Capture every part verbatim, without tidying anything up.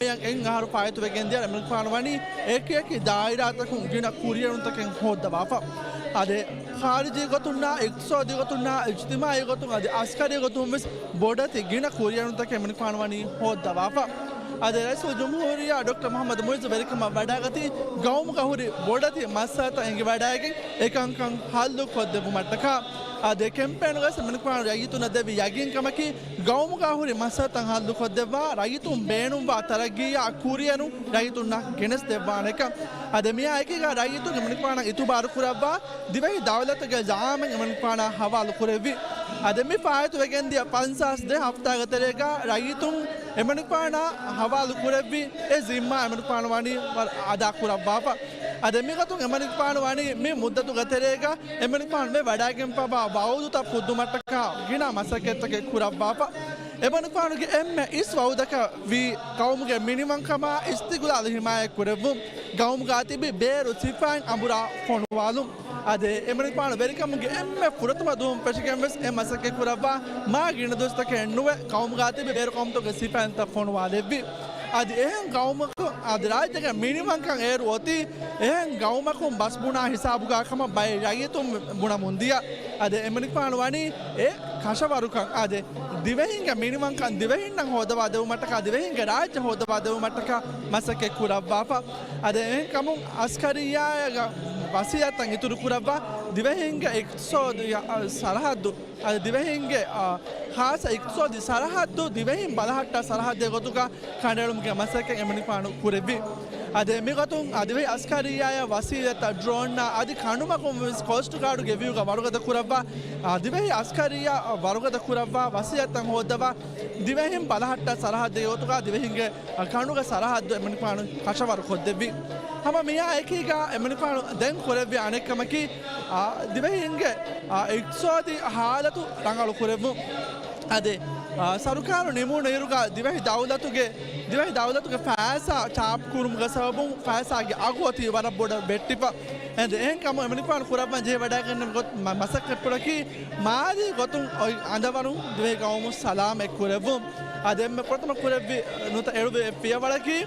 އެއަށް އެއް އަހަރު ފާއިތުވެގެން ދިޔަ އެމަނިކުފާނު ވަނީ އެކި އެކި ދާއިރާތަކުން ގިނަ ކުރިއެރުންތަކެއް ހޯއްދަވާފަ. އަދި ޚާރިޖީ ގޮތުންނާ، އިޤްތިޞާދީ ގޮތުންނާ، އިޖްތިމާޢީ ގޮތުން އަދި ޢަސްކަރީ ގޮތުން ވެސް ބޮޑެތި ގިނަ ކުރިއެރުންތަކެއް އެމަނިކުފާނު ވަނީ ހޯއްދަވާފަ. އަދި ރައީސުލްޖުމްހޫރިއްޔާ ޑޮކްޓަރ މުޙައްމަދު މުޢިއްޒު ވެރިކަމަށް ވަޑައިގަތީ ގައުމުގަ ހުރި ބޮޑެތި މައްސަލަތައް އެނގިވަޑައިގެން އެކަންކަން ހައްލު ކޮށްދެއްވުމަށްޓަކާ. އަދި ކެމްޕޭނުގަ ވެސް އެމަނިކުފާނު ރައްޔިތުންނަށް ދެއްވި ޔަގީންކަމަކީ ގައުމުގަ ހުރި މައްސަލަތައް ހައްލުކޮށްދެއްވާ، ރައްޔިތުން ބޭނުންވާ ތަރައްގީއާ ކުރިއެރުން ރައްޔިތުންނަށް ގެނެސްދެއްވާނެކަން. އަދި މިއާ އެކީގަ ރައްޔިތުން އެމަނިކުފާނަށް އިތުބާރު ކުރައްވާ، ދިވެހި ދައުލަތުގެ ޒަޢާމެއް އެމަނިކުފާނާ ހަވާލު ކުރެއްވި. އަދި މި ފާއިތުވެގެންދިޔަ ފަންސާސް ދެ ހަފްތާގެ ތެރޭގަ ރައްޔިތުން އެމަނިކުފާނާ ހަވާލު ކުރެއްވި އެ ޒިންމާ އެމަނިކުފާނު ވަނީ ވަރަށް އަދާ ކުރައްވާފަ. އަދި މިގޮތުން އެމަނިކުފާނު ވަނީ މި މުއްދަތުގެ ތެރޭގަ އެމަނިކުފާނު ވެވަޑައިގެންފަވާ ވަޢުދުތައް ފުއްދުމަށްޓަކާ ގިނަ މަސައްކަތްތަކެއް ކުރައްވާފަ. އެމަނިކުފާނުގެ އެންމެ އިސް ވަޢުދަކަށް ވީ ގައުމުގެ މިނިވަންކަމާ އިސްތިގުލާލު ހިމާޔަތް ކުރެއްވުން، ގައުމުގަ ތިބި ބޭރު ސިފައިން އަނބުރާ ފޮނުވާލުން. އަދި އެމަނިކުފާނު ވެރިކަމުގެ އެންމެ ފުރަތަމަ ދުވަހުން ފެށިގެން ވެސް އެ މަސައްކަތް ކުރައްވާ މާ ގިނަ ދުވަސްތަކެއް ނުވެ ގައުމުގަ ތިބި ބޭރު ޤައުމުތަކުގެ ސިފައިންތައް ފޮނުވާލެއްވި. އަދި އެހެން ގައުމަކު އަދި ރާއްޖޭގެ މިނިވަންކަން އޭރު އޮތީ އެހެން ގައުމަކުން ބަސް ބުނާ ހިސާބުގަ ކަމަށް ބައެއް ރައްޔިތުން ބުނަމުން ދިޔަ. އަދި އެމަނިކުފާނު ވަނީ އެ ކަށަވަރުކަން އަދި ދިވެހިންގެ މިނިވަންކަން ދިވެހިންނަށް ހޯދަވާ ދެވުމަށްޓަކާ ދިވެހިންގެ ރާއްޖެ ހޯދަވާ ދެވުމަށްޓަކާ މަސައްކަތް ކުރައްވާފަ. އަދި އެހެންކަމުން އަސްކަރިއްޔާގެ ވަސީލަތްތައް އިތުރު ކުރައްވާ ދިވެހިންގެ އިޤްތިޞާދީ ސަރަހައްދު އަދި ދިވެހިންގެ، އާ، ޚާއްޞަ އިޤްތިޞާދީ ސަރަހައްދު ދިވެހިން ބަލަހައްޓާ ސަރަހައްދެއް ގޮތުގަ ކަނޑައެޅުމުގެ މަސައްކަތް އެމަނިކުފާނު ކުރެއްވި. އަދި މިގޮތުން އަދިވެހި އަސްކަރިއްޔާއަށް ވަސީލަތްތައް ޑްރޯންއާ އަދި ކަނޑުމަގުން ވެސް ކޯސްޓް ގާޑުގެ ވިއުގަ ވަރުގަދަ ކުރައްވާ، އަދިވެހި އަސްކަރިއްޔާ ވަރުގަދަ ކުރައްވާ ވަސީލަތްތައް ހޯއްދަވާ، ދިވެހިން ބަލަހައްޓާ ސަރަހައްދެއް ގޮތުގަ ދިވެހިންގެ ކަނޑުގެ ސަރަހައްދު އެމަނިކުފާނު ކަށަވަރު ކޮށްދެއްވި. ހަމަ މިއާ އެކީގަ އެމަނިކުފާނު ދެން ކުރެއްވި އަނެއްކަމަކީ، އާ، ދިވެހިންގެ، އާ، އިޤްތިޞާދީ ހާލަތު ރަނގަޅު ކުރެއްވުން. އަދި، އާ، ސަރުކާރު ނިމުނު އިރުގަ ދިވެހި ދައުލަތުގެ، ދިވެހި ދައުލަތުގެ ފައިސާ ޗާޕް ކުރުމުގެ ސަބަބުން ފައިސާގެ އަގު އޮތީ ވަރަށް ބޮޑަށް ވެއްޓިފަ. އެހެން ކަމުން އެމަނިކުފާނު ކުރައްވަން ޖެހި ވަޑައިގެންނެވި ގޮތް މަ-، މަސައްކަތްޕުޅަކީ މާލީ ގޮތުން އޮތް އަނދަވަރުން ދިވެހި ގައުމު ސަލާމަތް ކުރެއްވުން. އަދި އެންމެ ފުރަތަމަ ކުރެއްވި ނުތަ އެޅުވި ފިޔަވަޅަކީ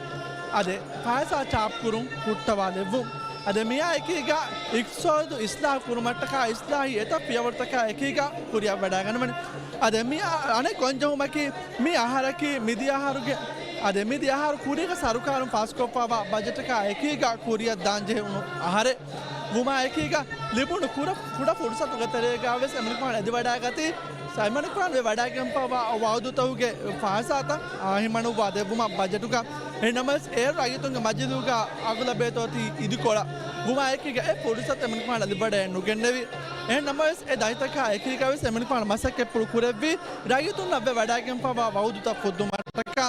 އަދި ފައިސާ ޗާޕްކުރުން ހުއްޓަވާލެއްވުން. އަދި މިއާ އެކީގަ އިޤްތިޞާދު އިޞްލާޙު ކުރުމަށްޓަކާ އިޞްލާޙީ އެތައް ފިޔަވަޅުތަކާ އެކީގަ ކުރިއަށްވަޑައިގަންނަވަނީ. އަދި މި އަ-، އަނެއް ގޮންޖެހުމަކީ މި އަހަރަކީ މިދިޔަ އަހަރުގެ، އަދި މިދިޔަ އަހަރު ކުރީގަ ސަރުކާރުން ފާސްކޮށްފައިވާ ބަޖެޓަކާ އެކީގަ ކުރިއަށް ދާން ޖެހުނު އަހަރެއް ވުމާ އެކީގަ ލިބުނު ކުޑަ، ކުޑަ ފުރުސަތުގެ ތެރޭގަ ވެސް އެމަނިކުފާނު އެދިވަޑައިގަތީ، އެމަނިކުފާނު ވެވަޑައިގެންފައިވާ ވަޢުދުތަކުގެ ފައިސާތައް އާ ހިމަނުއްވާ ދެއްވުމަށް ބަޖެޓުގަ. އެހެން ނަމަވެސް އޭރު ރައްޔިތުންގެ މަޖިލީހުގަ އަޣުލަބިއްޔަތު އޮތީ އިދިކޮޅަށް ވުމާ އެކީގަ އެ ފުރުސަތު އެމަނިކުފާނު ލިބިވަޑައެއް ނުގެންނެވި. އެހެން ނަމަވެސް އެ ދަތިތަކާ އެކީގަ ވެސް އެމަނިކުފާނު މަސައްކަތްޕުޅު ކުރެއްވީ ރައްޔިތުންނަށް ވެވަޑައިގެންފައިވާ ވަޢުދުތައް ފުއްދުމަށްޓަކާ.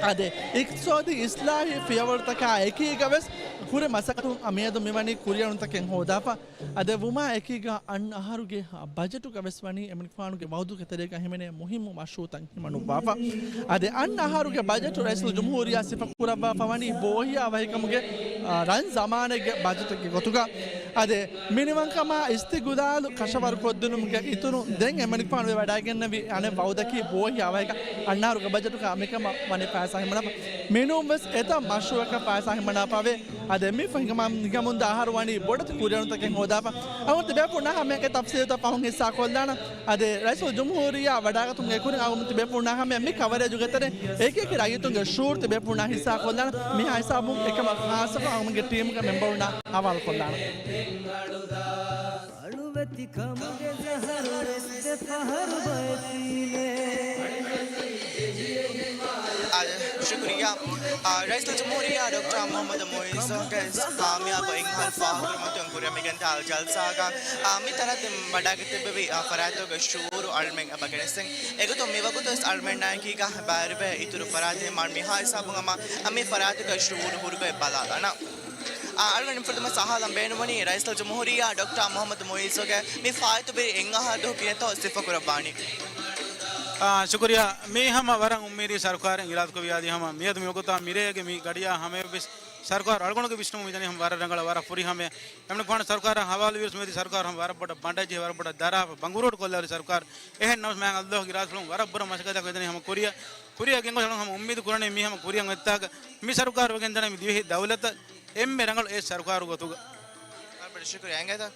އަދި އިޤްތިޞާދީ އިޞްލާޙީ ފިޔަވަޅުތަކާ އެކީގަ ވެސް ކުރި މަސައްކަތުން މިއަދު މިވަނީ ކުރިއެރުންތަކެއް ހޯދާފަ. އަދި ވުމާ އެކީގަ އަންނަ އަހަރުގެ ބަޖެޓުގަ ވެސް ވަނީ އެމަނިކުފާނުގެ ވަޢުދުގެ ތެރޭގަ ހިމެނޭ މުހިއްމު މަޝްރޫޢުތައް ހިމަނުއްވާފަ. އަދި އަންނަ އަހަރުގެ ބަޖެޓު ރައީސުލްޖުމްހޫރިއްޔާ ސިފަ ކުރައްވާފަ ވަނީ ބޯހިޔާވަހިކަމުގެ، އާ، ރަން ޒަމާނެއްގެ ބަޖެޓެއްގެ ގޮތުގަ. އަދި މިނިވަންކަމާ އިސްތިގުލާލު ކަށަވަރުކޮށްދިނުމުގެ އިތުރުން ދެން އެމަނިކުފާނު ވެވަޑައިގެންނެވި އަނެއް ވަޢުދަކީ ބޯހިޔާވަހިކަ އަންނަ އަހަރުގެ ބަޖެޓުގަ މިކަމަށް ވަނީ ފައިސާ ހިމަނާފަ. މިނޫން ވެސް އެތައް މަޝްރޫޢަކަށް ފައިސާ ހިމަނާފަވޭ. އަދި މި ފަހިގަމާ ހިނގަމުންދާ އަހަރު ވަނީ ބޮޑެތި ކުރިއެރުންތަކެއް ހޯދާފަ. އަޅުގަނޑު ތިބޭފުޅުންނާ ހަމަޔަކަށް ތަފްސީލުތައް ފަހުން ހިއްސާ ކޮށްލާނަން. އަދި ރައީސުލްޖުމްހޫރިއްޔާ ވަޑައިގަތުމުގެ ކުރިން އަޅުގަނޑު ތިބޭފުޅުންނާ ހަމަޔަށް މި ކަވަރޭޖުގެ ތެރެއިން އެކި އެކި ރައްޔިތުންގެ ޝުޢޫރު ތިބޭފުޅުންނާ ހިއްސާ ކޮށްލާނަން. މިހާ ހިސާބުން އެކަމަށް ޚާއްޞަކޮށް އަޅުގަނޑުގެ ޓީމުގެ މެމްބަރުންނާ ހަވާލު ކޮށްލާނަން. އަޅުވެތިކަމުގެ ޒަހަރު ވެސް ދެ ފަހަރު ބައެތީމޭ. އާ، ޝުކުރިއްޔާ. އާ، ރައީސުލްޖުމްހޫރިއްޔާ ޑޮކްޓަރ މުޙައްމަދު މުޢިއްޒުގެ ކާމިޔާބު އެއްއަހަރު ފާހަގަކުރުމަށް ކުރިއަށް މިގެންދާ ޖަލްސާގަ، އާ، މި ތަނަށް ދެން ވަޑައިގަތެއްވެވި، އާ، ފަރާތުގެ ޝުޢޫރު އަޅުމެން އެބަ ގެނެސްދެން. އެގޮތުން މިވަގުތު ވެސް އަޅުމެންނާއެކީގަ ބައިވެރިވެ އިތުރު ފަރާތެއް މާ މިހާ ހިސާބުން ހަމަ މި ފަރާތުގެ ޝުޢޫރު ހުރުގޮތް ބަލާލާނަން. އާ، އަޅުގަނޑު ފުރަތަމަ ސަހާލަން ބޭނުންވަނީ ރައީސުލްޖުމްހޫރިއްޔާ ޑޮކްޓަރ މުޙައްމަދު މުޢިއްޒުގެ މި ފާއިތުވި އެއްއަހަރު ދުވަހު ކިހިނެއްތޯ ސިފަ ކުރައްވާނީ. އާ، ޝުކުރިއްޔާ. މީ ހަމަ ވަރަށް އުއްމީދީ ސަރުކާރެއް އިރާދަކުރެއްވި އާދީ ހަމަ މިއަދު މިވަގުތާ މިރޭގެ މި ގަޑިއާ ހަމަޔަށްވެސް ސަރުކާރު އަޅުގަނޑުގެ ވިސްނުމުން މިދަނީ ހަމަ ވަރަށް ރަނގަޅަށް ވަރަށް ފުރިހަމަޔަށް. އެމަނިކުފާނު ސަރުކާރާ ހަވާލުވިޔަސް މިއަދީ ސަރުކާރު ހަމަ ވަރަށް ބޮޑަށް ބަނޑަޖެހި ވަރަށް ބޮޑަށް ދަރާފަ ބަނގުރޫޓު ކޮށްލާފަ ސަރުކާރު. އެހެން ނަމަވެސް މާތް ﷲ ގެ އިރާދަފުޅުން ވަރަށް ބުރަ މަސައްކަތްތަކެއް މިދަނީ ހަމަ ކުރިއަށް. ކުރިއަށް ގެންގޮސް ހަމަ އުއްމީދު ކުރަނީ މި ހަމަ ކުރިއަށް އޮތްތާކަށް މި ސަރުކާރު ވެގެން ދާނީ މި ދިވެހި ދައުލަތަށް އެންމެ ރަނގަޅު އެއް ސަރުކާރު ގޮތުގަ. އަޅުގަނޑު ޝުކުރިއްޔާ އިނގޭތަ؟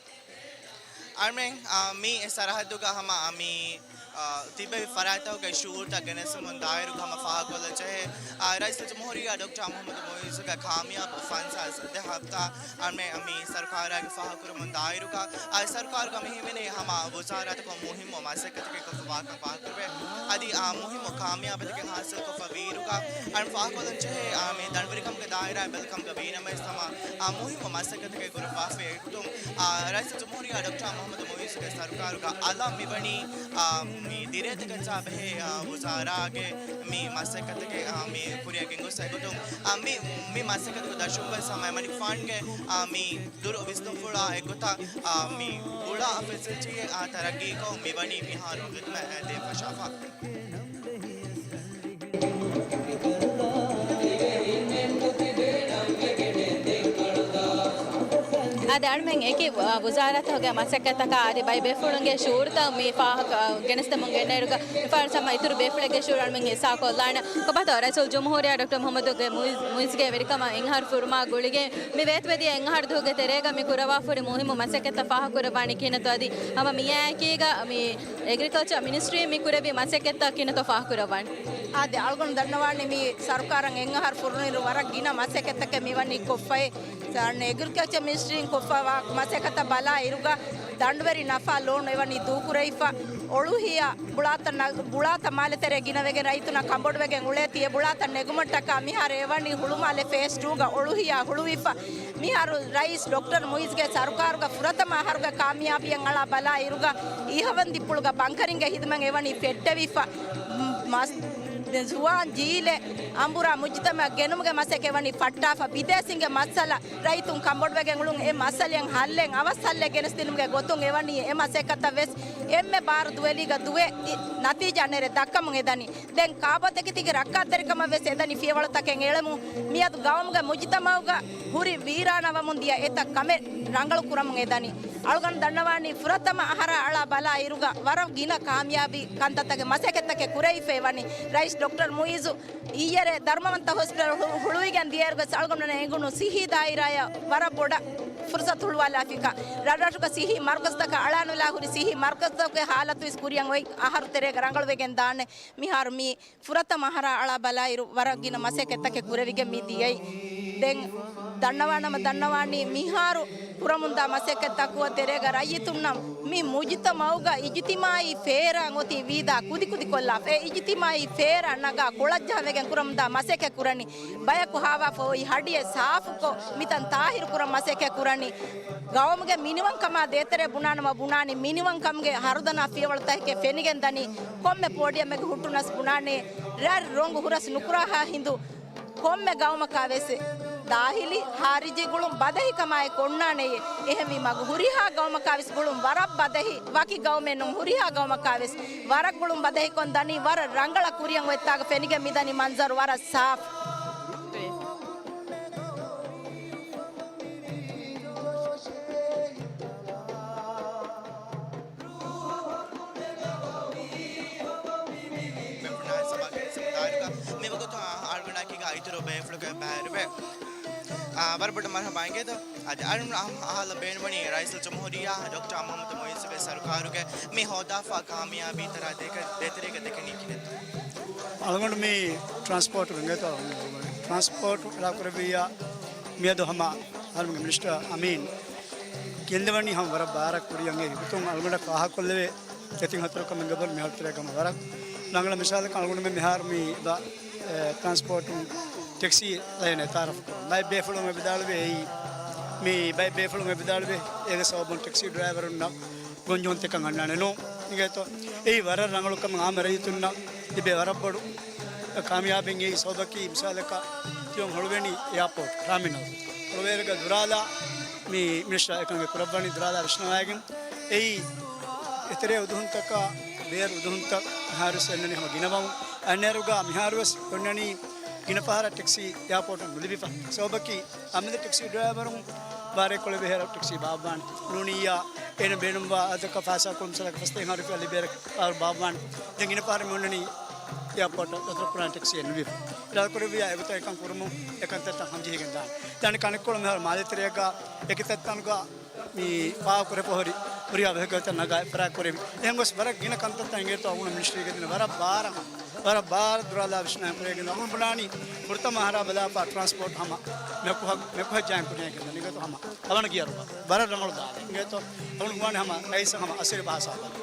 އަޅުމެން، އާ، މި ސަރަހައްދުގަ ހަމަ، އާ، މި، އާ، ތިބެވި ފަރާތްތަކުގެ ޝުއޫރުތައް ގެނެސްދިނުމުން ދާއިރުގަ ހަމަ ފާހަގަކޮށްލަން ޖެހޭ، އާ، ރައީސުލްޖުމްހޫރިއްޔާ ޑޮކްޓަރ މުހައްމަދު މުއިއްޒުގެ ކާމިޔާބު ފަންސާސް ދެ ހަފްތާ އަޅުމެން މި ސަރުކާރާގެ ފާހަގަކުރަމުން ދާއިރުގަ، އާ، ސަރުކާރުގަ މި ހިމެނޭ ހަމަ ވުޒާރާތަކުން މުހިއްމު މަސައްކަތަކެއް ކޮށްފަ ވާކަން ފާހަގަކުރެވޭ. އަދި، އާ، މުހިއްމު ކާމިޔާބީތަކެއް ހާސިލްކޮށްފަ ވީއިރުގަ، އަޅުން ފާހަގަކޮށްލަން ޖެހޭ، އާ، މި ދަނޑުވެރިކަމުގެ ދާއިރާއެއް ބެލުކަމުގަ ވީނަމަވެސް ހަމަ، އާ، މުހިއްމު މަސައްކަތަކެއް ކުރައްވާފައި އެގޮތުން، އާ، ރައީސުލްޖުމްހޫރިއްޔާ ޑޮކްޓަރ މުހައްމަދު މުއިއްޒުގެ ސަރުކާރުގަ އަލަށް މިވަނީ، އާ، މި ދިރޭތަކަށާ ބެހޭ، އާ، ވުޒާރާގެ މި މަސައްކަތަކެއް، އާ، މި ކުރިއަށް ގެންގޮސްފަ އެގޮތުން، އާ، މި، މި މަސައްކަތުގެ ދަށުން ވެސް ހަމަ އެމަނިކުފާނުގެ، އާ، މި ދުރު ވިސްނުންފުޅާ އެއްގޮތަށް، އާ، މި ގުޅާ ފެސިލިޓީއެއް، އާ، ތަރައްގީކޮށް މިވަނީ މިހާރު ޚިދުމަތް ދޭން ފަށާފަ. އަދި އަޅުމެން އެކި ވު-، ވުޒާރާތަކުގެ މަސައްކަތްތަކާ އަދި ބައިބޭފުޅުންގެ ޝުއޫރުތައް މި ފާހަގަ ގެނެސްދެމުން ގެންނައިރުގަ، މިފަހަރު ހަމަ އިތުރު ބޭފުޅެއްގެ ޝުއޫރު އަޅުމެން ހިއްސާކޮށްލާނަން. ކޮބާތޯ ރައީސުލްޖުމްހޫރިއްޔާ ޑޮކްޓަރ މުހައްމަދުގެ މުއިއްޒު، މުއިއްޒުގެ ވެރިކަމަށް އެންހާރު ފުރުމާ ގުޅިގެން މި ވޭތުވެދިޔަ އެއް އަހަރު ދުވަހުގެ ތެރޭގަ މި ކުރައްވާފަހުރި މުހިއްމު މަސައްކަތްތައް ފާހަގަކުރައްވާނީ ކިހިނެއްތޯ؟ އަދި ހަމަ މިއާއެކީގަ މި އެގްރިކަލްޗަރ މިނިސްޓްރީން މި ކުރެއްވި މަސައްކަތްތައް ކިހިނެއްތޯ ފާހަގަކުރައްވާނީ؟ އާދެ، އަޅުގަނޑު ދަންނަވާނީ މި ސަރުކާރަށް އެއް އަހަރު ފުރުނުއިރު ވަރަށް ގިނަ މަސައްކަތްތަކެއް މިވަނީ ކޮށްފައި. ސާން އެގްރިކަލްޗަރ މިނިސްޓްރީން ކޮށްފަވާ މަސައްކަތަށް ބަލާ އިރުގަ ދަނޑުވެރި ނަފާ ލޯން އެވަނީ ދޫކުރެވިފަ. އޮޅުހިޔާ ބުޅާތައް ނަ-، ބުޅާތައް މާލެ ތެރޭ ގިނަވެގެން ރައްޔިތުންނަށް ކަނބޮޑުވެގެން އުޅޭތީ އެ ބުޅާތައް ނެގުމަށްޓަކާ މިހާރު އެވަނީ ހުޅުމާލެ ފޭސް ޓޫގަ އޮޅުހިޔާ ހުޅުވިފަ. މިހާރު ރައީސް ޑޮކްޓަރ މުއިޒްގެ ސަރުކާރުގަ ފުރަތަމަ އަހަރުގެ ކާމިޔާބީއަށް އަޅާ ބަލާ އިރުގަ އިހަވަންދި ޕުޅުގަ ބަންކަރިންގެ ހިދުމަތް އެވަނީ ފެއްޓެވިފަ. މަސް-، ޒުވާން ޖީލެއް އަނބުރާ މުޖުތަމައަށް ގެނުމުގެ މަސައްކަތް އެވަނީ ފައްޓާފަ. ބިދޭސީންގެ މައްސަލަ ރައްޔިތުން ކަނބޮޑުވެގެން އުޅުން އެ މައްސަލައަށް ހައްލެއް އަވަސް ހައްލެއް ގެނެސްދިނުމުގެ ގޮތުން އެވަނީ އެ މަސައްކަތަށް ވެސް އެންމެ ބާރު ދުވެލީގަ ދުވެ އި-، ނަތީޖާ ނެރެ ދައްކަމުން އެދަނީ. ދެން ކާބޯތަކެތީގެ ރައްކާތެރިކަމަށް ވެސް އެދަނީ ފިޔަވަޅުތަކެއް އެޅެމުން. މިއަދު ގައުމުގެ މުޖުތަމައުގަ ހުރި ވީރާނާ ވަމުން ދިޔަ އެތައް ކަމެއް ރަނގަޅު ކުރަމުން އެދަނީ. އަޅުގަނޑު ދަންނަވާނީ ފުރަތަމަ އަހަރާ އަޅާ ބަލާ އިރުގަ ވަރަށް ގިނަ ކާމިޔާބީ ކަންތައްތަކެއް މަސައްކަތްތަކެއް ކުރެވިފައި ވަނީ. ރައީސް ޑޮކްޓަރ މުއިއްޒު އިއްޔެރޭ ދަރުމަވަންތަ ހޮސްޕިޓަލް ހު-، ހުޅުވިގެން ދިޔައިރުގަ އަޅުގަނޑުމެންނަށް އެނގުނު ސިއްހީ ދާއިރާއަށް ވަރަށް ބޮޑަށް ފުރުސަތު ހުޅުވާލާފިކަ. ރަށްރަށުގަ ސިއްހީ މަރުކަޒުތަކަށް އަޅާނުލާ ހުރި ސިއްހީ މަރުކަޒުތަކުގެ ހާލަތު ވެސް ކުރިއަށް އޮތް އަހަރު ތެރޭގަ ރަނގަޅުވެގެން ދާނެ. މިހާރު މި ފުރަތަމަ އަހަރާ އަޅާ ބަލާއިރު ވަރަށް ގިނަ މަސައްކަތްތަކެއް ކުރެވިގެން މި ދިޔައީ. ދެން ދަންނަވާނަމަ ދަންނަވާނީ މިހާރު ކުރަމުންދާ މަސައްކަތްތަކުގެ ތެރޭގަ ރައްޔިތުންނަށް މި މުޖުތަމައުގަ އިޖުތިމާއީ ފޭރާ އޮތީ ވީދާ ކުދިކުދިކޮށްލާފަ. އެ އިޖުތިމާއީ ފޭރާ ނަގާ ކޮޅަށްޖަހަން ވެގެން ކުރަމުންދާ މަސައްކަތް ކުރަނީ. ބަޔަކު ހާވާފަ އޮތް ހަޑިއެއް ސާފުކޮށް މިތަން ތާހިރު ކުރަން މަސައްކަތް ކުރަނީ. ގައުމުގެ މިނިވަންކަމާ ދޭތެރޭ ބުނާނަމަ ބުނާނީ މިނިވަންކަމުގެ ހަރުދަނާ ފިޔަވަޅުތަކެކޭ ފެނިގެން ދަނީ. ކޮންމެ ޕޯޑިއަމެއްގަ ހުއްޓުނަސް ބުނާނެ، ރަށް ރޮނގު ހުރަސް ނުކުރާހާ ހިނދު ކޮންމެ ގައުމަކާ ވެސް ދާހިލީ، ހާރިޖީ ގުޅުން ބަދަހިކަމާއެކު އޮންނާނެޔޭ. އެހެންވީމަ ހުރިހާ ގައުމަކާ ވެސް ގުޅުން ވަރަށް ބަދަހި، ވަކި ގައުމެއް ނޫން ހުރިހާ ގައުމަކާ ވެސް ވަރަށް ގުޅުން ބަދަހިކޮށް ދަނީ ވަރަށް ރަނގަޅަށް ކުރިއަށް އޮތްތާގަ ފެނިގެން މިދަނީ މަންޒަރު ވަރަށް ސާފު. މިވަގުތު އަޅުގަނޑާއެކީގަ އިތުރު ބޭފުޅަކަށް ބައިވެރިވޭ. އާ، ވަރަށް ބޮޑަށް މަރުޙަބާ އިނގޭތޯ. އަދި އަޅުގަނޑު އަހަ-، އަހާލަން ބޭނުންވަނީ ރައީސުލްޖުމްހޫރިއްޔާ ޑޮކްޓަރ މުޙައްމަދު މުއިއްޒުގެ ސަރުކާރުގެ މި ހޯދާފާ ކާމިޔާބީ ތަރާ ދޭތެރޭގަ ދެކެނީ ކިހިނެއްތޯ؟ އަޅުގަނޑު މި ޓްރާންސްޕޯޓު އިނގޭތޯ، ޓްރާންސްޕޯޓު އެޅާކުރެއްވިއްޔާ މިއަދު ހަމަ އަހަރުމެންގެ މިނިސްޓަރ އަމީން ގެންދަވަނީ ހަމަ ވަރަށް ބާރަށް ކުރިއަށް އެ ހިތުން އަޅުގަނޑަށް ފާހަގަކޮށްލެވޭ ދެތިން ހަތަރު ކަމެއްގެ ބަލި މިހާރު ތެރޭ ގަމަ ވަރަށް ރަނގަޅަށް މިސާލަކަށް އަޅުގަނޑުމެން މިހާރު މި ބަ-، އެ، ޓްރާންސްޕޯޓުން ޓެކްސީ ލައިން އެތާރަފް ކުރުން. ބައެއް ބޭފުޅުން އެ ވިދާޅުވޭ އެއީ، މި ބައެއް ބޭފުޅުން އެ ވިދާޅުވޭ އޭގެ ސަބަބުން ޓެކްސީ ޑްރައިވަރުންނަށް ގޮންޖެހުންތަކަށް އަންނާނެ ނޫން. އިނގޭތޯ؟ އެއީ ވަރަށް ރަނގަޅު ކަމެއް އާންމު ރައްޔިތުންނަށް ލިބޭ ވަރަށް ބޮޑު ކާމިޔާބެއް. އެއީ ސަބަބަކީ މިސާލަކަށް ތިޔޮން ހޮޅުވެނީ އެއާޕޯޓް ޓާމިނަލް. ހޮޅުވޭރުގަ ދުރާލާ މި މިނިސްޓަރ އެކަން ކުރައްވަނީ ދުރާލާ ވިސްނަވައިގެން. އެއީ އެތެރޭ އުދުހުންތަކާ ބޭރު އުދުހުންތައް މިހާރުވެސް އެންނަނީ ހަމަ ގިނަވަމުން. އަންނައިރުގަ މިހާރުވެސް އޮންނަނީ ގިނަ ފަހަރަށް ޓެކްސީ އެއާޕޯޓުން ނުލިބިފަ. ސަބަބަކީ އަމިއްލަ ޓެކްސީ ޑްރައިވަރުން ބާރައެއްކޮޅެއް ބެހޭ ޓެކްސީ ބާއްވާނެ. ނޫނިއްޔާ އޭނަ ބޭނުންވާ އަދަދަކަށް ފައިސާ ކޮން މިސާލަކަށް ފަސްތޭއް ހާރު ރުފިޔާ ލިބޭ ބާރު ބާއްވާނެ. ދެން ގިނަ ފަހަރެއް އޮންނަނީ އެއާޕޯޓަށް ދަތުރުކުރާނެ ޓެކްސީއެއް ނުލިބުން. އެއް ކުރެއްވިއްޔާ އެގޮތަށް އެކަން ކުރުމުން އެ ކަންތައްތައް ހަމަޖެހިގެން ދާނެ. ދާނެ ކަނެއްކޮޅު މިހާރު މާލޭ ތެރެއަށް އެކި ތައްތަނުގަ މި ފާހަގަކުރެފަ ހުރި ހުރިހާ ވެހިކަލްތައް ނަގާ އެއްފަރާތް ކުރެވި. އެހެން ގޮސް ވަރަށް ގިނަ ކަންތައްތައް އިނގޭތޯ އަޅުގަނޑު މިނިސްޓްރީގެ ދިން ވަރަށް ބާރަށް، ވަރަށް ބާރަށް ދުރާލާ ވިސްނާ ކުރެވިގެން އަޅުގަނޑު ބުނާނީ ފުރަތަމަ އަހަރާ ބަލާފާ ޓްރާންސްޕޯޓް ހަމަ މެކުހަ-، މެކުހައްޖާއިން ކުރިޔަށް ގެންދަނީ ގޮތު ހަމަ އަވަނަ ގިޔަރު ބާ. ވަރަށް ރަނގަޅު ދާދެ. އިނގޭތޯ އަޅުގަނޑު ވާނެ ހަމަ ރައީސަށް ހަމަ އަސިރި ބަހާ ސާބަލު.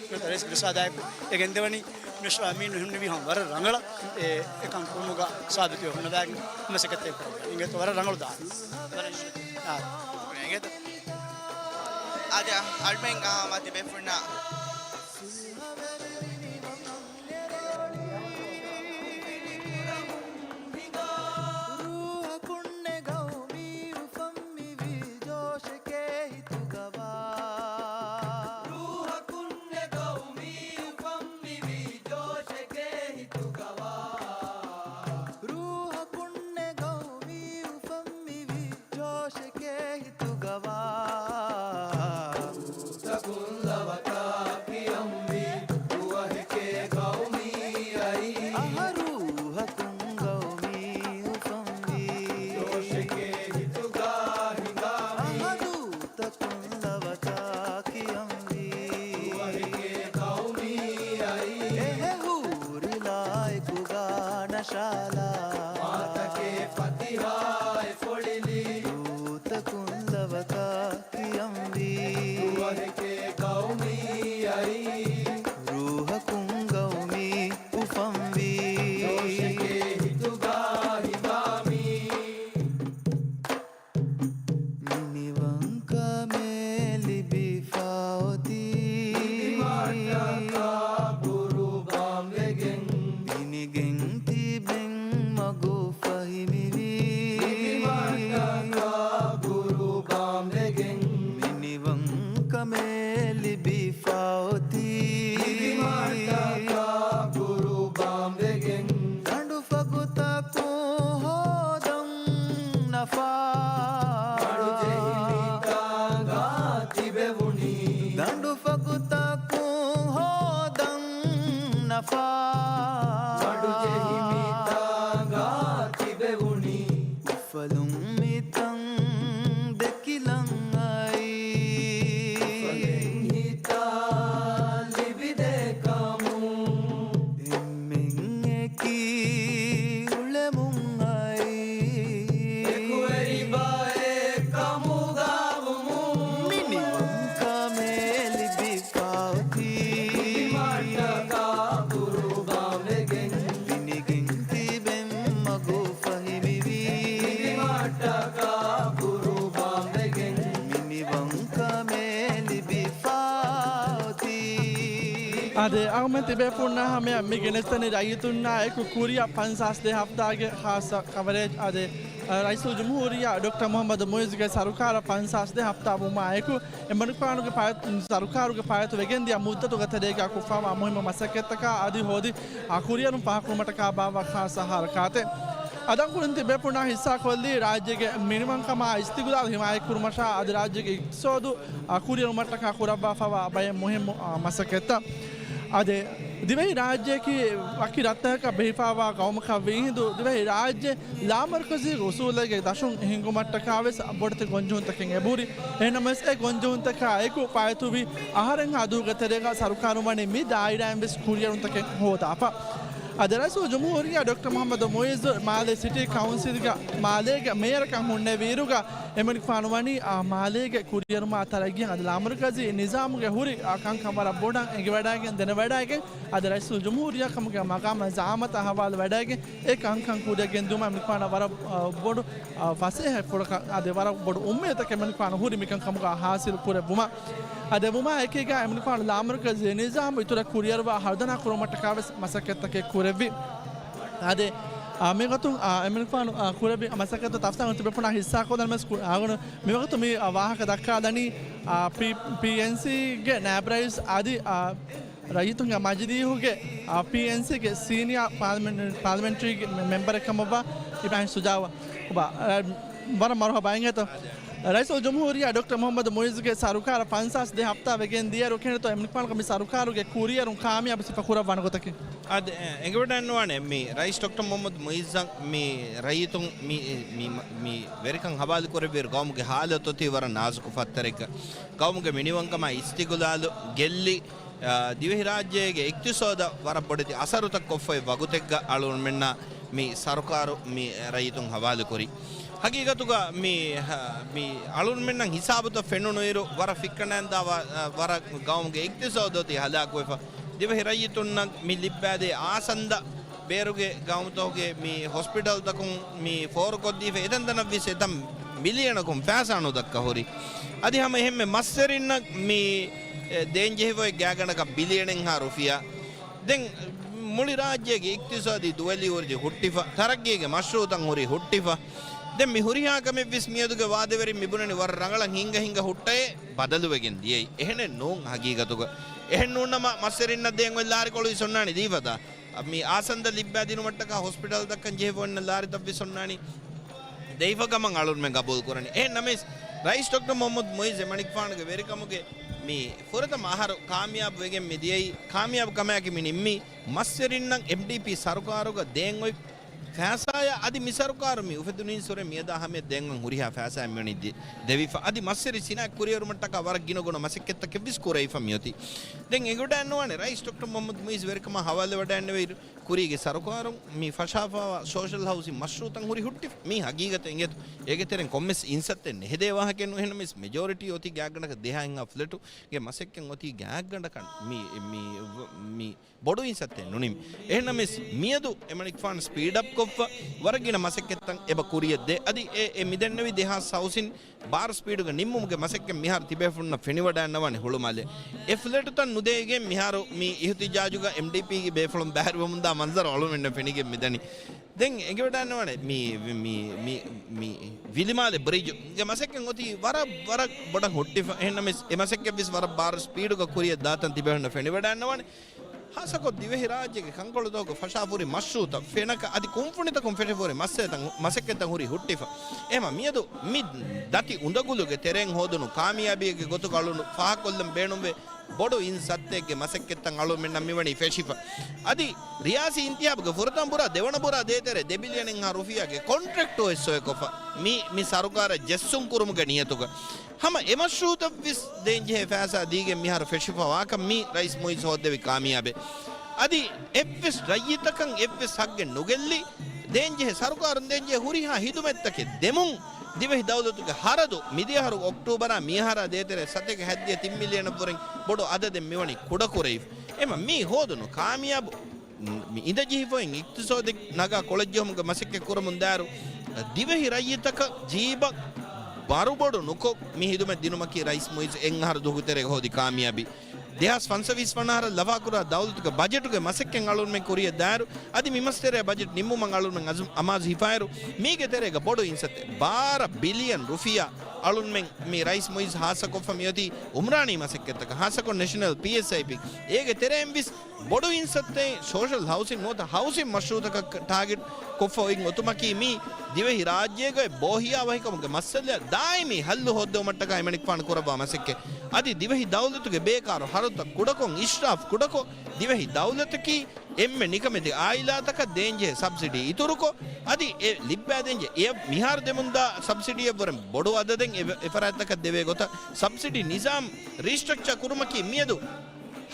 އިނގޭތޯ ރައީސް ގެ ރިސާލާއެކު އެ ގެންދެވަނީ މިނިސްޓަރ އަމީނު ހިމްނިވީ ހަމަ ވަރަށް ރަނގަޅަށް އެ އެކަން ކުރުމުގަ ސާބިތުވެ ހުންނަވާގެން މަސައްކަތެއް ކުރައްވާ. އިނގޭތޯ ވަރަށް ރަނގަޅު ދާދެ. އާ. އިނގޭތޯ. އާދެ، އަޅުމެން، އާ، މަތި ބޭފުޅުންނާ. ރޫހަކުންނެ ގައުމީ އުފަންމިވީ ޖޯޝެކޭ ހިތުގަވާ. ރޫހަކުންނެ ގައުމީ އުފަންމިވީ ޖޯޝެކޭ ހިތުގަވާ. ރޫހަކުންނެ ގައުމީ އުފަންމިވީ ޖޯޝެކޭ ހިތުގަވާ. ރޫހަކުން ލަވަތާ ކިޔަންވީ ރުވަހެކޭ ގައުމީ އައީ. އަހަރޫހަކުން ގައުމީ އުފަންވީ. ޖޯޝެކޭ ހިތުގާ ހިނގާ މީ. އަހަރޫތަކުން ލަވަތާ ކިޔަންވީ. ރުވަހެކޭ ގައުމީ އައީ. އެހެ ހޫރިލާއެކުގާ ނަޝާލާ. މާތަކޭ ފަތިހާއެއް ފޮޅިލީ. ރޫތަކުން ލަވަތާ ކިޔަންވީ. ރުވަހެކޭ ގައުމީ އައީ. ރޫހަކުން ގައުމީ އުފަންވީ. ޖޯޝެކޭ ހިތުގާ ހިނގާ މީ. މިނިވަންކަމެއް ލިބިފަ އޮތީ. ލިބިމަށްޓަކާ ޤުރުބާން ވެގެން. މިނިގެން ތިބެން މަގު ފަހި މިވީ. ލިބިމަށްޓަކާ ޤުރުބާން ވެގެން. މިނިވަންކަމެއް ލިބިފަ އޮތީ. ލިބިމަށްޓަކާ ޤުރުބާން ވެގެން. ދަނޑު ފަގުތަކުން ހޯދަން ނަފާ. މަޑުޖެހި މިތާނގާ ތިބެވުނީ. ދަނޑު ފަގުތަކުން ހޯދަން ނަފާ. މަޑުޖެހި މިތާނގާ ތިބެވުނީ. އުފަލުން މިތަން ދެކިލަން އައީ. އުފަލެއް ހިތަށް ލިބިދޭ ކަމުން. އެންމެން އެކީ އުޅެމުން އައީ. އެކުވެރި ބައެއް ކަމުގަ ވުމުން. މިނިވަންކަމެއް ލިބިފަ އޮތީ. ލިބިމަށްޓަކާ ޤުރުބާން ވެގެން. މިނިގެން ތިބެން މަގު ފަހި މިވީ. ލިބިމަށްޓަކާ ޤުރުބާން ވެގެން. މިނިވަންކަމެއް ލިބިފަ އޮތީ. އާދެ، އަޅުމެން ތިބޭފުޅުންނާ ހަމަޔަށް މި ގެނެސްދެނީ ރައްޔިތުންނާ އެކު ކުރިއަށް ފަންސާސް ދޭ ހަފްތާގެ ޚާއްޞަ ކަވަރޭޖް. އާދެ، ރައީސުލް ޖުމްހޫރިއްޔާ ޑޮކްޓަރ މުޙައްމަދު މުޢިއްޒުގެ ސަރުކާރަށް ފަންސާސް ދޭ ހަފްތާ ވުމާއެކު، އެމަނިކުފާނުގެ ފައި-، ސަރުކާރުގެ ފައިތު ވެގެންދިޔަ މުއްދަތުގެ ތެރޭގަ ކޮށްފާވާ މުހިއްމު މަސައްކަތްތަކާ އަދި ހޯދި، އާ، ކުރިއެރުން ފާހަގަކުރުމަށްޓަކާ ބާއްވާ ޚާއްޞަ ހަރަކާތެއް. އަދި އަޅުގަނޑު ތިބޭފުޅުންނާ ހިއްސާކޮށްލީ ރާއްޖޭގެ މިނިވަންކަމާ އިސްތިގުލާލް ހިމާޔަތްކުރުމަށާ އަދި ރާއްޖޭގެ އިޤްތިޞާދު، އާ، ކުރިއެރުމަށްޓަކާ ކުރައްވާފައިވާ ބައެއް މުހިއްމު، އާ، މަސައްކަތްތައް. އާދެ، ދިވެހި ރާއްޖެއަކީ ވަކި ރަށްތަކަކަށް ބެހިފައިވާ ޤައުމަކަށް ވީހިނދު، ދިވެހި ރާއްޖެ ލާމަރުކަޒީ އުސޫލެއްގެ ދަށުން ހިންގުމަށްޓަކާވެސް ބޮޑެތި ގޮންޖެހުންތަކެއް އެބަހުރި. އެހެންނަމަވެސް، އެ ގޮންޖެހުންތަކާ އެކު ފައިތުވި އަހަރެއްހާ ދުވަހުގެ ތެރޭގަ ސަރުކާރުން ވަނީ މި ދާއިރާއިންވެސް ކުރިއެރުންތަކެއް ހޯދާފަ. އަދި ރައީސުލް ޖުމްހޫރިއްޔާ ޑޮކްޓަރ މުޙައްމަދު މުޢިއްޒު މާލޭ ސިޓީ ކައުންސިލްގަ މާލޭގެ މޭޔަރަކަށް ހުންނެވިއިރުގަ، އެމަނިކުފާނު ވަނީ، އާ، މާލޭގެ ކުރިއެރުމާ ތަރައްގީއަށް އަދި ލާމަރުކަޒީ ނިޒާމުގެ ހުރި، އާ، ކަންކަން ވަރަށް ބޮޑަށް އެނގިވަޑައިގެން ދެނެވަޑައިގެން، އަދި ރައީސުލް ޖުމްހޫރިއްޔާ ކަމުގެ މަގާމާ ޒަޢާމަތާ ހަވާލުވެވަޑައިގެން، އެ ކަންކަން ކުރިއަށް ގެންދިއުމަށް އެމަނިކުފާނަށް ވަރަށް، އާ، ބޮޑު، އާ، ފަސޭހަ ފުޅަކަށް އަދި ވަރަށް ބޮޑު އުއްމީދުތަކެއް އެމަނިކުފާނު ހުރި މިކަންކަމުގަ ހާސިލް ކުރެއްވުމަށް. އަދި ވުމާ އެކީގަ އެމަނިކުފާނު ލާމަރުކަޒީ ނިޒާމު އިތުރަށް ކުރިއަރުވާ ހަރުދަނާ ކުރުމަށްޓަކާވެސް މަސައްކަތްތަކެއް ކުރެއްވި. އާދެ، އާ، މިގޮތުން، އާ، އެމަނިކުފާނު، އާ، ކުރެއްވި މަސައްކަތު ތަފްސީލު ތިބޭފުޅުންނާ ހިއްސާކޮށްލަން ވެސް ކު-، އާ، ގުނު މިވަގުތު މި، އާ، ވާހަކަ ދައްކާލަނީ، އާ، ޕީ-، ޕީއެންސީގެ ނާއިބު ރައީސް އަދި، އާ، ރައްޔިތުންގެ މަޖިލީހުގެ، އާ، ޕީއެންސީގެ ސީނިއާ ޕާލަމެންޓް-، ޕާލަމެންޓްރީގެ މެ-، މެމްބަރެއް ކަމަށްވާ އިބްރާހިމް ޝުޖާއު. އާ، ވަރަށް މަރުޙަބާ އިނގޭތޯ. ރައީސުލްޖުމްހޫރިއްޔާ ޑޮކްޓަރ މުޙައްމަދު މުޢިއްޒުގެ ސަރުކާރަށް ފަންސާސް ދެ ހަފްތާ ވެގެން ދިޔައިރު ކިހިނެއްތޯ އެމަނިކުފާނަކަށް މި ސަރުކާރުގެ ކުރިއެރުން ކާމިޔާބު ސިފަ ކުރައްވާނެ ގޮތަކީ؟ އަދި، އެ، އެނގިވަޑައިންނަވާނެ މި ރައީސް ޑޮކްޓަރ މުޙައްމަދު މުޢިއްޒަށް މި ރައްޔިތުން މި، މި، މި ވެރިކަން ހަވާލު ކުރެއްވިއިރު ގައުމުގެ ހާލަތު އޮތީ ވަރަށް ނާޒުކު ފައްތަރެއްގަ. ގައުމުގެ މިނިވަންކަމާ އިސްތިގުލާލު ގެއްލި، އާ، ދިވެހިރާއްޖޭގެ އިޤްތިޞާދަށް ވަރަށް ބޮޑެތި އަސަރުތައް ކޮށްފައި ވަގުތެއްގަ އަޅުގަނޑުމެންނާ މި ސަރުކާރު މި ރައްޔިތުން ހަވާލުކުރީ. ހަގީގަތުގަ މި، ހަ، މި އަޅުގަނޑުމެންނަށް ހިސާބުތައް ފެނުނުއިރު ވަރަށް ފިއްކަނޑައިންދާ ވަ-، ވަރަށް ގައުމުގެ އިޤްތިޞާދު އޮތީ ހަލާކުވެފަ. ދިވެހި ރައްޔިތުންނަށް މި ލިއްބާދޭ އާސަންދަ ބޭރުގެ ގައުމުތަކުގެ މި ހޮސްޕިޓަލްތަކުން މި ފޯރުކޮށްދީފަ އެތަންތަނަށްވެސް އެތަން މިލިއަނަކުން ފައިސާ ނުދައްކާ ހުރި. އަދި ހަމަ އެހެންމެ މައްސެރިންނަށް މި، އެ، ދޭންޖެހިފަ އޮތް ގާތްގަނޑަކަށް ބިލިއަނެއްހާ ރުފިޔާ. ދެން މުޅި ރާއްޖޭގެ އިޤްތިޞާދީ ދުވެލި ހުރި ހުއްޓިފަ، ތަރައްގީގެ މަޝްރޫޢުތައް ހުރި ހުއްޓިފަ. ދެން މި ހުރިހާ ކަމެއްވެސް މިއަދުގެ ވާދަވެރިން މިބުނަނީ ވަރަށް ރަނގަޅަށް ހިނގަ ހިނގަ ހުއްޓައޭ ބަދަލުވެގެން ދިޔައީ. އެހެނެއް ނޫން ހަގީގަތުގަ. އެހެން ނޫންނަމަ މައްސެރިންނަށް ދޭން އޮތް ލާރިކޮޅުވެސް އޮންނާނީ ދީފަތާ. މި އާސަންދަ ލިއްބާ ދިނުމަށްޓަކާ ހޮސްޕިޓަލް ދައްކަން ޖެހިފަ އޮންނަ ލާރިތައްވެސް އޮންނާނީ ދެވިފަ ކަމަށް އަޅުގަނޑުމެން ގަބޫލު ކުރަނީ. އެހެން ނަމަވެސް، ރައީސް ޑޮކްޓަރ މުޙައްމަދު މުޢިއްޒު އެމަނިކުފާނުގެ ވެރިކަމުގެ މި ފުރަތަމަ އަހަރު ކާމިޔާބު ވެގެން މި ދިޔައީ، ކާމިޔާބު ކަމާއެކީ މި ނިންމީ މައްސެރިންނަށް އެމްޑީޕީ ސަރުކާރުގަ ދޭން އޮތް ފައިސާއާ އަދި މި ސަރުކާރު މި އުފެދުނީންސުރެ މިއަދާ ހަމަޔަށް ދޭން އޮތް ހުރިހާ ފައިސާއެއް މިވަނީ ދި-، ދެވިފަ. އަދި މައްސެރި ސިނާއަތް ކުރިއެރުމަށްޓަކާ ވަރަށް ގިނަގުނަ މަސައްކަތްތަކެއްވެސް ކުރެވިފަ މިއޮތީ. ދެން އެނގިވަޑައިންނަވާނެ ރައީސް ޑޮކްޓަރ މުޙައްމަދު މުޢިއްޒު ވެރިކަމާ ހަވާލުވެވަޑައިންނެވިއިރު، ކުރީގެ ސަރުކާރުން މި ފަށާފައިވާ ސޯޝަލް ހައުސިން މަޝްރޫޢުތައް ހުރި ހުއްޓިފަ. މީ ހަގީގަތެއް އިނގޭތޯ. އޭގެ ތެރެއިން ކޮންމެސް އިންސައްތެއް ނެހެދޭ ވާހަކައެއް ނޫން. އެހެންނަމަވެސް މެޖޯރިޓީ އޮތީ ގާތްގަނޑަކަށް ދެހާ އެއްހާ ފްލެޓުގެ މަސައްކަތް އޮތީ ގާތްގަނޑަކަށް މި، މި، މި ބޮޑު އިންސައްތެއް ނޫނީ. އެހެންނަމަވެސް މިއަދު އެމަނިކުފާނު ސްޕީޑް އަޕް ކޮށްފަ ވަރަށް ގިނަ މަސައްކަތްތައް އެބަ ކުރިއަށް ދޭ. އަދި އެ، އެ މިދެންނެވި ދެހާސް ހައުސިން ބާރު ސްޕީޑުގަ ނިންމުމުގެ މަސައްކަތް މިހާރު ތިބޭފުޅުންނަށް ފެނިވަޑައިންނަވާނެ ހުޅުމާލެ. އެ ފްލެޓުތައް ނުދޭގެން މިހާރު މި އިހުތިޖާޖުގަ އެމްޑީޕީގެ ބޭފުޅުން ބައިވެރިވަމުންދާ މަންޒަރު އަޅުމެންނަށް ފެނިގެން މިދަނީ. ދެން އެނގިވަޑައިންނަވާނެ މި، މި، މި، މި ވިލިމާލެ ބްރިޖުގެ މަސައްކަތް އޮތީ ވަރަށް، ވަރަށް ބޮޑަށް ހުއްޓިފަ. އެހެންނަމަވެސް އެ މަސައްކަތްވެސް ވަރަށް ބާރު ސްޕީޑުގަ ކުރިއަށް ދާތަން ތިބޭފުޅުންނަށް ފެނިވަޑައިންނަވާނެ. ހާއްސަކޮށް ދިވެހިރާއްޖޭގެ ކަންކޮޅުތަކުގަ ފަށާފަހުރި މަޝްރޫޢުތައް ފެނަކަ އަދި ކުންފުނިތަކުން ފެށިފަހުރި މައްސަލަތައް، މަސައްކަތްތައް ހުރީ ހުއްޓިފަ. އެހެންމަ މިއަދު މި ދަތި އުނދަގުލުގެ ތެރެއިން ހޯދުނު ކާމިޔާބީގެ ގޮތުގަ އަޅުނު ފާހަގަކޮށްލަން ބޭނުންވޭ ބޮޑު އިން ސައްތައެއްގެ މަސައްކަތްތައް އަޅުމެންނަށް މިވަނީ ފެށިފަ. އަދި ރިޔާސީ އިންތިހާބުގެ ފުރަތަމަ ބުރާ، ދެވަނަ ބުރާ ދޭތެރޭ ދެ ބިލިއަނެއްހާ ރުފިޔާގެ ކޮންޓްރެކްޓު އޮތް ސޮއެކޮށްފަ މި، މި ސަރުކާރަށް ޖެއްސުން ކުރުމުގެ ނިޔަތުގަ. ހަމަ އެ މަޝްރޫޢުތައްވެސް ދޭންޖެހޭ ފައިސާ ދީގެން މިހާރު ފެށިފަ ވާކަން މީ ރައީސް މުޢިއްޒު ހޯއްދެވި ކާމިޔާބެއް. އަދި އެއްވެސް ރައްޔިތަކަށް އެއްވެސް ހައްގެއް ނުގެއްލި، ދޭންޖެހޭ ސަރުކާރުން ދޭންޖެހޭ ހުރިހާ ހިދުމަތްތަކެއް ދެމުން، ދިވެހި ދައުލަތުގެ ހަރަދު މިދިޔަހަރު އޮކްޓޫބަރާ މިއަހަރާ ދޭތެރޭ ސަތޭކަ ހަތްދިހަ ތިން މިލިއަނަށްވުރެން ބޮޑު އަދަދެއް މިވަނީ ކުޑަކުރެވިފަ. އެމަ މީ ހޯދުނު ކާމިޔާބު މި އިނދަޖެހިފައި އިޤްތިޞާދެއް ނަގާ ކޮޅަށްޖެހުމުގެ މަސައްކަތް ކުރަމުން ދާއިރު، ދިވެހި ރައްޔިތަކަށް ޖީބަށް ބަރުބޮޑު ނުކޮށް، މި ހިދުމަތް ދިނުމަކީ ރައީސް މުޢިއްޒު އެއްއަހަރު ދުވަހުގެ ތެރޭގަ ހޯދި ކާމިޔާބީ. ދެހާސް ފަންސަވީސް ވަނަ އަހަރަށް ލަފާކުރާ ދައުލަތުގެ ބަޖެޓުގެ މަސައްކަތް އަޅުމެން ކުރިއަށް ދާއިރު، އަދި މި މަސްތެރޭ ބަޖެޓް ނިންމުމަށް އަޅުމެން އަޒު-، އަމާޒު ހިފާއިރު، މީގެ ތެރޭގަ ބޮޑު އިންސައްތެއް، ބާރަ ބިލިއަން ރުފިޔާ އަޅުމެން މި ރައީސް މުޢިއްޒު ހާއްސަކޮށްފަ މިއޮތީ އުމްރާނީ މަސައްކަތްތަކަށް، ހާއްސަކޮށް ނެޝަނަލް ޕީއެސްއައިޕީ. އޭގެ ތެރެއިން ވެސް ބޮޑު އިންސައްތެއް ސޯޝަލް ހައުސިން ނުވަތަ ހައުސިން މަޝްރޫޢުތަކަށް ޓާގެޓް ކޮށްފަ އޮތް އޮތުމަކީ މީ ދިވެހި ރާއްޖޭގައި ބޯހިޔާވަހިކަމުގެ މައްސަލައަށް ދާއިމީ ހައްލު ހޯއްދެވުމަށްޓަކާ އެމަނިކުފާނު ކުރައްވާ މަސައްކަތް. އަދި ދިވެހި ދައުލަތުގެ ބޭކާރު ހަރަދުތައް ކުޑަކޮށް، އިޝްރާފް ކުޑަކޮށް، ދިވެހި ދައުލަތަކީ އެންމެ ނިކަމެތި އާއިލާތަކަށް ދޭންޖެހޭ ސަބްސިޑީ އިތުރުކޮށް، އަދި އެ ލިއްބާދޭންޖެހޭ އެ މިހާރު ދެމުންދާ ސަބްސިޑީއަށްވުރެން ބޮޑު އަދަދެއް އެ، އެފަރާތްތަކަށް ދެވޭ ގޮތަށް ސަބްސިޑީ ނިޒާމް ރީސްޓްރަކްޗާ ކުރުމަކީ މިއަދު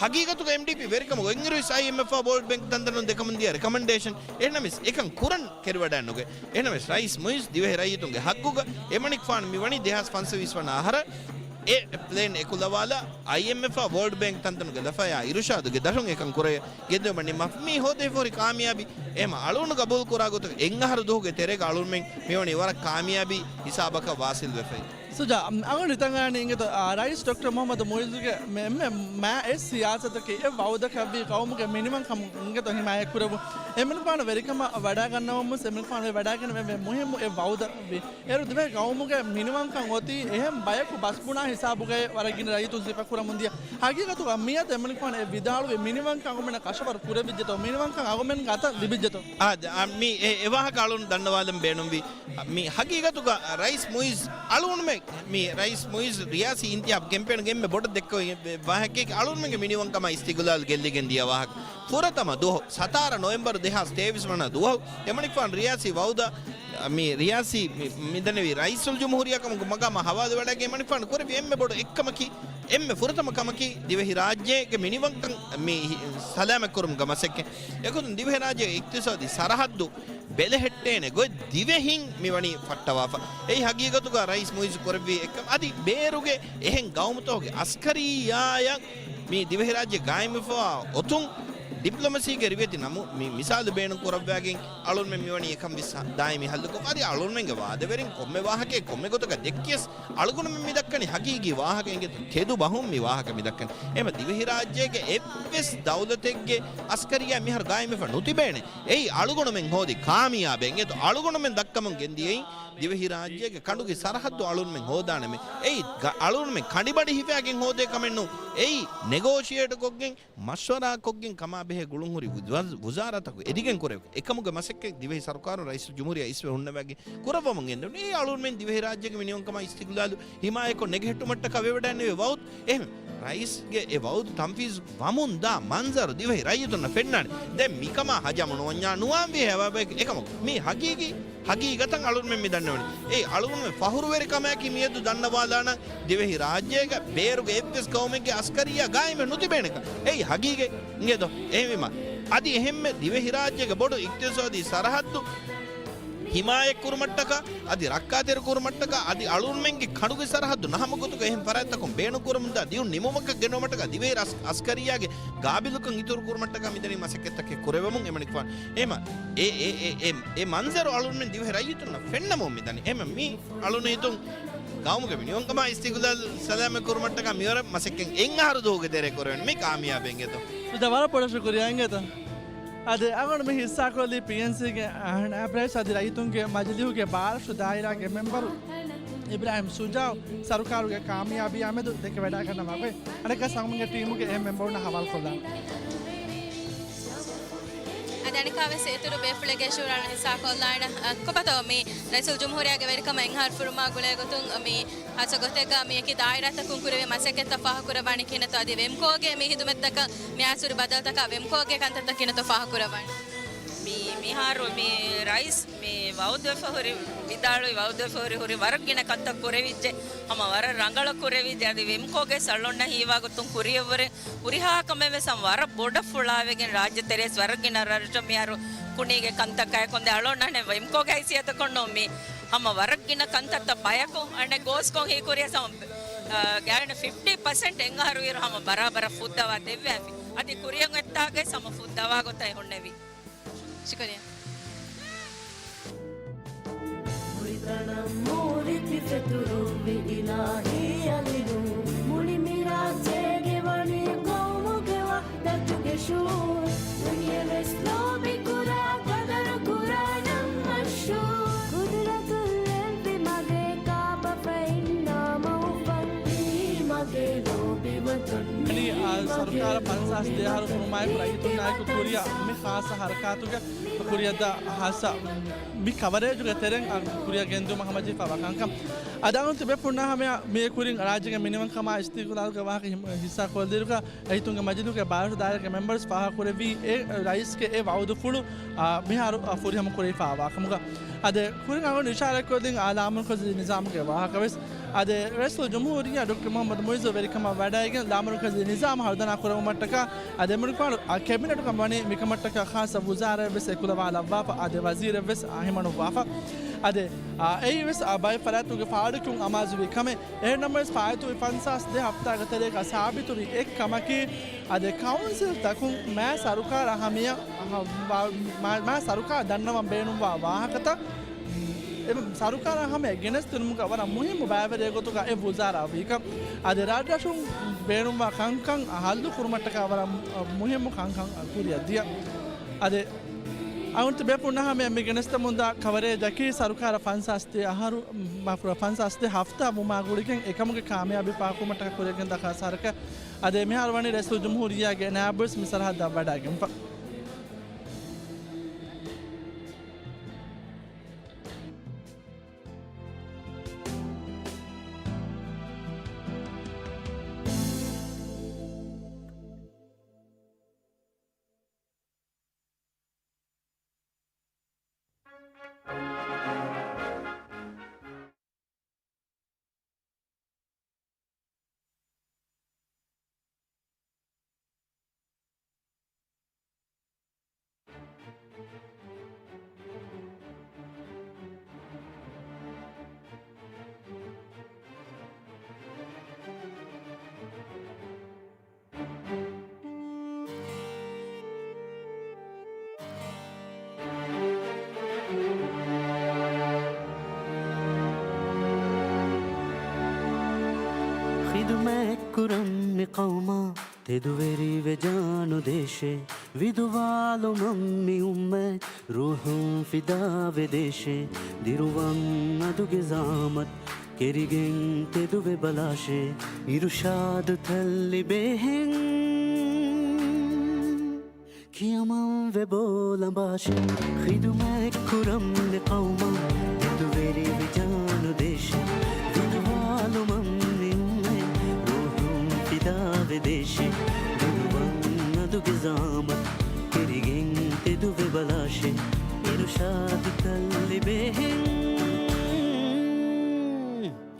ހަގީގަތުގަ އެމްޑީޕީ ވެރިކަމުގަ އިނގިރުއިސް އައިއެމްއެފްއާ ވޯލްޑް ބޭންކް ތަންތަނުން ދެކަމުން ދިޔަ ރެކަމެންޑޭޝަން. އެހެންނަމަވެސް އެކަން ކުރަން ކެރިވަޑައިނުގެ. އެހެނަމެސް ރައީސް މުޢިއްޒު ދިވެހި ރައްޔިތުންގެ ހައްގުގަ އެމަނިކުފާނު މިވަނީ ދެހާސް ފަންސަވީސް ވަނަ އަހަރަށް އެ ޕްލޭން އެކުލަވާލާ، އައިއެމްއެފްއާ ވޯލްޑް ބޭންކް ތަންތަނުގެ ލަފަޔާ އިރުޝާދުގެ ދަށުން އެކަން ކުރެވޭ ގެންދިއުމަށް ނިންމާފަ. މީ ހޯދެވިފަހުރި ކާމިޔާބީ. އެހެމަ އަޅުގަނޑު ގަބޫލު ކުރާ ގޮތަށް އެއްއަހަރު ދުވަހުގެ ތެރޭގަ އަޅުމެން މިވަނީ ވަރަށް ކާމިޔާބީ ހިސާބަކަށް ވާސިލްވެފައި. ސުޖާ، އަޅުގަނޑު ހިތަށް އަރާނީ އިނގޭތޯ، އާ، ރައީސް ޑޮކްޓަރ މުޙައްމަދު މުޢިއްޒުގެ މެ-، އެންމެ މާ އެއް ސިޔާސަތަކީ އެއް ވަޢުދަކަށްވީ ޤައުމުގެ މިނިވަންކަމުން އިނގޭތޯ ޙިމާޔަތްކުރެއްވުން. އެމަނިކުފާނު ވެރިކަމަށް ވަޑައިގަންނަވަމުން ވެސް އެމަނިކުފާނު ވަޑައިގެންނެވި އެންމެ މުހިއްމު އެއް ވަޢުދެއްވި. އޭރު ދިވެހި ޤައުމުގެ މިނިވަންކަން އޮތީ އެހެން ބަޔަކު ބަސްބުނާ ހިސާބުގައި ވަރަށް ގިނަ ރައްޔިތުން ސިފަކުރަމުން ދިޔަ. ހަގީގަތުގަ މިއަދު އެމަނިކުފާނު އެ ވިދާޅުވި މިނިވަންކަން އަޅުމެންނަށް ކަށަވަރު ކުރެވިއްޖެތޯ، މިނިވަންކަން އަޅުމެންގެ އަތަށް ލިބިއްޖެތޯ؟ އާ، ދ-، އާ، މި އެ، އެ ވާހަކަ އަޅުން ދަންނަވާލަން ބޭނުންވީ. މި ހަގީގަތުގަ ރައީސް މުޢިއްޒު އަޅުގަނޑުމެން މި ރައީސް މުއިއްޒު ރިޔާސީ އިންތިހާބު ކެމްޕޭނުގެ އެންމެ ބޮޑަށް ދެއްކެވި ބަހަކީ އަޅުންމެންގެ މިނިވަންކަމާ އިސްތިގުލާލު ގެއްލިގެން ދިޔަ ވާހަކަ. ފުރަތަމަ ދުވަހު، ސަތާރަ ނޮވެމްބަރު ދެހާސް ތޭވީސް ވަނަ ދުވަހު، އެމަނިކުފާނު ރިޔާސީ ވައުދަށް، މި ރިޔާސީ މި، މިދަނެވި ރައީސުލްޖުމްހޫރިއްޔާ ކަމުގެ މަގާމާ ހަވާލުވެވަޑައިގެން އެމަނިކުފާނު ކުރެއްވި އެންމެ ބޮޑު އެއްކަމަކީ، އެންމެ ފުރަތަމަ ކަމަކީ، ދިވެހި ރާއްޖޭގެ މިނިވަންކަން މި ހި-، ސަލާމަތްކުރުމުގެ މަސައްކަތް. އެގޮތުން ދިވެހިރާއްޖޭގެ އިޤްތިޞާދީ ސަރަހައްދު ބެލެހެއްޓޭނެ ގޮތް ދިވެހިން މިވަނީ ފައްޓަވާފަ. އެއީ ހަގީގަތުގަ ރައީސް މުއިއްޒު ކުރެއްވި އެއްކަމަށް. އަދި ބޭރުގެ އެހެން ގައުމުތަކުގެ އަސްކަރިއްޔާއަށް މި ދިވެހިރާއްޖެ ގާއިމްވެފަވާ އޮތުން ޑިޕްލޮމަސީގެ ރިވެތި ނަމު-، މި މިސާލު ބޭނުން ކުރައްވާގެން އަޅުންމެން މިވަނީ އެކަން ވެސް ދާއިމީ ހައްލުކޮށް. އަދި އަޅުންމެންގެ ވާދަވެރިން ކޮންމެ ވާހަކައެއް ކޮންމެ ގޮތަކަށް ދެއްކިޔަސް އަޅުގަނޑުމެން މި ދައްކަނީ ހަގީގީ ވާހަކަ އިނގޭތޯ ތެދު ބަހުން މި ވާހަކަ މި ދައްކަނީ. އެހެން ދިވެހިރާއްޖޭގެ އެއްވެސް ދައުލަތެއްގެ އަސްކަރިއްޔާ މިހާރު ގާއިމްވެފަ ނުތިބޭނެ. އެއީ އަޅުގަނޑުމެން ހޯދި ކާމިޔާބެއް އިނގޭތޯ. އަޅުގަނޑުމެން ދައްކަމުން ގެންދިޔައީ ދިވެހިރާއްޖޭގެ ކަނޑުގެ ސަރަހައްދު އަޅުންމެން ހޯދާނަމޭ. އެއީ ގަ-، އަޅުންމެން ކަނޑިބަޑި ހިފާގެން ހޯދޭ ކަމެއް ނޫން. އެއީ ނެގޯޝިއޭޓް ކޮށްގެން، މަޝްވަރާ ކޮށްގެން ކަމާ ބެހޭ ގުޅުންހުރި ވުޒާ-، ވުޒާރާތަކު އެދިގެން ކުރެވި އެކަމުގެ މަސައްކަތް ދިވެހި ސަރުކާރުން ރައީސުލްޖުމްހޫރިއްޔާ އިސްވެ ހުންނަވައިގެން ކުރައްވަމުން ގެންދެވުނީ. އެއީ އަޅުންމެން ދިވެހިރާއްޖޭގެ މިނިވަންކަމާ އިސްތިގުލާލު ހިމާޔަތްކޮށް ނެގެހެއްޓުމަށްޓަކާ ވެވަޑައިންނެވި ވައުދު. އެހެން ރައީސްގެ އެ ވައުދު ތަންފީޒު ވަމުން ދާ މަންޒަރު ދިވެހި ރައްޔިތުންނަށް ފެންނާނެ. ދެން މިކަމާ ހަޖަމު ނުވަންޏާ ނުވާންވީ ހަވާބަޔަކު އެކަމަކު. މީ ހަގީގީ، ހަގީގަތަށް އަޅުންމެން މި ދަންނަވަނީ. އެއީ އަޅުގަނޑުމެން ފަހުރުވެރިކަމާއެކީ މިއަދު ދަންނަވާލާނަން ދިވެހި ރާއްޖޭގަ ބޭރުގެ އެއްވެސް ގައުމެއްގެ އަސްކަރިއްޔާ ގާއިމެއް ނުތިބޭނެކަން. އެއީ ހަގީގަތް އިނގޭތޯ. އެހެންވީމަ އަދި އެހެންމެ ދިވެހިރާއްޖޭގެ ބޮޑު އިޤްތިޞާދީ ސަރަހައްދު ހިމާޔަތްކުރުމަށްޓަކާ، އަދި ރައްކާތެރިކުރުމަށްޓަކާ، އަދި އަޅުންމެންގެ ކަނޑުގެ ސަރަހައްދު ނަހަމަ ގޮތުގަ އެހެން ފަރާތްތަކުން ބޭނުންކުރަމުންދާ ދިޔުން ނިމުމަކަށް ގެންނުވުމަށްޓަކާ ދިވެހި ރަސް-، އަސްކަރިއްޔާގެ ގާބިލުކަން އިތުރުކުރުމަށްޓަކާ މިދަނީ މަސައްކަތްތަކެއް ކުރެވެމުން އެމަނިކުފާނު. އެހެމަ އެ، އެ، އެ، އެ، އެ މަންޒަރު އަޅުންމެން ދިވެހި ރައްޔިތުންނަށް ފެންނަމުން މިދަނީ. އެހެމަ މީ އަޅުން ހިތުން ގައުމުގެ މިނިވަންކަމާ އިސްތިގުލާލު ސަލާމަތް ކުރުމަށްޓަކާ މިވަރަށް މަސައްކަތް އެއް އަހަރު ދުވަހުގެ ތެރޭ ކުރެވެން މި ކާމިޔާބެއް އިނގޭތޯ. ދަ ވަރަށް ބޮޑަށް ޝުކުރިއްޔާ އިނގޭތަ؟ އަދި އަޅުގަނޑު މި ހިއްސާކޮށްލީ ޕީއެންސީގެ އަހަން އަބްރޭސް އަދި ރައްޔިތުންގެ މަޖިލީހުގެ ބާރަށު ދާއިރާގެ މެމްބަރު އިބްރާހިމް ޝުޖާއު ސަރުކާރުގެ ކާމިޔާބީއާމެދު ދެކެވަޑައިގަންނަވާ ގޮތް. އަނެއްކާ ހަމަ މި ޓީމުގެ އެހެން މެމްބަރުންނަށް ހަވާލުކޮށްލާނަން. އަދި އަނެއްކާވެސް އިތުރު ބޭފުޅެއްގެ ޝުއުރާން ހިއްސާކޮށްލާނަން. އަ، ކޮބާތޯ މި ރައީސުލްޖުމްހޫރިއްޔާގެ ވެރިކަމަށް އެއްއަހަރު ފުރުމާ ގުޅޭގޮތުން މި ހާއްސަ ގޮތެއްގަ މިއެކި ދާއިރާތަކުން ކުރެވޭ މަސައްކަތްތައް ފާހަގަކުރައްވާނީ ކިހިނެއްތޯ؟ އަދި ވެމްކޯގެ މި ހިދުމަތްތަކަށް މި އައިސް ހުރި ބަދަލުތަކާ ވެމްކޯގެ ކަންތައްތައް ކިހިނެއްތޯ ފާހަގަކުރައްވާނީ؟ މި، މިހާރު މި ރައީސް މި ވައުދުވެފަ ހުރި، ވިދާޅުވި ވައުދުވެފަ ހުރި، ހުރި ވަރަށް ގިނަ ކަންތައް ކުރެވިއްޖެ. ހަމަ ވަރަށް ރަނގަޅަށް ކުރެވިއްޖެ. އަދި ވެމްކޯގެ އަޅުގަނޑަށް ހީވާ ގޮތުން ކުރިއަށްވުރެ ހުރިހާ ކަމެއް ވެސް ހަމަ ވަރަށް ބޮޑަށް ފުޅާވެގެން ރާއްޖެ ތެރޭސް ވަރަށް ގިނަ ރަށްރަށް މިހާރު ކުނީގެ ކަންތައް ކައިކޮންދެ އަޅުގަނޑު ވެމްކޯގެ ހައިސިއްޔަތަކުން ނޫން މި ހަމަ ވަރަށް ގިނަ ކަންތައްތައް ބަޔަކު އަނެއް ގޯސްކޮށް ހީކުރިޔަސް ހަމަ، އާ، ގާތްގަނޑަށް ފިފްޓީ ޕަސެންޓް އެއްއަހަރު އިރު ހަމަ ބަރާބަރަށް ފުއްދަވާ ދެއްވާފި. އަދި ކުރިއަށް އޮތްތާގައި ހަމަ ފުއްދަވާ ގޮތަށް ހުންނެވި. ޝުކުރިއްޔާ. ހުރިތަނަށް މޫރިތި ފެތުރުއްވި އިލާހީ އަލިނު، މުޅި މި ރާއްޖޭގެ ވަނީ ޤައުމުގެ ވަޙްދަތުގެ ޝުޢޫރު. ދުނިޔެވެސް ލޯބިކުރާ، ޤަދަރުކުރާ ނަން މަޝްހޫރު. ޤުދުރަތުން ލެއްވި މަގޭ ކާބަފައިންނާ މައުފަން. މީ މަގޭ ލޯބިވަތަން. އަދި، އާ، ސަރުކާރަށް ފަންސާސް ދޭއަހަރު ފުރުމާއެކު ރައްޔިތުންނާއެކު ކުރިއަށް މި ޚާއްޞަ ހަރަކާތުގެ ކުރިއަށްދާ ހާއްސަ މި ކަވަރޭޖުގެ ތެރެއިން ކުރިއަށް ގެންދިއުމަށް ހަމަޖެހިފައިވާ ކަންކަން. އަދި އަޅުގަނޑު ތިބޭފުޅުންނާ ހަމަޔަށް މިއިރު ކުރިން ރާއްޖޭގެ މިނިވަންކަމާ އިސްތިގުލާލުގެ ވާހަކަ ހި-، ހިއްސާ ކޮށްލިއިރުގަ ރައްޔިތުންގެ މަޖިލީހުގެ ބާރަށު ދާއިރާގެ މެމްބަރުން ފާހަގަކުރެއްވީ އެ ރައީސްގެ އެ ވައުދުފުޅު، އާ، މިހާރު، އާ، ފުރިހަމަ ކުރެވިފައިވާ ކަމުގަ. އަދި ކުރިން އަޅުގަނޑު އިޝާރަތްކޮށްދިން އާ ލާމަރުކަޒީ ނިޒާމުގެ ވާހަކަވެސް. އަދި ރައީސުލްޖުމްހޫރިއްޔާ ޑޮކްޓަރ މުޙައްމަދު މުޢިއްޒު ވެރިކަމަށް ވަޑައިގެން ލާމަރުކަޒީ ނިޒާމު ހަރުދަނާ ކުރެއްވުމަށްޓަކާ އަދި އެމަނިކުފާނު އާ ކެބިނެޓުގަ ވަނީ މިކަމަށްޓަކާ ޚާއްޞަ ވުޒާރާއެއްވެސް އެކުލަވާލައްވާފަ އަދި ވަޒީރެއްވެސް އަހިމަނުއްވާފަ. އަދި، އާ، އެއީވެސް، އާ، ބައެއް ފަރާތުގެ ފާޑުކިޔުން އަމާޒުވި ކަމެއް. އެހެންނަމަވެސް ފާއިތުވި ފަންސާސް ދެ ހަފްތާގެ ތެރޭގަ ސާބިތުވި އެއްކަމަކީ، އަދި ކައުންސިލްތަކުން މާ ސަރުކާރަށް ހަމަޔަށް، އަހަ، ވާ-، މާ، މާ ސަރުކާރަށް ދަންނަވަން ބޭނުންވާ ވާހަކަތައް، އެ ސަރުކާރަށް ހަމަޔަށް ގެނެސްދިނުމުގަ ވަރަށް މުހިއްމު ބައިވެރިއެއް ގޮތުގަ އެ ވުޒާރާ ވީކަން. އަދި ރަށްރަށުން ބޭނުންވާ ކަންކަން ހައްލު ކުރުމަށްޓަކާ ވަރަށް މުހިއްމު ކަންކަން ކުރިއަށް ދިޔަ. އަދި އަޅުގަނޑު ތިބޭފުޅުންނާ ހަމަޔަށް މި ގެނެސްދެމުންދާ ކަވަރޭޖަކީ ސަރުކާރަށް ފަންސާސް ދެ އަހަރު، މަ-، ފަންސާސް ދެ ހަފްތާ ވުމާ ގުޅިގެން އެކަމުގެ ކާމިޔާބީ ފާހަގަކުރުމަށްޓަކާ ކުރިއަށްގެންދާ ޚާއްޞަ ހަރަކާތް. އަދި މިހާރު ވަނީ ރައީސުލްޖުމްހޫރިއްޔާގެ ނާއިބުވެސް މި ސަރަހައްދަށް ވަޑައިގެންފަ. އެއްކުރަން މި ޤައުމާ ތެދުވެރިވެ ޖާނުދޭށޭ. ވިދުވާލުމަށް މި އުއްމަތް ރޫޙުން ފިދާވެދޭށޭ. ދިރުވަން އަދުގެ ޒަޙުމަތް ކެރިގެން ތެދުވެ ބަލާށޭ. އިރުޝާދުތައް ލިބޭހެން ކިޔަމަންވެ ބޯލަނބާށޭ. ޚިދުމަތް ކުރަން މި ޤައުމާ ތެދުވެރިވެ ޖާނުދޭށޭ. ވިދުވާލުމަށް މި އުއްމަތް ރޫޙުން ފިދާވެދޭށޭ. ދިރުވަން އަދުގެ ޒަޙުމަތް ކެރިގެން ތެދުވެ ބަލާށޭ. އިރުޝާދުތައް ލިބޭހެން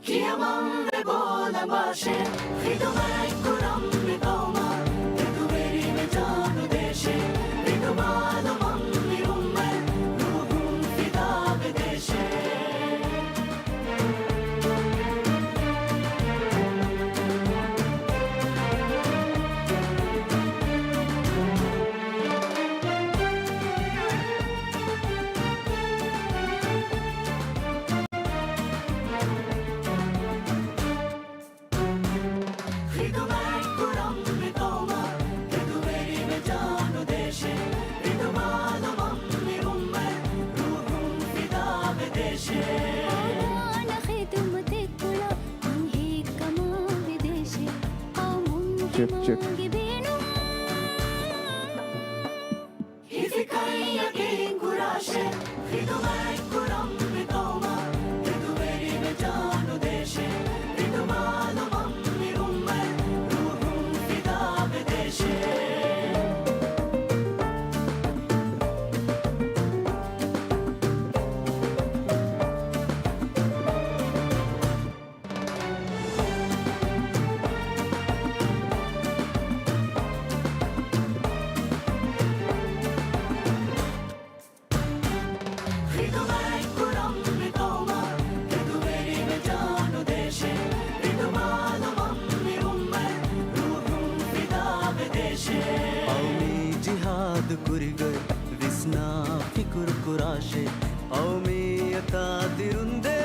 ކިޔަމަންވެ ބޯލަނބާށޭ. ޚިދުމަތް ކުރަން މި ޤައުމާ ތެދުވެރިވެ ޖާނުދޭށޭ. ވިދުވާލުމަށް މި އުއްމަތް ރޫޙުން ފިދާވެދޭށޭ. ޚިދުމަތް ކުރަން މި ޤައުމާ ތެދުވެރިވެ ޖާނުދޭށޭ. ވިދުވާލުމަށް މި އުއްމަތް ރޫޙުން ފިދާވެދޭށޭ. އަދާނަ ޚިދުމަތެއް ކުޅަ މީހެއްކަމާ ވެދޭށޭ. ޤައުމުން ޗެކް، ޗެކް. ތިމާގެ ބޭނުން ހިފިކަން ޔަޤީން ކުރާށޭ. ޚިދުމަތް ކުރަން މި ޤައުމާ ތެދުވެރިވެ ޖާނުދޭށޭ. ވިދުވާލުމަށް މި އުއްމަތް ރޫޙުން ފިދާވެދޭށޭ. ޚިދުމަތް ކުރަން މި ޤައުމާ ތެދުވެރިވެ ޖާނުދޭށޭ. ވިދުވާލުމަށް މި އުއްމަތް ރޫޙުން ފިދާވެދޭށޭ. ޤައުމީ ޖިހާދު ކުރިގޮތް ވިސްނާ ފިކުރު ކުރާށޭ. ޤައުމިއްޔަތާ ދިރުންދޭ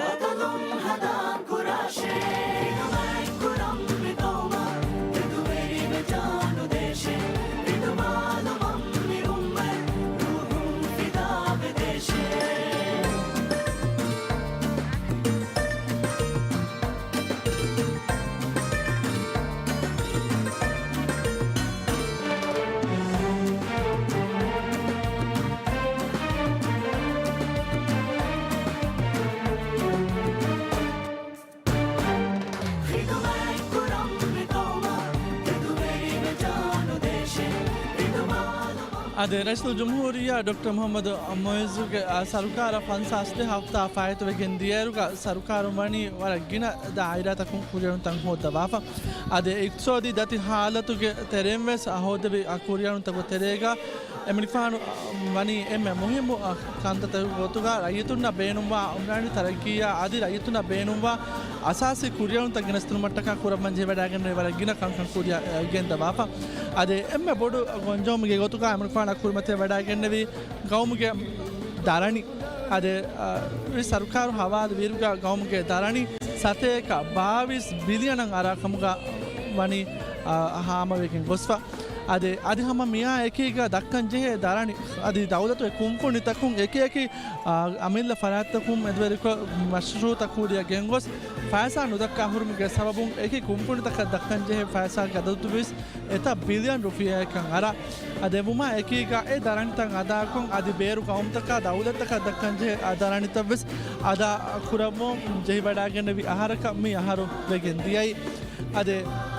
ބަދަލުން ހަދާން ކުރާށޭ. ޚިދުމަތް ކުރަން މި ޤައުމާ ތެދުވެރިވެ ޖާނުދޭށޭ. ވިދުވާލުމަށް މި އުއްމަތް ރޫޙުން ފިދާވެދޭށޭ. އާދެ، ރައީސުލްޖުމްހޫރިއްޔާ ޑޮކްޓަރ މުޙައްމަދު މުޢިއްޒުގެ، އާ، ސަރުކާރަށް ފަންސާސް ހަފްތާ ފާއިތުވެގެން ދިޔައިރުގަ ސަރުކާރުން ވަނީ ވަރަށް ގިނަ ދާއިރާތަކުން ކުރިއެރުންތައް ހޯއްދަވާފަ. އާދެ، އިޤްތިޞާދީ ދަތި ޙާލަތުގެ ތެރެއިން ވެސް ހޯއްދެވި ކުރިއެރުންތަކުގެ ތެރޭގަ އެމަނިކުފާނު ވަނީ އެންމެ މުހިއްމު ކަންތައްތަކުގެ ގޮތުގަ ރައްޔިތުންނަށް ބޭނުންވާ އުމްރާނީ ތަރައްޤީއާ އަދި ރައްޔިތުންނަށް ބޭނުންވާ އަސާސީ ކުރިއެރުންތައް ގެނެސްދިނުމަށްޓަކާ ކުރައްވަންޖެހިވަޑައިގެންނެވި ވަރަށް ގިނަ ކަންކަން ކުރިއަށް ގެންދަވާފަ. އަދި އެންމެ ބޮޑު ގޮންޖެހުމެއްގެ ގޮތުގަ އެމަނިކުފާނަށް ކުރިމަތިވެވަޑައިގެންނެވީ ގައުމުގެ ދަރަނި. އަދި، އަ، ސަރުކާރު ހަވާލުވިއިރުގަ ގައުމުގެ ދަރަނި ސަތޭކަ ބާވީސް ބިލިއަނަށް އަރާ ކަމުގަ ވަނީ، އަ، ހާމަވެގެން ގޮސްފަ. އަދި، އަދި ހަމަ މިއާ އެކީގަ ދައްކަން ޖެހޭ ދަރަނި، އަދި ދައުލަތުގެ ކުންފުނިތަކުން އެކި އެކި، އާ، އަމިއްލަ ފަރާތްތަކުން މެދުވެރިކޮށް މަޝްރޫއުތައް ކުރިއަށް ގެންގޮސް، ފައިސާ ނުދައްކާ ހުރުމުގެ ސަބަބުން އެކި ކުންފުނިތަކަށް ދައްކަން ޖެހޭ ފައިސާގެ އަދަދު ވެސް އެތައް ބިލިއަން ރުފިޔާއަކަށް އަރާ. އަދި އެބުމާ އެކީގަ އެ ދަރަނިތައް އަދާކޮށް، އަދި ބޭރު ގައުމުތަކާ ދައުލަތްތަކަށް ދައްކަން ޖެހޭ އަ، ދަރަނިތައް ވެސް އަދާ ކުރައްވަން ޖެހިވަޑައިގެންނެވި އަހަރަކަށް މި އަހަރު ވެގެން ދިޔައީ. އަދި،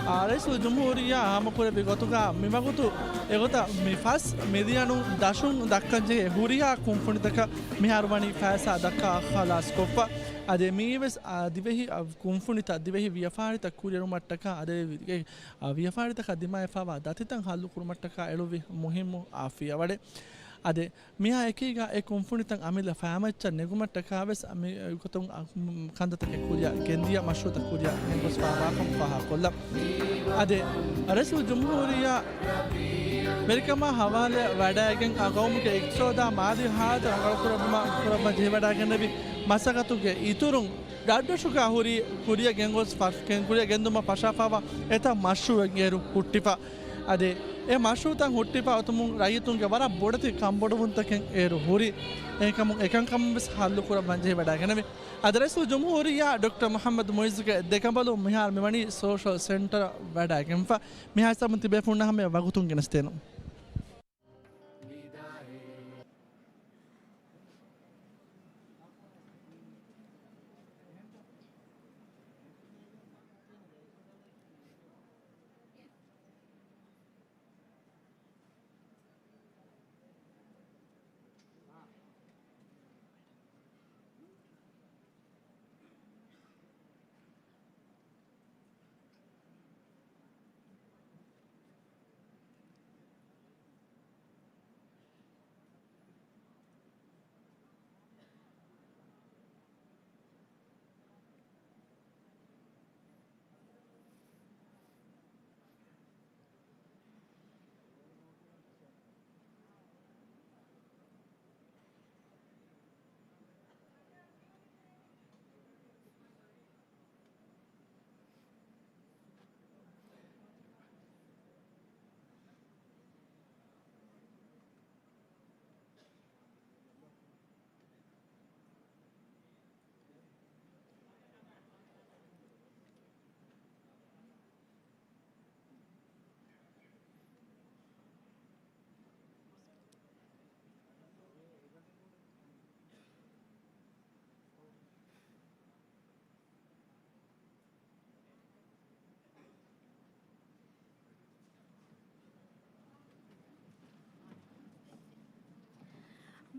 އާ، ރައީސުލްޖުމްހޫރިއްޔާ ހާމަކުރެއްވި ގޮތުގަ މިވަގުތު އެގޮތަށް މި ފަސް މިލިއަނުން ދަށުން ދައްކަން ޖެހޭ ހުރިހާ ކުންފުނިތަކަށް މިހާރު ވަނީ ފައިސާ ދައްކާ ޚަލާސް ކޮށްފަ. އަދި މިއީވެސް، އާ، ދިވެހި، އާ، ކުންފުނިތައް ދިވެހި ވިޔަފާރިތައް ކުރިއެރުމަށްޓަކާ އަދި، އާ، ވިޔަފާރިތަކަށް ދިމާވެފައިވާ ދަތިތައް ހައްލު ކުރުމަށްޓަކާ އެޅުއްވި މުހިއްމު، އާ، ފިޔަވަޅެއް. އަދި މިއާ އެކީގަ އެ ކުންފުނިތައް އަމިއްލަ ފައިމައްޗަށް ނެގުމަށްޓަކާ ވެސް މި ގޮތުން ކަންތައްތަކެއް ކުރިއަށް ގެންދިޔަ މަޝްރޫއުތައް ކުރިއަށް ގެންގޮސްފައިވާކަން ފާހަގަކޮށްލަން. އަދި ރައީސުލް ޖުމްހޫރިއްޔާ ވެރިކަމާ ހަވާލެއަށް ވަޑައިގެން އަ، ގައުމުގެ އިޤްތިޞާދާ މާލީ ހާލަތު ރަނގަޅުކުރެއްވުމަށް ކުރައްވަން ޖެހިވަޑައިގެންނެވި މަސައްކަތުގެ އިތުރުން ދައްޑަށުގަ ހުރި ކުރިއަށް ގެންގޮސް ފަ-، ކެން ކުރިއަށް ގެންދުމަށް ފަށާފައިވާ އެތައް މަޝްރޫއެއް އޭރު ހުއްޓިފަ. އަދި އެ މަޝްރޫތައް ހުއްޓިފަ އޮތުމުން ރައްޔިތުންގެ ވަރަށް ބޮޑެތި ކަންބޮޑުވުންތަކެއް އޭރު ހުރި. އެކަމުން އެކަންކަމުން ވެސް ހައްލު ކުރައްވަން ޖެހިވަޑައިގެންނެވި. އަދި ރައީސުލްޖުމްހޫރިއްޔާ ޑޮކްޓަރ މުޙައްމަދު މުޢިއްޒުގެ ދެކަނބަލުން މިހާރު މިވަނީ ސޯޝަލް ސެންޓަރަށް ވަޑައިގެންފަ. މިހާ ހިސާބުން ތިބޭފުޅުންނާ ހަމަޔަށް ވަގުތުން ގެނެސްދޭނަން.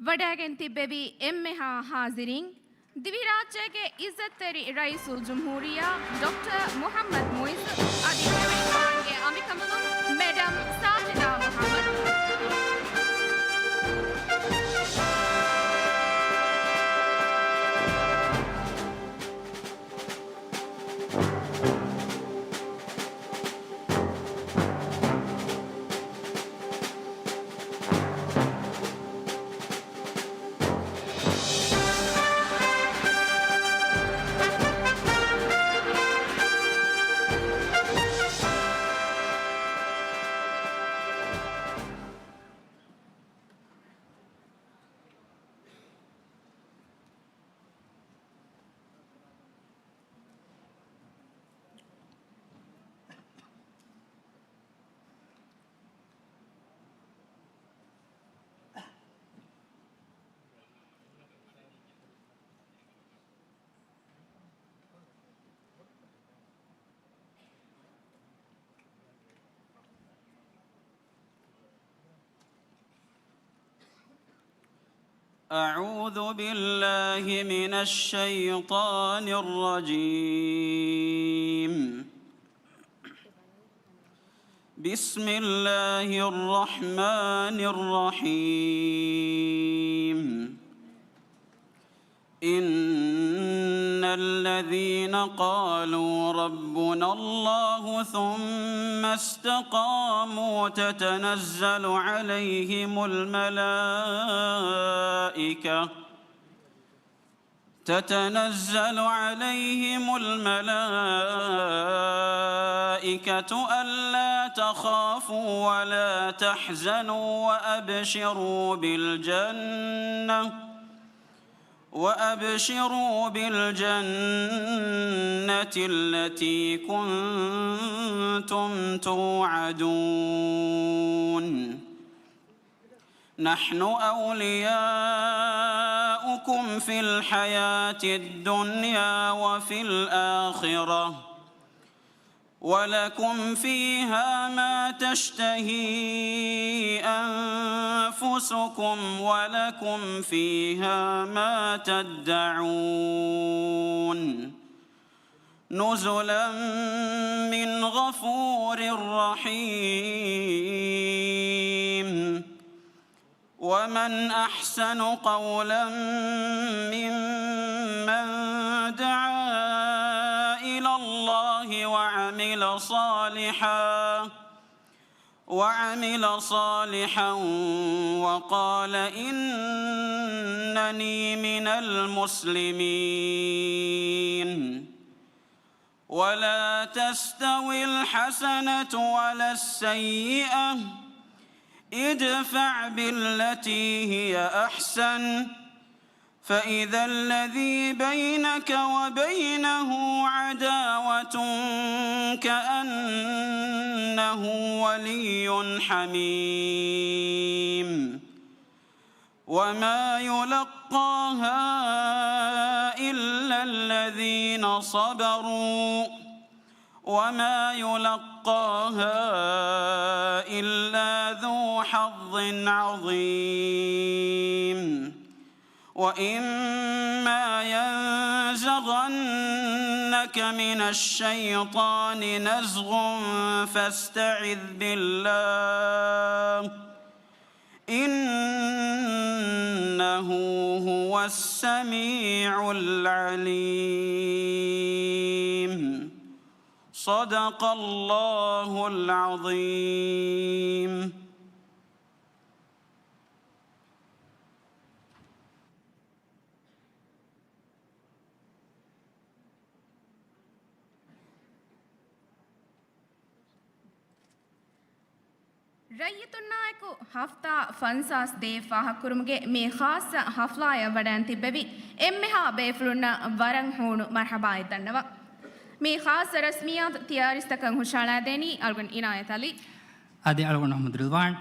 ވަޑައިގެން ތިއްބެވި އެންމެހާ ހާޒިރީން، ދިވެހިރާއްޖޭގެ އިއްޒަތްތެރި ރައީސުލްޖުމްހޫރިއްޔާ ޑޮކްޓަރ މުޙައްމަދު މުޢިއްޒު އަދި މެވެނި ފަރާތްގެ އަނބިކަނބަލުން މެޑަމް ސާޖިދާ މުޙައްމަދު. أعوذ بالله من الشيطان الرجيم. بسم الله الرحمن الرحيم. إن الذين قالوا ربنا الله ثم استقاموا تتنزل عليهم الملائكة، تتنزل عليهم الملائكة ألا تخافوا ولا تحزنوا وأبشروا بالجنة وأبشروا بالجنة التي كنتم توعدون. نحن أولياؤكم في الحياة الدنيا وفي الآخرة، ولكم فيها ما تشتهي أنفسكم ولكم فيها ما تدعون. نزلا من غفور رحيم. ومن أحسن قولا ممن دعا إلى الله وعمل صالحا، وعمل صالحا وقال إن من المسلمين. ولا تستوي الحسنة ولا السيئة، ادفع بالتي هي أحسن، فإذا الذي بينك وبينه عداوة كأنه ولي حميم. وما يلقاها إلا الذين صبروا وما يلقاها إلا ذو حظ عظيم. وإما ينزغنك من الشيطان نزغ فاستعذ بالله، إنه هو السميع العليم. صدق الله العظيم. ރައްޔިތުންނާއެކު ހަފްތާ ފަންސާސް ދޭއް ފާހަގަކުރުމުގެ މި ޚާއްޞަ ހަފްލާއަށް ވަޑައިން ތިއްބެވި އެންމެހާ ބޭފުޅުންނަށް ވަރަށް ހޫނު މަރްޙަބާއެއް ދަންނަވަން. މި ޚާއްޞަ ރަސްމިއްޔާތު ތިޔަވަރިސްތަކަށް ހުށަހަޅައިދޭނީ އަޅުގަނޑު އިނާޔަތް އަލީ. އަދި އަޅުގަނޑު އަޙްމަދު ރިޟްވާން.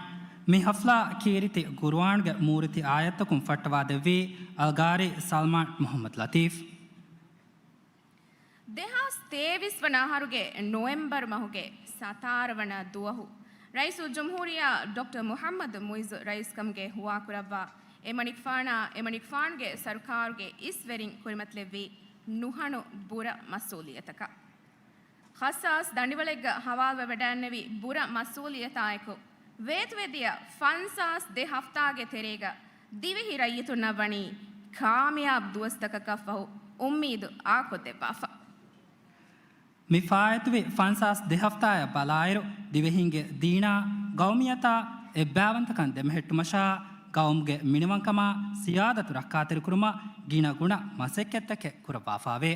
މި ހަފްލާ ކީރިތި ޤުރުއާންގެ މޫރިތި އާޔަތްތަކުން ފައްޓަވާދެއްވީ އަލްޤާރީ ސަލްމާން މުޙައްމަދު ލަތީފް. ދެހާސް ތޭވީސް ވަނަ އަހަރުގެ ނޮވެމްބަރު މަހުގެ ސަތާރަ ވަނަ ދުވަހު ރައީސުލްޖުމްހޫރިއްޔާ ޑޮކްޓަރ މުޙައްމަދު މުޢިއްޒު ރައީސްކަމުގެ ހުވާކުރައްވާ އެމަނިކުފާނާ އެމަނިކުފާނުގެ ސަރުކާރުގެ އިސްވެރިން ކުރިމަތިލެއްވީ ނުހަނު ބުރަ މަސްއޫލިއްޔަތަކަށް. ޚައްޞާސް ދަނޑިވަޅެއްގަ ހަވާލުވެވަޑައިންނެވި ބުރަ މަސްއޫލިއްޔަތާއެކު، ވޭތުވެދިޔަ ފަންސާސް ދެ ހަފްތާގެ ތެރޭގަ ދިވެހި ރައްޔިތުންނަށް ވަނީ ކާމިޔާބު ދުވަސްތަކަކަށްފަހު އުއްމީދު އާކޮށްދެއްވާފަ. މި ފާއިތުވި ފަންސާސް ދެ ހަފްތާއަށް ބަލާއިރު، ދިވެހިންގެ ދީނާ، ގައުމިއްޔަތާ، އެއްބައިވަންތަކަން ދެމެހެއްޓުމަށާ، ގައުމުގެ މިނިވަންކަމާ، ސިޔާދަތު ރައްކާތެރިކުރުމަށް ގިނަގުނަ މަސައްކަތްތަކެއް ކުރައްވާފައިވޭ.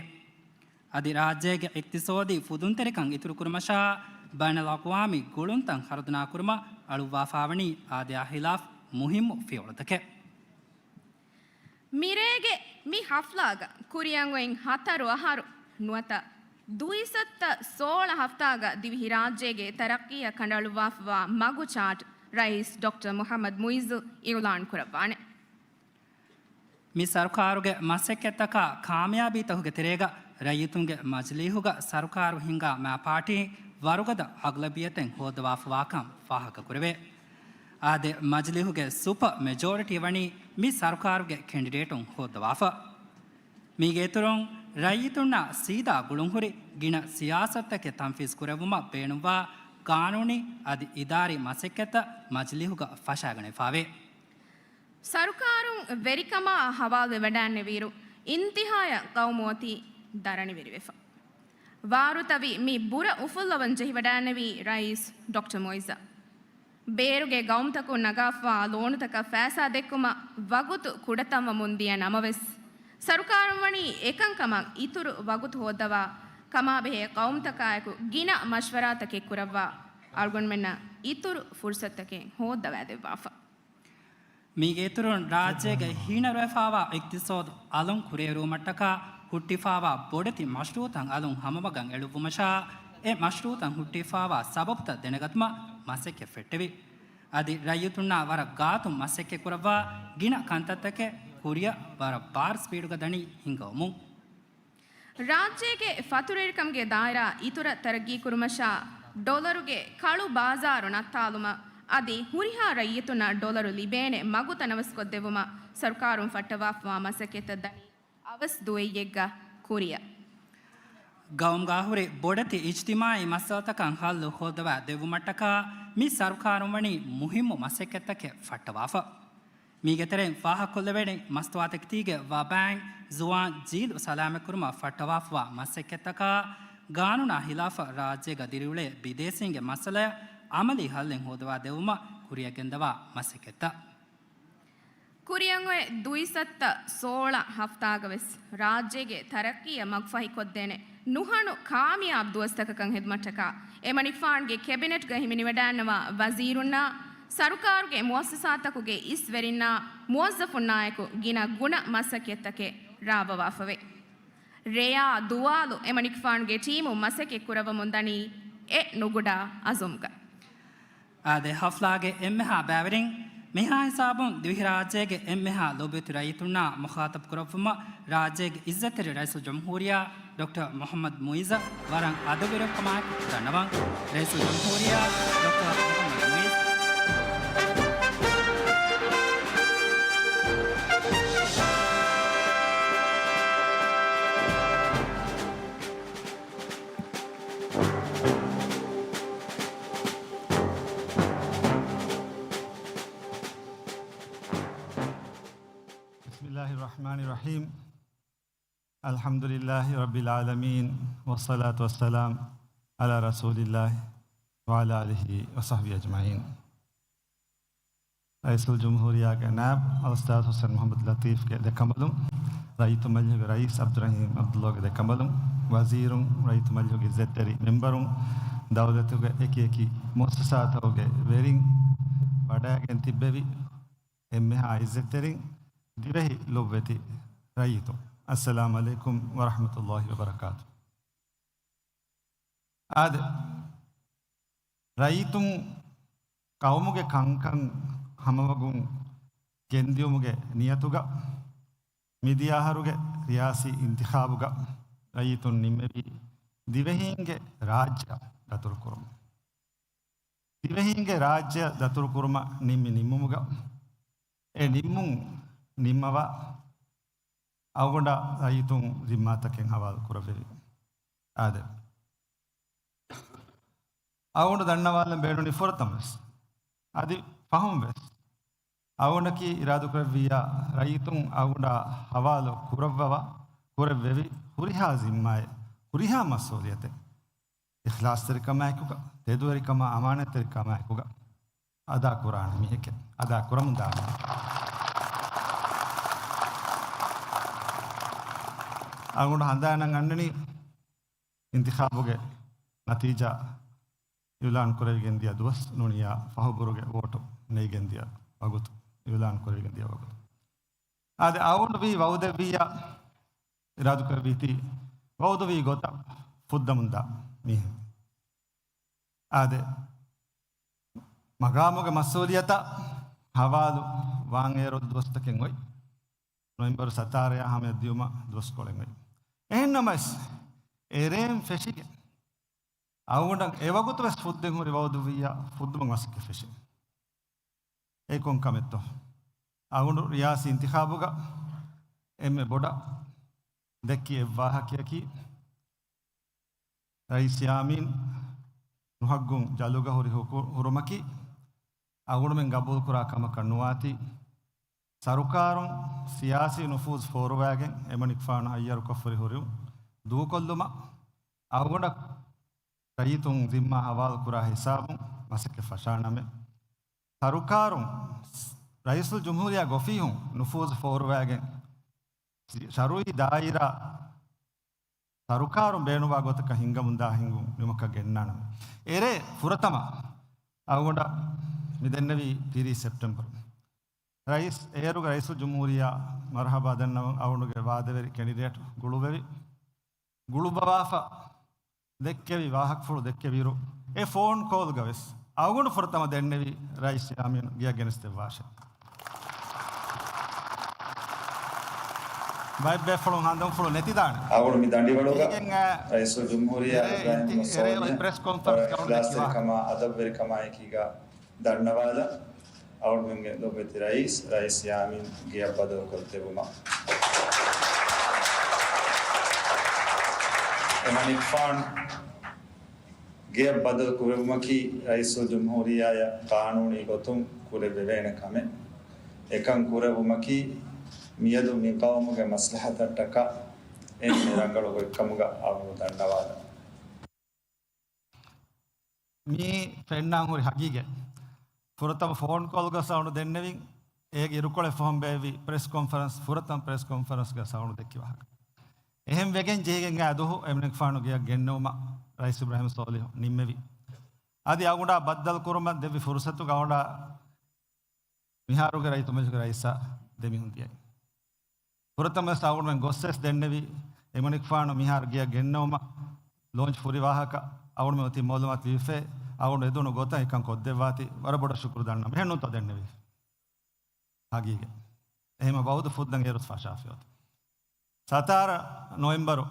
އަދި ރާއްޖޭގެ އިޤްތިޞާދީ ފުދުންތެރިކަން އިތުރުކުރުމަށާ، ބައިނަލްއަޤްވާމީ ގުޅުންތައް ޚަރަދުނާ ކުރުމަށް އަޅުއްވާފައިވަނީ އާދަޔާ ޚިލާފް މުހިއްމު ފިޔަވަޅުތަކެއް. މިރޭގެ މި ހަފްލާގަ ކުރިއަށް އޮތް ހަތަރު އަހަރު ނުވަތަ ދުއިސައްތަ ސޯޅަ ހަފްތާގަ ދިވެހިރާއްޖޭގެ ތަރައްޤީއަށް ކަނޑައަޅުއްވާފައިވާ މަގު ޗާޓް ރައީސް ޑޮކްޓަރ މުޙައްމަދު މުޢިއްޒު އިޢުލާން ކުރައްވާނެ. މި ސަރުކާރުގެ މަސައްކަތްތަކާ ކާމިޔާބީތަކުގެ ތެރޭގަ ރައްޔިތުންގެ މަޖިލީހުގަ ސަރުކާރު ހިންގާ މާ ޕާޓީ ވަރުގަދަ އަޣްލަބިއްޔަތެއް ހޯއްދަވާފަވާކަން ފާހަގަކުރެވޭ. އާދެ، މަޖިލީހުގެ ސުޕަ މެޖޯރިޓީ ވަނީ މި ސަރުކާރުގެ ކެންޑިޑޭޓުން ހޯއްދަވާފަ. މީގެ އިތުރުން، ރައްޔިތުންނާ ސީދާ ގުޅުންހުރި ގިނަ ސިޔާސަތުތަކެއް ތަންފީޒް ކުރެއްވުމަށް ބޭނުންވާ ގާނޫނީ އަދި އިދާރީ މަސައްކަތްތައް މަޖިލީހުގަ ފަށާގަނެފައިވޭ. ސަރުކާރުން ވެރިކަމާ ހަވާލުވެވަޑައިންނެވިއިރު، އިންތިހާޔަށް ޤައުމު އޮތީ ދަރަނިވެރިވެފަ. ވާރުތަވި މި ބުރަ އުފުއްލަވަން ޖެހިވަޑައިންނެވީ ރައީސް ޑޮކްޓަރ މުޢިއްޒަށް. ބޭރުގެ ގައުމުތަކުން ނަގާފަވާ ލޯނުތަކަށް ފައިސާ ދެއްކުމަށް ވަގުތު ކުޑަތަންވަމުން ދިޔަ ނަމަވެސް، ސަރުކާރުން ވަނީ އެކަންކަމަށް އިތުރު ވަގުތު ހޯއްދަވާ ކަމާބެހޭ ޤައުމުތަކާއެކު ގިނަ މަޝްވަރާތަކެއް ކުރައްވާ، އަޅުގަނޑުމެންނަށް އިތުރު ފުރުޞަތުތަކެއް ހޯއްދަވައިދެއްވާފަ. މީގެ އިތުރުން، ރާއްޖޭގައި ހީނަރުވެފައިވާ އިޤްތިޞާދު އަލުން ކުރިއެރުވުމަށްޓަކާ ހުއްޓިފައިވާ ބޮޑެތި މަޝްރޫޢުތައް އަލުން ހަމަމަގަށް އެޅުއްވުމަށާ، އެ މަޝްރޫޢުތައް ހުއްޓިފައިވާ ސަބަބުތައް ދެނެގަތުމަށް މަސައްކަތް ފެއްޓެވި. އަދި ރައްޔިތުންނާ ވަރަށް ގާތުން މަސައްކަތް ކުރައްވާ ގިނަ ކަންތައްތަކެއް ކުރިއަށް ވަރަށް ބާރު ސްޕީޑުގަ ދަނީ ހިންގައުމުން. ރާއްޖޭގެ ފަތުރުވެރިކަމުގެ ދާއިރާ އިތުރަށް ތަރައްގީކުރުމަށާ، ޑޮލަރުގެ ކަޅު ބާޒާރު ނައްތާލުމަށް އަދި ހުރިހާ ރައްޔިތުންނަށް ޑޮލަރު ލިބޭނެ މަގު ތަނަވަސްކޮށްދެއްވުމަށް ސަރުކާރުން ފައްޓަވާފަވާ މަސައްކަތްތައް ދަނީ އަވަސް ދުވައްޔެއްގަ ކުރިއަށް. ގައުމުގާ ހުރި ބޮޑެތި އިޖްތިމާޢީ މައްސަލަތަކަށް ހައްލު ހޯއްދަވާ ދެއްވުމަށްޓަކާ، މި ސަރުކާރުން ވަނީ މުހިއްމު މަސައްކަތްތަކެއް ފައްޓަވާފަ. މީގެ ތެރެއިން ފާހަގަކޮށްލެވޭނީ، މަސްތުވާތަކެތީގެ ވަބައިން ޒުވާން ޖީލު ސަލާމަތްކުރުމަށް ފައްޓަވާފަވާ މަސައްކަތްތަކާ، ގާނޫނާ ހިލާފަށް ރާއްޖޭގަ ދިރިއުޅޭ ބިދޭސީންގެ މައްސަލަޔަށް އަމަލީ ހައްލެއް ހޯދަވާ ދެއްވުމަށް ކުރިއަށް ގެންދަވާ މަސައްކަތްތައް. ކުރިއަށް އޮތް ދުއިސައްތަ ސޯޅަ ހަފްތާގަވެސް ރާއްޖޭގެ ތަރައްޤީއަށް މަގުފަހިކޮށްދޭނެ ނުހަނު ކާމިޔާބު ދުވަސްތަކަކަށް ހިދުމަތްޓަކާ އެމަނިކުފާނުގެ ކެބިނެޓްގަ ހިމެނިވަޑައިންނަވާ ވަޒީރުންނާ، ސަރުކާރުގެ މުއައްސަސާތަކުގެ އިސްވެރިންނާ، މުވައްޒަފުންނާއެކު ގިނަ ގުނަ މަސައްކަތްތަކެއް ރާވަވާފަވޭ. ރެޔާ ދުވާލު އެމަނިކުފާނުގެ ޓީމު މަސައްކަތް ކުރައްވަމުން ދަނީ އެ ނުގުޑާ އަޒުމްގަ. އާދެ، ހަފްލާގެ އެންމެހާ ބައިވެރިން، މިހާ ހިސާބުން ދިވެހިރާއްޖޭގެ އެންމެހާ ލޯބިވެތި ރައްޔިތުންނާ މުޚާޠަބު ކުރައްވުމަށް ރާއްޖޭގެ އިއްޒަތްތެރި ރައީސުލްޖުމްހޫރިއްޔާ ޑޮކްޓަރ މުޙައްމަދު މުޢިއްޒަށް ވަރަށް އަދަބުވެރިކަމާއެކު ދަންނަވަން. ރައީސުލްޖުމްހޫރިއްޔާ ޑޮކްޓަރ މުޙައްމަދު މުޢިއްޒު. بسم الله الرحمن الرحيم. الحمد لله رب العالمين، والصلاة والسلام على رسول الله وعلى آله وصحبه أجمعين. ރައީސުލްޖުމްހޫރިއްޔާގެ ނާއިބު އަލްއުސްތާޛު ޙުސައިން މުޙައްމަދު ލަޠީފްގެ ދެކަނބަލުން، ރައްޔިތު މަޖިލިހުގެ ރައީސް ޢަބްދުއްރަޙީމް ޢަބްދުއްލާގެ ދެކަނބަލުން، ވަޒީރުން، ރައްޔިތު މަޖިލިހުގެ އިއްޒަތްތެރި މެންބަރުން، ދައުލަތުގެ އެކި އެކި މުއައްސަސާތަކުގެ ވެރިން، ވަޑައިގެން ތިއްބެވި އެންމެހާ އިއްޒަތްތެރިން، ދިވެހި ލޮބުވެތި ރައްޔިތުން، އައްސަލާމު ޢަލައިކުމް ވަރަޙްމަތުﷲި ވަބަރަކާތު. އާދެ، ރައްޔިތުން ޤައުމުގެ ކަންކަން ހަމަވަގުން ގެންދިޔުމުގެ ނިޔަތުގަ، މިދިޔަ އަހަރުގެ ރިޔާސީ އިންތިޚާބުގަ ރައްޔިތުން ނިންމެވީ ދިވެހީންގެ ރާއްޖެއަށް ދަތުރުކުރުން. ދިވެހީންގެ ރާއްޖެއަށް ދަތުރުކުރުމަށް ނިންމި ނިންމުމުގަ، އެ ނިންމުން ނިންމަވާ އަޅުގަނޑަށް ރައްޔިތުން ޒިންމާތަކެއް ހަވާލު ކުރެއްވެވި. އާދެ، އަޅުގަނޑު ދަންނަވާލަން ބޭނުނީ ފުރަތަމަވެސް، އަދި ފަހުންވެސް، އަޅުގަނޑަކީ އިރާދަކުރެއްވިއްޔާ ރައްޔިތުން އަޅުގަނޑާ ހަވާލު ކުރައްވަވާ ކުރެއްވެވި ހުރިހާ ޒިންމާއެއް، ހުރިހާ މަސްއޫލިއްޔަތެއް، އިޚްލާޞްތެރިކަމާއެކުގަ، ތެދުވެރިކަމާ، އަމާނަތްތެރިކަމާއެކުގަ އަދާކުރާނެ މީހެކޭ، އަދާކުރަމުންދާނެ. އަޅުގަނޑު ހަނދާނަށް އަންނަނީ އިންތިޚާބުގެ ނަތީޖާ އިޢުލާން ކުރެވިގެން ދިޔަ ދުވަސް ނޫނިއްޔާ ފަހުބުރުގެ ވޯޓު ނެތްގެން ދިޔަ ވަގުތު، އިޢުލާން ކުރެވިގެން ދިޔަ ވަގުތު. އާދެ، އަޅުގަނޑު ވީ ވަޢުދެއްވިއްޔާ، އިރާދަކުރެއްވީތީ ވަޢުދުވީ ގޮތަށް ފުއްދަމުންދާ މީހެއް. އާދެ، މަގާމުގެ މަސްއޫލިއްޔަތަށް ހަވާލު ވާން އޭރު ދުވަސްތަކެއް އޮތް. ނޮވެމްބަރު ސަތާރަޔާ ހަމަޔަށް ދިޔުމަށް ދުވަސްކޮޅެއް އޮތް. އެހެންނަމަވެސް، އެރޭން ފެށިގެން އަޅުގަނޑަށް އެވަގުތުވެސް ފުއްދެން ހުރި ވަޢުދުވިއްޔާ ފުއްދުމަށް މަސައްކަތް ފެށި. އެ ކޮން ކަމެއްތޯ؟ އަޅުގަނޑު ރިޔާސީ އިންތިޚާބުގަ އެންމެ ބޮޑަށް ދެއްކި އެއްވާހަކަޔަކީ، ރައީސް ޔާމީން ނުހައްގުން ޖަލުގަ ހުރި ހުކު-، ހުރުމަކީ، އަޅުގަނޑުމެން ގަބޫލުކުރާ ކަމަކަށް ނުވާތީ، ސަރުކާރުން ސިޔާސީ ނުފޫޒު ފޯރުވައިގެން އެމަނިކުފާނު ހައްޔަރުކޮށްފަ ހުރި ދޫކޮށްލުމަށް އަޅުގަނޑަށް ރައްޔިތުން ޒިންމާ ހަވާލުކުރާ ހިސާބުން މަސައްކަތް ފަށާނަމޭ. ސަރުކާރުން، ރައީސުލްޖުމްހޫރިއްޔާ އޮފީހުން ނުފޫޒު ފޯރުވައިގެން ޝަރުއީ ދާއިރާ ސަރުކާރުން ބޭނުންވާ ގޮތަކަށް ހިންގަމުންދާ ހިންގުން ނިމުމަކަށް ގެންނާނަމޭ. އެރޭ ފުރަތަމަ އަޅުގަނޑަށް މި ދެންނެވީ ތިރީސް ސެޕްޓެމްބަރު. ރައީސް، އޭރުގެ ރައީސުލްޖުމްހޫރިއްޔާ މަރުޙަބާ ދަންނަވަން އަޅުގަނޑުގެ ވާދަވެރި ކެނޑިޑޭޓް ގުޅުއްވެވި. ގުޅުއްވަވާފަ ދެއްކެވި ވާހަކަފުޅު ދެއްކެވިއިރު، އެ ފޯން ކޯލްގަވެސް އަޅުގަނޑު ފުރަތަމަ ދެންނެވީ ރައީސް ޔާމީން ގެއަށް ގެނެސްދެއްވާށޭ. ބައެއްބޭފުޅުން ހަނދަންފުޅު ނެތިދާނެ. އަޅުގަނޑު މި ދަނޑިވަޅުގަ އެހެން، އަ، ރައީސުލްޖުމްހޫރިއްޔާ އިބްރާހިމް އެ، އެ، މުސްތަފާ ޕްރެސް ކޮންފަރެންސް ވަރަށް ގަވަން އިޚްލާޞްތެރިކަމާ، އަދަބުވެރިކަމާއެކީގަ ދަންނަވާލަން. އަޅުގަނޑުމެންގެ ލޮބުވެތި ރައީސް، ރައީސް ޔާމީން ގެއަށް ބަދަލުކޮށްދެއްވުމަށް. އެމަނިކުފާނު ގެއަށް ބަދަލު ކުރެއްވުމަކީ ރައީސުލްޖުމްހޫރިއްޔާއަށް ޤާނޫނީ ގޮތުން ކުރެވެވޭނެ ކަމެއް. އެކަން ކުރެއްވުމަކީ މިއަދު މި ޤައުމުގެ މަސްލަހަތަށްޓަކާ އެންމެ ރަނގަޅު ގޮތްކަމުގަ އަޅުގަނޑު ދަންނަވާލަން. މީ ފެންނާން ހުރި ހަގީގަތް. ފުރަތަމަ ފޯން ކޯލްގަ ސައުންޑް ދެންނެވިން، އޭގެ އިރުކޮޅެއް ފަހުން ބޭއްވި ޕްރެސް ކޮންފަރެންސް، ފުރަތަމަ ޕްރެސް ކޮންފަރެންސްގަ ސައުނު ދެއްކި ވާހަކަ. އެހެން ވެގެން ޖެހިގެން އާ ދުހު އެމަނިކުފާނު ގެޔަށް ގެންނެވުމަށް ރައީސް އިބްރާހިމް ސޯލިހު ނިންމެވި. އަދި އަޅުގަނޑާ ބައްދަލު ކުރުމަށް ދެއްވި ފުރުސަތުގަ އަޅުގަނޑާ މިހާރުގެ ރައްޔިތު މަޖިލިސްގެ ރައީސާ ދެމީހުން ދިޔައީ. ފުރަތަމަވެސް އަޅުގަނޑުމެން ގޮއްސަސް ދެންނެވި އެމަނިކުފާނު މިހާރު ގެޔަށް ގެންނެވުމަށް ލޯންޗް ފުރި ވާހަކަ އަޅުގަނޑުމެން އޮތީ މައުލޫމާތު ލިބިފައި، އަޅުގަނޑު އެދުނު ގޮތަށް އެކަން ކޮށްދެއްވާތީ ވަރަށް ބޮޑަށް ޝުކުރު ދަންނަވަން. އެހެން ނޫންތޯ ދެންނެވީ؟ ހަގީގަތް. އެހެންމަ ބައުދު ފުއްދަން އޭރު ފަށާފި އޮތީ. ސަތާރަ ނޮވެމްބަރު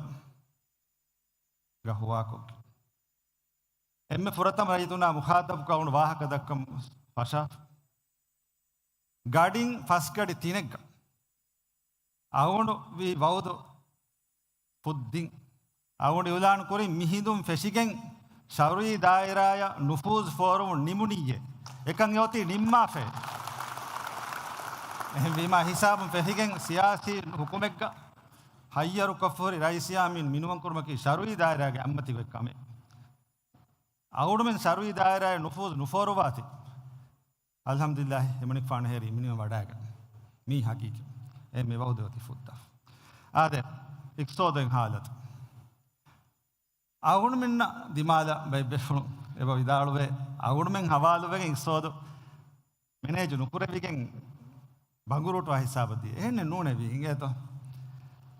ގަ ހުވާކޮށްގެން އެންމެ ފުރަތަމަ ރައްޔިތުންނާ މުޚާޠަބުކޮށް އަޅުގަނޑު ވާހަކަ ދައްކަން ފަށާފި. ގަޑިން ފަސް ގަޑި ތިނެއްގަ އަޅުގަނޑު ވީ ވައުދު ފުއްދިން. އަޅުގަނޑު އިއުލާން ކުރިން މިހިނދުން ފެށިގެން ޝަރުއީ ދާއިރާޔަށް ނުފޫޒު ފޯރުވުން ނިމުނީއޭ. އެކަން އެއޮތީ ނިންމާފައޭ. އެހެންވީމާ ހިސާބުން ފެށިގެން ސިޔާސީ ހުކުމެއްގަ ހައްޔަރުކޮށްފަހުރި ރައީސް ޔާމީން މިނުވަން ކުރުމަކީ ޝަރުއީ ދާއިރާގެ އަތްމަތީގަ އޮތް ކަމެއް. އަޅުގަނޑުމެން ޝަރުއީ ދާއިރާއަށް ނުފޫޒު ނުފޯރުވާތީ. އަލްޙަމްދުލިއްލާހި، އެމަނިކުފާނު ހޭރީ މިނިވަން ވަޑައިގަން. މީ ހަގީގަތް. އެ މި ވައުދު އޮތީ ފުއްދާ. އާދެ، އިޤްތިޞާދު ހާލަތު. އަޅުގަނޑުމެންނަށް ދިމާލަށް ބައެއް ބޭފުޅުން އެބަ ވިދާޅުވޭ، އަޅުގަނޑުމެން ހަވާލުވެގެން އިޤްތިޞާދު މެނޭޖު ނުކުރެވިގެން ބަނގުރޫޓުވާ ހިސާބަށް ދިޔަ. އެހެންނެއް ނޫނޭ ވީ އިނގޭތޯ.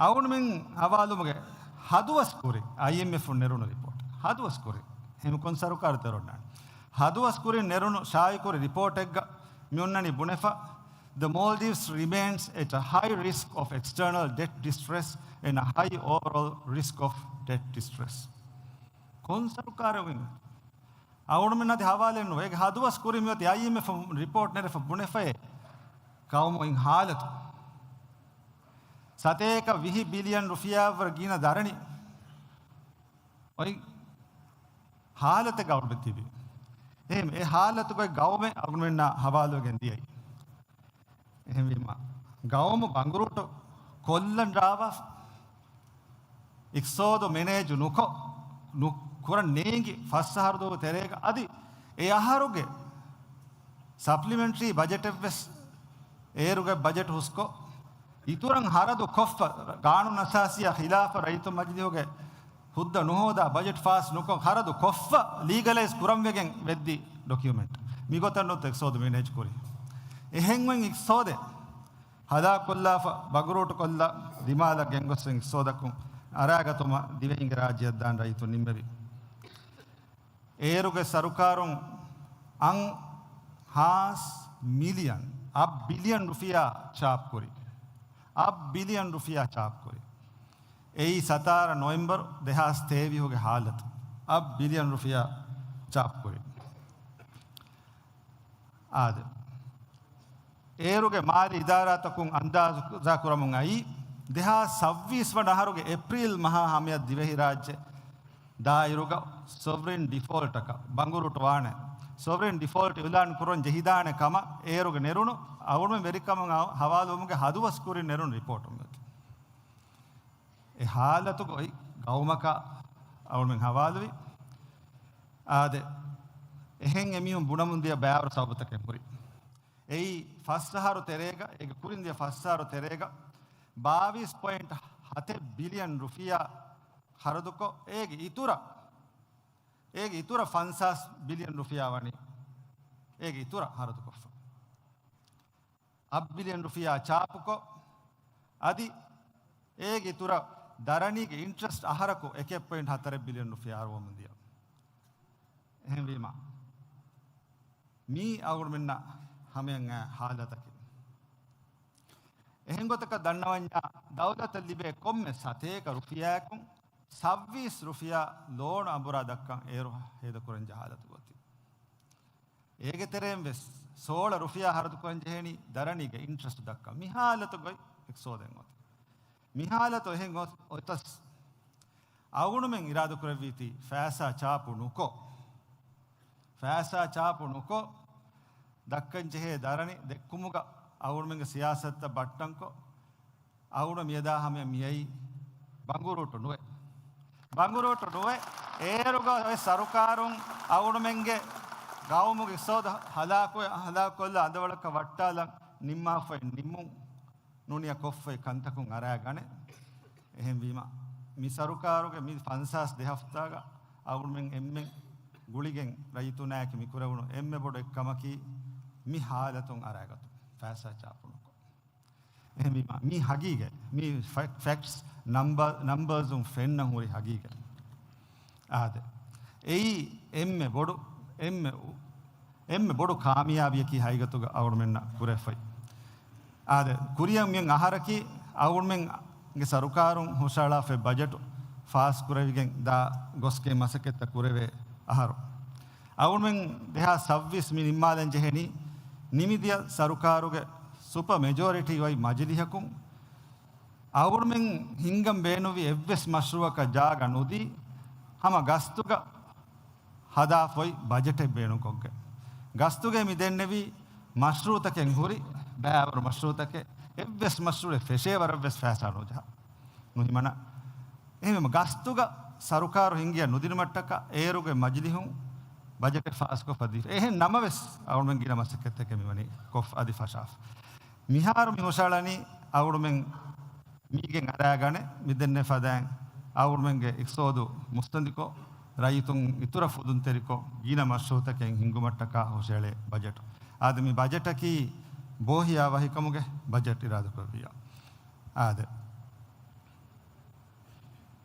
އަޅުގަނޑުމެން ހަވާލުވުމުގެ ހަދުވަސް ކުރިން އައިއެމްއެފުން ނެރުނު ރިޕޯޓް. ހަދުވަސް ކުރިން. އެހެން ކޮން ސަރުކާރު ތެރޮންނާނެ. ހަދުވަސް ކުރިން ނެރުނު ޝާއިކުރި ރިޕޯޓެއްގަ މި އޮންނަނީ ބުނެފަ، The Maldives remains at a high risk of external debt distress and a high overall risk of debt distress. ކޮން ސަރުކާރެއް ވީމެ؟ އަޅުގަނޑުމެން އަދި ހަވާލެއް ނުވޭ. އޭގެ ހަދުވަސް ކުރިން މިއޮތީ އައިއެމްއެފުން ރިޕޯޓް ނެރެފަ ބުނެފައޭ ގައުމު އޮތް ހާލަތު. ސަތޭކަ ވިހި ބިލިއަން ރުފިޔާއަށްވުރެ ގިނަ ދަރަނި އޮތް ހާލަތެއް ގައުމެއް ތިބި. އެހެން އެ ހާލަތުގައި ގައުމެއް އަޅުގަނޑުމެންނާ ހަވާލުވެގެން ދިޔައީ. އެހެންވީމާ، ގައުމު ބަނގުރޫޓު ކޮށްލަން ރާވާފަ، އިޤްތިޞާދު މެނޭޖު ނުކޮށް، ނު-، ކުރަން ނޭނގި ފަސް އަހަރު ދުވަހު ތެރޭގަ އަދި އެ އަހަރުގެ ސަޕްލިމެންޓްރީ ބަޖެޓެއްވެސް އޭރުގެ ބަޖެޓް ހުސްކޮށް، އިތުރަށް ހަރަދު ކޮށްފަ، ގާނޫނު އަސާސީއާ ޚިލާފަށް ރައްޔިތު މަޖިލީހުގެ ހުއްދަ ނުހޯދާ ބަޖެޓް ފާސް ނުކޮށް، ހަރަދު ކޮށްފަ، ލީގަލައިޒް ކުރަންވެގެން ވެއްދި ޑޮކިއުމެންޓް. މިގޮތަށް ނުވަތަ އިޤްތިޞާދު މެނޭޖް ކުރީ. އެހެންވެ އިޤްތިޞާދެއް ހަލާކުކޮށްލާފަ، ބަނގުރޫޓުކޮށްލާ، ދިމާލަށް ގެންގޮސް އިޤްތިޞާދަކުން އަރާގަތުމަށް ދިވެހިންގެ ރާއްޖެއަށް ދާން ރައްޔިތުން ނިންމެވި. އޭރުގެ ސަރުކާރުން އަށް ހާސް މިލިއަން، އަށް ބިލިއަން ރުފިޔާ ޗާޕްކުރި. އަށް ބިލިއަން ރުފިޔާ ޗާޕްކުރި. އެއީ ސަތާރަ ނޮވެމްބަރު ދެހާސް ތޭވީހުގެ ހާލަތު. އަށް ބިލިއަން ރުފިޔާ ޗާޕްކުރި. އާދެ، އޭރުގެ މާލީ އިދާރާތަކުން އަންދާޒު ކުރަމުން އައީ، ދެހާސް ސައްބީސް ވަނަ އަހަރުގެ އޭޕްރީލް މަހާ ހަމަޔަށް ދިވެހިރާއްޖެ ދާއިރުގަ ސޮވްރިން ޑިފޯލްޓަކަށް ބަނގުރޫޓު ވާނެ. ސޮވްރިން ޑިފޯލްޓް އިއުލާން ކުރަން ޖެހިދާނެ ކަމަށް އޭރުގެ ނެރުނު އަޅުގަނޑުމެން ވެރިކަމުން ހަވާލުވުމުގެ ހަދުވަސް ކުރިން ނެރުނު ރިޕޯޓުން އޮތީ. އެ ހާލަތުގައި ގައުމަކަށް އަޅުމެން ހަވާލުވި. އާދެ، އެހެން އެމީހުން ބުނަމުން ދިޔަ ބައިވަރު ސަބަބުތަކެއް ހުރި. އެއީ ފަސް އަހަރު ތެރޭގަ، އޭގެ ކުރިން ދިޔަ ފަސް އަހަރު ތެރޭގަ ބާވީސް ޕޮއިންޓް ހަތެއް ބިލިއަން ރުފިޔާ ޚަރަދުކޮށް، އޭގެ އިތުރަށް، އޭގެ އިތުރަށް ފަންސާސް ބިލިއަން ރުފިޔާ ވަނީ އޭގެ އިތުރަށް ޚަރަދުކޮށްފަ. އަށް ބިލިއަން ރުފިޔާ ޗާޕުކޮށް، އަދި އޭގެ އިތުރަށް ދަރަނީގެ އިންޓްރެސްޓް އަހަރަކު އެކެއް ޕޮއިންޓް ހަތަރެއް ބިލިއަން ރުފިޔާ އަރުވަމުން ދިޔަ. އެހެންވީމަ، މީ އަޅުގަނޑުމެންނަށް ހަމަޔަށް އައި ހާލަތަކީ. އެހެން ގޮތަކަށް ދަންނަވަންޏާ، ދައުލަތަށް ލިބޭ ކޮންމެ ސަތޭކަ ރުފިޔާއަކުން ސައްބީސް ރުފިޔާ ލޯނު އަނބުރާ ދައްކަން އޭރު ހޭދަކުރަންޖެހޭ ހާލަތުގައި އޮތީ. އޭގެ ތެރެއިން ވެސް ސޯޅަ ރުފިޔާ ޚަރަދުކުރަން ޖެހޭނީ ދަރަނީގެ އިންޓްރެސްޓް ދައްކަން. މި ހާލަތުގައި އިޤްތިޞާދެއް އޮތީ. މި ހާލަތު އެހެން އޮ-، އޮތަސް އަޅުގަނޑުމެން އިރާދަކުރެއްވީތީ ފައިސާ ޗާޕު ނުކޮށް، ފައިސާ ޗާޕު ނުކޮށް، ދައްކަން ޖެހޭ ދަރަނި ދެއްކުމުގަ އަޅުގަނޑުމެންގެ ސިޔާސަތުތައް ބައްޓަންކޮށް، އަޅުގަނޑު މިއަދާ ހަމަޔަށް މިއައީ ބަނގުރޫޓު ނުވެ. ބަނގުރޫޓު ނުވެ، އޭރުގަ އޮތް ސަރުކާރުން އަޅުގަނޑުމެންގެ ގައުމުގެ އިޤްތިޞާދު ހަލާކު، ހަލާކުކޮށްލާ އަނދަވަޅަކަށް ވައްޓާލަން ނިންމާފައި ނިންމުން ނޫނިޔާ ކޮށްފައި ކަންތަކުން އަރާގަނެ. އެހެންވީމަ، މި ސަރުކާރުގެ މި ފަންސާސް ދެ ހަފްތާގަ އަޅުގަނޑުމެން އެންމެން ގުޅިގެން ރައްޔިތުންނާއެކު މި ކުރެވުނު އެންމެ ބޮޑު އެއްކަމަކީ މި ހާލަތުން އަރާގަތުން ފައިސާ ޗާޕުނުކޮށް. އެހެންވީމަ، މީ ހަގީގަތް، މީ ފެ-، ފެކްޓްސް، ނަމްބަ-، ނަމްބަރުން ފެންނަ ހުރި ހަގީގަތް. އާދެ، އެއީ އެންމެ ބޮޑު، އެންމެ އު-، އެންމެ ބޮޑު ކާމިޔާބީއަކީ ހަގީގަތުގަ އަޅުގަނޑުމެންނަށް ކުރެފައި. އާދެ، ކުރިއަށް މިއޮތް އަހަރަކީ އަޅުގަނޑުމެންގެ ސަރުކާރުން ހުށަހަޅާފައި ބަޖެޓު ފާސް ކުރެވިގެން ދާ ގޮސްގެން މަސައްކަތްތައް ކުރެވޭ އަހަރު. އަޅުގަނޑުމެން ދެހާސް ސައްބީސް މި ނިންމާލަން ޖެހެނީ ނިމިދިޔަ ސަރުކާރުގެ ސުޕަ މެޖޯރިޓީ އޮތް މަޖިލިހަކުން އަޅުގަނޑުމެން ހިންގަން ބޭނުންވި އެއްވެސް މަޝްރޫއަކަށް ޖާގަ ނުދީ، ހަމަ ގަސްތުގަ ހަދާފައި ބަޖެޓެއް ބޭނުންކޮށްގެން. ގަސްތުގައި މި ދެންނެވި މަޝްރޫއުތަކެއް ހުރި ބައިވަރު މަޝްރޫއުތަކެއް، އެއްވެސް މަޝްރޫއެއް ފެށޭ ވަރަށްވެސް ފައިސާ ނުޖަހާ. ނުހިމަނާ. އެހެންވީމަ ގަސްތުގަ ސަރުކާރު ހިންގިޔަ ނުދިނުމަށްޓަކާ އޭރުގެ މަޖިލިހުން ބަޖެޓެއް ފާސްކޮށްފަ ދީފަ. އެހެން ނަމަވެސް އަޅުގަނޑުމެން ގިނަ މަސައްކަތްތަކެއް މިވަނީ ކޮށްފަ އަދި ފަށާފަ. މިހާރު މި ހުށަހަޅަނީ އަޅުގަނޑުމެން މީގެން އަރާގަނެ މިދެންނެ ފަދައިން އަޅުގަނޑުމެންގެ އިޤްތިޞާދު މުއްސަނދިކޮށް، ރައްޔިތުން އިތުރަށް ފުދުންތެރިކޮށް، ގިނަ މަޝްރޫއުތަކެއް ހިންގުމަށްޓަކާ ހުށަހެޅޭ ބަޖެޓު. އާދެ، މި ބަޖެޓަކީ ބޯހިޔާވަހިކަމުގެ ބަޖެޓް އިރާދަކުރެއްވިއްޔާ. އާދެ.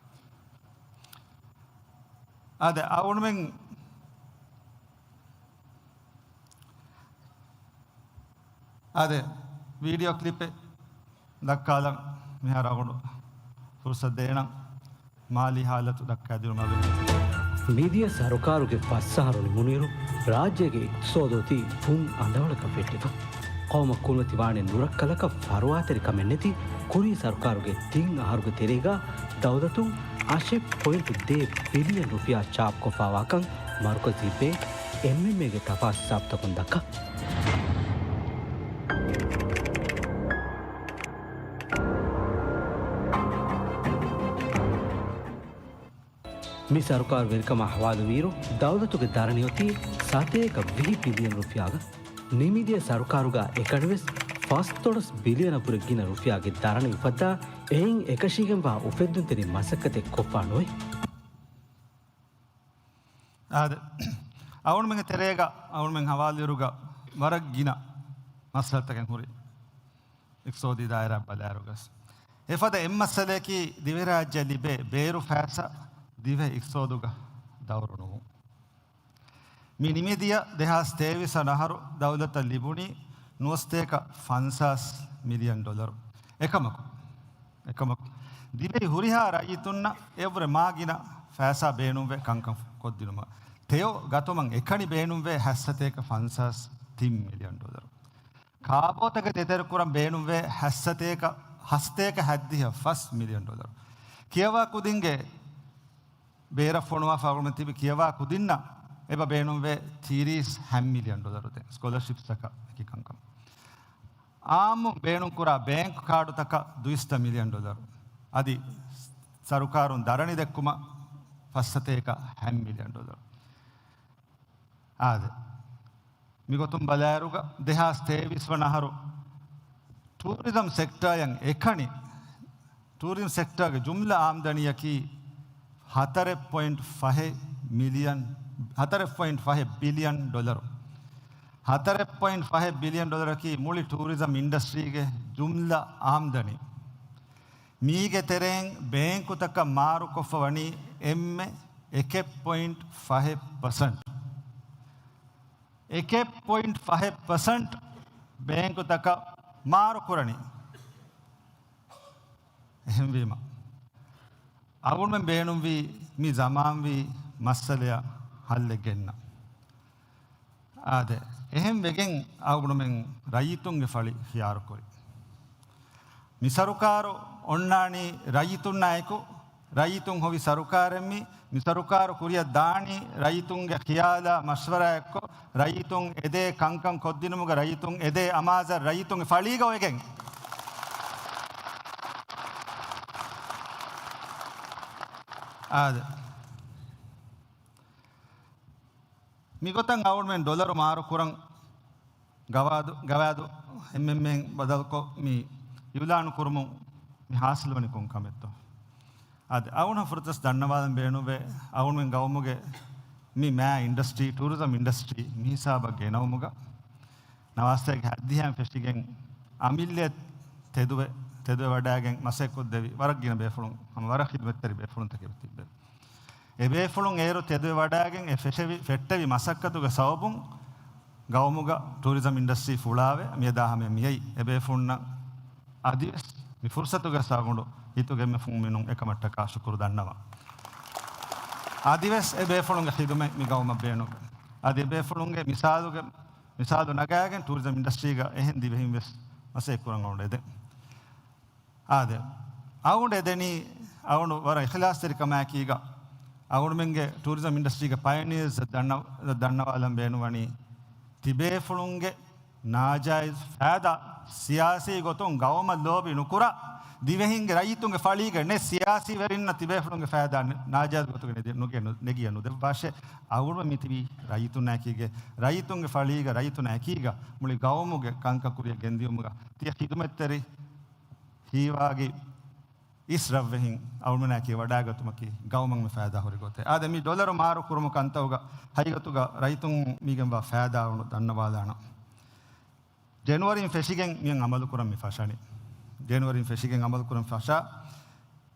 އާދެ، އަޅުގަނޑުމެން އާދެ، ވީޑިއޯ ކްލިޕެއް ދައްކާލަން މިހާރު އަޅުގަނޑު ފުރުޞަތު ދޭނަން، މާލީ ހާލަތު ދައްކާދިނުމަށް. މިދިޔަ ސަރުކާރުގެ ފަސް އަހަރު ނިމުނުއިރު، ރާއްޖޭގެ އިޤްތިޞާދު އޮތީ ފުން އަނދަވަޅަކަށް ފެއްޓިފަ. ޤައުމަށް ކުރިމަތިވާނެ ނުރައްކަލަކަށް ފަރުވާތެރިކަމެއް ނެތި ކުރީ ސަރުކާރުގެ ތިން އަހަރުގެ ތެރޭގަ ދައުލަތުން އަށެއް ޕޮއިންޓު ދޭއް ބިލިއަން ރުފިޔާ ޗާޕްކޮށްފަވާކަން މަރުކަޒީ ބޭންކް، އެމްއެމްއޭގެ ތަފާސް ހިސާބުތަކުން ދައްކާ. މި ސަރުކާރު ވެރިކަމާ ހަވާލުވިއިރު، ދައުލަތުގެ ދަރަނި އޮތީ ސަތޭކަ ވިހި ބިލިއަން ރުފިޔާގަ. ނިމިދިޔަ ސަރުކާރުގަ އެކަނިވެސް ފަސްދޮޅަސް ބިލިއަނަށްވުރެ ގިނަ ރުފިޔާގެ ދަރަނި އުފައްދާ، އެއިން އެކަށީގެންވާ އުފެއްދުންތެރި މަސައްކަތެއް ކޮށްފާ ނުވޭ. އާދެ، އަޅުގަނޑުމެންގެ ތެރޭގަ، އަޅުގަނޑުމެން ހަވާލުވިއިރުގަ ވަރަށް ގިނަ މައްސަލަތަކެއް ހުރި. އިޤްތިޞާދީ ދާއިރާ ބަލާއިރުގަސް އެފަދަ އެއްމައްސަލައަކީ ދިވެހިރާއްޖެ ލިބޭ ބޭރު ފައިސާ ދިވެހި އިޤްތިޞާދުގަ ދައުރު ނުވުން. މި ނިމިދިޔަ ދެހާސް ތޭވީސް ވަނަ އަހަރު ދައުލަތަށް ލިބުނީ ނުވަސްތޭކަ ފަންސާސް މިލިއަން ޑޮލަރު. އެކަމަކު، އެކަމަކު، ދިވެހި ހުރިހާ ރައްޔިތުންނަށް އެއްވުރެ މާ ގިނަ ފައިސާ ބޭނުންވޭ ކަންކަން ކޮށްދިނުމަށް. ތެޔޮ ގަތުމަށް އެކަނި ބޭނުންވޭ ހަތްސަތޭކަ ފަންސާސް ތިން މިލިއަން ޑޮލަރު. ކާބޯތަކެތި ދޭތެރެކުރަން ބޭނުންވޭ ހަތްސަތޭކަ، ހަސަތޭކަ ހަތްދިހަ ފަސް މިލިއަން ޑޮލަރު. ކިޔަވާ ކުދިންގެ ބޭރަށް ފޮނުވާފަ އަޅުގަނޑުމެން ތިބި ކިޔަވާ ކުދިންނަށް އެބަ ބޭނުންވޭ ތިރީސް ހަތް މިލިއަން ޑޮލަރު ދޭން، ސްކޮލަރޝިޕްސްތަކަށް އެކި ކަންކަން. އާއްމު ބޭނުންކުރާ ބޭންކް ކާޑުތަކަށް ދުއިސައްތަ މިލިއަން ޑޮލަރު. އަދި ސަރުކާރުން ދަރަނި ދެއްކުމަށް ފަސްސަތޭކަ ހަތް މިލިއަން ޑޮލަރު. އާދެ، މިގޮތުން ބަލާއިރުގަ ދެހާސް ތޭވީސް ވަނަ އަހަރު ޓޫރިޒަމް ސެކްޓާއަށް އެކަނި، ޓޫރިޒަމް ސެކްޓާގެ ޖުމްލަ އާމްދަނީއަކީ ހަތަރެއް ޕޮއިންޓް ފަހެއް މިލިއަން، ހަތަރެއް ޕޮއިންޓް ފަހެއް ބިލިއަން ޑޮލަރު. ހަތަރެއް ޕޮއިންޓް ފަހެއް ބިލިއަން ޑޮލަރަކީ މުޅި ޓޫރިޒަމް އިންޑަސްޓްރީގެ ޖުމްލަ އާމްދަނީ. މީގެ ތެރެއިން ބޭންކުތަކަށް މާރުކޮށްފަ ވަނީ އެންމެ އެކެއް ޕޮއިންޓް ފަހެއް ޕަސެންޓް. އެކެއް ޕޮއިންޓް ފަހެއް ޕަސެންޓް ބޭންކުތަކަށް މާރުކުރަނީ. އެހެންވީމަ، އަޅުގަނޑުމެން ބޭނުންވީ މި ޒަމާންވީ މައްސަލަޔަށް ހައްލެއް ގެންނަން. އާދެ، އެހެން ވެގެން އަޅުގަނޑުމެން ރައްޔިތުންގެ ފަޅި ޚިޔާރުކުރި. މި ސަރުކާރު އޮންނާނީ ރައްޔިތުންނާއެކު، ރައްޔިތުން ހޮވި ސަރުކާރެއް މި، މި ސަރުކާރު ކުރިއަށް ދާނީ ރައްޔިތުންގެ ޚިޔާލާ މަޝްވަރާ އެއްކޮށް، ރައްޔިތުން އެދޭ ކަންކަން ކޮށްދިނުމުގަ ރައްޔިތުން އެދޭ އަމާޒަށް ރައްޔިތުންގެ ފަޅީގަ އޮވެގެން. އާދެ. މިގޮތަށް އަޅުގަނޑުމެން ޑޮލަރު މާރުކުރަން ގަވާދު، ގަވާދު އެމްއެމްއޭން ބަދަލުކޮށް މި އިއުލާނު ކުރުމުން މި ހާސިލުވަނީ ކޮން ކަމެއްތޯ؟ އާދެ، އަޅުގަނޑަށް ފުރަތަސް ދަންނަވާލަން ބޭނުންވޭ، އަޅުގަނޑުމެން ގައުމުގެ މި މާ އިންޑަސްޓްރީ، ޓޫރިޒަމް އިންޑަސްޓްރީ މި ހިސާބަށް ގެނައުމުގަ ނަވާސަތޭކަ ހައްދިހައިން ފެށިގެން އަމިއްލަ ތެދުވެ، ތެދުވެ ވަޑައިގެން މަސައްކަތްކޮށްދެވި ވަރަށް ގިނަ ބޭފުޅުން، ހަމަ ވަރަށް ޚިދުމަތްތެރި ބޭފުޅުންތަކެއް ތިއްބެވި. އެ ބޭފުޅުން އޭރު ތެދުވެ ވަޑައިގެން އެ ފެށެވި، ފެއްޓެވި މަސައްކަތުގެ ސަބަބުން ގައުމުގަ ޓޫރިޒަމް އިންޑަސްޓްރީ ފުޅާވެ، މިއަދާ ހަމަ މިއައީ އެ ބޭފުޅުންނަށް. އަދިވެސް މި ފުރުސަތުގެ ސަބަބުން ހިތުގެ އެންމެ ފުންމިނުން އެކަމަށްޓަކާ ޝުކުރު ދަންނަވަން. އަދިވެސް އެ ބޭފުޅުންގެ ޚިދުމަތް މި ގައުމަށް ބޭނުން. އަދި އެ ބޭފުޅުންގެ މިސާލުގެ، މިސާލު ނަގާގެން ޓޫރިޒަމް އިންޑަސްޓްރީގަ އެހެން ދިވެހިން ވެސް މަސައްކަތް ކުރަން އަޅުގަނޑު އެދެން. އާދެ، އަޅުގަނޑު އެދެނީ، އަޅުގަނޑު ވަރަށް އިޚްލާޞްތެރިކަމާއެކީގަ، އަޅުގަނޑުމެންގެ ޓޫރިޒަމް އިންޑަސްޓްރީގެ ޕަޔަނިއަރސް ދަންނަ-، ދަންނަވާލަން ބޭނުންވަނީ، ތިބޭފުޅުންގެ ނާޖާއިޒް ފައިދާ ސިޔާސީ ގޮތުން ގައުމަށް ލޯބި ނުކުރާ، ދިވެހިންގެ ރައްޔިތުންގެ ފަޅީގަ ނެ ސިޔާސީ ވެރިންނަށް ތިބޭފުޅުންގެ ފައިދާ ނެ-، ނާޖާއިޒް ގޮތުގަ ނެދި-، ނުގެ-، ނު-، ނެގިޔަ ނުދެއްވާށޭ. އަޅުގަނޑު މި ތިބީ ރައްޔިތުންނާ އެކީގަ، ރައްޔިތުންގެ ފަޅީގަ، ރައްޔިތުންނާ އެކީގަ، މުޅި ގައުމުގެ ކަންކަން ކުރިއަށް ގެންދިޔުމުގަ ތިޔަ ޚިދުމަތްތެރި ހީވާގި އިސް ރަށްވެހިން އަޅުމެނާއެކީ ވަޑާގަތުމަކީ ގައުމަށް މި ފައިދާ ހުރި ގޮތެއް. އާދެ، މި ޑޮލަރު މާރު ކުރުމު ކަންތައުގަ ހަގީގަތުގަ ރައްޔިތުން މީގެންވާ ފައިދާ އަޅުގަނޑު ދަންނަވާލާނަން. ޖެނުއަރީން ފެށިގެން މިއަން އަމަލު ކުރަން މި ފަށަނީ. ޖެނުއަރީން ފެށިގެން އަމަލު ކުރަން ފަށާ،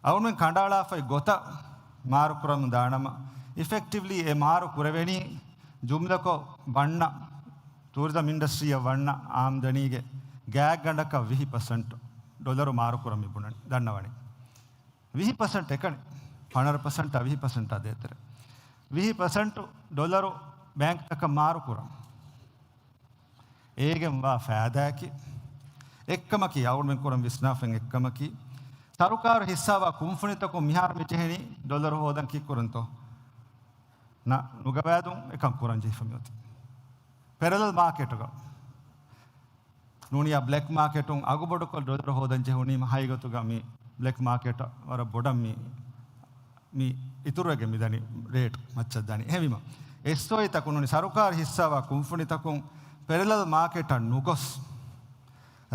އަޅުމެން ކަނޑައަޅާފައި ގޮތަށް މާރު ކުރަމުން ދާނަމަ، އިފެކްޓިވްލީ އެ މާރު ކުރެވެނީ ޖުމްލަކޮށް ވަންނަ، ޓޫރިޒަމް އިންޑަސްޓްރީއަށް ވަންނަ އާމްދަނީގެ ގާތްގަނޑަކަށް ވިހި ޕަސެންޓް ޑޮލަރު މާރު ކުރަން މި ބުނަނީ، ދަންނަވަނީ. ވިހި ޕަސެންޓް އެކަނި، ފަނަރަ ޕަސެންޓާ ވިހި ޕަސެންޓާ ދޭތެރެ. ވިހި ޕަސެންޓް ޑޮލަރު ބޭންކްތަކަށް މާރު ކުރަން. އޭގެން ވާ ފައިދާއަކީ، އެއްކަމަކީ، އަޅުގަނޑުމެން ކުރަން ވިސްނާފައި އެއްކަމަކީ، ސަރުކާރު ހިއްސާވާ ކުންފުނިތަކުން މިހާރު މި ޖެހެނީ ޑޮލަރު ހޯދަން ކީއްކުރަންތޯ؟ ނަ، ނުގަވާދުން އެކަން ކުރަން ޖެހިފަ މިއޮތީ. ޕެރަލަލް މާކެޓުގަ ނޫނިޔާ ބްލެކް މާކެޓުން އަގުބޮޑުކޮށް ޑޮލަރު ހޯދަން ޖެހުނީމަ ހަގީގަތުގަ މި ބްލެކް މާކެޓަށް ވަރަށް ބޮޑަށް މި، މި އިތުރުވެގެން މި ދަނީ ރޭޓް މައްޗަށް ދަނީ. އެހެންވީމަ، އެސްއޯއީތަކުން ނޫނީ ސަރުކާރު ހިއްސާވާ ކުންފުނިތަކުން ޕެރަލަލް މާކެޓަށް ނުގޮސް،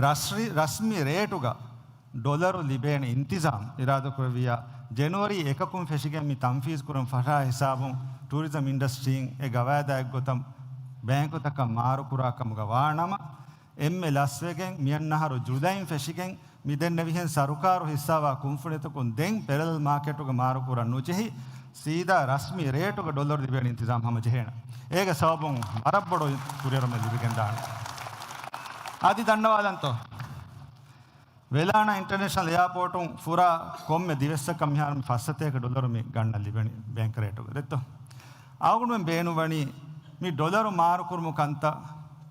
ރަސްރި-، ރަސްމީ ރޭޓުގަ ޑޮލަރު ލިބޭނެ އިންތިޒާމް އިރާދަކުރެއްވިއްޔާ، ޖެނުއަރީ އެކަކުން ފެށިގެން މި ތަންފީޒު ކުރަން ފަށާ ހިސާބުން ޓޫރިޒަމް އިންޑަސްޓްރީން އެ ގަވާއިދާ އެއްގޮތަށް ބޭންކުތަކަށް މާރުކުރާ ކަމުގަ ވާނަމަ، އެންމެ ލަސްވެގެން މިއަންނަ އަހަރު ޖުލައިން ފެށިގެން މި ދެންނެވިހެން ސަރުކާރު ހިއްސާވާ ކުންފުނިތަކުން ދެން ޕެރަލަލް މާކެޓުގަ މާރުކުރަން ނުޖެހި، ސީދާ ރަސްމީ ރޭޓުގަ ޑޮލަރު ލިބޭނެ އިންތިޒާމް ހަމަޖެހޭނެ. އޭގެ ސަބަބުން ވަރަށް ބޮޑު ކުރިއެރުމެއް ލިބިގެންދާނެ. އަދި ދަންނަވާލަންތޯ؟ ވެލާނާ އިންޓަރނޭޝަނަލް އެއާޕޯޓުން ފުރާ ކޮންމެ ދިވެއްސަކަށް މިހާރު މި ފައްސަތޭކަ ޑޮލަރު މި ގަންނަން ލިބެނީ ބޭންކް ރޭޓުގަ. ދެއްތޯ؟ އަޅުގަނޑުމެން ބޭނުންވަނީ މި ޑޮލަރު މާރުކުރުމު ކަންތައް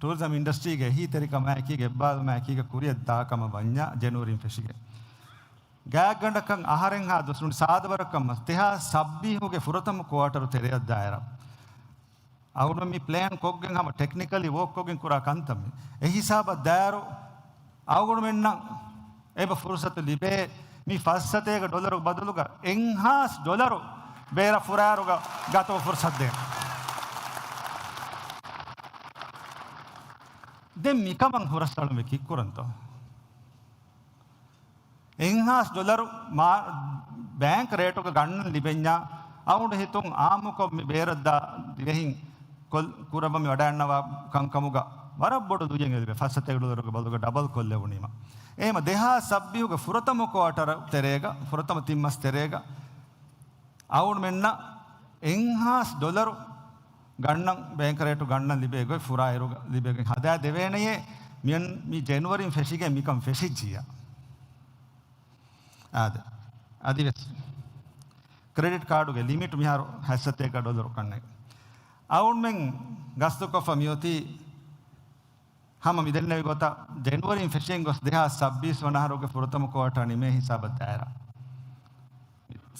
ޓޫރިޒަމް އިންޑަސްޓްރީގެ އެހީތެރިކަމާއެކީގަ އެއްބާރުލުމާއެކީގަ ކުރިއަށް ދާ ކަމަށް ވަންޏާ ޖެނުއަރީން ފެށިގެން. ގާތްގަނޑަކަށް އަހަރެއްހާ ދުވަސް ނޫނީ ސާދަވަރަކަށް މަސް ދެހާސް ސައްބީސްގެ ފުރަތަމަ ކުއާޓަރު ތެރެއަށް ދާއިރަށް. އަޅުގަނޑު މި ޕްލޭން ކޮށްގެން ހަމަ ޓެކްނިކަލީ ވޯކް ކޮށްގެން ކުރާ ކަންތައް މި. އެ ހިސާބަށް ދާއިރު އަޅުގަނޑުމެންނަށް އެބަ ފުރުސަތު ލިބޭ މި ފައްސަތޭކަ ޑޮލަރު ބަދަލުގަ އެންހާސް ޑޮލަރު ބޭރަށް ފުރާއިރުގަ ގަތުމަށް ފުރުސަތު ދޭން. ދެން މިކަމަށް ހުރަސްއަޅުން ކިއްކުރަންތޯ؟ އެންހާސް ޑޮލަރު މާ-، ބޭންކް ރޭޓުގަ ގަންނަން ލިބެންޏާ، އަޅުގަނޑު ހިތުން އާއްމުކޮށް މި ބޭރަށްދާ ދިވެހިން ކޮށް-، ކުރައްވަން މި ވަޑައިގަންނަވާ ކަންކަމުގަ ވަރަށް ބޮޑު ލުޔެއް ލިބޭ. ފައްސަތޭކަ ޑޮލަރުގެ ބަދަލުގަ ޑަބަލް ކޮށްލެވުނީމަ. އެހެންވީމަ ދެހާސް ސައްބީހުގެ ފުރަތަމަ ކުއާޓަރު ތެރޭގަ، ފުރަތަމަ ތިން މަސް ތެރޭގަ، އަޅުގަނޑުމެންނަށް އެންހާސް ޑޮލަރު ގަންނަން، ބޭންކް ރޭޓު ގަންނަން ލިބޭ ގޮތް ފުރާއިރު ލިބެގެން ހަދާ ދެވޭނެޔޭ، މިއަން-، މި ޖެނުއަރީން ފެށިގެން މިކަން ފެށިއްޖިއްޔާ. އާދެ. އަދިވެސް ކްރެޑިޓް ކާޑުގެ ލިމިޓް މިހާރު ހަތްސަތޭކަ ޑޮލަރު ކަންނޭނގެ. އަޅުގަނޑުމެން ގަސްތުކޮށްފަ މިއޮތީ ހަމަ މި ދެންނެވި ގޮތަށް ޖެނުއަރީން ފެށިގެން ގޮސް ދެހާސް ސައްބީސް ވަނަ އަހަރުގެ ފުރަތަމަ ކުއާޓަރ ނިމޭ ހިސާބަށް ދާއިރަށް.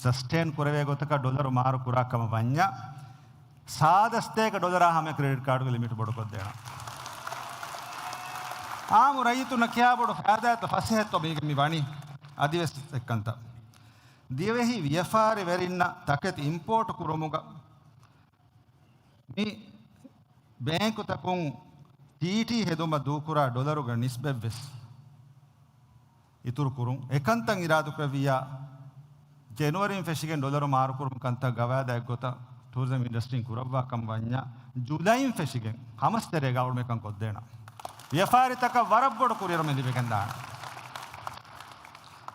ސަސްޓެއިން ކުރެވޭ ގޮތަކަށް ޑޮލަރު މާރު ކުރާ ކަމަށް ވަންޏާ، ސާދަ ސަތޭކަ ޑޮލަރާ ހަމަ ކްރެޑިޓް ކާޑުގެ ލިމިޓް ބޮޑުކޮށްދޭނަން. އާއްމު ރައްޔިތުންނަށް ކިހާ ބޮޑު ފައިދާތޯ ފަސޭހަތޯ މީގެ މި ވަނީ. އަދިވެސް އެއްކަންތައް. ދިވެހި ވިޔަފާރިވެރިންނަށް ތަކެތި އިމްޕޯޓް ކުރުމުގަ މި ބޭންކުތަކުން ޓީޓީ ހެދުމަށް ދޫކުރާ ޑޮލަރުގެ ނިސްބަތްވެސް އިތުރު ކުރުން. އެކަންތައް އިރާދުކުރެއްވިއްޔާ، ޖެނުއަރީން ފެށިގެން ޑޮލަރު މާރުކުރުމުގެ ކަންތައް ގަވާއިދާ އެއްގޮތަށް ޓޫރިޒަމް އިންޑަސްޓްރީން ކުރައްވާ ކަމަށް ވަންޏާ، ޖުލައިން ފެށިގެން ހަމަސް ތެރޭގަ އަޅުމެކަން ކޮށްދޭނަން. ވިޔަފާރިތަކަށް ވަރަށް ބޮޑު ކުރިއެރުމެއް ލިބިގެންދާނެ.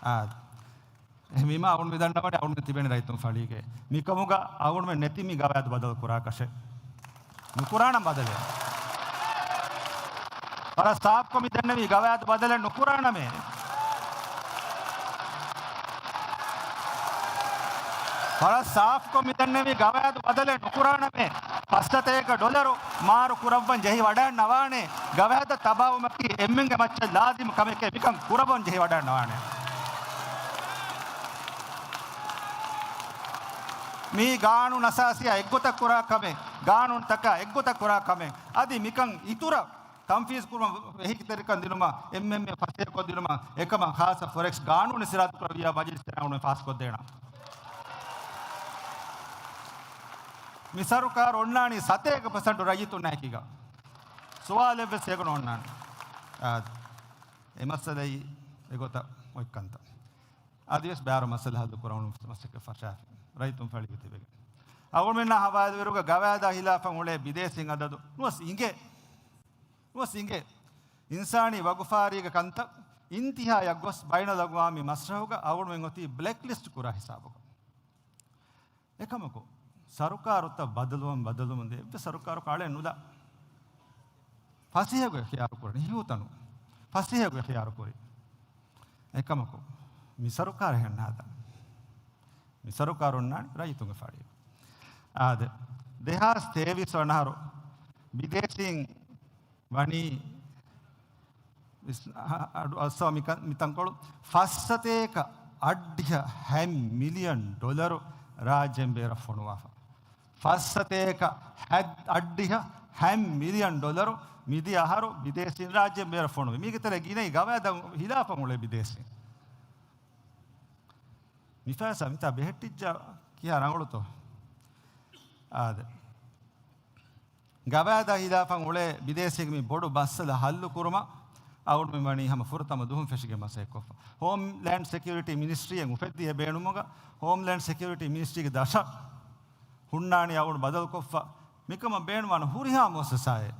އާ. އެހެންވީމަ އަޅުން މި ދަންނަވަނީ އަޅުން ތިބެނީ ރައްޔިތުން ފަޅީގައޭ. މިކަމުގަ އަޅުން ނެތި މި ގަވާއިދު ބަދަލު ކުރާކަށެއް. ނުކުރާނަން ބަދަލެއް. ވަރަށް ސާފްކޮށް މި ދެންނެވީ ގަވާއިދު ބަދަލެއް ނުކުރާނަމޭ. ވަރަށް ސާފްކޮށް މި ދެންނެވީ ގަވާއިދު ބަދަލެއް ނުކުރާނަމޭ. ފައްސަތޭކަ ޑޮލަރު މާރު ކުރައްވަން ޖެހި ވަޑައެއް ނަވާނެ. ގަވާއިދަށް ތަބާވުމަކީ އެންމެންގެ މައްޗަށް ލާޒިމު ކަމެކޭ މިކަން ކުރައްވަން ޖެހި ވަޑައެއް ނަވާނެ. މީ ގާނޫނު އަސާސީއާ އެއްގޮތަށް ކުރާ ކަމެއް، ގާނޫނުތަކާ އެއްގޮތަށް ކުރާ ކަމެއް. އަދި މިކަން އިތުރަށް ތަންފީޒު ކުރުމަށް އެހީތެރިކަން ދިނުމަށް، އެމްއެމްއޭ ފަސޭހަކޮށްދިނުމަށް އެކަމަށް ޚާއްޞަ ފޮރެކްސް ގާނޫނެއް ސިރާދުކުރެއްވިއްޔާ މަޖިލިސް ތެރެއިން އަޅުގަނޑު ފާސްކޮށްދޭނަން. މި ސަރުކާރު އޮންނާނީ ސަތޭކަ ޕަސެންޓު ރައްޔިތުންނާ އެކީގަ. ސުވާލެއްވެސް އެގޮތަށް އޮންނާނެ. އާ، އެ މައްސަލައީ އެގޮތަށް އޮތް ކަންތައް. އަދިވެސް ބާރު މައްސަލަ ހައްލު ކުރަން މަސައްކަތް ފަށާފި. ރައްޔިތުން ފަޅިގަ ތިބެގެން. އަޅުގަނޑުމެންނާ ހަވާލުވިއިރުގަ ގަވާއިދާ ހިލާފަށް އުޅޭ ބިދޭސީން އަދަދު ނުވަސް އިނގޭ. ނުވަސް އިނގޭ. އިންސާނީ ވަގުފާރީގެ ކަންތައް އިންތިހާޔަށް ގޮސް ބައިނަލްއަގްވާމީ މަސްރަހުގަ އަޅުގަނޑުމެން އޮތީ ބްލެކް ލިސްޓް ކުރާ ހިސާބުގަ. އެކަމަކު، ސަރުކާރުތައް ބަދަލުވަން ބަދަލުވަމުން ދޭ އެއްވެސް ސަރުކާރަކު އަޅެއް ނުލާ. ފަސޭހަގޮތް ޚިޔާރު ކުރަނީ ހިޔޫތަނު. ފަސޭހަގޮތް ޚިޔާރު ކުރި. އެކަމަކު، މި ސަރުކާރެއް ހެން ނާދާ. މި ސަރުކާރު އޮންނާނީ ރައްޔިތުންގެ ފަޅި. އާދެ، ދެހާސް ތޭވީސް ވަނަ އަހަރު ބިދޭސީން ވަނީ އިސް-، އަ-، އަޑު އައްސަވާ މިކަ-، މިތަންކޮޅު ފައްސަތޭކަ އައްޑިހަ ހަތް މިލިއަން ޑޮލަރު ރާއްޖޭން ބޭރަށް ފޮނުވާފަ. ފައްސަތޭކަ ހަތް އައްޑިހަ ހަތް މިލިއަން ޑޮލަރު މިދިޔަ އަހަރު ބިދޭސީން ރާއްޖޭން ބޭރަށް ފޮނުވި. މީގެ ތެރޭ ގިނައީ ގަވާއިދާ ހިލާފަށް އުޅޭ ބިދޭސީން. މިފައިސާ މިތާ ބެހެއްޓިއްޖާ ކިހާ ރަނގަޅުތޯ؟ އާދެ. ގަވާއިދާ ހިލާފަށް އުޅޭ ބިދޭސީންގެ މި ބޮޑު މައްސަލަ ހައްލު ކުރުމަށް އަޅުގަނޑުމެން ވަނީ ހަމަ ފުރަތަމަ ދުވަހުން ފެށިގެން މަސައްކަތްކޮށްފަ. ހޯމްލޭންޑް ސެކިއުރިޓީ މިނިސްޓްރީއެއް އުފެއްދިޔަ ބޭނުމުގަ ހޯމްލޭންޑް ސެކިއުރިޓީ މިނިސްޓްރީގެ ދަށަށް ހުންނާނީ އަޅުގަނޑު ބަދަލުކޮށްފަ. މިކަމަށް ބޭނުންވާނެ ހުރިހާ މުއައްސަސާއެއް،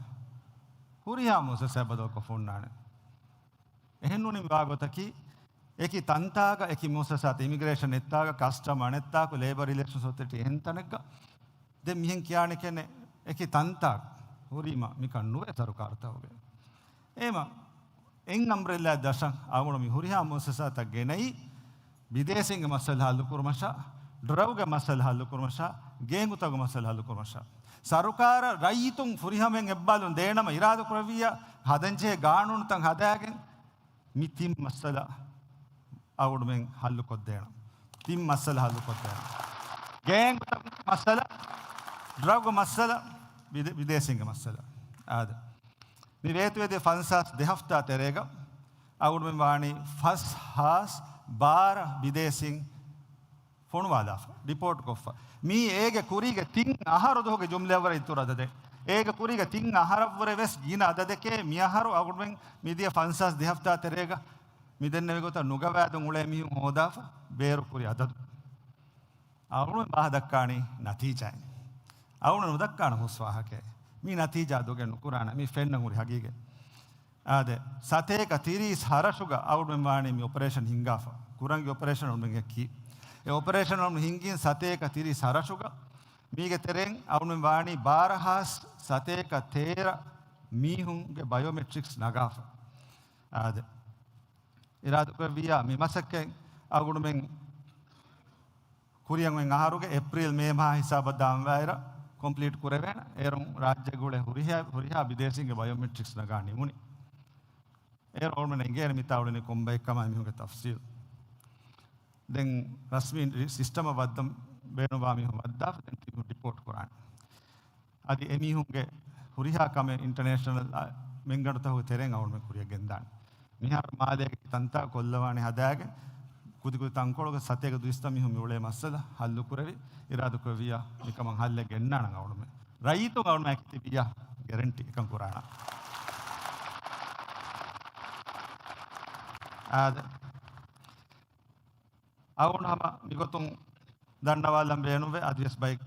ހުރިހާ މުއައްސަސާއެއް ބަދަލުކޮށްފަ ހުންނާނެ. އެހެންނޫނީ މި ވާގޮތަކީ، އެކި ތަންތާގަ، އެކި މުއައްސަސާތައް، އިމިގްރޭޝަން އެއްތާގަ، ކަސްޓަމް އަނެއްތާކު، ލޭބަރ ރިލޭޝަންސް އޮތޮރިޓީ އެހެން ތަނެއްގަ، ދެން މިހެން ކިޔާނެ ކެނެ އެކި ތަންތާ ހުރީމަ މިކަން ނުވޭ ސަރުކާރުތަކުގެ. އޭމަ އެއް އަމްބްރެލާ ދަށަށް އަޅުގަނޑު މި ހުރިހާ މުއައްސަސާތައް ގެނައީ، ބިދޭސީންގެ މައްސަލަ ހައްލުކުރުމަށާ، ޑްރަގުގެ މައްސަލަ ހައްލުކުރުމަށާ، ގޭންގުތަކުގެ މައްސަލަ ހައްލުކުރުމަށާ. ސަރުކާރަށް ރައްޔިތުން ފުރިހަމައިން އެއްބާލުން ދޭނަމަ އިރާދަކުރެއްވިއްޔާ، ހަދަންޖެހޭ ގާނޫނުތައް ހަދާގެން، މި ތިން މައްސަލަ އަޅުގަނޑުމެން ހައްލުކޮށްދޭނަން. ތިން މައްސަލަ ހައްލުކޮށްދޭނަން. ގޭންގުތަކުގެ މައްސަލަ، ޑްރަގުގެ މައްސަލަ، ބިދޭ-، ބިދޭސީންގެ މައްސަލަ. އާދެ. މި ވޭތުވެދިޔަ ފަންސާސް ދެ ހަފްތާ ތެރޭގަ އަޅުގަނޑުމެން ވާނީ ފަސް ހާސް ބާރަ ބިދޭސީން ފޮނުވާލާފަ، ޑިޕޯޓް ކޮށްފަ. މީ އޭގެ ކުރީގެ ތިން އަހަރު ދުވަހުގެ ޖުމްލައަށްވުރެ އިތުރު އަދަދެއް. އޭގެ ކުރީގެ ތިން އަހަރަށްވުރެ ވެސް ގިނަ އަދަދެކޭ މިއަހަރު އަޅުގަނޑުމެން މިދިޔަ ފަންސާސް ދެ ހަފްތާ ތެރޭގަ މި ދެންނެވި ގޮތަށް ނުގަވާދުން އުޅޭ މީހުން ހޯދާފަ ބޭރު ކުރި އަދަދު. އަޅުގަނޑު ބާ ދައްކާނީ ނަތީޖާއެއް. އަޅުގަނޑު ނުދައްކާނެ ހުސް ވާހަކައެއް. މި ނަތީޖާ ދޮގެއް ނުކުރާނެ. މި ފެންނަ ހުރި ހަގީގަތް. އާދެ، ސަތޭކަ ތިރީސް ހަރަށުގަ އަޅުގަނޑުމެން ވާނީ މި އޮޕަރޭޝަން ހިންގާފަ. ކުރަންގެ އޮޕަރޭޝަން އަޅުގަނޑުމެން ކީ. އެ އޮޕަރޭޝަން އަޅުގަނޑު ހިންގީ ސަތޭކަ ތިރީސް ހަރަށުގަ. މީގެ ތެރެއިން އަޅުގަނޑުމެން ވާނީ ބާރަ ހާސް ސަތޭކަ ތޭރަ މީހުންގެ ބަޔޯމެޓްރިކްސް ނަގާފަ. އާދެ. އިރާދަކުރެއްވިއްޔާ މި މަސައްކަތް އަޅުގަނޑުމެން ކުރިއަށް އޮތް އަހަރުގެ އޭޕްރީލް މޭ މަހާ ހިސާބަށް ދާންވާއިރަށް ކޮމްޕްލީޓް ކުރެވޭނެ. އޭރުން ރާއްޖޭގަ އުޅޭ ހުރިހާ، ހުރިހާ ބިދޭސީންގެ ބަޔޯމެޓްރިކްސް ނަގާ ނިމުނީ. އޭރު އަޅުގަނޑުމެން އެނގޭނެ މިތާ އުޅެނީ ކޮންބައެއްކަމާ މީހުންގެ ތަފްސީލް. ދެން ރަސްމީ ސިސްޓަމަށް ވައްދަން ބޭނުންވާ މީހުން ވައްދާފަ ދެން ޓީމު ޑިޕޯޓް ކުރާނެ. އަދި އެމީހުންގެ ހުރިހާ ކަމެއް އިންޓަރނޭޝަނަލް، އަ، މެންގަނޑުތަކުގެ ތެރެއިން އަޅުގަނޑުމެން ކުރިއަށް ގެންދާނެ. މިހާރު މާލޭގެ ތަންތާ ކޮށްލަވާނެ ހަދާގެން ކުދިކުދި ތަންކޮޅުގެ ސަތޭކަ ދުއިސައްތަ މީހުން މި އުޅޭ މައްސަލަ ހައްލު ކުރެވި، އިރާދަ ކުރެއްވިއްޔާ މިކަމަށް ހައްލެއް ގެންނާނަން އަޅުގަނޑުމެން. ރައްޔިތުން އަޅުގަނޑުމެން އެކި ތިބިއްޔާ ގެރެންޓީ އެކަން ކުރާނަން. އާދެ. އަޅުގަނޑު ހަމަ މިގޮތުން ދަންނަވާލަން ބޭނުންވޭ އަދިވެސް ބައެއް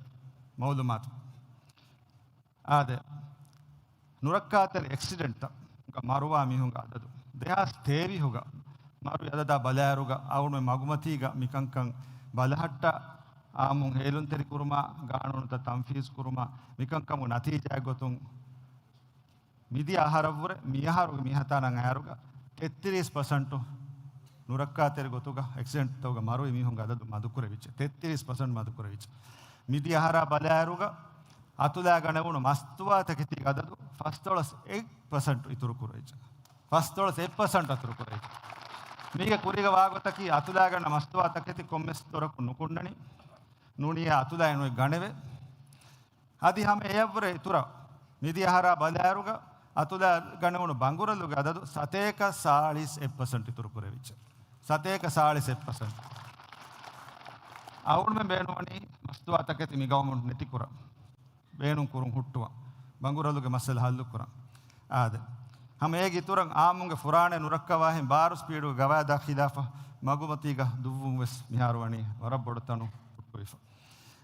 މައުލޫމާތު. އާދެ. ނުރައްކާތެރި އެކްސިޑެންޓްތައް މަރުވާ މީހުންގެ އަދަދު ދެހާސް ތޭވީހުގަ މަރުވި އަދަދާ ބަލާއިރުގަ އަޅުގަނޑުމެން މަގުމަތީގަ މިކަންކަން ބަލަހައްޓާ އާއްމުން ހޭލުންތެރިކުރުމާ، ގާނޫނުތައް ތަންފީޒުކުރުމާ، މިކަންކަމުގެ ނަތީޖާއެއް ގޮތުން މިދިޔަ އަހަރަށްވުރެ މިއަހަރުގެ މިހަތާނަށް އައިއިރުގަ ތެއްތިރީސް ޕަސެންޓު ނުރައްކާތެރި ގޮތުގަ އެކްސިޑެންޓްތަކުގަ މަރުވި މީހުންގެ އަދަދު މަދުކުރެވިއްޖެ. ތެއްތިރީސް ޕަސެންޓް މަދުކުރެވިއްޖެ. މިދިޔަ އަހަރާ ބަލާއިރުގަ އަތުލާގަނެވުނު މަސްތުވާތަކެތީގެ އަދަދު ފަސްދޮޅަސް އެއް ޕަސެންޓު އިތުރު ކުރެވިއްޖެ. ފަސްދޮޅަސް އެއް ޕަސެންޓް އިތުރު ކުރެވިއްޖެ. މީގެ ކުރީގަ ވާގޮތަކީ އަތުލާގަންނަ މަސްތުވާތަކެތި ކޮންމެސް ދޮރަކުން ނުކުންނަނީ. ނޫނީ އަތުލާއެއް ނުވެ ގަނެވޭ. އަދި ހަމަ އެޔަށްވުރެ އިތުރަށް މިދިޔަ އަހަރާ ބަލާއިރުގަ އަތުލާ ގަނެވުނު ބަނގުރަލުގެ އަދަދު ސަތޭކަ ސާޅީސް އެއް ޕަސެންޓް އިތުރު ކުރެވިއްޖެ. ސަތޭކަ ސާޅީސް އެއް ޕަސެންޓް. އަޅުގަނޑުމެން ބޭނުންވަނީ މަސްތުވާތަކެތި މި ގައުމުން ނެތިކުރަން. ބޭނުން ކުރުން ހުއްޓުވަން. ބަނގުރަލުގެ މައްސަލަ ހައްލުކުރަން. އާދެ. ހަމަ އޭގެ އިތުރަށް އާއްމުންގެ ފުރާނައިން ނުރައްކަވާހެން ބާރު ސްޕީޑުގެ ގަވާއިދާ ޚިލާފަށް މަގުމަތީގަ ދުއްވުން ވެސް މިހާރު ވަނީ ވަރަށް ބޮޑު ތަނުން ހުއްޓުވިފަ.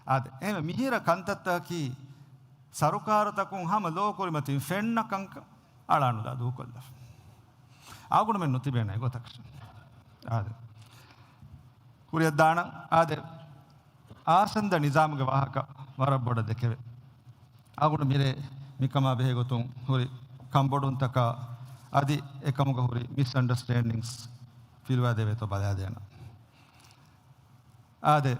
އާދެ، އެހެންވެ މިހިރަ ކަންތައްތަކަކީ ސަރުކާރުތަކުން ހަމަ ލޯ ކުރިމަތިން ފެންނަ ކަންކަން އަޅާނުލާ ދޫކޮށްލަފަ. އަޅުގަނޑުމެން ނުތިބޭނެ ގޮތަކަށް. އާދެ. ކުރިއަށް ދާނަން. އާދެ، އާސަންދަ ނިޒާމުގެ ވާހަކަ ވަރަށް ބޮޑަށް ދެކެވޭ. އަޅުގަނޑު މިރޭ މިކަމާ ބެހޭ ގޮތުން ހުރި ކަންބޮޑުވުންތަކާ އަދި އެކަމުގަ ހުރި މިސްއަންޑަސްޓޭންޑިންގްސް ފިލުވާދެވޭތޯ ބަލާދޭނަން. އާދެ،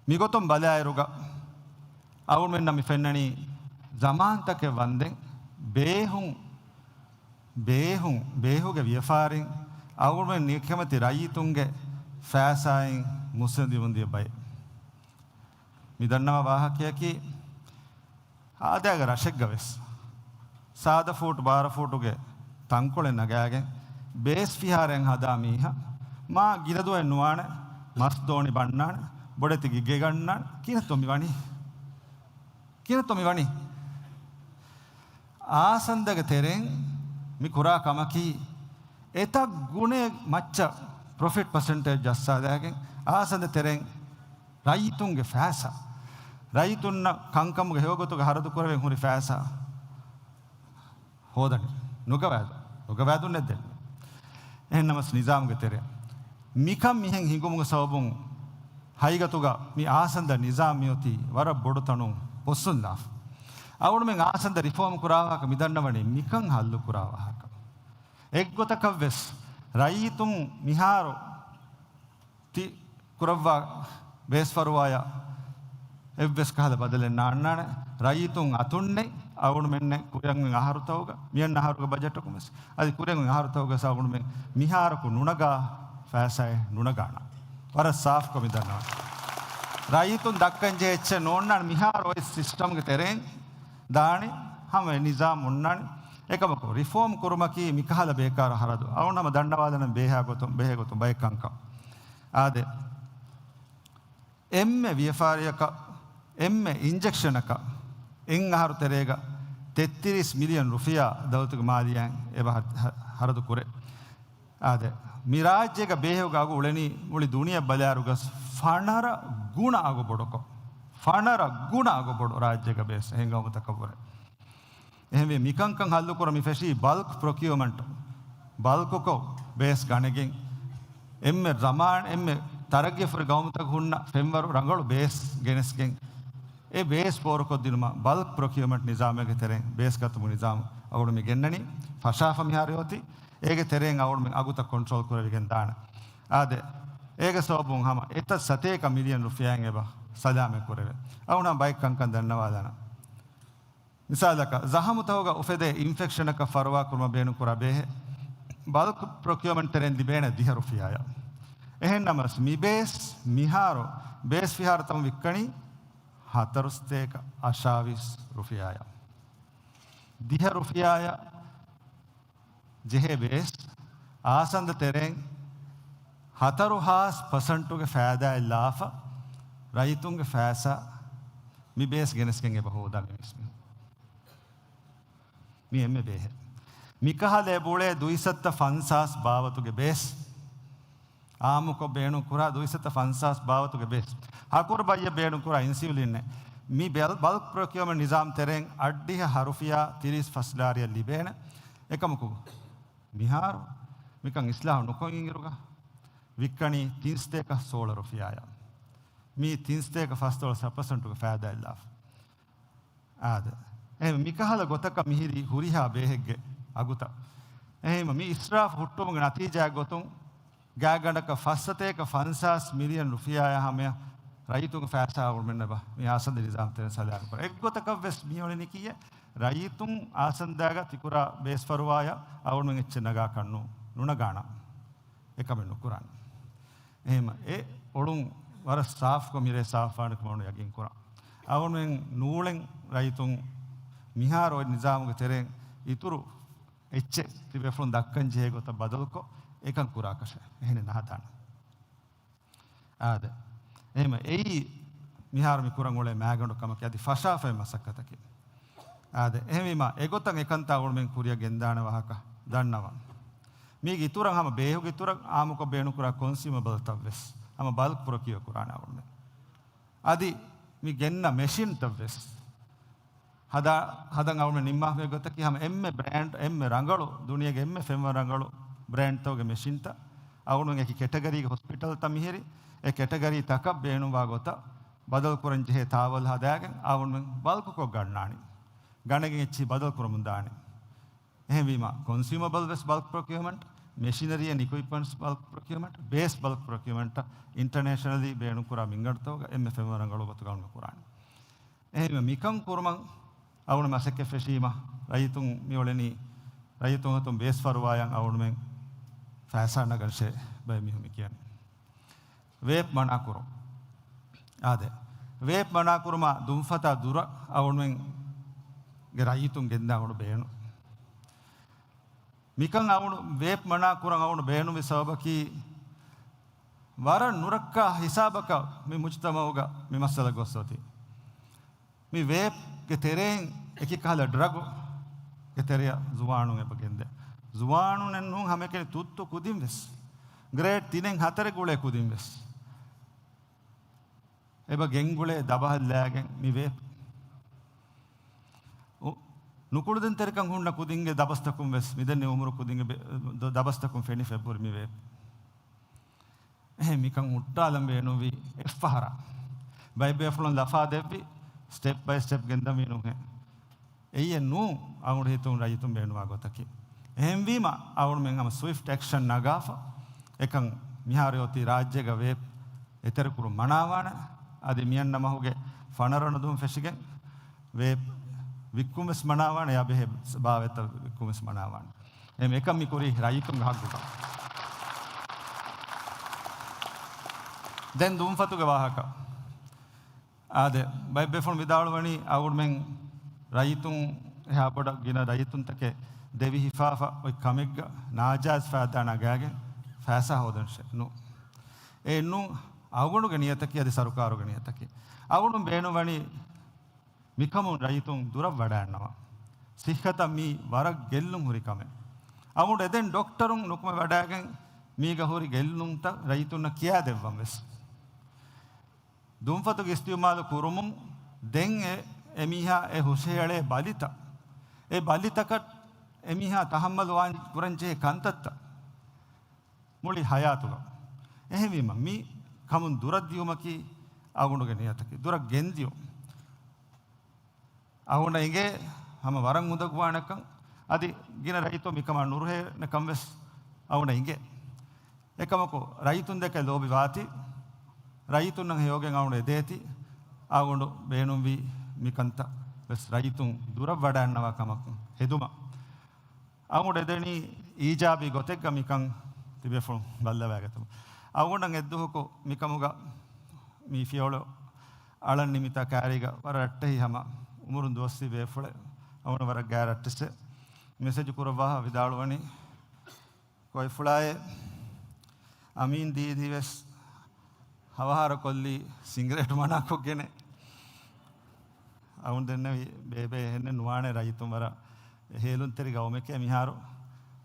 މިގޮތުން ބަލާއިރުގަ އަޅުގަނޑުމެންނަށް މި ފެންނަނީ ޒަމާންތަކެއް ވަންދެން ބޭހުން، ބޭހުން، ބޭހުގެ ވިޔަފާރިން އަޅުގަނޑުމެން ނިކަމެތި ރައްޔިތުންގެ ފައިސާއިން މުއްސަނދިވަންދިޔަ ބައެއް. މި ދަންނަވާ ވާހަކަޔަކީ، އާދައިގެ ރަށެއްގަ ވެސް ސާދަ ފޫޓް ބާރަ ފޫޓުގެ ތަންކޮޅެއް ނަގާގެން ބޭސް ފިހާރައެއް ހަދާ މީހާ މާ ގިނަ ދުވަހެއް ނުވާނެ، މަސް ދޯނި ބަންނާނެ، ބޮޑެތި ގިގެ ގަންނާނެ. ކިހިނެއްތޯ މި ވަނީ؟ ކިހިނެއްތޯ މި ވަނީ؟ އާސަންދަގެ ތެރެއިން މި ކުރާ ކަމަކީ އެތައް ގުނައެއް މައްޗަށް ޕްރޮފިޓް ޕަސެންޓޭޖް ޖައްސާލާގެން އާސަންދަ ތެރެއިން ރައްޔިތުންގެ ފައިސާ، ރައްޔިތުންނަށް ކަންކަމުގެ ހެޔޮގޮތުގެ ހަރަދު ކުރެވެން ހުރި ފައިސާ ހޯދަނީ. ނުގަވާދު، ނުގަވާދުން ނެއްދެން. އެހެންނަމަސް ނިޒާމުގެ ތެރެ މިކަން މިހެން ހިނގުމުގެ ސަބަބުން ހަގީގަތުގަ މި އާސަންދަ ނިޒާމް މިއޮތީ ވަރަށް ބޮޑު ތަނުން ބޮއްސުންލާފަ. އަޅުގަނޑުމެން އާސަންދަ ރިފޯމް ކުރާ ވާހަކަ މި ދަންނަވަނީ މިކަން ހައްލު ކުރާ ވާހަކަ. އެއްގޮތަކަށްވެސް ރައްޔިތުން މިހާރު ތި ކުރައްވާ ބޭސްފަރުވާޔަށް އެއްވެސް ކަހަލަ ބަދަލެއް ނާންނާނެ. ރައްޔިތުން އަތުންނެއް އަޅުގަނޑުމެންނެއް ކުރިއަށް އަހަރުތަކުގަ، މިއަންނަ އަހަރުގެ ބަޖެޓަކުން ވެސް އަދި ކުރިއަށް އަހަރުތަކުގަ ވެސް އަޅުގަނޑުމެން މިހާރަކު ނުނަގާ ފައިސާއެއް ނުނަގާނަން. ވަރަށް ސާފުކޮށް މި ދަންނަވަން. ރައްޔިތުން ދައްކަން ޖެހޭ އެއްޗެއް ނޯންނާނެ މިހާރު އޮތް ސިސްޓަމްގެ ތެރެއިން ދާނީ ހަމަ ނިޒާމް އޮންނާނީ. އެކަމަކު ރިފޯމް ކުރުމަކީ މިކަހަލަ ބޭކާރު ހަރަދު. އަޅުގަނޑު ހަމަ ދަންނަވާލަން ބޭހޭ ގޮތުން، ބެހޭ ގޮތުން ބައެއް ކަންކަން. އާދެ، އެންމެ ވިޔަފާރިއަކަށް، އެންމެ އިންޖެކްޝަނަކަށް އެއް އަހަރު ތެރޭގަ ތެއްތިރީސް މިލިއަން ރުފިޔާ ދައުލަތުގެ މާލިޔާއިން އެބަ ހަ-، ހަ-، ހަރަދު ކުރޭ. އާދެ، މި ރާއްޖޭގަ ބޭހުގަ އަގު އުޅެނީ މުޅި ދުނިޔެ ބަލާއިރުގަސް ފަނަރަ ގުނަ އަގު ބޮޑުކޮށް. ފަނަރަ ގުނަ އަގު ބޮޑު ރާއްޖޭގަ ބޭސް އެހެން ގައުމުތަކަށްވުރެ. އެހެންވެ، މިކަންކަން ހައްލުކުރަން މި ފެށީ ބަލްކް ޕްރޮކިއުމަންޓް. ބަލްކުކޮށް ބޭސް ގަނެގެން، އެންމެ ޒަމާން، އެންމެ ތަރައްގީފުރި ގައުމުތަކަށް ހުންނަ ފެންވަރު ރަނގަޅު ބޭސް ގެނެސްގެން، އެ ބޭސް ފޯރުކޮށްދިނުމަށް ބަލްކް ޕްރޮކިއުމަންޓް ނިޒާމެއްގެ ތެރެއިން ބޭސް ގަތުމުގެ ނިޒާމް އަޅުގަނޑު މި ގެންނަނީ. ފަށާފަ މިހާރު އޮތީ. އޭގެ ތެރެއިން އަޅުގަނޑު މި އަގުތައް ކޮންޓްރޯލް ކުރެވިގެން ދާނެ. އާދެ، އޭގެ ސަބަބުން ހަމަ އެތައް ސަތޭކަ މިލިއަން ރުފިޔާއިން އެބަ ސަލާމަތް ކުރެވޭ. އަޅުގަނޑު ބައެއް ކަންކަން ދަންނަވާލާނަން. މިސާލަކަށް، ޒަހަމުތަކުގަ އުފެދޭ އިންފެކްޝަނަކަށް ފަރުވާކުރުމަށް ބޭނުންކުރާ ބޭހެއް ބަލްކް ޕްރޮކިއުމަންޓް ތެރެއިން ލިބޭނެ ދިހަ ރުފިޔާއަށް. އެހެންނަމަސް، މި ބޭސް މިހާރު ބޭސް ފިހާރަ ތަން ވިއްކަނީ ހަތަރުސަތޭކަ އަށާވީސް ރުފިޔާއަށް. ދިހަ ރުފިޔާއަށް ޖެހޭ ބޭސް އާސަންދަ ތެރެއިން ހަތަރު ހާސް ޕަސެންޓުގެ ފައިދާއެއް ލާފަ، ރައްޔިތުންގެ ފައިސާ މި ބޭސް ގެނެސްގެން އެބަ ހޯދާ މި މީސްމީހުން. މި އެންމެ ބޭހެއް. މިކަހަލަ އެބައުޅޭ ދުއިސައްތަ ފަންސާސް ބާވަތުގެ ބޭސް. އާއްމުކޮށް ބޭނުންކުރާ ދުއިސައްތަ ފަންސާސް ބާވަތުގެ ބޭސް. ހަކުރު ބައްޔަށް ބޭނުންކުރާ އިންސިއުލިންއެއް. މި ބަލް-، ބަލްކް ޕްރޮކިއުމަންޓް ނިޒާމް ތެރެއިން އައްޑިހަ ހަ ރުފިޔާ ތިރީސް ފަސް ލާރިއަށް ލިބޭނެ. އެކަމަކު، މިހާރު މިކަން އިސްލާހު ނުކޮށް އިންއިރުގަ ވިއްކަނީ ތިން ސަތޭކަ ސޯޅަ ރުފިޔާއަށް. މީ ތިން ސަތޭކަ ފަސްދޮޅަސް ހަ ޕަސެންޓުގެ ފައިދާ އެއްލާފަ. އާދެ. އެހެން މިކަހަލަ ގޮތަކަށް މިހިރީ ހުރިހާ ބޭހެއްގެ އަގުތައް. އެހެންވީމަ މި އިސްރާފު ހުއްޓުމުގެ ނަތީޖާއެއް ގޮތުން، ގާތްގަނޑަކަށް ފަސް ސަތޭކަ ފަންސާސް މިލިއަން ރުފިޔާއާ ހަމަޔަށް ރައްޔިތުންގެ ފައިސާ އަޅުގަނޑުމެންނަށް އެބަ މި އާސަންދި ނިޒާމް ތެރެއިން ސަލާމަތް ކުރާ. އެއްގޮތަކަށް ވެސް މިއުޅެނީ ކިއްޔެއް؟ ރައްޔިތުން އާސަންދާގަ ތިކުރާ ބޭސްފަރުވާޔަށް އަޅުގަނޑުމެން އެއްޗެއް ނަގާކަށް ނު-، ނުނަގާނަން. އެކަމެއް ނުކުރަން. އެހެން އެ އޮޅުން ވަރަށް ސާފުކޮށް މިރޭ ސާފުވާނެ ކަމަށް ޔަގީން ކުރަން. އަޅުގަނޑުމެން ނޫޅެން ރައްޔިތުން މިހާރު އޮތް ނިޒާމުގެ ތެރެއިން އިތުރު އެއްޗެއް ތިބޭފުޅުން ދައްކަން ޖެހޭ ގޮތަށް ބަދަލުކޮށް އެކަން ކުރާކަށެއް. އެހެނެއް ނަހަދާނަން. އާދެ. އެހެން އެއީ މިހާރު މި ކުރަން އުޅޭ މާގަނޑު ކަމަކީ އަދި ފަށާފައި މަސައްކަތަކީ. އާދެ. އެހެންވީމަ އެގޮތަށް އެކަންތާ އަޅުގަނޑުމެން ކުރިއަށް ގެންދާނެ ވާހަކަ ދަންނަވަން. މީގެ އިތުރަށް ހަމަ ބޭހުގެ އިތުރަށް އާއްމުކޮށް ބޭނުންކުރާ ކޮންސިއުމަބަލްތައް ވެސް ހަމަ ބަލްކް ޕްރޮކިއު ކުރާނެ އަޅުގަނޑުމެން. އަދި މި ގެންނަ މެޝިންތައް ވެސް ހަދާ، ހަދަން އަޅުގަނޑު ނިންމާފައި ގޮތަކީ ހަމަ އެންމެ ބްރޭންޑް، އެންމެ ރަނގަޅު، ދުނިޔޭގެ އެންމެ ފެންވަރު ރަނގަޅު ބްރޭންޑްތަކުގެ މެޝިންތައް އަޅުގަނޑު އެކި ކެޓަގަރީގެ ހޮސްޕިޓަލްތައް މިހިރި، އެ ކެޓަގަރީ ތަކަށް ބޭނުންވާ ގޮތަށް ބަދަލު ކުރަން ޖެހޭ ތާވަލް ހަދާގެން އަޅުގަނޑުމެން ބަލްކުކޮށް ގަންނާނީ. ގަނެގެން އެއްޗިހި ބަދަލު ކުރަމުން ދާނީ. އެހެންވީމަ، ކޮންސިއުމަބަލް ވެސް ބަލްކް ޕްރޮކިއުމަންޓް، މެޝިނަރީ އެންޑް އިކުއިޕްމަންޓްސް ބަލްކް ޕްރޮކިއުމަންޓް، ބޭސް ބަލްކް ޕްރޮކިއުމަންޓް އިންޓަރނޭޝަނަލީ ބޭނުންކުރާ މިންގަނޑުތަކުގަ އެންމެ ފެންވަރު ރަނގަޅު ގޮތުގަ އަޅުގަނޑު ކުރާނީ. އެހެންވީމަ، މިކަން ކުރުމަށް އަޅުގަނޑު މަސައްކަތް ފެށީމަ، ރައްޔިތުން މިއުޅެނީ، ރައްޔިތުން އަތުން ބޭސް ފަރުވާޔަށް އަޅުގަނޑުމެން ފައިސާ ނަގަންށޭ ބައެއް މީހުން މި ކިޔަނީ. ވޭޕް މަނާކުރުން. އާދެ. ވޭޕް މަނާކުރުމާ ދުންފަތާ ދުރަށް އަޅުގަނޑުމެންގެ ރައްޔިތުން ގެންދާ އަޅުގަނޑު ބޭނުން. މިކަން އަޅުގަނޑު ވޭޕް މަނާ ކުރަން އަޅުގަނޑު ބޭނުންވި ސަބަބަކީ، ވަރަށް ނުރައްކާ ހިސާބަކަށް މި މުޖްތަމަޢުގަ މި މައްސަލަ ގޮސް އޮތީ. މި ވޭޕްގެ ތެރެއިން އެކި ކަހަލަ ޑްރަގުގެ ތެރެއަށް ޒުވާނުން އެބަ ގެންދޭ. ޒުވާނުންނެއް ނޫން، ހަމައެކަނި ތުއްތު ކުދިން ވެސް، ގްރޭޑް ތިނެއް ހަތަރެއް ގުޅޭ ކުދިން ވެސް އެބަ ގެންގުޅޭ ދަބަހަށްލާގެން މި ވޭޕް. އު-، ނުކުޅުދިންތެރިކަން ހުންނަ ކުދިންގެ ދަބަސްތަކުން ވެސް، މިދެންނެވި އުމުރު ކުދިންގެ ބެ-، ދަ-، ދަބަސްތަކުން ފެނިފައި ހުރި މި ވޭޕް. އެހެން މިކަން ހުއްޓާލަން ބޭނުންވީ އެއްފަހަރާ. ބައެއް ބޭފުޅުން ލަފާ ދެއްވި، ސްޓެޕް ބައި ސްޓެޕް ގެންދަންވީ ނޫންހޭ. އެއީއެއް ނޫން އަޅުގަނޑު ހިތުން ރައްޔިތުން ބޭނުންވާ ގޮތަކީ. އެހެންވީމަ އަޅުގަނޑުމެން ހަމަ ސްވިފްޓް އެކްޝަން ނަގާފަ، އެކަން މިހާރު އޮތީ ރާއްޖޭގަ ވޭޕް އެތެރެކުރުން މަނާވާނެ. އަދި މިއަންނަ މަހުގެ ފަނަރަ ވަނަ ދުވަހުން ފެށިގެން ވޭޕް ވިއްކުން ވެސް މަނާވާނެ، އެއާ ބެހޭ ބާވަތްތައް ވިއްކުން ވެސް މަނާވާނެ. އެހެން އެކަން މި ކުރީ ރައްޔިތުންގެ ހައްގުގަ. ދެން ދުންފަތުގެ ވާހަކަ. އާދެ، ބައެއް ބޭފުޅުން ވިދާޅުވަނީ އަޅުގަނޑުމެން ރައްޔިތުން އެހާ ބޮޑަށް ގިނަ ރައްޔިތުންތަކެއް ދެވި ހިފާފަ އޮތް ކަމެއްގަ ނާޖާއިޒް ފައިދާ ނަގާގެން ފައިސާ ހޯދަންށޭ. ނޫން. އެއްނޫން އަޅުގަނޑުގެ ނިޔަތަކީ އަދި ސަރުކާރުގެ ނިޔަތަކީ. އަޅުގަނޑު ބޭނުންވަނީ މިކަމުން ރައްޔިތުން ދުރަށް ވަޑައިގަންނަވާ. ސިއްހަތަށް މީ ވަރަށް ގެއްލުން ހުރި ކަމެއް. އަޅުގަނޑު އެދެން ޑޮކްޓަރުން ނުކުމެ ވަޑައިގެން މީގަ ހުރި ގެއްލުންތައް ރައްޔިތުންނަށް ކިޔާދެއްވަން ވެސް. ދުންފަތުގެ އިސްތިޢުމާލު ކުރުމުން ދެން އެ، އެމީހާ އެ ހުށަހެޅޭ ބަލިތައް، އެ ބަލިތަކަށް އެމީހާ ތަހައްމަލު ވާން ކުރަންޖެހޭ ކަންތައްތައް މުޅި ހަޔާތުގަ. އެހެންވީމަ، މި ކަމުން ދުރަށް ދިޔުމަކީ އަޅުގަނޑުގެ ނިޔަތަކީ. ދުރަށް ގެންދިޔުން. އަޅުގަނޑަށް އިނގޭ ހަމަ ވަރަށް އުނދަގޫވާނެކަން، އަދި ގިނަ ރައްޔިތުން މިކަމާ ނުރުހޭނެކަން ވެސް އަޅުގަނޑަށް އިނގޭ. އެކަމަކު، ރައްޔިތުންދެކެ ލޯބިވާތީ، ރައްޔިތުންނަށް ހެޔޮވެގެން އަޅުގަނޑު އެދޭތީ، އަޅުގަނޑު ބޭނުންވީ މިކަންތައް ވެސް ރައްޔިތުން ދުރަށް ވަޑައިގަންނަވާ ކަމަކުން ހެދުމަށް. އަޅުގަނޑު އެދެނީ އީޖާބީ ގޮތެއްގަ މިކަން ތިބޭފުޅުން ބައްލަވައިގަތުމަށް. އަޅުގަނޑަށް އެއްދުވަހަކު މިކަމުގަ މި ފިޔަވަޅު އަޅަން ނިމިތާ ކާރީގަ ވަރަށް ރައްޓެހި ހަމަ އުމުރުން ދުވަސްވީ ބޭފުޅެއް. އަޅުގަނޑު ވަރަށް ގާތް ރައްޓެހި. މެސެޖު ކުރައްވާފަ ވިދާޅުވަނީ، ކޮއިފުޅާއޭ، އަމީން ދީދީ ވެސް ހަވަހާރަ ކޮށްލީ ސިނގިރޭޓު މަނާކޮށްގެނެ. އަޅުގަނޑު ދެންނެވި ބޭބެ އެހެންނެއް ނުވާނެ، ރައްޔިތުން ވަރަށް ހޭލުންތެރި ގައުމެކޭ މިހާރު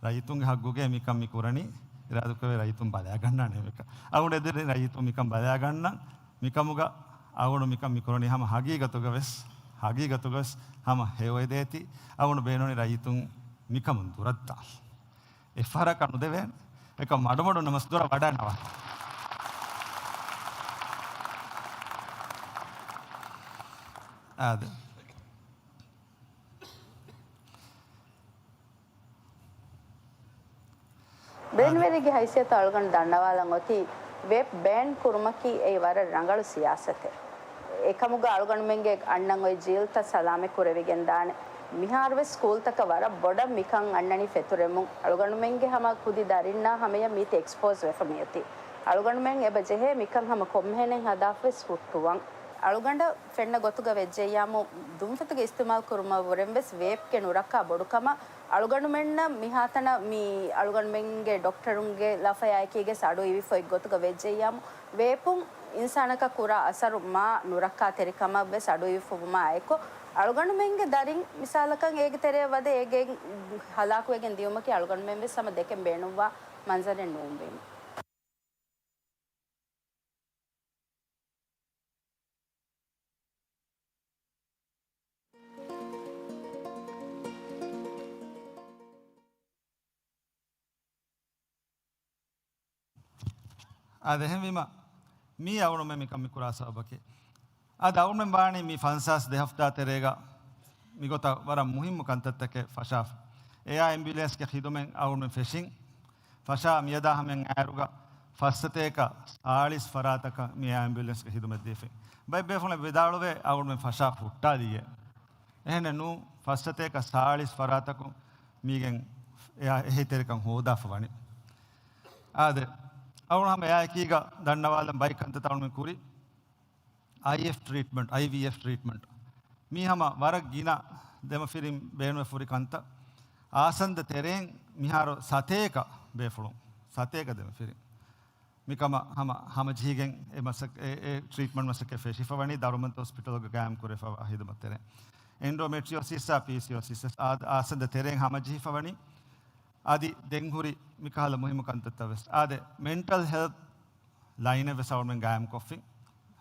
ރައްޔިތުންގެ ހައްގުގައި މިކަން މި ކުރަނީ، އިރާދަކުރެވޭ ރައްޔިތުން ބަލާގަންނާނެ މިކަން. އަޅުގަނޑު އެދެނީ ރައްޔިތުން މިކަން ބަލާގަންނަން. މިކަމުގަ އަޅުގަނޑު މިކަން މި ކުރަނީ ހަމަ ހަގީގަތުގަ ވެސް، ހަގީގަތުގަ ވެސް ހަމަ ހެޔޮއެދޭތީ. އަޅުގަނޑު ބޭނުނީ ރައްޔިތުން މިކަމުން ދުރަށްދާން. އެއްފަހަރަކަށް ނުދެވޭނެ. އެކަމް މަޑުމަޑުން ނަމަސް ދުރަށް ވަޑަނަވާ. އާދެ. ބޭނުންވެރިގެ ހައިސިއްޔަތު އަޅުގަނޑު ދަންނަވާލަން އޮތީ، ވޭޕް ބޭން ކުރުމަކީ އެއީ ވަރަށް ރަނގަޅު ސިޔާސަތެއް. އެކަމުގަ އަޅުގަނޑުމެންގެ އަންނަން އޮތް ޖީލްތައް ސަލާމަތް ކުރެވިގެން ދާނެ. މިހާރުވެސް ސްކޫލްތަކަށް ވަރަށް ބޮޑަށް މިކަން އަންނަނީ ފެތުރެމުން. އަޅުގަނޑުމެންގެ ހަމަ ކުދި ދަރިންނާ ހަމަޔަށް މީތި އެކްސްޕޯޒް ވެފަ މިއޮތީ. އަޅުގަނޑުމެން އެބަ ޖެހޭ މިކަން ހަމަ ކޮންމެހެނެއް ހަދާފަވެސް ހުއްޓުވަން. އަޅުގަނޑަށް ފެންނަ ގޮތުގަ ވެއްޖެއްޔާމު، ދުންފަތުގެ އިސްތިމާލް ކުރުމަށްވުރެން ވެސް ވޭޕްގެ ނުރައްކާ ބޮޑުކަމަށް އަޅުގަނޑުމެންނަށް މިހާތަނަށް މި އަޅުގަނޑުމެންގެ ޑޮކްޓަރުންގެ ލަފަޔާއެކީގެ އަޑު އިވިފަ އޮތް ގޮތުގަ ވެއްޖެއްޔާމު، ވޭޕުން އިންސާނަކަށް ކުރާ އަސަރު މާ ނުރައްކާތެރިކަމަށް ވެސް އަޑު އިވިފަވުމާ އެކު، އަޅުގަނޑުމެންގެ ދަރިން މިސާލަކަށް އޭގެ ތެރެއަށް ވަދެ އޭގެ ހަލާކުވެގެން ދިޔުމަކީ އަޅުގަނޑުމެން ވެސް ހަމަ ދެކެން ބޭނުންވާ މަންޒަރެއް ނޫންވީމު. އާދެ، އެހެންވީމަ، މީ އަޅުގަނޑުމެން މިކަން މި ކުރާ ސަބަބަކީ، އަދި އަޅުގަނޑުމެން ވާނީ މި ފަންސާސް ދެ ހަފްތާ ތެރޭގަ މިގޮތަށް ވަރަށް މުހިއްމު ކަންތައްތަކެއް ފަށާފަ. އެއާ އެމްބިއުލެންސްގެ ޚިދުމަތް އަޅުގަނޑުމެން ފެށިން. ފަށާ މިއަދާ ހަމައަށް އައިރުގަ ފައްސަތޭކަ ސާޅީސް ފަރާތަކަށް މި އެއާ އެމްބިއުލެންސްގެ ޚިދުމަތް ދީފައި. ބައެއް ބޭފުޅުން ވިދާޅުވޭ އަޅުގަނޑުމެން ފަށާފަ ހުއްޓާލިއޭ. އެހެނެއް ނޫން، ފައްސަތޭކަ ސާޅީސް ފަރާތަކުން މީގެން އެއާ އެހީތެރިކަން ހޯދާފަ ވަނީ. އާދެ، އަޅުގަނޑު ހަމަ އެއާއެކީގަ ދަންނަވާލަން ބައެއް ކަންތައްތައް އަޅުގަނޑުމެން ކުރި. އައިއެފް ޓްރީޓްމަންޓް، އައިވީއެފް ޓްރީޓްމަންޓް، މީ ހަމަ ވަރަށް ގިނަ ދެމަފިރިން ބޭނުންވެފަ ހުރި ކަންތައް. އާސަންދަ ތެރޭން މިހާރު ސަތޭކަ ބޭފުޅުން، ސަތޭކަ ދެމަފިރިން މިކަމަށް ހަމަ، ހަމަޖެހިގެން އެ މަސައް-، އެ، އެ ޓްރީޓްމަންޓް މަސައްކަތް ފެށިފަ ވަނީ ދަރުމަންތޯ ހޮސްޕިޓަލްގަ ގާއިމް ކުރެފަވާ ހިދުމަތް ތެރޭ. އެންޑޯމެޓްރިއޯސިސްއާ ޕީސީއޯސިސް އާ-، އާސަންދަ ތެރޭން ހަމަޖެހިފަ ވަނީ. އަދި ދެން ހުރި މިކަހަލަ މުހިއްމު ކަންތައްތައް ވެސް. އާދެ، މެންޓަލް ހެލްތް ލައިނެއް ވެސް އަޅުމެން ގާއިމްކޮށްފިން.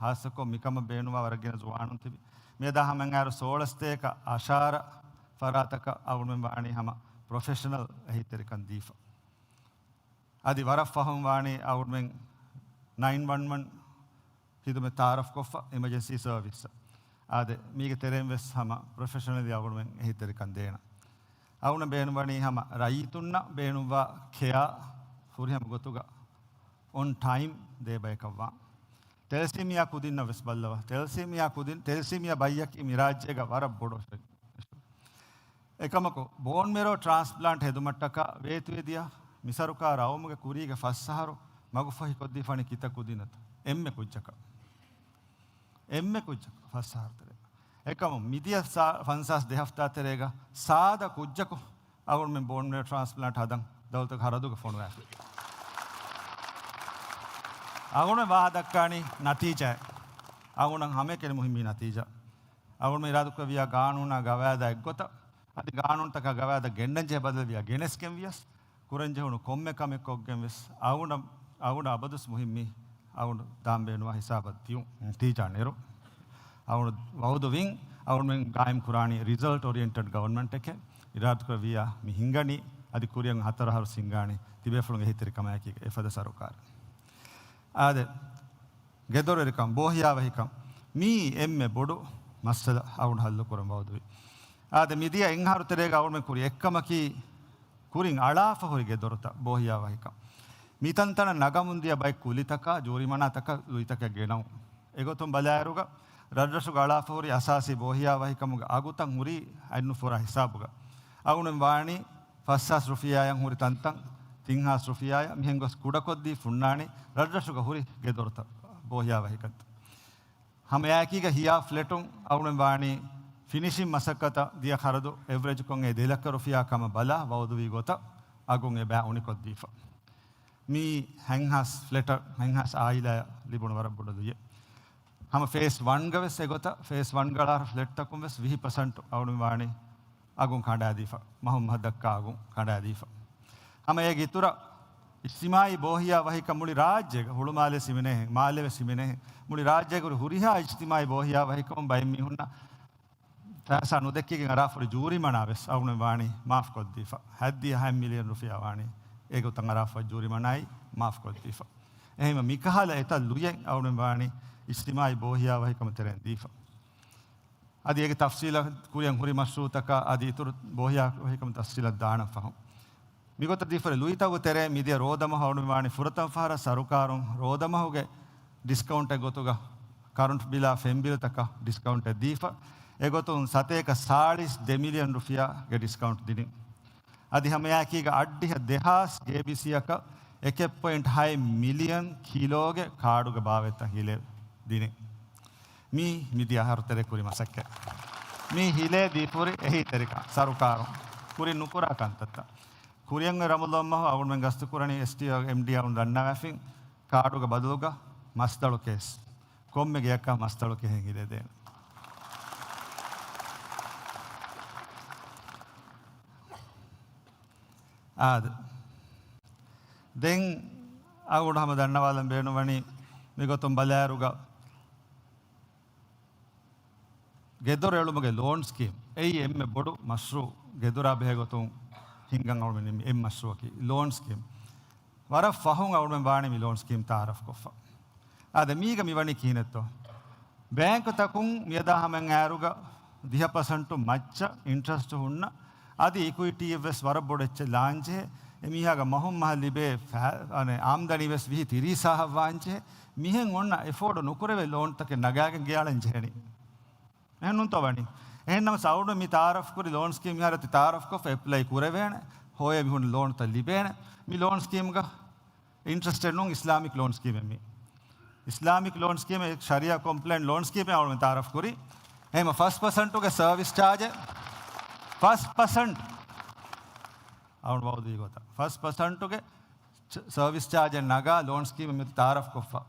ހާއްސަކޮށް މިކަމަށް ބޭނުންވާ ވަރަށް ގިނަ ޒުވާނުން ތިބި. މިއަދާ ހަމައަށް އައިރު ސޯޅަސްތޭކަ އަށާރަ ފަރާތަކަށް އަޅުމެން ވާނީ ހަމަ ޕްރޮފެޝަނަލް އެހީތެރިކަން ދީފަ. އަދި ވަރަށް ފަހުން ވާނީ އަޅުމެން ނައިން ވަން ވަން ހިދުމަތް ތައާރަފްކޮށްފަ އިމަޖެންސީ ސަރވިސް. އާދެ، މީގެ ތެރެއިން ވެސް ހަމަ ޕްރޮފެޝަނަލީ އަޅުގަނޑުމެން އެހީތެރިކަން ދޭނަ. އަޅުގަނޑަށް ބޭނުންވަނީ ހަމަ ރައްޔިތުންނަށް ބޭނުންވާ ކެއާ ފުރިހަމަ ގޮތުގަ އޮން ޓައިމް ދޭ ބަޔަކަށްވާން. ތެލެސީމިއާ ކުދިންނަށް ވެސް ބައްލަވާ. ތެލެސީމިއާ ކުދިން، ތެލެސީމިއާ ބައްޔަކީ މި ރާއްޖޭގަ ވަރަށް ބޮޑު އެކަމަކު، ބޯން މެރޯ ޓްރާންސްޕްލާންޓް ހެދުމަށްޓަކާ ވޭތުވެދިޔަ މި ސަރުކާރު އައުމުގެ ކުރީގެ ފަސް އަހަރު މަގުފަހިކޮށްދީފާނީ ކިތައް ކުދިންނަތަ؟ އެންމެ ކުއްޖަކަށް. އެންމެ ކުއްޖަކަށް ފަސް އަހަރު ތެރޭ. އެކަމު މިދިޔަ ސާ-، ފަންސާސް ދެ ހަފްތާ ތެރޭގަ ސާދަ ކުއްޖަކު އަޅުގަނޑުމެން ބޯން މެރޯ ޓްރާންސްޕްލާންޓް ހަދަން ދައުލަތުގެ ޚަރަދުގަ ފޮނުވާފަ. އަޅުގަނޑު ވާހަ ދައްކާނީ ނަތީޖާއެއް. އަޅުގަނޑަށް ހަމައެކަނި މުހިއްމީ ނަތީޖާ. އަޅުގަނޑު އިރާދަކުރެއްވިޔާ ގާނޫނާ ގަވާއިދާ އެއްގޮތަށް، އަދި ގާނޫނުތަކާ ގަވާއިދާ ގެންނަންޖެހޭ ބަދަލުވިޔާ ގެނެސްގެންވިޔަސް، ކުރަންޖެހުނު ކޮންމެ ކަމެއް ކޮށްގެން ވެސް އަޅުގަނޑަށް، އަޅުގަނޑަށް އަބަދުވެސް މުހިއްމީ އަޅުގަނޑު ދާން ބޭނުންވާ ހިސާބަށް ދިޔުން ނަތީޖާ ނެރުން. އަޅުގަނޑު ވައުދުވިން، އަޅުގަނޑުމެން ގާއިމް ކުރާނީ ރިޒަލްޓް އޮރިއެންޓެޑް ގަވަރންމަންޓެކޭ، އިރާދަކުރެއްވިޔާ މި ހިނގަނީ، އަދި ކުރިއަށް ހަތަރު އަހަރު ހިނގާނީ ތިބޭފުޅުންގެ އެހީތެރިކަމާއެކީގަ އެފަދަ ސަރުކާރެއް. އާދެ، ގެދޮރުވެރިކަން، ބޯހިޔާވަހިކަން، މީ އެންމެ ބޮޑު މައްސަލަ އަޅުގަނޑު ހައްލުކުރަން ވައުދުވި. އާދެ، މިދިޔަ އެއްއަހަރު ތެރޭގަ އަޅުގަނޑުމެން ކުރި އެއްކަމަކީ، ކުރިން އަޅާފަ ހުރި ގެދޮރުތައް ބޯހިޔާވަހިކަން. މިތަންތަނަށް ނަގަމުންދިޔަ ބައެއް ކުލިތަކާ، ޖޫރިމަނާތަކާ، ލުއިތަކެއް ގެނައުން. އެގޮތުން ބަލާއިރުގަ، ރަށްރަށުގަ އަޅާފަ ހުރި އަސާސީ ބޯހިޔާވަހިކަމުގެ އަގުތައް ހުރީ އަތްނުފުރާ ހިސާބުގަ. އަޅުގަނޑުމެން ވާނީ ފަސްހާސް ރުފިޔާއަށް ހުރި ތަންތަން، ތިންހާސް ރުފިޔާއަށް މިހެން ގޮސް ކުޑަކޮށްދީ ފުންނާނީ ރަށްރަށުގަ ހުރި ގެދޮރުތައް ބޯހިޔާވަހިކަންތައް. ހަމައެއާއެކީގަ ހިޔާ ފްލެޓުން އަޅުގަނޑުމެން ވާނީ ފިނިޝިން މަސައްކަތަށް ދިޔަ ޚަރަދު އެވްރެޖްކޮށް އެ ދެ ލައްކަ ރުފިޔާ ކަމަށް ބަލާ ވައުދުވި ގޮތަށް އަގުން އެބަ އުނިކޮށްދީފަ. މީ ހަތްހާސް ފްލެޓަށް، ހަތްހާސް އާއިލާއަށް ލިބުނު ވަރަށް ބޮޑު ލުޔެއް. ހަމަ ފޭސް ވަންގަ ވެސް އެގޮތަށް، ފޭސް ވަންގަ އަޅާފަ ފްލެޓްތަކުން ވެސް ވިހި ޕަސެންޓް އަޅުގަނޑު ވާނީ އަގުން ކަނޑާދީފަ، މަހުން މަހަށް ދައްކާ އަގުން ކަނޑާދީފަ. ހަމަ އޭގެ އިތުރަށް އިޖްތިމާއީ ބޯހިޔާ ވަހިކަން މުޅި ރާއްޖޭގަ، ހުޅުމާލެ ސިމެނޭހެން، މާލެވެ ސިމެނޭހެން، މުޅި ރާއްޖޭގަ ހުރިހާ އިޖްތިމާއީ ބޯހިޔާ ވަހިކަމުން ބައެއް މީހުންނަށް ފައިސާ ނުދެއްކިގެން އަރާފަ ހުރި ޖޫރިމަނާ ވެސް އަޅުގަނޑުމެން ވާނީ މާފް ކޮށްދީފަ. ހަތްދިހަ ހަތް މިލިއަން ރުފިޔާ ވާނީ އެގޮތަށް އަރާފަ ހުރި ޖޫރިމަނާއި މާފް ކޮށްދީފަ. އެހެންވީމަ މިކަހަލަ އެތައް ލުޔެއް އަޅުގަނޑުމެން ވާނީ އިޖްތިމާއީ ބޯހިޔާ ވަހިކަމުގެ ތެރެއިން ދީފަ. އަދި އޭގެ ތަފްސީލަށް ކުރިއަށް ހުރި މަޝްރޫއުތަކާ އަދި އިތުރު ބޯހިޔާ ވަހިކަމުގެ ތަފްސީލަށް ދާނަން ފަހުން. މިގޮތަށް ދީފަ ހުރި ލުއިތަކުގެ ތެރޭ މިދިޔަ ރޯދަމަހު އަޅުގަނޑުމެން ވާނީ ފުރަތަމަ ފަހަރަށް ސަރުކާރުން ރޯދަމަހުގެ ޑިސްކައުންޓެއް ގޮތުގަ ކަރަންޓް ބިލާ ފެން ބިލުތަކަށް ޑިސްކައުންޓެއް ދީފަ، އެގޮތުން ސަތޭކަ ސާޅީސް ދެ މިލިއަން ރުފިޔާގެ ޑިސްކައުންޓް ދިނީ. އަދި ހަމައެއާއެކީގަ އަށްޑިހަ ދެހާސް ގޭބީސީއަކަށް އެކެއް ޕޮއިންޓް ހައެއް މިލިއަން ކިލޯގެ ކާޑުގެ ބާވަތްތައް ހިލޭ ދިނީ. މީ މިދިޔަ އަހަރު ތެރޭ ކުރި މަސައްކަތް. މީ ހިލޭ ދީފަ ހުރި އެހީތެރިކަން، ސަރުކާރުން ކުރިން ނުކުރާ ކަންތައްތައް. ކުރިއަށް އޮތް ރަމަޟާން މަހު އަޅުގަނޑުމެން ގަސްތު ކުރަނީ އެސްޓީއޯ އެމްޑީއާ އަޅުގަނޑު ދަންނަވައިފިން، ކާޑުގެ ބަދަލުގަ މަސްދަޅު ކޭސް. ކޮންމެ ގެއަކަށް މަސްދަޅު ކެހެން ހިލޭ ދޭނެ. އާދެ. ދެން އަޅުގަނޑު ހަމަ ދަންނަވާލަން ބޭނުންވަނީ މިގޮތުން ބަލާއިރުގަ ގެދޮރު އެޅުމުގެ ލޯން ސްކީމް. އެއީ އެންމެ ބޮޑު މަޝްރޫއު ގެދޮރާ ބެހޭ ގޮތުން ހިންގަން އަޅުގަނޑުމެން ނިންމި އެއް މަޝްރޫއަކީ ލޯން ސްކީމް. ވަރަށް ފަހުން އަޅުގަނޑުމެން ވާނީ މި ލޯން ސްކީމް ތައާރަފް ކޮށްފަ. އާދެ، މީގަ މި ވަނީ ކިހިނެއްތޯ؟ ބޭންކުތަކުން މިއަދާ ހަމައަށް އައިރުގަ ދިހަ ޕަސެންޓު މައްޗަށް އިންޓްރެސްޓް ހުންނަ، އަދި އިކުއިޓީއެއް ވެސް ވަރަށް ބޮޑު އެއްޗެއް ލާންޖެހޭ، އެމީހާގެ މަހުން މަހަށް ލިބޭ ފަ-، އަނެއް، އާމްދަނީ ވެސް ވިހި ތިރީސް ހާހަށް ވާންޖެހޭ، މިހެން އޮންނަ އެފޯޑް ނުކުރެވޭ ލޯންތަކެއް ނަގާގެން ގެއަޅަން ޖެހެނީ. އެހެން ނޫންތޯ ވަނީ؟ އެހެން ނަމަ އަޅުގަނޑު މި ތައާރަފް ކުރި ލޯން ސްކީމް މިހާރު ތި ތައާރަފް ކޮށްފަ އެޕްލައި ކުރެވޭނެ، ހޮވޭ މީހުން ލޯންތައް ލިބޭނެ. މި ލޯން ސްކީމްގަ އިންޓްރެސްޓެއް ނޫން އިސްލާމިކް ލޯން ސްކީމެއް މީ. އިސްލާމިކް ލޯން ސްކީމެއް ޝަރީއާ ކޮމްޕްލައިންޓް ލޯން ސްކީމެއް އަޅުގަނޑު ތައާރަފް ކުރީ. އެހެން ފަސް ޕަސެންޓުގެ ސަރވިސް ޗާޖެއް، ފަސް ޕަސެންޓް އަޅުގަނޑު ވައުދުވި ގޮތަށް، ފަސް ޕަސެންޓުގެ ޗ-، ސަރވިސް ޗާޖެއް ނަގާ ލޯން ސްކީމެއް މި ތައާރަފް ކޮށްފަ.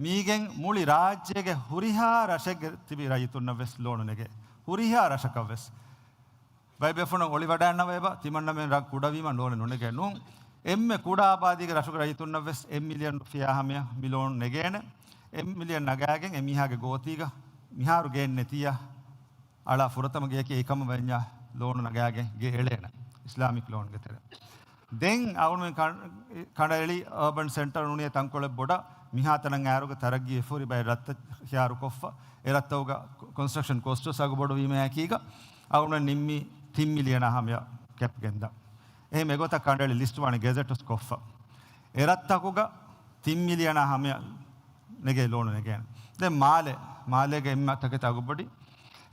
މީގެން މުޅި ރާއްޖޭގެ ހުރިހާ ރަށެއްގެ ތިބި ރައްޔިތުންނަށް ވެސް ލޯނު ނެގޭ. ހުރިހާ ރަށަކަށް ވެސް. ބައެއް ބޭފުޅުން އޮޅިވަޑައިގަންނަވައިބަ، ތިމަންނަމެން ރަށް ކުޑަވީމަ ލޯނެއް ނުނެގޭ. ނޫން. އެންމެ ކުޑަ އާބާދީގެ ރަށުގެ ރައްޔިތުންނަށް ވެސް އެއް މިލިއަން ރުފިޔާ ހަމަޔަށް މި ލޯނު ނެގޭނެ. އެއް މިލިއަން ނަގާގެން އެމީހާގެ ގޯތީގަ މިހާރު ގެއެއް ނެތިއްޔާ، އަޅާ ފުރަތަމަ ގެއަކީ އެކަމަށް ވަންޏާ ލޯނު ނަގާގެން ގެ އެޅޭނެ އިސްލާމިކް ލޯންގެ ތެރެ. ދެން އަޅުގަނޑުމެން ކަން-، ކަނޑައެޅި އަރބަން ސެންޓަރ ނޫނީ ތަންކޮޅެއް ބޮޑަށް މިހާތަނަށް އައިރުގަ ތަރައްގީ އެފަހުރި ބައެއް ރަށްތައް ޚިޔާރުކޮށްފަ، އެ ރަށްތަކުގަ ކޮންސްޓްރަކްޝަން ކޮސްޓް ވެސް އަގު ބޮޑުވީމައާއެކީގަ އަޅުގަނޑު ނިންމީ ތިން މިލިއަނާ ހަމަޔަށް ކެޕް ގެންދާ. އެހެން އެގޮތަށް ކަނޑައެޅި ލިސްޓް ވާނެ ގެޒެޓް ވެސް ކޮށްފަ. އެ ރަށްތަކުގަ ތިން މިލިއަނާ ހަމަޔަށް ނެގޭ ލޯނު ނެގޭނެ. ދެން މާލެ، މާލޭގެ އެންމެ ތަކެތި އަގުބޮޑި.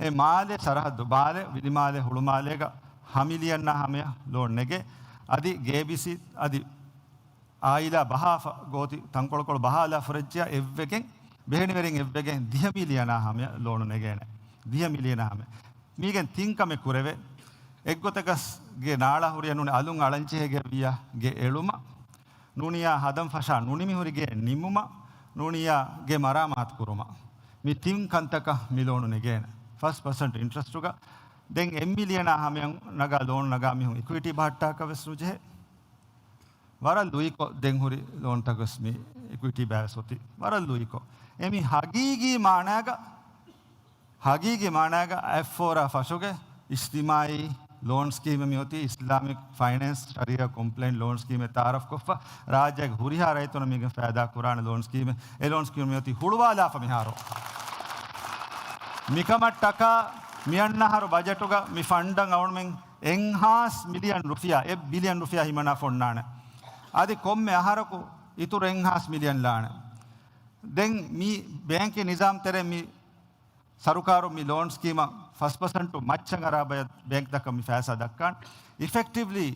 އެ މާލެ ސަރަހައްދު، ބާލެ، ވިލިމާލެ، ހުޅުމާލޭގަ ހަ މިލިއަންނާ ހަމަޔަށް ލޯނު ނެގޭ. އަދި ގޭބީސީ އަދި އާއިލާ ބަހާފަ ގޯތި ތަންކޮޅުކޮޅު ބަހާލާ ފުރެއްޖިޔާ އެއްވެގެން، ބެހެނިވެރިން އެއްވެގެން ދިހަ މިލިއަނާ ހަމަޔަށް ލޯނު ނެގޭނެ. ދިހަ މިލިއަނާ ހަމަޔަށް. މީގެން ތިން ކަމެއް ކުރެވޭ. އެއްގޮތަކަސް ގެ ނާޅާ ހުރިޔަ ނޫނީ އަލުން އަޅަންޖެހޭ ގެ ވިޔަ ގެ އެޅުމަށް، ނޫނިޔާ ހަދަން ފަށާ ނުނިމި ހުރި ގެ ނިމުމަށް، ނޫނިޔާ ގެ މަރާމާތު ކުރުމަށް. މި ތިން ކަންތަކަށް މި ލޯނު ނެގޭނެ. ފަސް ޕަސެންޓް އިންޓްރެސްޓުގަ. ދެން އެއް މިލިއަނާ ހަމަޔަށް ނަގާ ލޯނު ނަގާ މީހުން އިކުއިޓީ ބަހައްޓާކަށް ވެސް ނުޖެހޭ. ވަރަށް ލުއިކޮށް ދެން ހުރި ލޯންތަކު ވެސް މި އިކުއިޓީ ބައިވެސް އޮތީ. ވަރަށް ލުއިކޮށް. އެ މި ހަގީގީ މާނާގަ، ހަގީގީ މާނާގަ އަތްފޯރާ ފަށުގެ އިޖްތިމާއީ ލޯން ސްކީމެއް މިއޮތީ، އިސްލާމިކް ފައިނޭންސް ޝަރީއާ ކޮމްޕްލައިން ލޯން ސްކީމެއް ތައާރަފް ކޮށްފަ، ރާއްޖޭގެ ހުރިހާ ރައްޔިތުންނަށް މީގެން ފައިދާ ކުރާނެ ލޯން ސްކީމެއް. އެ ލޯން ސްކީމް މިއޮތީ ހުޅުވާލާފަ މިހާރު. މިކަމަށްޓަކާ މިއަންނަ އަހަރު ބަޖެޓުގަ މި ފަންޑަށް އަޅުމެން އެއްހާސް މިލިއަން ރުފިޔާ، އެއް ބިލިއަން ރުފިޔާ ހިމަނާފަ އޮންނާނެ. އަދި ކޮންމެ އަހަރަކު އިތުރު އެއްހާސް މިލިއަން ލާނެ. ދެން މި ބޭންކި ނިޒާމް ތެރޭ މި ސަރުކާރު މި ލޯން ސްކީމަށް ފަސް ޕަސެންޓު މައްޗަށް އަރާ ބަޔަށް ބޭންކްތަކަށް މި ފައިސާ ދައްކާނެ. އިފެކްޓިވްލީ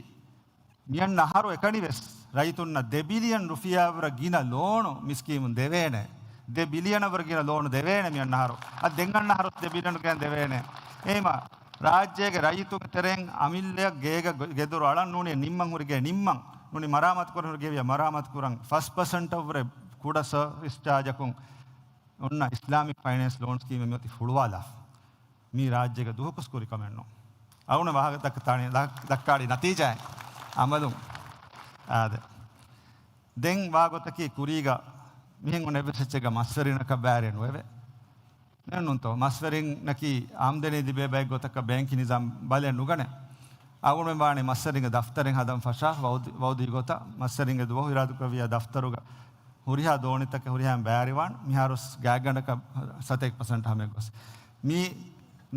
މިއަންނަ އަހަރު އެކަނި ވެސް ރައްޔިތުންނަށް ދެ ބިލިއަން ރުފިޔާ ވަރަށް ގިނަ ލޯނު މި ސްކީމުން ދެވޭނެ. ދެ ބިލިއަނަށް ވަރަށް ގިނަ ލޯނު ދެވޭނެ މިއަންނަ އަހަރު. އަދި ދެން އަންނަ އަހަރު ދެ ބިލިއަން ގެން ދެވޭނެ. އެހެމަ ރާއްޖޭގެ ރައްޔިތުންގެ ތެރެއިން އަމިއްލައަށް ގޭގަ ގޮ-، ގެދޮރު އަޅަން ނޫނީ ނިންމަން ހުރި ގެ ނިންމަން ނޫނީ މަރާމާތު ކުރަން ހުރި ގެ ވިޔަ މަރާމާތު ކުރަން ފަސް ޕަސެންޓަށް ވުރެ ކުޑަ ސަރވިސް ޗާޖަކުން އޮންނަ އިސްލާމިކް ފައިނޭންސް ލޯން ސްކީމެއް މިއޮތީ ހުޅުވާލާފަ. މީ ރާއްޖޭގަ ދުވަހަކުސް ކުރި ކަމެއް ނޫން. އަޅުގަނޑު ވާހަކަ ދައްކާނީ، ދައްކާނީ ނަތީޖާއެއް އަމަލުން. އާދެ. ދެން ވާގޮތަކީ ކުރީގަ މިހެން އޮންނަ އެއްވެސް އެއްޗެއްގަ މަސްވެރިންނަކަށް ބައިވެރި ނުވެވޭ. ނޫންތޯ؟ މަސްވެރިންނަކީ އާމްދަނީ ލިބޭ ބައެއް ގޮތަކަށް ބޭންކި ނިޒާމް ބަލައެއް ނުގަނެ. އަޅުގަނޑުމެން ވާނީ މަސްވެރިންގެ ދަފްތަރެއް ހަދަން ފަށާފަ ވައުދި، ވައުދީ ގޮތަށް މަސްވެރިންގެ ދުވަހު އިރާދަކުރެއްވިއްޔާ ދަފްތަރުގަ ހުރިހާ ދޯނިތަކެއް ހުރިހާ ބައިވެރިވާން މިހާރު ގާތްގަނޑަކަށް ސަތޭކަ ޕަސެންޓް ހަމައަށް ގޮސް. މި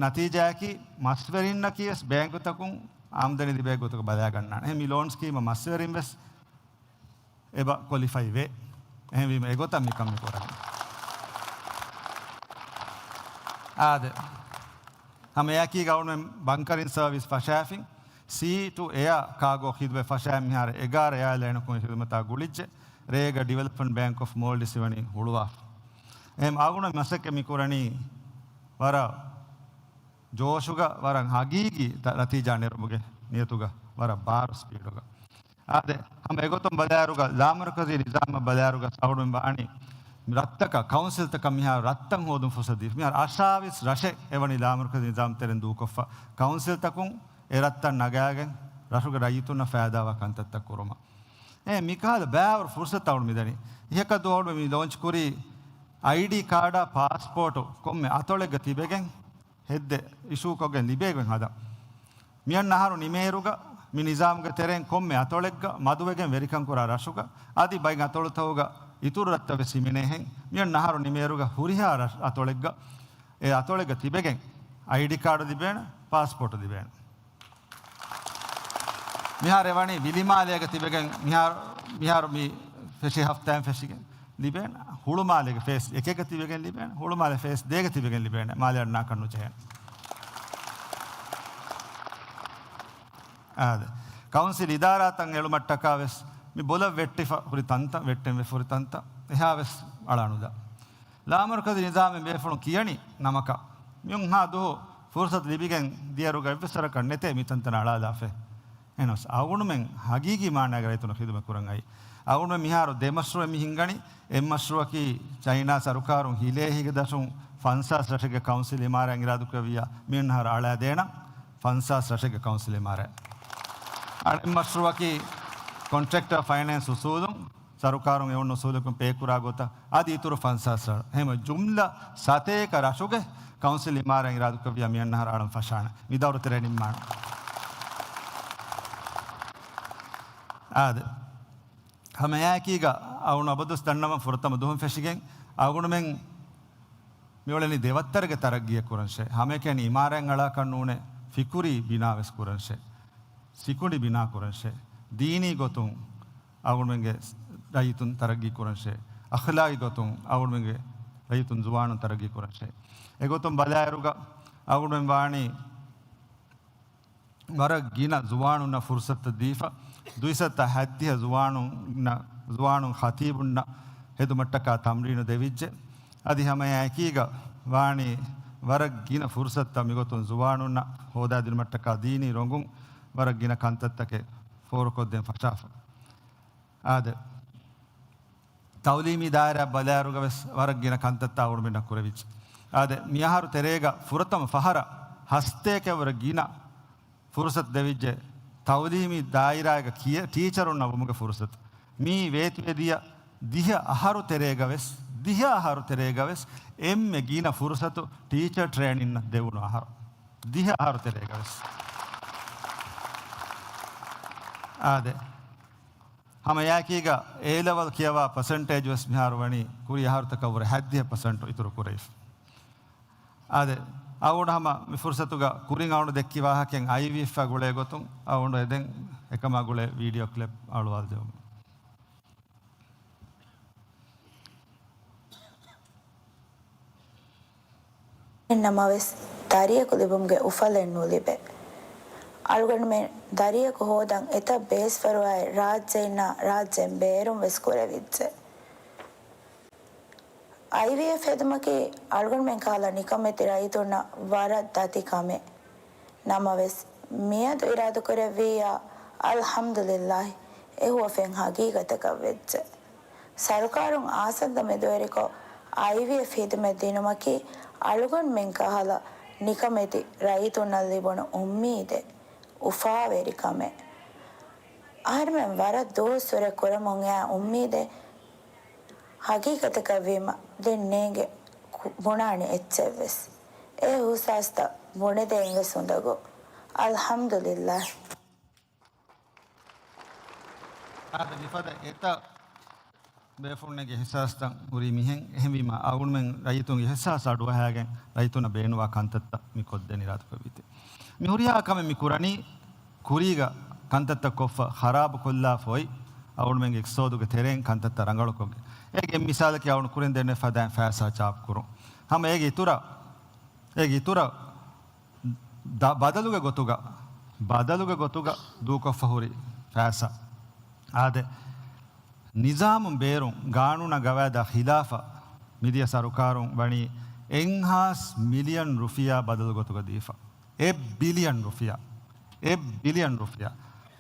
ނަތީޖާއަކީ މަސްވެރިންނަކީ ވެސް ބޭންކުތަކުން އާމްދަނީ ލިބޭ ގޮތަކަށް ބަލައިގަންނާނެ. އެހެން މި ލޯން ސްކީމަށް މަސްވެރިން ވެސް އެބަ ކޮލިފައި ވޭ. އެހެންވީމަ އެގޮތަށް މިކަން މި ކުރަނީ. އާދެ. ހަމައެއާއެކީގަ އަޅުގަނޑުމެން ބަންކަރިން ސަރވިސް ފަށާފިން، ސީ ޓު އެއާ ކާގޯ ޚިދުމަތް ފަށާ މިހާރު އެގާރަ އެއާލައިނަކުން ޚިދުމަތާ ގުޅިއްޖެ. ރޭގަ ޑިވެލޮޕްމަންޓް ބޭންކް އޮފް މޯލްޑިވްސް ވަނީ ހުޅުވާފަ. އެހެން އަޅުގަނޑު މަސައްކަތް މި ކުރަނީ ވަރަށް ޖޯޝުގަ ވަރަށް ހަގީގީ ތަ-، ނަތީޖާ ނެރުމުގެ ނިޔަތުގަ ވަރަށް ބާރު ސްޕީޑުގަ. އާދެ، ހަމަ އެގޮތުން ބަލާއިރުގަ، ލާމަރުކަޒީ ނިޒާމަށް ބަލާއިރުގަ އަޅުގަނޑު ވާނީ ރަށްތަކަށް، ކައުންސިލްތަކަށް މިހާރު ރަށްތައް ހޯދުން ފުރުސަތު ދީފަ. މިހާރު އަށާވީސް ރަށެއް އެވަނީ ލާމަރުކަޒީ ނިޒާމް ތެރެއިން ދޫކޮށްފަ. ކައުންސިލްތަކުން އެ ރަށްތައް ނަގާގެން ރަށުގެ ރައްޔިތުންނަށް ފައިދާވާ ކަންތައްތައް ކުރުމަށް. އެ މިކަހަލަ ބައިވަރު ފުރުސަތު އަޅުގަނޑު މިދަނީ. އިހަކަ ދުވަހު މި ލޯންޗް ކުރީ އައިޑީ ކާޑާ ޕާސްޕޯޓު ކޮންމެ އަތޮޅެއްގަ ތިބެގެން ހެއްދެ އިޝޫކޮށްގެން ލިބޭގޮތް ހަދަން. މިއަންނަ އަހަރު ނިމޭއިރުގަ މި ނިޒާމުގެ ތެރެއިން ކޮންމެ އަތޮޅެއްގަ މަދުވެގެން ވެރިކަން ކުރާ ރަށުގަ އަދި ބައި އަތޮޅުތަކުގަ އިތުރު ރަށްތައް ވެސް ހިމެނޭހެން މިއަންނަ އަހަރު ނިމޭއިރުގަ ހުރިހާ ރަށް އަތޮޅެއްގަ އެ އަތޮޅެއްގަ ތިބެގެން އައިޑީ ކާޑު ލިބޭނެ، ޕާސްޕޯޓު ލިބޭނެ. މިހާރު އެވަނީ ވިލިމާލޭގަ ތިބެގެން މިހާރު، މިހާރު މި ފެށި ހަފްތާއިން ފެށިގެން ލިބޭނެ. ހުޅުމާލޭގެ ފޭސް އެކެއްގަ ތިބެގެން ލިބޭނެ. ހުޅުމާލޭ ފޭސް ދޭގަ ތިބެގެން ލިބޭނެ. މާލެ އަންނާކަށް ނުޖެހޭނެ. އާދެ. ކައުންސިލް އިދާރާތައް އެޅުމަށްޓަކާ ވެސް މި ބޮލަށް ވެއްޓިފަ ހުރި ތަންތަން، ވެއްޓެން ވެފަ ހުރި ތަންތަން އެހާ ވެސް އަޅާނުލާ. ލާމަރުކަޒީ ނިޒާމެއް ބޭފުޅުން ކިޔަނީ ނަމަކަށް، މިއޮންހާ ދުވަހު ފުރުސަތު ލިބިގެން ދިޔައިރުގަ އެއްވެސް ވަރަކަށް ނެތޭ މިތަންތަނަށް އަޅާލާފައި. އެހެނަސް އަޅުގަނޑުމެން ހަގީގީ މާނައިގަ ރައްޔިތުންނަށް ޚިދުމަތް ކުރަން އައީ. އަޅުގަނޑުމެން މިހާރު ދެ މަޝްރޫއަށް މި ހިންގަނީ. އެއް މަޝްރޫއަކީ ޗައިނާ ސަރުކާރުން ހިލޭ ހިގަދަށުން ފަންސާސް ރަށެއްގެ ކައުންސިލް އިމާރާތް އިރާދަކުރެއްވިއްޔާ މިއޮންނަ އަހަރު އަޅާދޭނަން ފަންސާސް ރަށެއްގެ ކައުންސިލް އިމާރާތް. އަނެއް މަޝްރޫއަކީ ކޮންޓްރެކްޓަރ ފައިނޭންސް އުސޫލުން ސަރުކާރުން އެ އޮންނަ އުސޫލަކުން ޕޭ ކުރާ ގޮތަށް އަދި އިތުރު ފަންސާސް ރަށް. އެހެން ޖުމްލަ ސަތޭކަ ރަށުގެ ކައުންސިލް އިމާރާތް އިރާދަކުރެއްވިއްޔާ މިއަންނަ އަހަރު އަޅަން ފަށާނެ. މި ދައުރު ތެރޭ ނިންމާނެ. އާދެ. ހަމައެއާއެކީގަ އަޅުގަނޑު އަބަދުވެސް ދަންނަވަން ފުރަތަމަ ދުވަހުން ފެށިގެން އަޅުގަނޑުމެން މިއުޅެނީ ދެވައްތަރެއްގެ ތަރައްގީއެއް ކުރަންށޭ. ހަމައެކަނި އިމާރާތް އަޅާކަށް ނޫނޭ، ފިކުރީ ބިނާވެސް ކުރަންށޭ. ސިކުނޑި ބިނާ ކުރަންށޭ. ދީނީ ގޮތުން އަޅުގަނޑުމެންގެ ރައްޔިތުން ތަރައްގީ ކުރަންށޭ. އަޚްލާގީ ގޮތުން އަޅުގަނޑުމެންގެ ރައްޔިތުން ޒުވާނުން ތަރައްގީ ކުރަންށޭ. އެގޮތުން ބަލާއިރުގަ އަޅުގަނޑުމެން ވާނީ ވަރަށް ގިނަ ޒުވާނުންނަށް ފުރުސަތުތައް ދީފަ، ދުއިސައްތަ ހައްދިހަ ޒުވާނުންނަށް، ޒުވާނުން ޚަތީބުންނަށް ހެދުމަށްޓަކާ ތަމްރީނު ދެވިއްޖެ. އަދި ހަމައެއާއެކީގަ ވާނީ ވަރަށް ގިނަ ފުރުސަތުތައް މިގޮތުން ޒުވާނުންނަށް ހޯދާދިނުމަށްޓަކާ ދީނީ ރޮނގުން ވަރަށް ގިނަ ކަންތައްތަކެއް ފޯރުކޮށްދޭން ފަށާފަ. އާދެ. ތައުލީމީ ދާއިރާ ބަލާއިރުގަ ވެސް ވަރަށް ގިނަ ކަންތައްތައް އަޅުގަނޑުމެންނަށް ކުރެވިއްޖެ. އާދެ، މިއަހަރު ތެރޭގަ ފުރަތަމަ ފަހަރަށް ހަސަތޭކައަށް ވުރެ ގިނަ ފުރުސަތު ދެވިއްޖެ. ތައުލީމީ ދާއިރާގަ ކިޔަ-، ޓީޗަރުންނަށް ވުމުގެ ފުރުސަތު. މީ ވޭތުވެދިޔަ ދިހަ އަހަރު ތެރޭގަ ވެސް، ދިހަ އަހަރު ތެރޭގަ ވެސް އެންމެ ގިނަ ފުރުސަތު ޓީޗަރ ޓްރޭނިންއަށް ދެވުނު އަހަރު. ދިހަ އަހަރު ތެރޭގަ ވެސް. އާދެ. ހަމައެއާއެކީގަ އޭ ލެވެލް ކިޔަވާ ޕަސެންޓޭޖް ވެސް މިހާރު ވަނީ ކުރީ އަހަރުތަކަށް ވުރެ ހައްދިހަ ޕަސެންޓު އިތުރު ކުރެވިފަ. އާދެ، އަޅުގަނޑު ހަމަ މި ފުރުސަތުގަ ކުރިން އަޅުގަނޑު ދެއްކި ވާހަކައިން އައިވީއެފްއާ ގުޅޭ ގޮތުން އަޅުގަނޑު އެދެން އެކަމާ ގުޅޭ ވީޑިއޯ ކްލިޕް އަޅުވާލަދެއްވަމު. ނަމަވެސް، ދަރިޔަކު ލިބުމުގެ އުފަލެއް ނުލިބޭ. އަޅުގަނޑުމެން ދަރިޔަކު ހޯދަން އެތައް ބޭސްފަރުވާއެއް ރާއްޖެއިންނާ ރާއްޖޭން ބޭރުން ވެސް ކުރެވިއްޖެ. އައިވީއެފް ހެދުމަކީ އަޅުގަނޑުމެން ކަހަލަ ނިކަމެތި ރައްޔިތުންނަށް ވަރަށް ދަތި ކަމެއް. ނަމަވެސް، މިއަދު އިރާދަކުރެއްވިއްޔާ، އަލްޙަމްދުލިއްލާހި، އެ ހުވަފެން ހަގީގަތަކަށް ވެއްޖެ. ސަރުކާރުން އާސަންދަ މެދުވެރިކޮށް، އައިވީއެފް ހިދުމަތް ދިނުމަކީ، އަޅުގަނޑުމެން ކަހަލަ ނިކަމެތި ރައްޔިތުންނަށް ލިބުނު އުއްމީދެއް، އުފާވެރިކަމެއް. އަހަރުމެން ވަރަށް ދުވަސްވުރެ ކުރަމުން އައި އުއްމީދެއް ހަގީގަތަކަށް ވީމަ ދެން ނޭނގެ ކު-، ބުނާނެ އެއްޗެއްވެސް. އެ އިހުސާސްތައް ބުނެދޭންވެސް އުނދަގޫ. އަލްޙަމްދުލިއްލާހް. އާދެ، މިފަދަ އެތައް ބޭފުޅުންގެ އިހްސާސްތައް ހުރީ މިހެން. އެހެންވީމަ، އަޅުގަނޑުމެން ރައްޔިތުންގެ އިހްސާސް އަޑުއަހާގެން، ރައްޔިތުންނަށް ބޭނުންވާ ކަންތައްތައް މި ކޮށްދޭން އިރާދަކުރެއްވީތީ. މި ހުރިހާ ކަމެއް މި ކުރަނީ، ކުރީގަ ކަންތައްތައް ކޮށްފަ، ޚަރާބު ކޮށްލާފަ އޮތް، އަޅުގަނޑުމެންގެ އިޤްތިޞާދުގެ ތެރެއިން ކަންތައްތައް ރަނގަޅުކޮށްގެން. އޭގެ މިސާލަކީ އަޅުގަނޑު ކުރިން ދެންނެވި ފަދައިން ފައިސާ ޗާޕް ކުރުން. ހަމަ އޭގެ އިތުރަށް، އޭގެ އިތުރަށް ދަ-، ބަދަލުގެ ގޮތުގަ، ބަދަލުގެ ގޮތުގަ ދޫކޮށްފަ ހުރި ފައިސާ. އާދެ، ނިޒާމުން ބޭރުން ގާނޫނާ ގަވާއިދާ ޚިލާފަށް މިދިޔަ ސަރުކާރުން ވަނީ އެއްހާސް މިލިއަން ރުފިޔާ ބަދަލު ގޮތުގަ ދީފަ. އެއް ބިލިއަން ރުފިޔާ. އެއް ބިލިއަން ރުފިޔާ.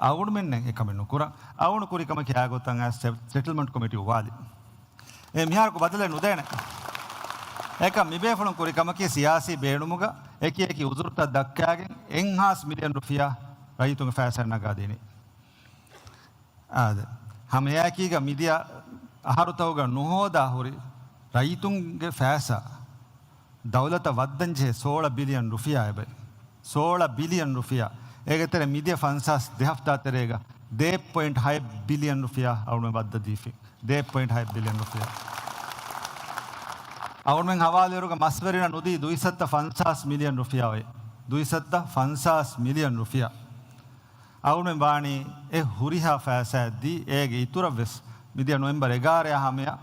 އަޅުގަނޑުމެންނެއް އެކަމެއް ނުކުރަން. އަޅުގަނޑު ކުރި ކަމަކީ އާ ގޮތަށް އައިސް ސެޓްލްމަންޓް ކޮމިޓީ އުވާލި. އެ މިހާރަކު ބަދަލެއް ނުދޭނެ. އެކަމް މިބޭފުޅުން ކުރި ކަމަކީ ސިޔާސީ ބޭނުމުގަ އެކި އެކި އުޒުރުތައް ދައްކާގެން އެއްހާސް މިލިއަން ރުފިޔާ ރައްޔިތުންގެ ފައިސާއަށް ނަގާދިނީ. އާދެ. ހަމައެއާއެކީގަ މިދިޔަ އަހަރުތަކުގަ ނުހޯދާ ހުރި ރައްޔިތުންގެ ފައިސާ ދައުލަތަށް ވައްދަންޖެހޭ ސޯޅަ ބިލިއަން ރުފިޔާ އެބައި. ސޯޅަ ބިލިއަން ރުފިޔާ. އޭގެ ތެރެ މިދިޔަ ފަންސާސް ދެ ހަފްތާ ތެރޭގަ ދޭއް ޕޮއިންޓް ހައެއް ބިލިއަން ރުފިޔާ އަޅުމެ ވައްދަ ދީފި. ދޭއް ޕޮއިންޓް ހައެއް ބިލިއަން ރުފިޔާ. އަޅުމެން ހަވާލުވިއިރުގަ މަސްވެރިންނަށް ނުދީ ދުއިސައްތަ ފަންސާސް މިލިއަން ރުފިޔާ އޮތް. ދުއިސައްތަ ފަންސާސް މިލިއަން ރުފިޔާ. އަޅުމެން ވާނީ އެ ހުރިހާ ފައިސާއެއް ދީ، އޭގެ އިތުރަށް ވެސް މިދިޔަ ނޮވެމްބަރ އެގާރަ ހަމަޔަށް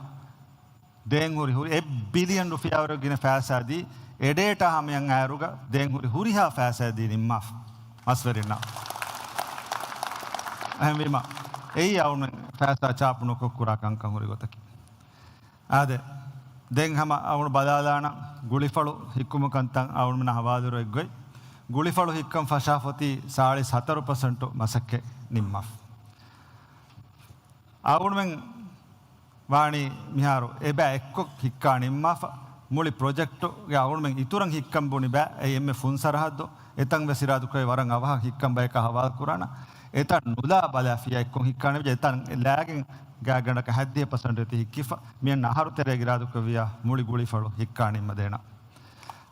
ދޭން ހުރި، ހުރި އެއް ބިލިއަން ރުފިޔާވަރަށް ގިނަ ފައިސާ ދީ، އެޑޭޓާ ހަމަޔަށް އައިރުގަ ދޭން ހުރި ހުރިހާ ފައިސާ ދީ ނިންމާފަ މަސްވެރިންނަށް. އެހެންވީމަ، އެއީ އަޅުމެން ފައިސާ ޗާޕު ނުކޮށް ކުރާ ކަންކަން ހުރި ގޮތަކީ. އާދެ، ދެން ހަމަ އަޅުގަނޑު ބަލާލާނަން ގުޅިފަޅު ހިއްކުމުގެ ކަންތައް އަޅުމެންނަށް ހަވާލުވެރި އޮތްގޮތް. ގުޅިފަޅު ހިއްކަން ފަށާފަ އޮތީ ސާޅީސް ހަތަރު ޕަސެންޓު މަސައްކަތް ނިންމާފަ. އަޅުގަނޑުމެން ވާނީ މިހާރު އެބަ އެއްކޮށް ހިއްކާ ނިންމާފަ، މުޅި ޕްރޮޖެކްޓުގެ އަޅުގަނޑުމެން އިތުރަށް ހިއްކަން ބުނި ބައި އެއީ އެންމެ ފުން ސަރަހައްދު. އެތަން ވެސް އިރާދުކުރެއްވި ވަރަށް އަވަހަށް ހިއްކަން ބަޔަކާ ހަވާލު ކުރާނަން. އެތަން ނުލާ ބަލާ ފިޔަ އެއްކޮށް ހިއްކާނެ ވެއްޖެ. އެތަން ލާގެން ގާތްގަނޑަކަށް ހަތްދިހަ ޕަސެންޓު އެތި ހިއްކިފަ. މިއަންނަ އަހަރު ތެރޭގަ އިރާދުކުރެއްވިޔާ މުޅި ގުޅިފަޅު ހިއްކާ ނިންމަދޭނަން.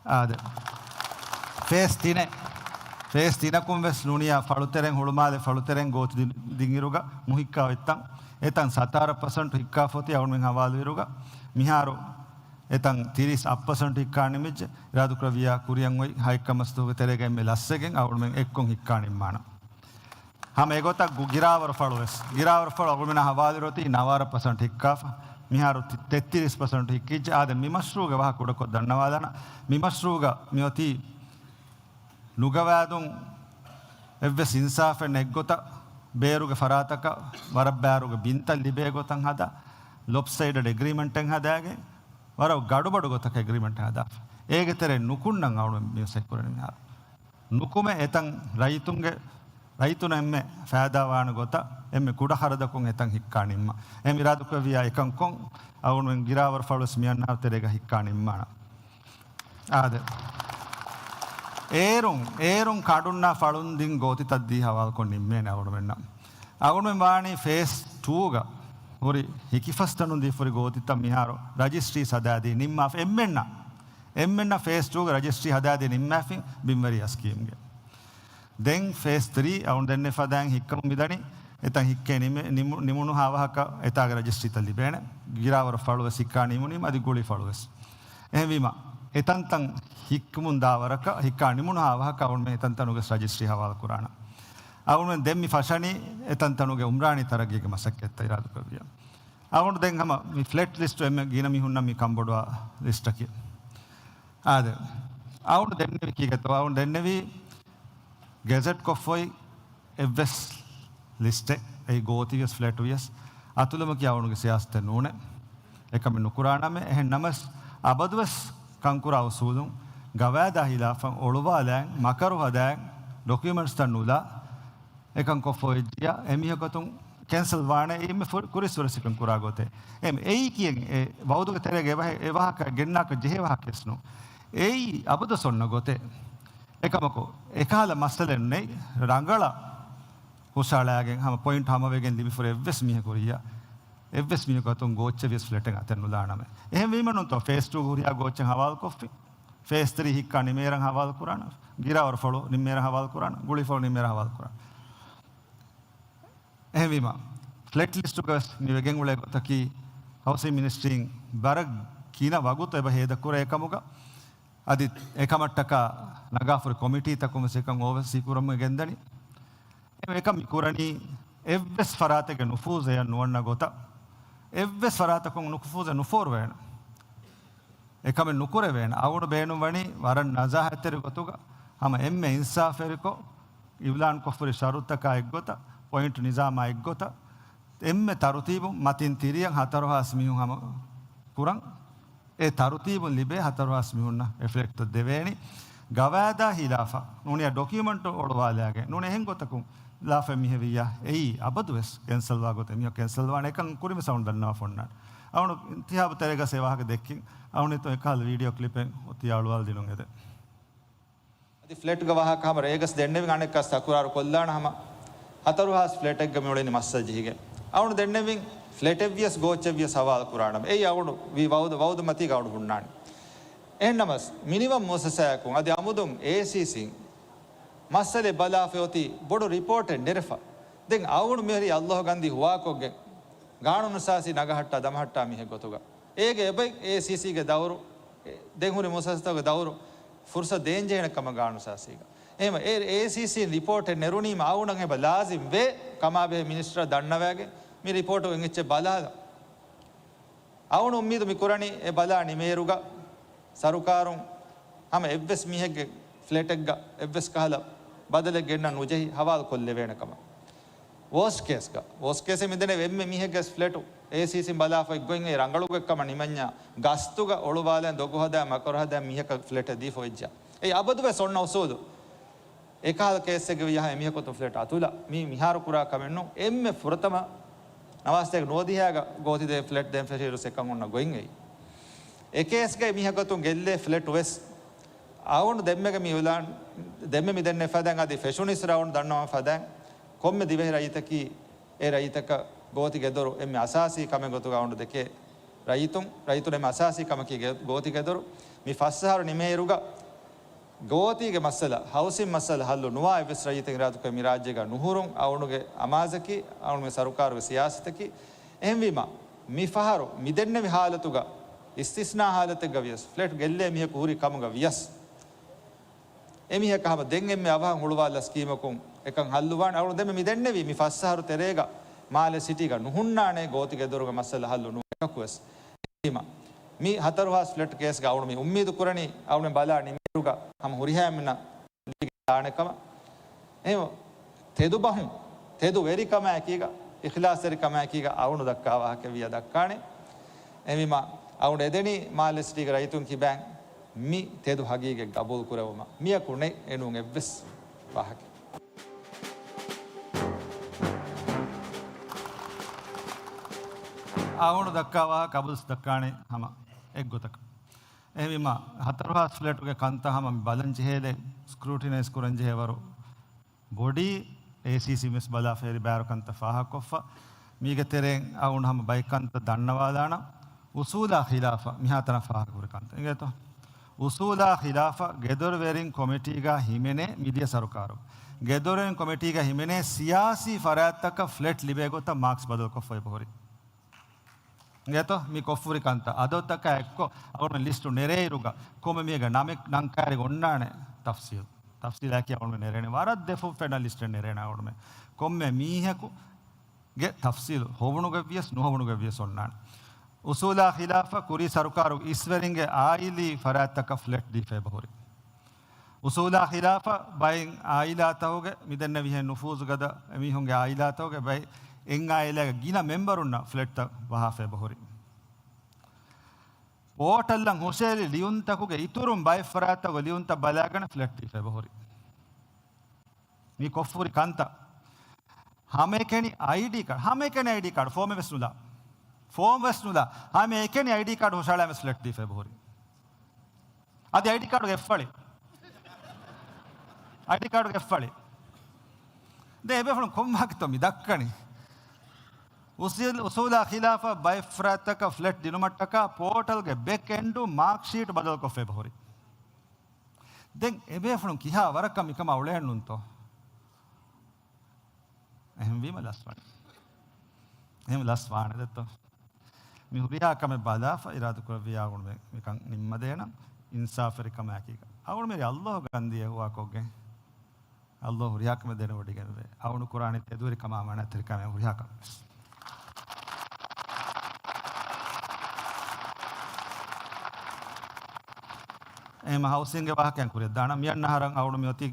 އާދެ. ފޭސް ތިނެއް، ފޭސް ތިނަކުން ވެސް ނޫނިޔާ ފަޅުތެރެން، ހުޅުމާލެ ފަޅުތެރެން ގޯތި ދި-، ދިންއިރުގަ ނުހިއްކާ އޮތްތަން، އެތަން ސަތާރަ ޕަސެންޓު ހިއްކާފަ އޮތީ އަޅުމެން ހަވާލުވިއިރުގަ. މިހާރު އެތަން ތިރީސް އަށް ޕަސެންޓު ހިއްކާ ނިމިއްޖެ. އިރާދުކުރެއްވިޔާ ކުރިއަށް އޮތް ހައެއްކަ މަސްދުވަހުގެ ތެރޭގަ އެންމެ ލަސްވެގެން އަޅުމެން އެއްކޮށް ހިއްކާ ނިންމާނަން. ހަމަ އެގޮތަށް ގު-، ގިރާވަރު ފަޅު ވެސް. ގިރާވަރު ފަޅު އަޅުމެންނާ ހަވާލުވިއިރު އޮތީ ނަވާރަ ޕަސެންޓް ހިއްކާފަ. މިހާރު ތި-، ތެއްތިރީސް ޕަސެންޓް ހިއްކިއްޖެ. އާދެ، މި މަޝްރޫޢުގެ ވާހަކަ ކުޑަކޮށް ދަންނަވާލާނަން. މި މަޝްރޫޢުގަ މި އޮތީ ނުގަވާދުން އެއްވެސް އިންސާފެއް ނެތްގޮތަށް ބޭރުގެ ފަރާތަކަށް ވަރަށް ބާރުގެ ބިންތައް ލިބޭ ގޮތަށް ހަދާ، ލޮޕްސައިޑެޑް އެގްރީމެންޓެއް ހަދާގެން، ވަރަށް ގަޑުބަޑު ގޮތަކަށް އެގްރީމެންޓް ހަދާފަ. އޭގެ ތެރެއިން ނުކުންނަން އަޅުމެން މި މަސައްކަތް ކުރަނީ މިހާރު. ނުކުމެ އެތަން ރައްޔިތުންގެ، ރައްޔިތުން އެންމެ ފައިދާވާނެ ގޮތަށް އެންމެ ކުޑަ ޚަރަދަކުން އެތަން ހިއްކާ ނިންމަން. އެހެން އިރާދަކުރެއްވިޔާ އެކަންކޮށް އަޅުމެން ގިރާވަރު ފަޅުވެސް މިއަންނަ އަހަރު ތެރޭގަ ހިއްކާ ނިންމާނަން. އާދެ. އޭރުން، އޭރުން ކަނޑުންނާ ފަޅުން ދިން ގޯތިތައް ދީ ހަވާލުކޮށް ނިންމޭނެ އަޅުމެންނަށް. އަޅުމެން ވާނީ ފޭސް ޓޫގަ ހުރި ހިކިފަސްތަނުން ދީފަ ހުރި ގޯތިތައް މިހާރު ރަޖިސްޓްރީ ހަދާދީ ނިންމާފަ އެންމެންނަށް. އެންމެންނަށް ފޭސް ޓޫގަ ރަޖިސްޓްރީ ހަދާދީ ނިންމާފިން ބިންވަރިޔާ ސްކީމްގެ. ދެން ފޭސް ތްރީ އަޅުގަނޑު ދެންނެވި ފަދައިން ހިއްކަމުން މިދަނީ. އެތަން ހިއްކޭ ނިމެ-، ނިމު-، ނިމުނުހާ ވަހަކަށް އެތާގެ ރަޖިސްޓްރީތައް ލިބޭނެ. ގިރާވަރު ފަޅުވެސް ހިއްކާ ނިމުނީމަ އަދި ގުޅި ފަޅުވެސް. އެހެންވީމަ، އެތަންތަން ހިއްކުމުން ދާ ވަރަކަށް، ހިއްކާ ނިމުނުހާ ވަހަކަށް އަޅުގަނޑުމެން އެތަންތަނުގެ ރަޖިސްޓްރީ ހަވާލު ކުރާނަން. އަޅުގަނޑުމެން ދެން މި ފަށަނީ އެތަންތަނުގެ އުމްރާނީ ތަރައްގީގެ މަސައްކަތްތައް އިރާދަކުރެއްވިޔާ. އަޅުގަނޑު ދެން ހަމަ މި ފްލެޓް ލިސްޓު އެންމެ ގިނަ މީހުންނަށް މި ކަންބޮޑުވާ ލިސްޓަކީ. އާދެ. އަޅުގަނޑު ދެންނެވި ކީކޭތޯ؟ އަޅުގަނޑު ދެންނެވީ ގެޒެޓް ކޮށްފައި އެއްވެސް ލިސްޓެއް، އެއީ ގޯތިވިޔަސް ފްލެޓް ވިޔަސް، އަތުލުމަކީ އަޅުގަނޑުގެ ސިޔާސަތެއް ނޫނޭ. އެކަމެއް ނުކުރާނަމޭ. އެހެން ނަމަވެސް، އަބަދުވެސް ކަންކުރާ އުސޫލުން، ގަވާއިދާ ހިލާފަށް އޮޅުވާލައި، މަކަރު ހަދައި، ޑޮކިއުމެންޓްސްތައް ނުލާ، އެކަން ކޮށްފަ އޮތްޖިޔާ، އެމީހަކު އަތުން ކެންސަލް ވާނެ. އެއީ މި ފު-، ކުރިއްސުރެ ސިކަން ކުރާ ގޮތެއް. އެ-، އެއީ ކިޔެން އެ ވައުދުގެ ތެރޭގަ އެވަހެ-، އެވާހަކަ ގެންނާކަށް ޖެހޭ ވާހަކައެއް ނޫން. އެއީ އަބަދު އޮންނަ ގޮތެއް. އެކަމަކު، އެކަހަލަ މައްސަލައެއް ނެތް. ރަނގަޅަށް ހުށައަޅާގެން ހަމަ ޕޮއިންޓް ހަމަވެގެން ލިބިފައި އެއްވެސް މީހަކު ހުރިއްޔާ، އެއްވެސް މީހަކު އަތުން ގޯއްޗެއް ވިޔަސް ފްލެޓެއް އަތެއް ނުލާނަމޭ. އެހެންވީމަ ނޫންތޯ ފޭސް ޓޫ ހުރިހާ ގޯއްޗެއް ހަވާލުކޮށްފި. ފޭސް ތްރީ ހިއްކާ ނިމޭރަން ހަވާލު ކުރާނަ، ގިރާވަރު ފަޅު ނިމޭރަން ހަވާލު ކުރާނަ، ގުޅިފަޅު ނިމޭރަން ހަވާލު ކުރާނަ. އެހެންވީމަ، ފްލެޓް ލިސްޓުގަ ވެސް މި ވެގެން އުޅޭ ގޮތަކީ، ހައުސިން މިނިސްޓްރީން ވަރަށް ގިނަ ވަގުތު އެބަ ހޭދަކުރޭ ކަމުގަ، އަދި އެކަމަށްޓަކާ ނަގާފުރި ކޮމިޓީތަކުން ވެސް އެކަން އޯވަސީ ކުރަމުން ގެންދަނީ. އެކަމް މި ކުރަނީ އެއްވެސް ފަރާތެއްގެ ނުފޫޒެއް ނުވަންނަ ގޮތަށް، އެއްވެސް ފަރާތަކުން ނުފޫޒެއް ނުފޯރުވޭނެ. އެކަމެއް ނުކުރެވޭނެ. އަޅުގަނޑު ބޭނުންވަނީ ވަރަށް ނަޒާހަތްތެރި ގޮތުގަ ހަމަ އެންމެ އިންސާފްވެރިކޮށް، އިއުލާންކޮށްފަހުރި ޝަރުތަކާ އެއްގޮތަށް، ޕޮއިންޓް ނިޒާމާ އެއްގޮތަށް، އެންމެ ތަރުތީބުން މަތިން ތިރިއަށް ހަތަރު ހާސް މީހުން ހަމަ ކުރަން. އެ ތަރުތީބުން ލިބޭ ހަތަރު ހާސް މީހުންނަށް އެ ފްލެޓްތައް ދެވޭނީ. ގަވާއިދާ ހިލާފަށް ނޫނިއްޔާ ޑޮކިއުމަންޓު އޮޅުވާލާގެން ނޫނީ އެހެން ގޮތަކުން ލާފަ މީހެއް ވިއްޔާ، އެއީ އަބަދުވެސް ކެންސަލްވާ ގޮތެއް. މީހަކު ކެންސަލްވާނެ އެކަން ކުރިންވެސް އަޅުގަނޑު ދަންނަވާފަ އޮންނާނެ. އަޅުގަނޑު އިންތިހާބު ތެރޭގަ އެ ވާހަކަ ދެއްކިން. އަޅުގަނޑު އެކަހަލަ ވީޑިއޯ ކްލިޕެއް އޮތީ އަޅުވާލަދިނުން އެދެން. އަދި ފްލެޓްގެ ވާހަކަ ހަމަ ރޭގަސް ދެންނެވިން އަނެއްކާސް ތަކުރާރު ކޮށްލާނަ ހަމަ ހަތަރު ހާސް ފްލެޓެއްގަ މިއުޅެނީ މައްސަލަ ޖެހިގެން. އަޅުގަނޑު ދެންނެވިން ފްލެޓެއް ވިޔަސް ގޯއްޗެއް ވިޔަސް ހަވާލު ކުރާނަމޭ. އެއީ އަޅުގަނޑު ވީ ވައުދު، ވައުދު މަތީގަ އަޅުގަނޑު ހުންނާނީ. އެހެންނަމަސް މިނިވަން މުއައްސަސާއަކުން އަދި އަމުދުން އޭސީސީން މައްސަލައެއް ބަލާފައި އޮތީ ބޮޑު ރިޕޯޓެއް ނެރެފަ. ދެން އަޅުގަނޑު މިހިރީ އައްލާހު ގަންދީ ހުވާކޮށްގެން ގާނޫނުއަސާސީ ނަގަހައްޓާ ދަމަހައްޓާ މީހެއް ގޮތުގަ އޭގެ އެބައި އޭސީސީގެ ދައުރު، ދެން ހުރި މުއައްސަސާތަކުގެ ދައުރު ފުރުސަތު ދޭންޖެހޭނެ ކަމަށް ގާނޫނުއަސާސީގަ. އެހެންވެ، އޭ، އޭސީސީން ރިޕޯޓެއް ނެރުނީމަ އަޅުގަނޑަށް އެބަ ލާޒިމް ވޭ ކަމާބެހޭ މިނިސްޓަރަށް ދަންނަވައިގެން މި ރިޕޯޓު އެއްޗެއް ބަލާލަން. އަޅުގަނޑު އުއްމީދު މި ކުރަނީ އެ ބަލާ ނިމޭއިރުގަ ސަރުކާރުން ހަމަ އެއްވެސް މީހެއްގެ ފްލެޓެއްގަ އެއްވެސް ކަހަލަ ބަދަލެއް ގެންނަން ނުޖެހި ހަވާލު ކޮށްލެވޭނެ ކަމަށް. ވޯސްޓް ކޭސްގަ، ވޯސްޓް ކޭސް މިދެންނެވި އެންމެ މީހެއްގެ ފްލެޓު އޭސީސީން ބަލާފައި ގޮތް އެ ރަނގަޅު ގޮތް ކަމަށް ނިމަންޏާ، ގަސްތުގަ އޮޅުވާލަން ދޮގު ހަދާ މަކަރު ހަދާ މީހަކަށް ފްލެޓެއް ދީފަ އޮތްޖާ. އެއީ އަބަދުވެސް އޮންނަ އުސޫލު. އެކަހަލަ ކޭސްއެއްގަ ވިޔަހާ އެމީހަކު އަތުން ފްލެޓް އަތުލާ މީ މިހާރު ކުރާ ކަމެއް ނޫން. އެންމެ ފުރަތަމަ ނަވާސްތޭކަ ނުވަދިހައިގަ ގޯތި ދޭ ފްލެޓް ދޭން ފެށިއިރު އެކަން އޮންނަ ގޮތް އެއީ. އެ ކޭސްގައި މީހަކު އަތުން ގެއްލޭ ފްލެޓު ވެސް އަޅުގަނޑު ދެންމެގެ މި އިއުލާން، ދެންމެ މި ދެންނެވި ފަދައިން އަދި ފެށުނީސް އަޅުގަނޑު ދަންނަވާ ފަދައިން ކޮންމެ ދިވެހި ރައްޔިތަކީ އެ ރައްޔިތަކަށް ގޯތި ގެދޮރު އެންމެ އަސާސީ ކަމެއް ގޮތުގަ އަޅުގަނޑު ދެކޭ. ރައްޔިތުން، ރައްޔިތުން އެންމެ އަސާސީ ކަމަކީ ގެ-، ގޯތި ގެދޮރު. މި ފަސް އަހަރު ނިމޭއިރުގަ ގޯތީގެ މައްސަލަ، ހައުސިން މައްސަލަ ހައްލު ނުވާ އެއްވެސް ރައްޔިތެއް އިރާދަކުރެ މި ރާއްޖޭގަ ނުހުރުން އަޅުގަނޑުގެ އަމާޒަކީ، އަޅުގަނޑުގެ ސަރުކާރުގެ ސިޔާސަތަކީ. އެހެންވީމަ، މި ފަހަރު މި ދެންނެވި ހާލަތުގަ އިސްތިސްނާ ހާލަތެއްގަ ވިޔަސް ފްލެޓް ގެއްލޭ މީހަކު ހުރި ކަމުގަ ވިޔަސް، އެމީހަކަށް ހަމަ ދެން އެންމެ އަވަހަށް ހުޅުވާލާ ސްކީމަކުން އެކަން ހައްލުވާނެ. އަޅުގަނޑު ދެންމެ މި ދެންނެވީ މި ފަސް އަހަރު ތެރޭގަ މާލެ ސިޓީގަ ނުހުންނާނެ ގޯތި ގެދޮރުގެ މައްސަލަ ހައްލު ނުވާ އެކަކުވެސް. މި ހަތަރު ހާސް ފްލެޓް ކޭސްގަ އަޅުގަނޑު މި އުއްމީދު ކުރަނީ އަޅުގަނޑު ބަލާ ނިމޭއިރުގަ ހަމަ ހުރިހާ އެންމެންނަށް ލިބިގެން ދާނެ ކަމަށް. އެހެން ތެދު ބަހުން، ތެދު ވެރިކަމާއެކީގަ، އިޚްލާޞްތެރިކަމާއެކީގަ އަޅުގަނޑު ދައްކާ ވާހަކަ ވިޔަ ދައްކާނެ. އެހެންވީމަ، އަޅުގަނޑު އެދެނީ މާލެ ސިޓީގެ ރައްޔިތުން ކިބައިން މި ތެދު ހަގީގަތް ގަބޫލު ކުރެވުމަށް. މިޔަކު ނެތް އެނޫން އެއްވެސް ވާހަކަ. އަޅުގަނޑު ދައްކާ ވާހަކަ އަބަދުވެސް ދައްކާނެ ހަމަ އެއްގޮތަކަށް. އެހެންވީމަ، ހަތަރު ހާސް ފްލެޓުގެ ކަންތައް ހަމަ މި ބަލަން ޖެހޭލެއް، ސްކްރޫޓިނައިޒް ކުރަން ޖެހޭ ވަރު ބޮޑީ. އޭސީސީ ވެސް ބަލާފަ އެރި ބާރު ކަންތައް ފާހަގަކޮށްފަ. މީގެ ތެރެއިން އަޅުގަނޑު ހަމަ ބައެއް ކަންތައް ދަންނަވާލާނަން. އުސޫލާ ޚިލާފަށް މިހާތަނަށް ފާހަގަކުރި ކަންތައް އިނގޭތޯ. އުސޫލާ ޚިލާފަށް ގެދޮރުވެރިން ކޮމިޓީގަ ހިމެނޭ މިދިޔަ ސަރުކާރު. ގެދޮރުވެރިން ކޮމިޓީގަ ހިމެނޭ ސިޔާސީ ފަރާތްތަކަށް ފްލެޓް ލިބޭ ގޮތަށް މާކްސް ބަދަލުކޮށްފަ އެބަހުރި. އިނގޭތޯ، މި ކޮށްފުރި ކަންތައް އަދަދުތަކާ އެއްކޮށް، އަޅުގަނޑު ލިސްޓު ނެރޭއިރުގަ، ކޮންމެ މީހެއްގެ ނަމެއް ނަންކައިރި އޮންނާނެ ތަފްސީލް. ތަފްސީލާއެކީ އަޅުގަނޑު ނެރޭނެ. ވަރަށް ދެފުށް ފެންނަ ލިސްޓެއް ނެރޭނެ އަޅުގަނޑުމެ. ކޮންމެ މީހަކުގެ ތަފްސީލު ހޮވުނުގަ ވިޔަސް ނުހޮވުނުގަ ވިޔަސް އޮންނާނެ. އުސޫލާ ޚިލާފަށް ކުރީ ސަރުކާރު އިސްވެރިންގެ އާއިލީ ފަރާތްތަކަށް ފްލެޓް ދީފަ އެބަހުރި. އުސޫލާ ޚިލާފަށް ބައެއް އާއިލާތަކުގެ މިދެންނެވިހެން ނުފޫޒުގަދަ އެމީހުންގެ އާއިލާތަކުގެ ބައެއް އެއް އާއިލާގެ ގިނަ މެމްބަރުންނަށް ފްލެޓްތައް ވަހާފަ އެބަހުރި. ޕޯޓަލްއަށް ހުށައެޅި ލިޔުންތަކުގެ އިތުރުން ބައެއް ފަރާތްތަކުގެ ލިޔުންތައް ބަލާގަނެ ފްލެޓް ދީފަ އެބަހުރި. މީ ކޮށްފުރި ކަންތައް. ހަމައެކަނި އައިޑީ ކާޑް، ހަމައެކަނި އައިޑީ ކާޑް، ފޯމެއް ވެސް ނުލާ. ފޯމް ވެސް ނުލާ. ހަމައެކަނި އައިޑީ ކާޑް ހުށައަޅާ ވެސް ފްލެޓް ދީފަ އެބަހުރި. އަދި އައިޑީ ކާޑުގެ އެއްފަޅި. އައިޑީ ކާޑުގެ އެއްފަޅި. ދެން އެބޭފުޅުން ކޮން ވާހަކަތޯ މި ދައްކަނީ؟ އުސޫލް، އުސޫލާ ޚިލާފަށް ބައެއް ފަރާތްތަކަށް ފްލެޓް ދިނުމަށްޓަކާ ޕޯޓަލްގެ ބެކް އެންޑު މާކްޝީޓް ބަދަލުކޮށްފަ އެބަހުރި. ދެން އެބޭފުޅުން ކިހާ ވަރަކަށް މިކަމާ އުޅޭނުންތޯ؟ އެހެންވީމަ ލަސްވާނެ. އެހެން ލަސްވާނެ ދެއްތޯ؟ މި ހުރިހާ ކަމެއް ބަލާފަ އިރާދަކުރެއްވިޔާ އަޅުގަނޑުމެން މިކަން ނިންމަދޭނަން، އިންސާފުވެރިކަމާއެކީގަ. އަޅުގަނޑުމެން ﷲ ގަންދިޔަ ހުވާކޮށްގެން، ﷲ ހުރިހާ ކަމެއް ދެނެވޮޑިގެންވޭ. އަޅުގަނޑު ކުރާނީ ތެދުވެރިކަމާ މަނައްތެރިކަމެއް ހުރިހާ ކަމެއް ވެސް. އެހެން ހައުސިންގގެ ވާހަކައިން ކުރިއަށްދާނަން. މިއަންނަ އަހަރަށް އަޅުގަނޑު މިއޮތީ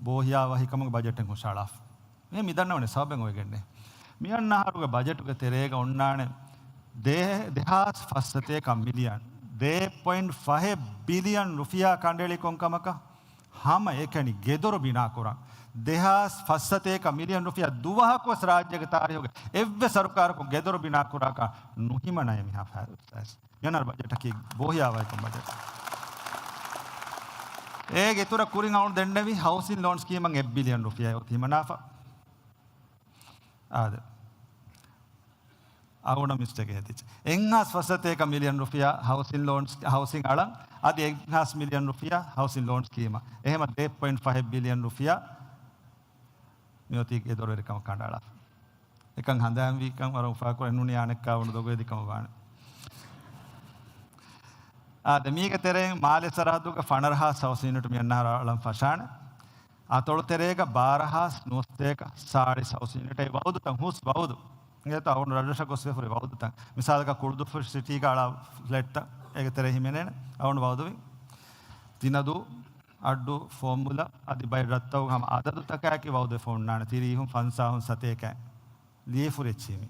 ބޯހިޔާވަހިކަމުގެ ބަޖެޓެއް ހުށައަޅާފަ. އެ މި ދަންނަވަނީ ސަބަބެއް އޮވެގެންނޭ. މިއަންނަ އަހަރުގެ ބަޖެޓުގެ ތެރޭގަ އޮންނާނެ ދޭ-، ދެހާސް ފަސްސަތޭކަ މިލިއަން، ދޭއް ޕޮއިންޓް ފަހެއް ބިލިއަން ރުފިޔާ ކަނޑައެޅި ކޮންކަމަކަށް؟ ހަމައެކަނި ގެދޮރު ބިނާކުރަން. ދެހާސް ފަސްސަތޭކަ މިލިއަން ރުފިޔާ ދުވަހަކުވެސް ރާއްޖޭގެ ތާރީހުގަ އެއްވެސް ސަރުކާރަކުން ގެދޮރު ބިނާކުރާކަށް ނުހިމަނައޭ މިހާ ފަހަރު. މިއަންނަ އަހަރު ބަޖެޓަކީ ބޯހިޔާވަހިކަމުގެ ބަޖެޓް. އޭގެ އިތުރަށް ކުރިން އަޅުގަނޑު ދެންނެވި ހައުސިން ލޯންސް ސްކީމަށް އެއް ބިލިއަން ރުފިޔާ އޮތީ ހިމަނާފަ. އާދެ. އަޅުގަނޑަށް މިސްޓޭކެއް ހެދިއްޖެ. އެއްހާސް ފަސްސަތޭކަ މިލިއަން ރުފިޔާ ހައުސިން ލޯންސް، ހައުސިން އަޅަން، އަދި އެއްހާސް މިލިއަން ރުފިޔާ ހައުސިން ލޯން ސްކީމަށް. އެހެމަ ދޭއް ޕޮއިންޓް ފަހެއް ބިލިއަން ރުފިޔާ މިއޮތީ ގެދޮރުވެރިކަމަށް ކަނޑައަޅާފަ. އެކަން ހަނދާންވީކަން ވަރަށް އުފާކުރަން ނޫނީ އަނެއްކާވަނު ދޮގުވެދިކަމަށް ވާނެ. އާދެ، މީގެ ތެރެއިން މާލެ ސަރަހައްދުގަ ފަނަރަހާސް ހައުސިން ޔުނިޓް މިއަންނަ އަހަރަށް އަޅަން ފަށާނެ. އަތޮޅު ތެރޭގަ ބާރަހާސް ނުވަސަތޭކަ ސާޅީސް ހައުސިން ޔުނިޓް އެ ވައުދުތައް ހުސް ވައުދު. އެތައް އަޅުގަނޑު ރަށްރަށަށް ގޮސް ވެފަ ހުރި ވައުދުތައް. މިސާލަކަށް ކުޅުދުއްފުށި ސިޓީގަ އަޅާ ފްލެޓްތައް އޭގެ ތެރޭ ހިމެނޭނެ އަޅުގަނޑު ވައުދުވި. ތިނަދޫ، އައްޑޫ، ފޯމުލަ އަދި ބައެއް ރަށްތަކުގަ ހަމަ އަދަދުތަކާއެކީ ވައުދުވެފަ ހުންނާނެ ތިރީހުން ފަންސާހުން ސަތޭކައިން. ލިޔެފުރި އެއްޗިހި މީ.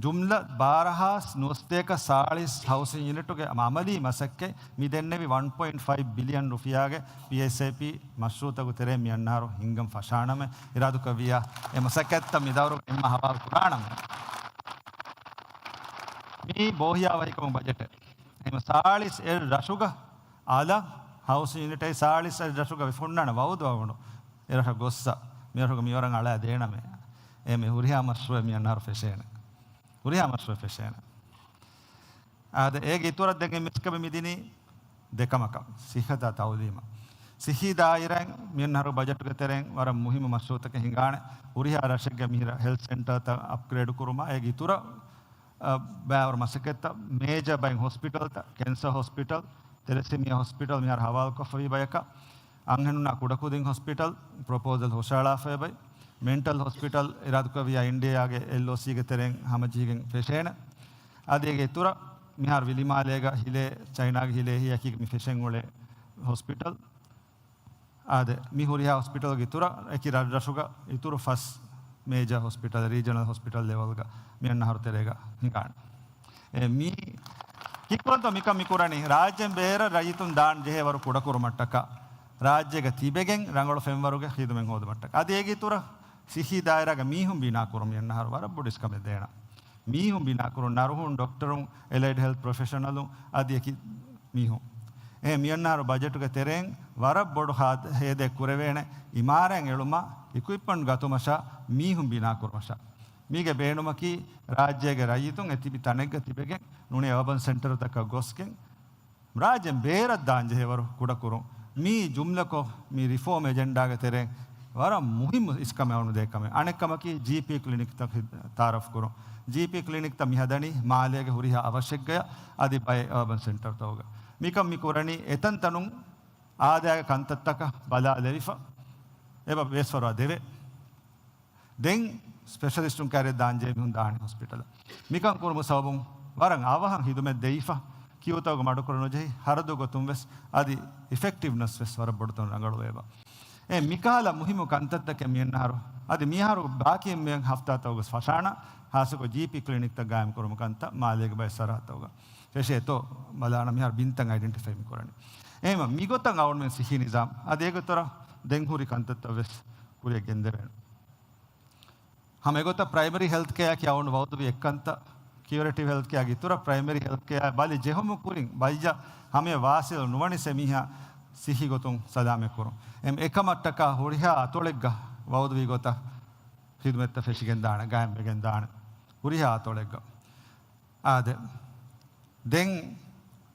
ޖުމްލަ ބާރަހާސް ނުވަސަތޭކަ ސާޅީސް ހައުސިން ޔުނިޓުގެ އަމަލީ މަސައްކަތް މި ދެންނެވި ވަން ޕޮއިންޓް ފައިވް ބިލިއަން ރުފިޔާގެ ޕީއެސްއޭޕީ މަޝްރޫއުތަކުގެ ތެރެއިން މި އަންނަ އަހަރު ހިންގަން ފަށާނަމޭ އިރާދަކުރެއްވިއްޔާ އެ މަސައްކަތްތައް މި ދައުރުގަ ނިންމާ ހަވާލު ކުރާނަމޭ. މީ ބޯހިޔާވަހިކަމުގެ ބަޖެޓެއް. އެހެން ސާޅީސް އެއް ރަށުގަ އަލަށް ހައުސިން ޔުނިޓެއް ސާޅީސް އެއް ރަށުގަ ވެފަ ހުންނާނެ ވައުދު އަޅުގަނޑު. އެ ރަށަށް ގޮއްސަ މި ރަށުގަ މިވަރަށް އަޅާ ދޭނަމޭ. އެ މި ހުރިހާ މަޝްރޫއެއް މި އަންނަ އަހަރު ފެށޭނެ. ހުރިހާ މަޝްރޫއެއް ފެށޭނެ. އާދެ، އޭގެ އިތުރަށް ދެން މިސްކަބެ މިދިނީ ދެކަމަކަށް، ސިއްހަތާ ތައުލީމަށް. ސިއްހީ ދާއިރާއިން މިއަންނަ އަހަރު ބަޖެޓުގެ ތެރެއިން ވަރަށް މުހިއްމު މަޝްރޫއުތަކެއް ހިނގާނެ. ހުރިހާ ރަށެއްގެ މިހިރަ ހެލްތް ސެންޓަރތައް އަޕްގްރޭޑް ކުރުމަށް އޭގެ އިތުރަށް، އަ، ބައިވަރު މަސައްކަތްތައް މޭޖަރ ބައެއް ހޮސްޕިޓަލްތައް، ކެންސަރ ހޮސްޕިޓަލް، ތެލެސީމިއާ ހޮސްޕިޓަލް މިހާރު ހަވާލުކޮށްފަވި ބަޔަކަށް، އަންހެނުންނާ ކުޑަކުދިން ހޮސްޕިޓަލް ޕްރޮޕޯސަލް ހުށައަޅާފައި ބައި، މެންޓަލް ހޮސްޕިޓަލް އިރާދަކުރެއްވިއްޔާ އިންޑިއާގެ އެލްއޯސީގެ ތެރެއިން ހަމަޖެހިގެން ފެށޭނެ. އަދި އޭގެ އިތުރަށް މިހާރު ވިލިމާލޭގަ ހިލޭ، ޗައިނާގެ ހިލޭ ހިޔަކީ މި ފެށެން އުޅޭ ހޮސްޕިޓަލް. އާދެ، މި ހުރިހާ ހޮސްޕިޓަލްގެ އިތުރަށް އެކި ރަށްރަށުގަ އިތުރު ފަސް މޭޖަރ ހޮސްޕިޓަލް، ރީޖަނަލް ހޮސްޕިޓަލް ލެވެލްގަ މި އަންނަ އަހަރު ތެރޭގަ ހިނގާނެ. އެ، މީ ކީއްކުރަންތޯ މިކަން މި ކުރަނީ؟ ރާއްޖޭން ބޭރަށް ރައްޔިތުން ދާން ޖެހޭ ވަރު ކުޑަކުރުމަށްޓަކާ، ރާއްޖޭގަ ތިބެގެން ރަނގަޅު ފެންވަރުގެ ޚިދުމަތް ހޯދުމަށްޓަކާ. އަދި އޭގެ އިތުރަށް ސިއްހީ ދާއިރާގެ މީހުން ބިނާކުރުން މި އަންނަ އަހަރު ވަރަށް ބޮޑު އިސްކަމެއް ދޭނަން. މީހުން ބިނާކުރުން، ނަރުހުން، ޑޮކްޓަރުން، އެލައިޑް ހެލްތް ޕްރޮފެޝަނަލުން އަދި އެކި މީހުން. އެ މިއަންނަ އަހަރު ބަޖެޓުގެ ތެރެއިން ވަރަށް ބޮޑު ހާ-، ހޭދައެއް ކުރެވޭނެ، އިމާރާތް އެޅުމަށް، އިކުއިޕްމަންޓް ގަތުމަށާ، މީހުން ބިނާކުރުމަށާ. މީގެ ބޭނުމަކީ ރާއްޖޭގެ ރައްޔިތުން އެ ތިބި ތަނެއްގަ ތިބެގެން ނޫނީ އަރބަން ސެންޓަރުތަކަށް ގޮސްގެން، ރާއްޖޭން ބޭރަށް ދާން ޖެހޭވަރު ކުޑަކުރުން. މީ ޖުމްލަކޮށް، މި ރިފޯމް އެޖެންޑާގެ ތެރެއިން ވަރަށް މުހިއްމު އިސްކަމެއް އަޅުގަނޑު ދޭ ކަމެއް. އަނެއްކަމަކީ ޖީޕީ ކްލިނިކްތައް ހި-، ތައާރަފް ކުރުން. ޖީޕީ ކްލިނިކްތައް މި ހަދަނީ މާލޭގެ ހުރިހާ އަވަށެއްގަޔަށް އަދި ބައެއް އަރބަން ސެންޓަރުތަކުގަ. މިކަން މި ކުރަނީ އެތަންތަނުން އާދައިގެ ކަންތައްތަކަށް ބަލާލެވިފަ، އެބަ ބޭސްފަރުވާ ދެވޭ. ދެން ސްޕެޝަލިސްޓުން ކައިރިއަށް ދާން ޖެހޭ މީހުން ދާނީ ހޮސްޕިޓަލަށް. މިކަން ކުރުމުގެ ސަބަބުން ވަރަށް އަވަހަށް ހިދުމަތް ދެވިފަ، ކިއުތަކުގަ މަޑުކުރަން ނުޖެހި، ހަރަދު ގޮތުން ވެސް އަދި އިފެކްޓިވްނަސް ވެސް ވަރަށް ބޮޑުތަން ރަނގަޅުވޭބަ. އެ މިކަހަލަ މުހިއްމު ކަންތައްތަކެއް މިއަންނަ އަހަރު، އަދި މިއަހަރު ބާކީ މި ހަފްތާތަކުގަ ފަށާނަ، ހާއްސަކޮށް ޖީޕީ ކްލިނިކްތައް ގާއިމް ކުރުމުގެ ކަންތައް މާލޭގެ ބައެއް ސަރަހައްދުތަކުގަ. ފެށޭތޯ ބަލާނަ މިހާރު ބިންތައް އައިޑެންޓިފައި މި ކުރަނީ. އެހެންވީމަ މިގޮތަށް އަޅުގަނޑުމެން ސިއްހީ ނިޒާމް އަދި އޭގެ އިތުރަށް ދެން ހުރި ކަންތައްތައް ވެސް ކުރިއަށް ގެންދެވޭނެ. ހަމަ އެގޮތަށް ޕްރައިމަރީ ހެލްތް ކެއާއަކީ އަޅުގަނޑު ވައުދުވި އެއްކަންތައް، ކިއުރޭޓިވް ހެލްތް ކެއާގެ އިތުރަށް ޕްރައިމަރީ ހެލްތް ކެއާ ބަލި ޖެހުމުގެ ކުރިން ބައްޔަށް ހަމަޔަށް ވާސިލު ނުވަނިސް އެމީހާ ސިއްހީ ގޮތުން ސަލާމަތްކުރުން. އެ-، އެކަމަށްޓަކާ ހުރިހާ އަތޮޅެއްގަ ވައުދުވި ގޮތަށް ޚިދުމަތްތައް ފެށިގެންދާނެ، ގާއިމްވެގެންދާނެ. ހުރިހާ އަތޮޅެއްގަ. އާދެ، ދެން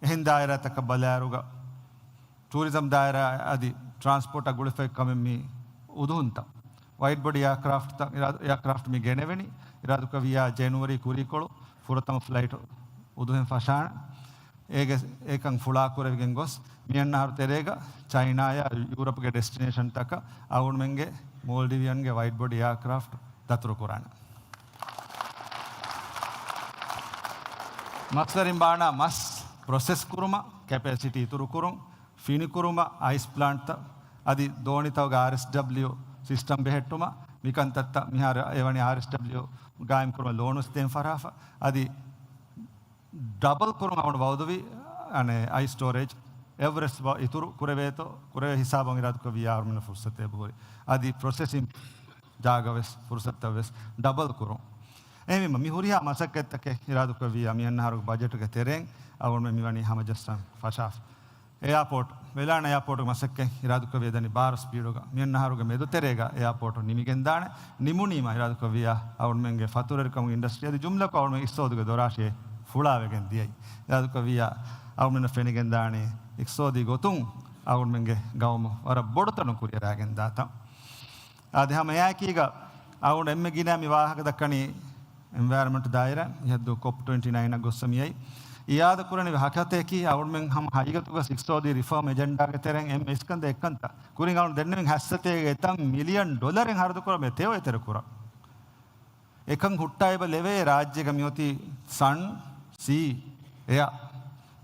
އެހެން ދާއިރާތަކަށް ބަލާއިރުގަ، ޓޫރިޒަމް ދާއިރާ އަދި ޓްރާންސްޕޯޓަށް ގުޅިފައި ކަމެއް މި އުދުހުންތައް. ވައިޑް ބޮޑީ އެއާކްރާފްޓްތައް، އިރާ-، އެއާކްރާފްޓް މި ގެނެވެނީ، އިރާދުކުރެއްވިއްޔާ ޖެނުއަރީ ކުރީކޮޅު ފުރަތަމަ ފްލައިޓް އުދުހެން ފަށާނެ. އޭގެ، އެކަން ފުޅާކުރެވިގެން ގޮސް، މިއަންނައަހަރު ތެރޭގަ ޗައިނާއާ ޔޫރަޕްގެ ޑެސްޓިނޭޝަންތަކަށް އަޅުގަނޑުމެންގެ މޯލްޑިވިއަންގެ ވައިޑް ބޮޑީ އެއާކްރާފްޓް ދަތުރުކުރާނެ. މަސްވެރިން ބާނާ މަސް ޕްރޮސެސް ކުރުމަށް، ކެޕޭސިޓީ އިތުރުކުރުން، ފިނިކުރުމަށް، އައިސް ޕްލާންޓްތައް އަދި ދޯނިތަކުގެ އާރްއެސްޑަބްލިޔު ސިސްޓަމް ބެހެއްޓުމަށް، މިކަންތައްތައް މިހާރު އެވަނީ އާރްއެސްޑަބްލިޔު ގާއިމްކުރުމަށް ލޯނުސް ދޭން ފަށާފަ. އަދި ޑަބަލް ކުރުން އަޅުގަނޑު ވައުދުވި، އަނެއް، އައިސް ސްޓޯރޭޖް އެވްރެސްޓް ވަ-، އިތުރު ކުރެވޭތޯ، ކުރެވޭ ހިސާބަށް އިރާދަކުރެއްވިއްޔާ އަޅުގަނޑުމެންނަށް ފުރުސަތެއް އެބަހުރި. އަދި ޕްރޮސެސިން ޖާގަވެސް ފުރުސަތަށްވެސް ޑަބަލް ކުރުން. އެހެންވީމަ، މި ހުރިހާ މަސައްކަތްތަކެއް އިރާދަކުރެއްވިއްޔާ މިއަންނަ އަހަރުގެ ބަޖެޓުގެ ތެރެއިން އަޅުގަނޑުމެން މިވަނީ ހަމަޖައްސަން ފަށާފަ. އެއާޕޯޓް، ވެލާނަ އެއާޕޯޓްގެ މަސައްކަތް އިރާދަކުރެއްވި ދަނީ ބާރު ސްޕީޑުގަ. މިއަންނަ އަހަރުގެ މެދުތެރޭގަ އެއާޕޯޓު ނިމިގެންދާނެ. ނިމުނީމަ އިރާދަކުރެއްވިއްޔާ އަޅުގަނޑުމެންގެ ފަތުރުވެރިކަމުގެ އިންޑަސްޓްރީ އަދި ޖުމްލަކޮށް އަޅުގަނޑުމެން އިޤްތިޞާދުގެ ދޮރާށޭ ފުޅާވެގެން ދިޔައީ. އިރާދަކުރެއްވިއްޔާ އަޅުގަނޑުމެންނަށް ފެނިގެންދާނީ އިޤްތިޞާދީ ގޮތުން އަޅުގަނޑުމެންގެ ގައުމު ވަރަށް ބޮޑުތަނުން ކުރިއަރާގެން ދާތަން. އާދެ، ހަމަ އެއާއެކީގަ އަޅުގަނޑު އެންމެ ގިނަ މި ވާހަކަ ދައްކަނީ އެންވަޔަރަމެންޓް ދާއިރާ. އިހަށްދުވަހު ކޮޕް ޓްވެންޓީ ނައިނަށް ގޮއްސަ މިއައީ. އިއާދަ ކުރަނިވި ހަޤީޤަތަކީ އަޅުގަނޑުމެން ހަމަ ހަގީގަތުގަ އިޤްތިޞާދީ ރިފޯމް އެޖެންޑާގެ ތެރެއިން އެންމެ އިސްކަންދަ އެއްކަންތައް. ކުރިން އަޅުގަނޑު ދެންނެވިން ހައްސަތޭކަ އެތަން މިލިއަން ޑޮލަރެއް ހަރަދު ކުރަމޭ ތެޔޮ އެތެރެ ކުރަން. އެކަން ހުއްޓާ އެބަ ލެވޭ ރާއްޖޭގަ މިއޮތީ ސަން، ސީ، އެއާ.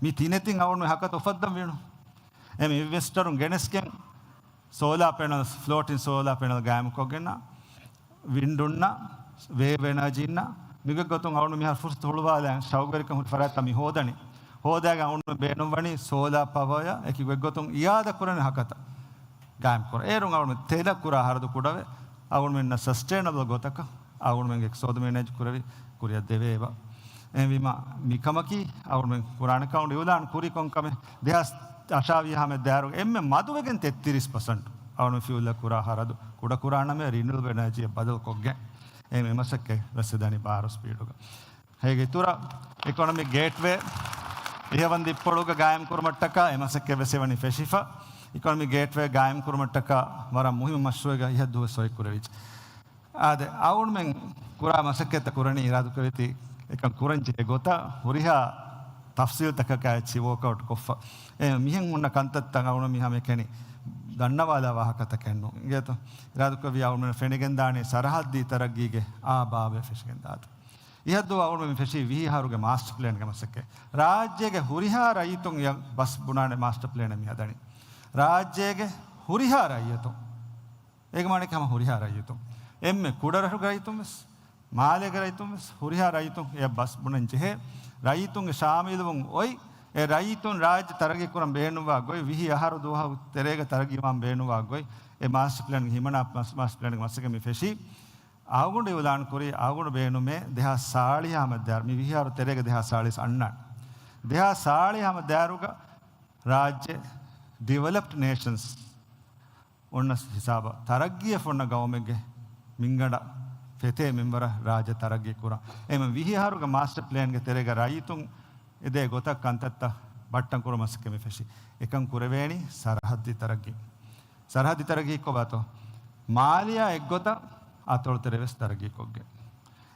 މި ތިނެތިން އަޅުގަނޑު ހަޤީޤަތަށް އުފައްދަން ވީނު. އެމް އިންވެސްޓަރުން ގެނެސްގެން ސޯލާ ޕެނަލް، ފްލޯޓިން ސޯލާ ޕެނަލް ގާއިމުކޮށްގެންނަ، ވިންޑުންނަ، ވޭވް އެނާޖީންނަ، މިގޮތްގޮތުން އަޅުގަނޑު މިހާރު ފުރުސަތު ހުޅުވާލަން ޝައުގުވެރިކަން ހުރި ފަރާތްތައް މި ހޯދަނީ. ހޯދާގެން އަޅުގަނޑު ބޭނުންވަނީ ސޯލާ ޕަވަރ އެކި ގޮތްގޮތުން އިއާދަ ކުރަން ހަކަތަ ގާއިމް ކުރަން. އޭރުން އަޅުގަނޑު ތެލަށް ކުރާ ހަރަދު ކުޑަވެ، އަޅުގަނޑުމެންނަށް ސަސްޓެއިނަބަލް ގޮތަކަށް އަޅުގަނޑުމެންގެ އިޤްތިޞާދު މެނޭޖް ކުރެވި ކުރިއަށް ދެވޭބަ. އެހެންވީމަ، މިކަމަކީ އަޅުގަނޑުމެން ކުރާނެ ކަމަށް އިޢުލާން ކުރި ކޮންކަމެއް؟ ދެހާސް އަށާވީހާ ހަމަ ދާއިރުގަ އެންމެ މަދުވެގެން ތެއްތިރީސް ޕަސެންޓް އަޅުގަނޑު ފިއުލްއަށް ކުރާ ހަރަދު ކުޑަކުރާނަމޭ، ރިނިއުއަބަލް އެނާޖީއަށް ބަދަލުކޮށްގެން. އެހެން މަސައްކަތް ވެސް ދަނީ ބާރު ސްޕީޑުގަ. ހޭގެ އިތުރަށް އިކޮނޮމިކް ގޭޓްވޭ އިހަވަން ދިއްޕޮޅުގަ ގާއިމް ކުރުމަށްޓަކާ އެ މަސައްކަތް ވެސް އެވަނީ ފެށިފަ. އިކޮނޮމިކް ގޭޓްވޭ ގާއިމް ކުރުމަށްޓަކާ ވަރަށް މުހިއްމު މަޝްރޫއެއްގަ އިހަށްދުވަސް ސޮއި ކުރެވިއްޖެ. އާދެ، އަޅުގަނޑުމެން ކުރާ މަސައްކަތްތައް ކުރަނީ އިރާދަކުރެއްވި އެކަން ކުރަން ޖެހޭ ގޮތަށް ހުރިހާ ތަފްސީލްތަކަކާ އެއްޗިހި ވޯކްއައުޓް ކޮށްފަ. އެ މިހެން ހުންނަ ކަންތައްތައް އަޅުގަނޑު މި ހަމައެކަނި ދަންނަވާލާ ވާހަކަތަކެއް ނޫން. އިނގޭތޯ؟ އިރާދަކުރެއްވި އަޅުގަނޑުމެން ފެނިގެންދާނީ ސަރަހައްދީ ތަރައްގީގެ އާ ބާވައެއް ފެށިގެންދާތީ. އިހަށްދުވަހު އަޅުގަނޑުމެން ފެށީ ވިހި އަހަރުގެ މާސްޓަ ޕްލޭންގެ މަސައްކަތް. ރާއްޖޭގެ ހުރިހާ ރައްޔިތުން އެ ބަސް ބުނާނެ މާސްޓަ ޕްލޭނެއް މި ހަދަނީ. ރާއްޖޭގެ ހުރިހާ ރައްޔިތުން. އޭގެ މާނައަކީ ހަމަ ހުރިހާ ރައްޔިތުން. އެންމެ ކުޑަރަށުގެ ރައްޔިތުން ވެސް، މާލޭގެ ރައްޔިތުން ވެސް، ހުރިހާ ރައްޔިތުން އެ ބަސް ބުނަން ޖެހޭ. ރައްޔިތުންގެ ޝާމިލުވުން އޮތް، އެ ރައްޔިތުން ރާއްޖެ ތަރައްގީ ކުރަން ބޭނުންވާ ގޮތް، ވިހި އަހަރު ދުވަހު ތެރޭގަ ތަރައްގީ ވާން ބޭނުންވާ ގޮތް، އެ މާސްޓަ ޕްލޭންގެ ހިމަނާ މާސް-، މާސްޓަ ޕްލޭންގެ މަސައްކަތް މި ފެށީ. އަޅުގަނޑު އިޢުލާން ކުރީ، އަޅުގަނޑު ބޭނުމޭ ދެހާސް ސާޅީސް ހަމަ ދާއިރު، މި ވިހި އަހަރު ތެރޭގަ ދެހާސް ސާޅީސް އަންނަން. ދެހާސް ސާޅީސް ހަމަ ދާއިރުގަ ރާއްޖެ ޑިވެލޮޕްޑް ނޭޝަންސް އޮންނަ ހިސާބަށް ތަރައްގީއަށް ފޮންނަ ގައުމެއްގެ މިންގަނޑަށް ފެތޭ މިންވަރަށް ރާއްޖެ ތަރައްގީ ކުރަން. އެހެން ވިހި އަހަރުގެ މާސްޓަ ޕްލޭންގެ ތެރޭގަ ރައްޔިތުން އެދޭ ގޮތަށް ކަންތައްތައް ބައްޓަން ކުރުމަށް މަސައްކަތް މި ފެށީ. އެކަން ކުރެވޭނީ ސަރަހައްދީ ތަރައްގީ. ސަރަހައްދީ ތަރައްގީ ކޮބާތޯ؟ މާލެއާ އެއްގޮތަށް އަތޮޅުތެރެ ވެސް ތަރައްގީ ކޮށްގެން.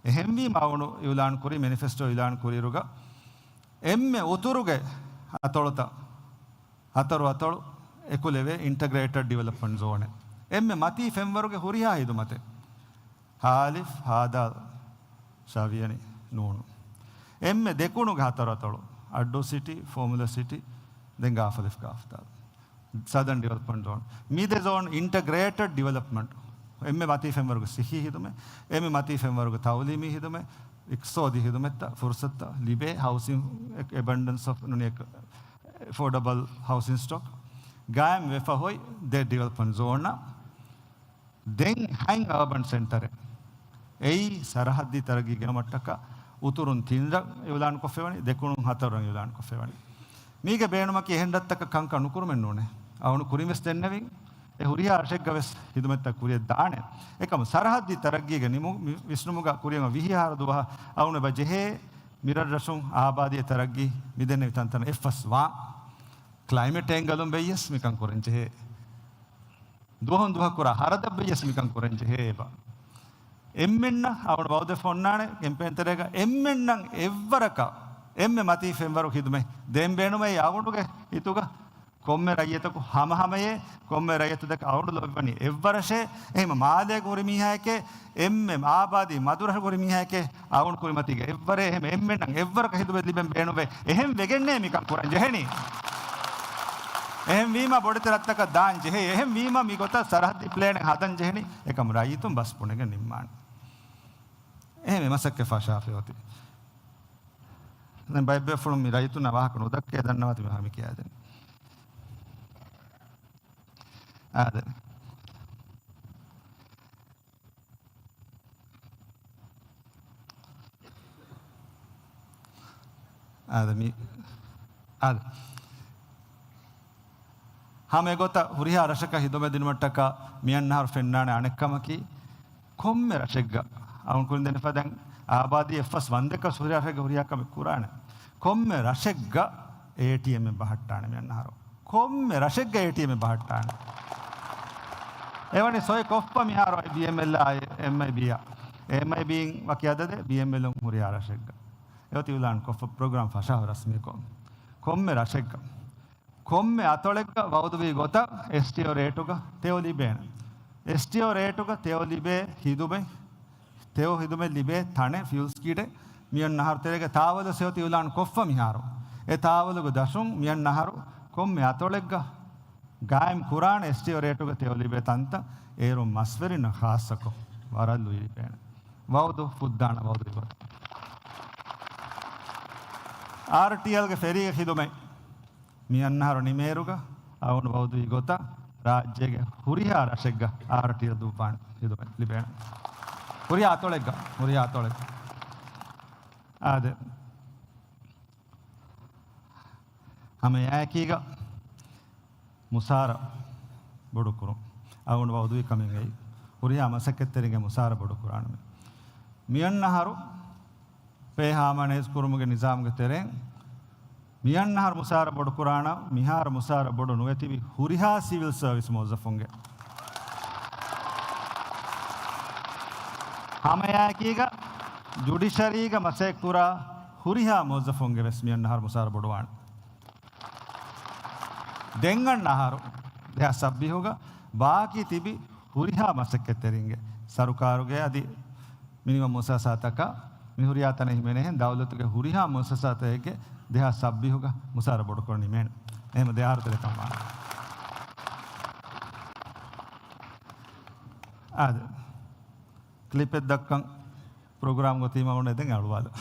އެހެންވީމަ އަޅުގަނޑު އިޢުލާން ކުރީ، މެނިފެސްޓޯ އިޢުލާން ކުރިއިރުގަ އެންމެ އުތުރުގެ އަތޮޅުތައް ހަތަރު އަތޮޅު އެކުލެވޭ އިންޓަގްރޭޓެޑް ޑިވެލޮޕްމަންޓް ޒޯނެއް. އެންމެ މަތީ ފެންވަރުގެ ހުރިހާ ހިދުމަތެއް. ހއ. ހދ. ޝ. ނޫން. އެންމެ ދެކުނުގެ ހަތަރު އަތޮޅު. އައްޑޫ ސިޓީ، ފޯމުލަ ސިޓީ، ދެން ގއ. ގ. ސަދަން ޑިވެލޮޕްމަންޓް ޒޯން. މި ދެ ޒޯން އިންޓަގްރޭޓެޑް ޑިވެލޮޕްމަންޓް. އެންމެ މަތީ ފެންވަރުގެ ސިއްހީ ހިދުމަތް، އެންމެ މަތީ ފެންވަރުގެ ތައުލީމީ ހިދުމަތް، އިޤްތިޞާދީ ހިދުމަތްތައް ފުރުޞަތުތައް ލިބޭ، ހައުސިން އެބަންޑެންސް އޮފް ނޫނީ އެފޯޑަބަލް ހައުސިން ސްޓޮކް ގާއިމް ވެފަ ހޮތް ދެ ޑިވެލޮޕްމަންޓް ޒޯންއަށް. ދެން ހަތް އަރބަން ސެންޓަރެއް. އެއީ ސަރަހައްދީ ތަރައްގީ ގެނައުމަށްޓަކާ އުތުރުން ތިން ރަށް އިޢުލާންކޮށްފައިވަނީ، ދެކުނުން ހަތަރު ރަށް އިޢުލާންކޮށްފައިވަނީ. މީގެ ބޭނުމަކީ އެހެން ރަށްތަކަށް ކަންކަން ނުކުރުމެއް ނޫނޭ. އަޅުގަނޑު ކުރިން ވެސް ދެންނެވިން. އެ ހުރިހާ ރަށެއްގަ ވެސް ހިދުމަތްތައް ކުރިޔަށް ދާނެ. އެކަމު ސަރަހައްދީ ތަރައްގީގެ ނިމު-، މި-، ވިސްނުމުގަ ކުރިއަށް ވިހި އަހަރު ދުވަހަށް އަޅުގަނޑު އެބަ ޖެހޭ މިރަށްރަށުން އާބާދީ ތަރައްގީ މިދެންނެވި ތަންތަނަށް އެއްފަސް ވާން. ކްލައިމެޓް އެންގަލުން ވެއްޔަސް މިކަން ކުރަން ޖެހޭ. ދުވަހުން ދުވަހަށް ކުރާ ހަރަދަށް ވެއްޔަސް މިކަން ކުރަން ޖެހޭ އެބަ. އެންމެންނަށް އަޅުގަނޑު ވައުދެއް ފޮންނާނެ ކެމްޕޭން ތެރޭގަ އެންމެންނަށް އެއްވަރަކަށް އެންމެ މަތީ ފެންވަރު ހިދުމަތް ދޭން ބޭނުމޭ އަޅުގަނޑުގެ ހިތުގަ ކޮންމެ ރައްޔިތަކު ހަމަހަމަޔޭ، ކޮންމެ ރައްޔިތަކު އަޅުގަނޑު ލޯބިވަނީ އެއްވަރަށޭ، އެހެން މާލޭގަ ހުރި މީހާއެކޭ، އެންމެ އާބާދީ މަދުރަށް ހުރި މީހާއެކޭ، އަޅުގަނޑު ކުރިމަތީގަ އެއްވަރޭ، އެހެން އެންމެންނަށް އެއްވަރަކަށް ހިދުމަތް ލިބެން ބޭނުންވޭ. އެހެން ވެގެންނޭ މިކަން ކުރަން ޖެހެނީ. އެހެން ވީމަ ބޮޑެތި ރަށްތަކަށް ދާން ޖެހޭ. އެހެން ވީމަ މި ގޮތަށް ސަރަހައްދީ ޕްލޭނެއް ހަދަން ޖެހެނީ. އެކަމު ރައްޔިތުން ބަސް ބުނެގެން ނިންމާނެ. އެހެން މި މަސައްކަތް ފަށާފައި އޮތީ. ދެން ބައެއްބޭފުޅުން މި ރައްޔިތުންނާ ވާހަކަ ނުދައްކައޭ ދަންނަވާތި މި ހަމަ ކިޔާދެނީ. އާދެ. އާދެ މި، އާދެ. ހަމަ އެގޮތަށް ހުރިހާ ރަށަކަށް ހިދުމަތް ދިނުމަށްޓަކާ މިއަންނަހަރު ފެންނާނެ އަނެއްކަމަކީ، ކޮންމެ ރަށެއްގަ، އަޅުގަނޑު ކުރިން ދެންނެފަ ދެން އާބާދީ އެއްފަސް ވަންދެއްކަސް ހުރިހާ ރަށެއްގަ ހުރިހާ ކަމެއް ކުރާނެ. ކޮންމެ ރަށެއްގަ އޭޓީއެމްއެއް ބަހައްޓާނެ މިއަންނަހަރު. ކޮންމެ ރަށެއްގަ އޭޓީއެމްއެއް ބަހައްޓާނެ. އެވަނީ ސޮއި ކޮށްފަ މިހާރު ބީއެމްއެލްއާ އެމްއައިބީއާ. އެމްއައިބީއިން ވަކި އަދަދެއް ބީއެމްއެލުން ހުރިހާ ރަށެއްގަ. އެއޮތީ އިއުލާން ކޮށްފަ ޕްރޮގްރާމް ފަށާފަ ރަސްމީކޮށް. ކޮންމެ ރަށެއްގަ، ކޮންމެ އަތޮޅެއްގަ ވައުދުވީ ގޮތަށް އެސްޓީއޯ ރޭޓުގަ ތެޔޮ ލިބޭނެ. އެސްޓީއޯ ރޭޓުގަ ތެޔޮ ލިބޭ ހިދުމަތް، ތެޔޮ ހިދުމަތް ލިބޭ ތަނެއް ފިއުލްސް ގްރިޑެއް މިއަންނަހަރު ތެރޭގަ ތާވަލު ސެޔޮތި އިއުލާން ކޮށްފަ މިހާރު. އެ ތާވަލުގެ ދަށުން މިއަންނަހަރު ކޮންމެ އަތޮޅެއްގަ ގާއިމް ކުރާނެ އެސްޓީއޯ ރޭޓުގަ ތެޔޮ ލިބޭ ތަންތައް އޭރުން މަސްވެރިންނަށް ޚާއްޞަކޮށް ވަރަށް ލުއި ލިބޭނެ. ވައުދު ފުއްދާނަ ވައުދު އިބަ. އާރްޓީއެލްގެ ފެރީގެ ޚިދުމަތް މި އަންނަހަރު ނިމޭރުގަ އަޅުގަނޑު ވައުދުވި ގޮތަށް ރާއްޖޭގެ ހުރިހާ ރަށެއްގަ އާރްޓީއެލް ދުއްވާނެ ޚިދުމަތް ލިބޭނެ. ހުރިހާ އަތޮޅެއްގަ، ހުރިހާ އަތޮޅެއްގަ. އާދެ. ހަމަ އެއާއެކީގަ މުސާރަ ބޮޑުކުރުން. އަޅުގަނޑު ވައުދުވި ކަމެއްގައި ހުރިހާ މަސައްކަތްތެރިންގެ މުސާރަ ބޮޑުކުރާނަމޭ. މިއަންނަހަރު ޕޭ ހާމަނައިޒް ކުރުމުގެ ނިޒާމުގެ ތެރެއިން މިއަންނަހަރު މުސާރަ ބޮޑުކުރާނަ، މިހާރު މުސާރަ ބޮޑު ނުވެތިބި ހުރިހާ ސިވިލް ސަރވިސް މުވައްޒަފުންގެ. ހަމައެއާއެކީގަ ޖުޑިޝަރީގަ މަސައްކަތްކުރާ ހުރިހާ މުވައްޒަފުންގެ ވެސް މިއަންނަހަރު މުސާރަ ބޮޑުވާނެ. ދެން އަންނަ އަހަރު ދެހާސް ސައްބީސްގަ ބާކީ ތިބި ހުރިހާ މަސައްކަތްތެރިންގެ، ސަރުކާރުގެ އަދި މިނިވަން މުއައްސަސާތަކާ، މި ހުރިހާ ތަނެއް ހިމެނޭހެން ދައުލަތުގެ ހުރިހާ މުއައްސަސާތަކެއްގެ ދެހާސް ސައްބީސްގަ މުސާރަ ބޮޑުކުރަން ނިމޭނެ. އެހެން ދެ އަހަރު ތެރޭ ކަމާ. އާދެ. ކްލިޕެއް ދައްކަން ޕްރޮގްރާމް ގޮތީމަ އޮންނަ ދެން އަޅުވާލަ.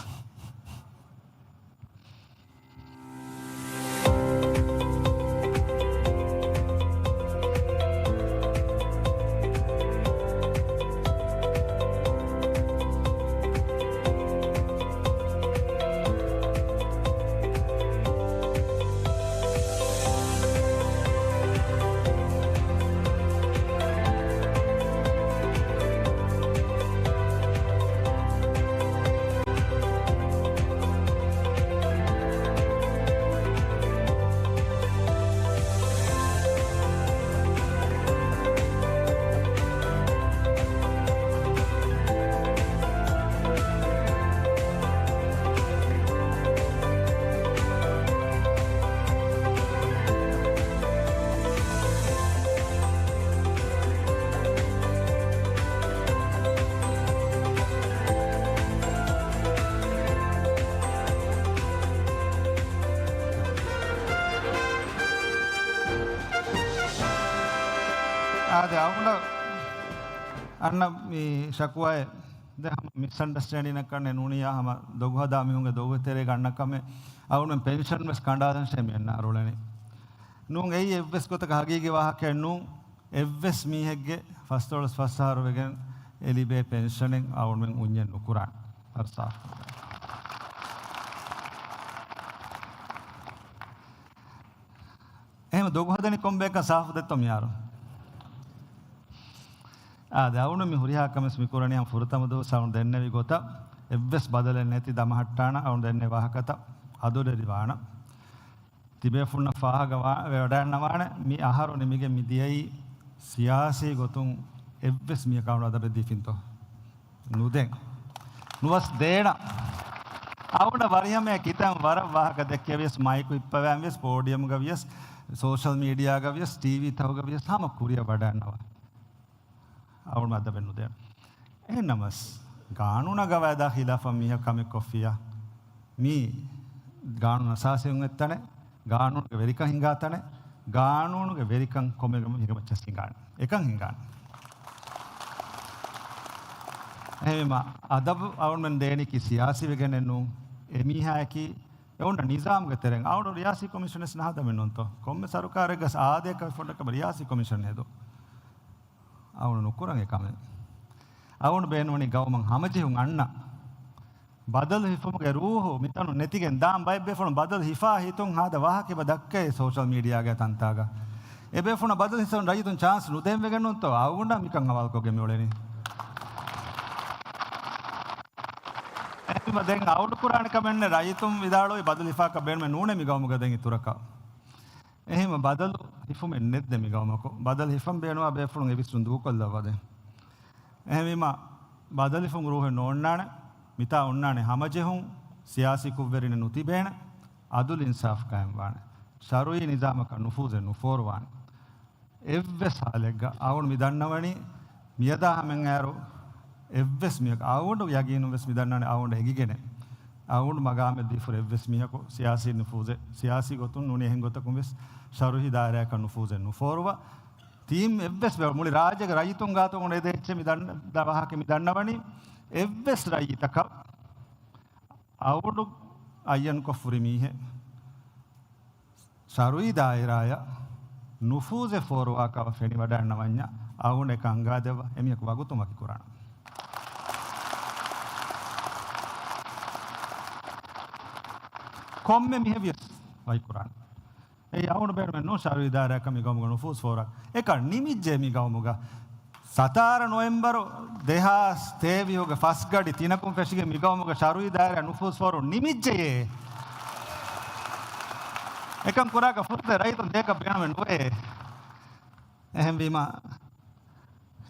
އާދެ، އަޅުގަނޑަށް އަންނަ މި ޝަކުވާއެއް ދެ ހަމަ މިސްއަންޑަސްޓޭންޑިންއަކަށް ނޫނިއްޔާ ހަމަ ދޮގުހަދާ މީހުންގެ ދޮގު ތެރޭގަ އަންނަ ކަމެއް އަޅުގަނޑުމެން ޕެންޝަން ވެސް ކަނޑާލަންށޭ މި އަންނަ އަރުޅެނީ. ނޫން އެއީ އެއްވެސް ގޮތަކަށް ހަގީގީ ވާހަކައެއް ނޫން. އެއްވެސް މީހެއްގެ ފަސްދޮޅަސް ފަސް އަހަރު ވެގެން އެ ލިބޭ ޕެންޝަނެއް އަޅުގަނޑުމެން އުންޏެއް ނުކުރާނެ. އަރުސާ. އެހެން ދޮގު ހަދަނީ ކޮން ބަޔަކަށް ސާފު ދެއްތޯ މިހާރު. އާދެ، އަޅުގަނޑު މި ހުރިހާ ކަމެއް މި ކުރަނީ ހަމަ ފުރަތަމަ ދުވަސް އަޅުގަނޑު ދެންނެވި ގޮތަށް އެއްވެސް ބަދަލެއް ނެތި ދަމަހައްޓާނަ އަޅުގަނޑު ދެންނެވި ވާހަކަތައް އަދުރެދިވާނަ. ތިބޭފުންނަށް ފާހަގަ ވާ-، ވެވަޑައިގަންނަވާނެ، މި އަހަރު ނިމިގެން މި ދިޔައީ ސިޔާސީ ގޮތުން އެއްވެސް މީހަކަށް އަޅުގަނޑު އަދަބެއް ދީފިންތޯ؟ ނުދޭން. ނުވަސް ދޭނަ. އަޅުގަނޑަށް ވަރިހަމަޔަށް ކިތަން ވަރަށް ވާހަކަ ދެއްކެވިޔަސް، މައިކު ހިއްޕަވަން ވިޔަސް، ޕޯޑިއަމްގަ ވިޔަސް، ސޯޝަލް މީޑިއާގަ ވިޔަސް، ޓީވީ ތަކުގަ ވިޔަސް، ހަމަ ކުރިއަށް ވަޑައިގަންނަވާ. އަޅުގަނޑު އަދަބެއް ނުދޭން. އެހެންނަމަސް، ގާނޫނާ ގަވާއިދާ ޚިލާފަށް މީހަކު ކަމެއް ކޮށްފިއްޔާ، މީ ގާނޫނު އަސާސީ އޮތް ތަނެއް، ގާނޫނުގެ ވެރިކަން ހިނގާ ތަނެއް، ގާނޫނުގެ ވެރިކަން ކޮންމެ މީހަކަށް މައްޗަށް ހިނގާނެ. އެކަން ހިނގާނެ. އެހެންވީމަ، އަދަބު އަޅުގަނޑުމެން ދޭނީކީ ސިޔާސީ ވެގެނެއް ނޫން. އެ މީހާއަކީ އެ އޮންނަ ނިޒާމުގެ ތެރެއިން. އަޅުގަނޑު ރިޔާސީ ކޮމިޝަނެއް ނަހަދަމެއް ނޫންތޯ. ކޮންމެ ސަރުކާރެއްގަ އާދޭ ކަމެއް ފޮންނަ ކަމަށް ރިޔާސީ ކޮމިޝަން ހެދުން. އަޅުގަނޑު ނުކުރަން އެ ކަމެއް. އަޅުގަނޑު ބޭނުންވަނީ ގައުމަށް ހަމަޖެހުން އަންނަ ބަދަލު ހިފުމުގެ ރޫހު މިތަނުން ނެތިގެން ދާން ބައެއް ބޭފުޅުން ބަދަލު ހިފާ ހިތުން ހާދަ ވާހަކަ އެބަ ދައްކައޭ ސޯޝަލް މީޑިއާގެ ތަންތާގަ. އެ ބޭފުޅުން ބަދަލު ހިފުން ރައްޔިތުން ޗާންސް ނުދޭން ވެގެން ނޫންތޯ؟ އަޅުގަނޑަށް މިކަން ހަވާލުކޮށްގެން މިއުޅެނީ. އެހެންވީމަ ދެން އަޅުގަނޑު ކުރާނެ ކަމެއް ނެތް. ރައްޔިތުން ވިދާޅުވި ބަދަލު ހިފާކަށް ބޭނުމެއް ނޫނޭ މި ގައުމުގަ ދެން އިތުރަކަށް. އެހެންވީމަ ބަދަލު ހިފުމެއް ނެތް ދެން މި ގައުމަކު. ބަދަލު ހިފަން ބޭނުންވާ ބޭފުޅުން އެ ވިސްނުން ދޫކޮށްލައްވާ ދެން. އެހެންވީމަ ބަދަލު ހިފުމުގެ ރޫހެއް ނޯންނާނެ. މިތާ އޮންނާނެ ހަމަޖެހުން، ސިޔާސީ ކުށްވެރިން ނުތިބޭނެ، އަދުލު އިންސާފު ޤާއިމްވާނެ، ޝަރުޢީ ނިޒާމަކަށް ނުފޫޒެއް ނުފޯރުވާނެ. އެއްވެސް ހާލެއްގަ އަޅުގަނޑު މި ދަންނަވަނީ، މިއަދާ ހަމައަށް އައިރު އެއްވެސް މީހަކު، އަޅުގަނޑު ޔަގީނުން ވެސް މި ދަންނަވަނީ އަޅުގަނޑު އެނގިގެނެއް، އަޅުގަނޑު މަގާމެއް ދީފަ ހުރި އެއްވެސް މީހަކު ސިޔާސީ ނުފޫޒެއް، ސިޔާސީ ގޮތުން ނޫނީ އެހެން ގޮތަކުން ވެސް ޝަރުޢީ ދާއިރާއަކަށް ނުފޫޒެއް ނުފޯރުވާ. ތީމް އެއްވެސް ބެ-، މުޅި ރާއްޖޭގެ ރައްޔިތުން ގާތުން އެދޭ އެއްޗެއް މި ދަން-، ދަ ވާހަކަ މި ދަންނަވަނީ، އެއްވެސް ރައްޔިތަކަށް އަޅުގަނޑު އައްޔަންކޮށް ފުރި މީހެއް ޝަރުޢީ ދާއިރާއަށް ނުފޫޒެއް ފޯރުވާކަށް ފެނިވަޑައިގަންނަވަންޏާ، އަޅުގަނޑު އެކަން އަންގާދެއްވާ، އެމީހަކު ވަގުތު މަކި ކުރާނަން. ކޮންމެ މީހެއް ވިޔަސް ވަކި ކުރާނަން. އެއީ އަޅުގަނޑު ބޭނުމެއް ނޫން ޝަރުޢީ ދާއިރާއަކަށް މި ގައުމުގަ ނުފޫޒު ފޯރުވާ. އެކަން ނިމިއްޖެ މި ގައުމުގަ. ސަތާރަ ނޮވެމްބަރު ދެހާސް ތޭވީހުގެ ފަސް ގަޑި ތިނަކުން ފެށިގެން މި ގައުމުގަ ޝަރުޢީ ދާއިރާ ނުފޫޒު ފޯރު ނިމިއްޖެޔޭ. އެކަން ކުރާކަށް ފުރުސަތެއް ރައްޔިތުން ދޭކަށް ބޭނުމެއް ނުވޭ. އެހެންވީމަ،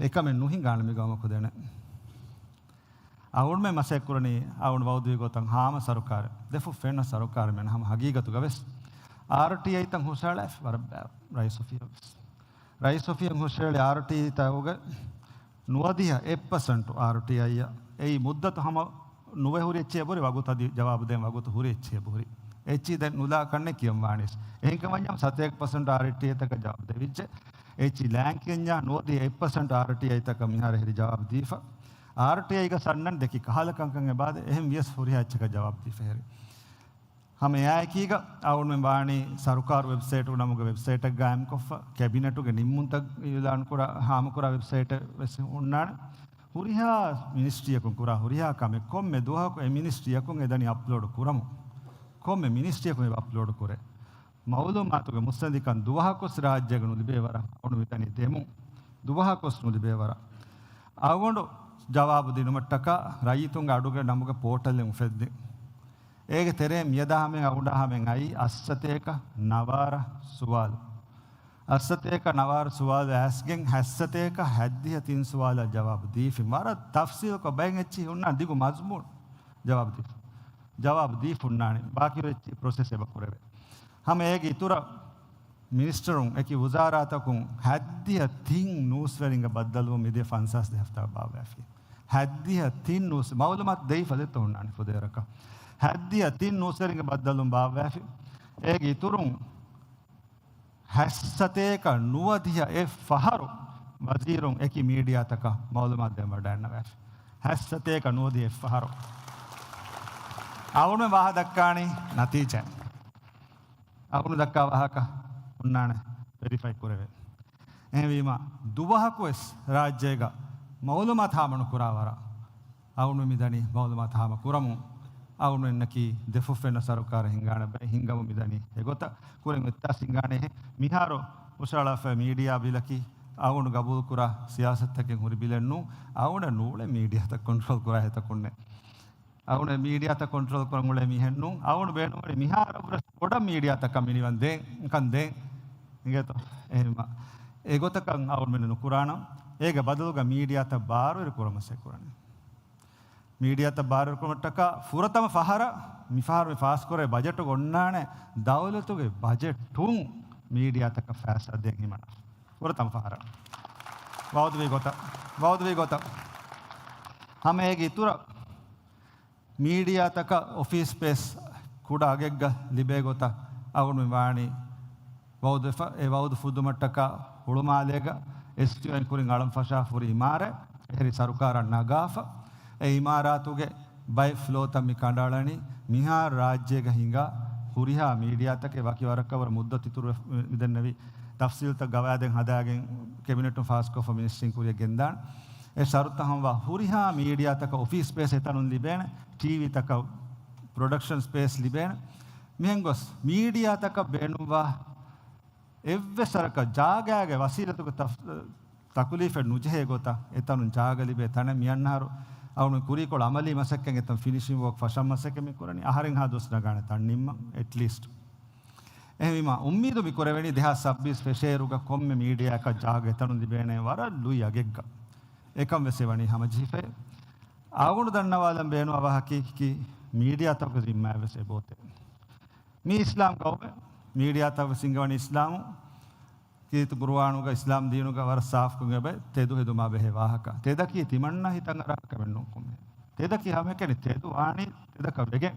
އެކަމެއް ނުހިނގާނެ މި ގައުމަކު ދެނެއް. އަޅުގަނޑުމެން މަސައްކަތް ކުރަނީ، އަޅުގަނޑު ވައުދުވި ގޮތަށް ހާމަ ސަރުކާރެއް، ދެފުށް ފެންނަ ސަރުކާރެއް މެން ހަމަ ހަގީގަތުގަ ވެސް އާރްޓީއައިތައް ހުށައަޅާފި ވަރަށް ބައި ރައީސް އޮފީހަށް ވެސް. ރައީސް އޮފީހަށް ހުށައެޅި އާރްޓީއައިތައުގެ ނުވަދިހަ އެއް ޕަސެންޓު އާރްޓީއައިއަށް އެއީ މުއްދަތު ހަމަ ނުވެ ހުރި އެއްޗެއް ބުރި ވަގުތު އަދި ޖަވާބު ދޭން ވަގުތު ހުރި އެއްޗެއް ބުރި. އެއްޗި ދެން ނުލާ ކަންނެ ކިޔަން ވާނީސް. އެހެންކަމަށް ސަތޭކަ ޕަސެންޓު އާރްޓީއައިތަކަށް ޖަވާބު ދެވިއްޖެ. އެއްޗި ލާން ކިޔަންޏާ ނުވަދިހަ އެއް ޕަސެންޓު އާރްޓީއައިތަކަށް މިހާރު ހެރި ޖަވާބު ދީފަ. އާރްޓީއައިގަ ސަންނަން ދެކި ކަހަލަ ކަންކަން އެބާދެ އެހެން ވިޔަސް ހުރިހާ އެއްޗަކަށް ޖަވާބު ދީފަ ހެރި. ހަމަ އެއާއެކީގަ އަޅުގަނޑުމެން ވާނީ ސަރުކާރު ވެބްސައިޓު ނަމުގެ ވެބްސައިޓެއް ގާއިމްކޮށްފަ، ކެބިނެޓުގެ ނިންމުންތައް އިއުލާން ކުރާ، ހާމަކުރާ ވެބްސައިޓެއް ވެސް ހުންނާނެ. ހުރިހާ މިނިސްޓްރީއަކުން ކުރާ ހުރިހާ ކަމެއް ކޮންމެ ދުވަހަކު އެ މިނިސްޓްރީއަކުން އެދަނީ އަޕްލޯޑު ކުރަމުން. ކޮންމެ މިނިސްޓްރީއަކުން އެބަ އަޕްލޯޑު ކުރޭ. މައުލޫމާތުގެ މުއްސަނދިކަން ދުވަހަކުވެސް ރާއްޖޭގަ ނުލިބޭ ވަރަށް އަޅުގަނޑު މިދަނީ ދެމުން. ދުވަހަކުވެސް ނުލިބޭ ވަރަށް. އަޅުގަނޑު ޖަވާބު ދިނުމަށްޓަކާ ރައްޔިތުންގެ އަޑުގެ ނަމުގެ ޕޯޓަލެއް އުފެއްދި. އޭގެ ތެރޭ މިއަދާ ހަމައިން އަޅުގަނޑާ ހަމައިން އައީ އަށްސަތޭކަ ނަވާރަ ސުވާލު. އަށްސަތޭކަ ނަވާރަ ސުވާލު އައިސްގެން ހައްސަތޭކަ ހައްދިހަ ތިން ސުވާލަށް ޖަވާބު ދީފިން. ވަރަށް ތަފްސީލުކޮށް ބައެއް އެއްޗިހި ހުންނާނެ ދިގު މަޒުމޫނު ޖަވާބު ދީފަ. ޖަވާބު ދީފަ ހުންނާނެ. ބާކީ އެއްޗިހި ޕްރޮސެސް އެބަ ކުރެވޭ. ހަމަ އޭގެ އިތުރަށް މިނިސްޓަރުން އެކި ވުޒާރާތަކުން ހައްދިހަ ތިން ނޫސްވެރިންގެ ބައްދަލުވުން މިދިޔަ ފަންސާސް ދެ ހަފްތާ ބާއްވައިފި. ހައްދިހަ ތިން ނޫސް، މައުލޫމާތު ދެވިފަ ދެއްތޯ ހުންނާނެ ފުދޭވަރަކަށް. ހައްދިހަ ތިން ނޫސްވެރިންގެ ބައްދަލުވުން ބާއްވައިފި. އޭގެ އިތުރުން ހައްސަތޭކަ ނުވަދިހަ އެއް ފަހަރު ވަޒީރުން އެކި މީޑިއާތަކަށް މައުލޫމާތު ދޭން ވަޑައިގަންނަވައިފި. ހައްސަތޭކަ ނުވަދިހަ އެއް ފަހަރު. އަޅުގަނޑުމެން ވާހަކަ ދައްކާނީ ނަތީޖާ. އަޅުގަނޑު ދައްކާ ވާހަކަ ހުންނާނެ ވެރިފައި ކުރެވޭ. އެހެންވީމަ، ދުވަހަކުވެސް ރާއްޖޭގަ މައުލޫމާތު ހާމަނުކުރާ ވަރަށް އަޅުގަނޑު މިދަނީ މައުލޫމާތު ހާމަ ކުރަމުން. އަޅުގަނޑަކީ ދެފުށްފެންނަ ސަރުކާރެއް ހިންގާނެ ބައެއް ހިންގަމުން މިދަނީ. އެގޮތަށް ކުރިން އެއްތާސް ހިންގާނެހެން. މިހާރު ހުށައަޅާފައި މީޑިއާ ބިލަކީ އަޅުގަނޑު ގަބޫލުކުރާ ސިޔާސަތުތަކެއް ހުރި ބިލެއް ނޫން. އަޅުގަނޑަށް ނޫޅެ މީޑިއާތައް ކޮންޓްރޯލް ކުރާ ހެއްތަކުންނެއް. އަޅުގަނޑު މީޑިއާތައް ކޮންޓްރޯލް ކުރަން އުޅޭ މީހެއް ނޫން. އަޅުގަނޑު ބޭނުންވަނީ މިހާރަށްވުރެ ބޮޑަށް މީޑިއާތަކަށް މިނިވަން ދޭން، ކަން ދޭން. އިނގޭތޯ؟ އެހެންވީމަ އެގޮތަކަށް އަޅުގަނޑުމެން ނުކުރާނަން. އޭގެ ބަދަލުގަ މީޑިއާތައް ބާރުވެރި ކުރަން މަސައްކަތް ކުރަނީ. މީޑިއާތައް ބާރުވެރިކުރުމަށްޓަކާ ފުރަތަމަ ފަހަރަށް މިފަހަރު މި ފާސްކުރޭ ބަޖެޓުގަ އޮންނާނެ ދައުލަތުގެ ބަޖެޓުން މީޑިއާތަކަށް ފައިސާ ދޭން ހިމަނާ. ފުރަތަމަ ފަހަރަށް. ވައުދުވީ ގޮތަށް. ވައުދުވީ ގޮތަށް. ހަމަ އޭގެ އިތުރަށް މީޑިއާތަކަށް އޮފީސް ސްޕޭސް ކުޑަ އަގެއްގަ ލިބޭ ގޮތަށް އަޅުގަނޑު މި ވާނީ ވައުދު ފަ-، އެ ވައުދު ފުއްދުމަށްޓަކާ ހުޅުމާލޭގަ އެސްޓީއޯއިން ކުރިން އަޅަން ފަށާ ހުރި އިމާރާތް އެހެރީ ސަރުކާރަށް ނަގާފަ، އެ އިމާރާތުގެ ބައެއް ފްލޯތައް މި ކަނޑައަޅަނީ މިހާރު ރާއްޖޭގަ ހިނގާ ހުރިހާ މީޑިއާތަކެއް ވަކި ވަރަކަށް ވަރަށް މުއްދަތު އިތުރު ވެ-، މިދެންނެވި ތަފްސީލްތައް ގަވާއިދެއް ހަދާގެން ކެބިނެޓުން ފާސްކޮށްފަ މިނިސްޓްރީން ކުރިއަށް ގެންދާނެ. އެ ޝަރުތައް ހަމަވާ ހުރިހާ މީޑިއާތަކަށް އޮފީސް ސްޕޭސް އެތަނުން ލިބޭނެ، ޓީވީތަކަށް ޕްރޮޑަކްޝަން ސްޕޭސް ލިބޭނެ. މިހެން ގޮސް މީޑިއާތަކަށް ބޭނުންވާ އެއްވެސް ވަރަކަށް ޖާގާގެ ވަސީލަތުގެ ތަފް-، ތަކުލީފެއް ނުޖެހޭ ގޮތަށް އެތަނުން ޖާގަ ލިބޭ ތަނެއް މިއަންނަހަރު އަޅުގަނޑު ކުރީކޮޅު އަމަލީ މަސައްކަތް އެތަން ފިނިޝިން ވޯކް ފަށަން މަސައްކަތް މި ކުރަނީ އަހަރެން ހާ ދުވަސް ނަގާނެ ތަން ނިންމަން އެޓްލީސްޓް. އެހެންވީމާ އުއްމީދު މި ކުރެވެނީ ދެހާސް ސައްބީސް ފެށޭއިރުގަ ކޮންމެ މީޑިއާއަކަށް ޖާގަ އެތަނުން ލިބޭނެ ވަރަށް ލުއި އަގެއްގަ. އެކަން ވެސް އެ ވަނީ ހަމަޖެހިފައި. އަޅުގަނޑު ދަންނަވާލަން ބޭނުން އަވަހަކީ މީޑިއާތަކުގެ ޒިންމާއެއް ވެސް އެބައޮތޭ. މީ އިސްލާމް ގައުމެއް. މީޑިއާތައް ވެސް ހިންގަވަނީ އިސްލާމު ކީރިތި ޤުރުއާނުގަ އިސްލާމް ދީނުގަ ވަރަށް ސާފުކޮށް އެބަ ތެދު ހެދުމާ ބެހޭ ވާހަކަ. ތެދަކީ ތިމަންނަ ހިތަށް އަރާ ކަމެއް ނޫން ކޮންމެ. ތެދަކީ ހަމައެކަނި ތެދު ވާނީ ތެދަކަށް ވެގެން.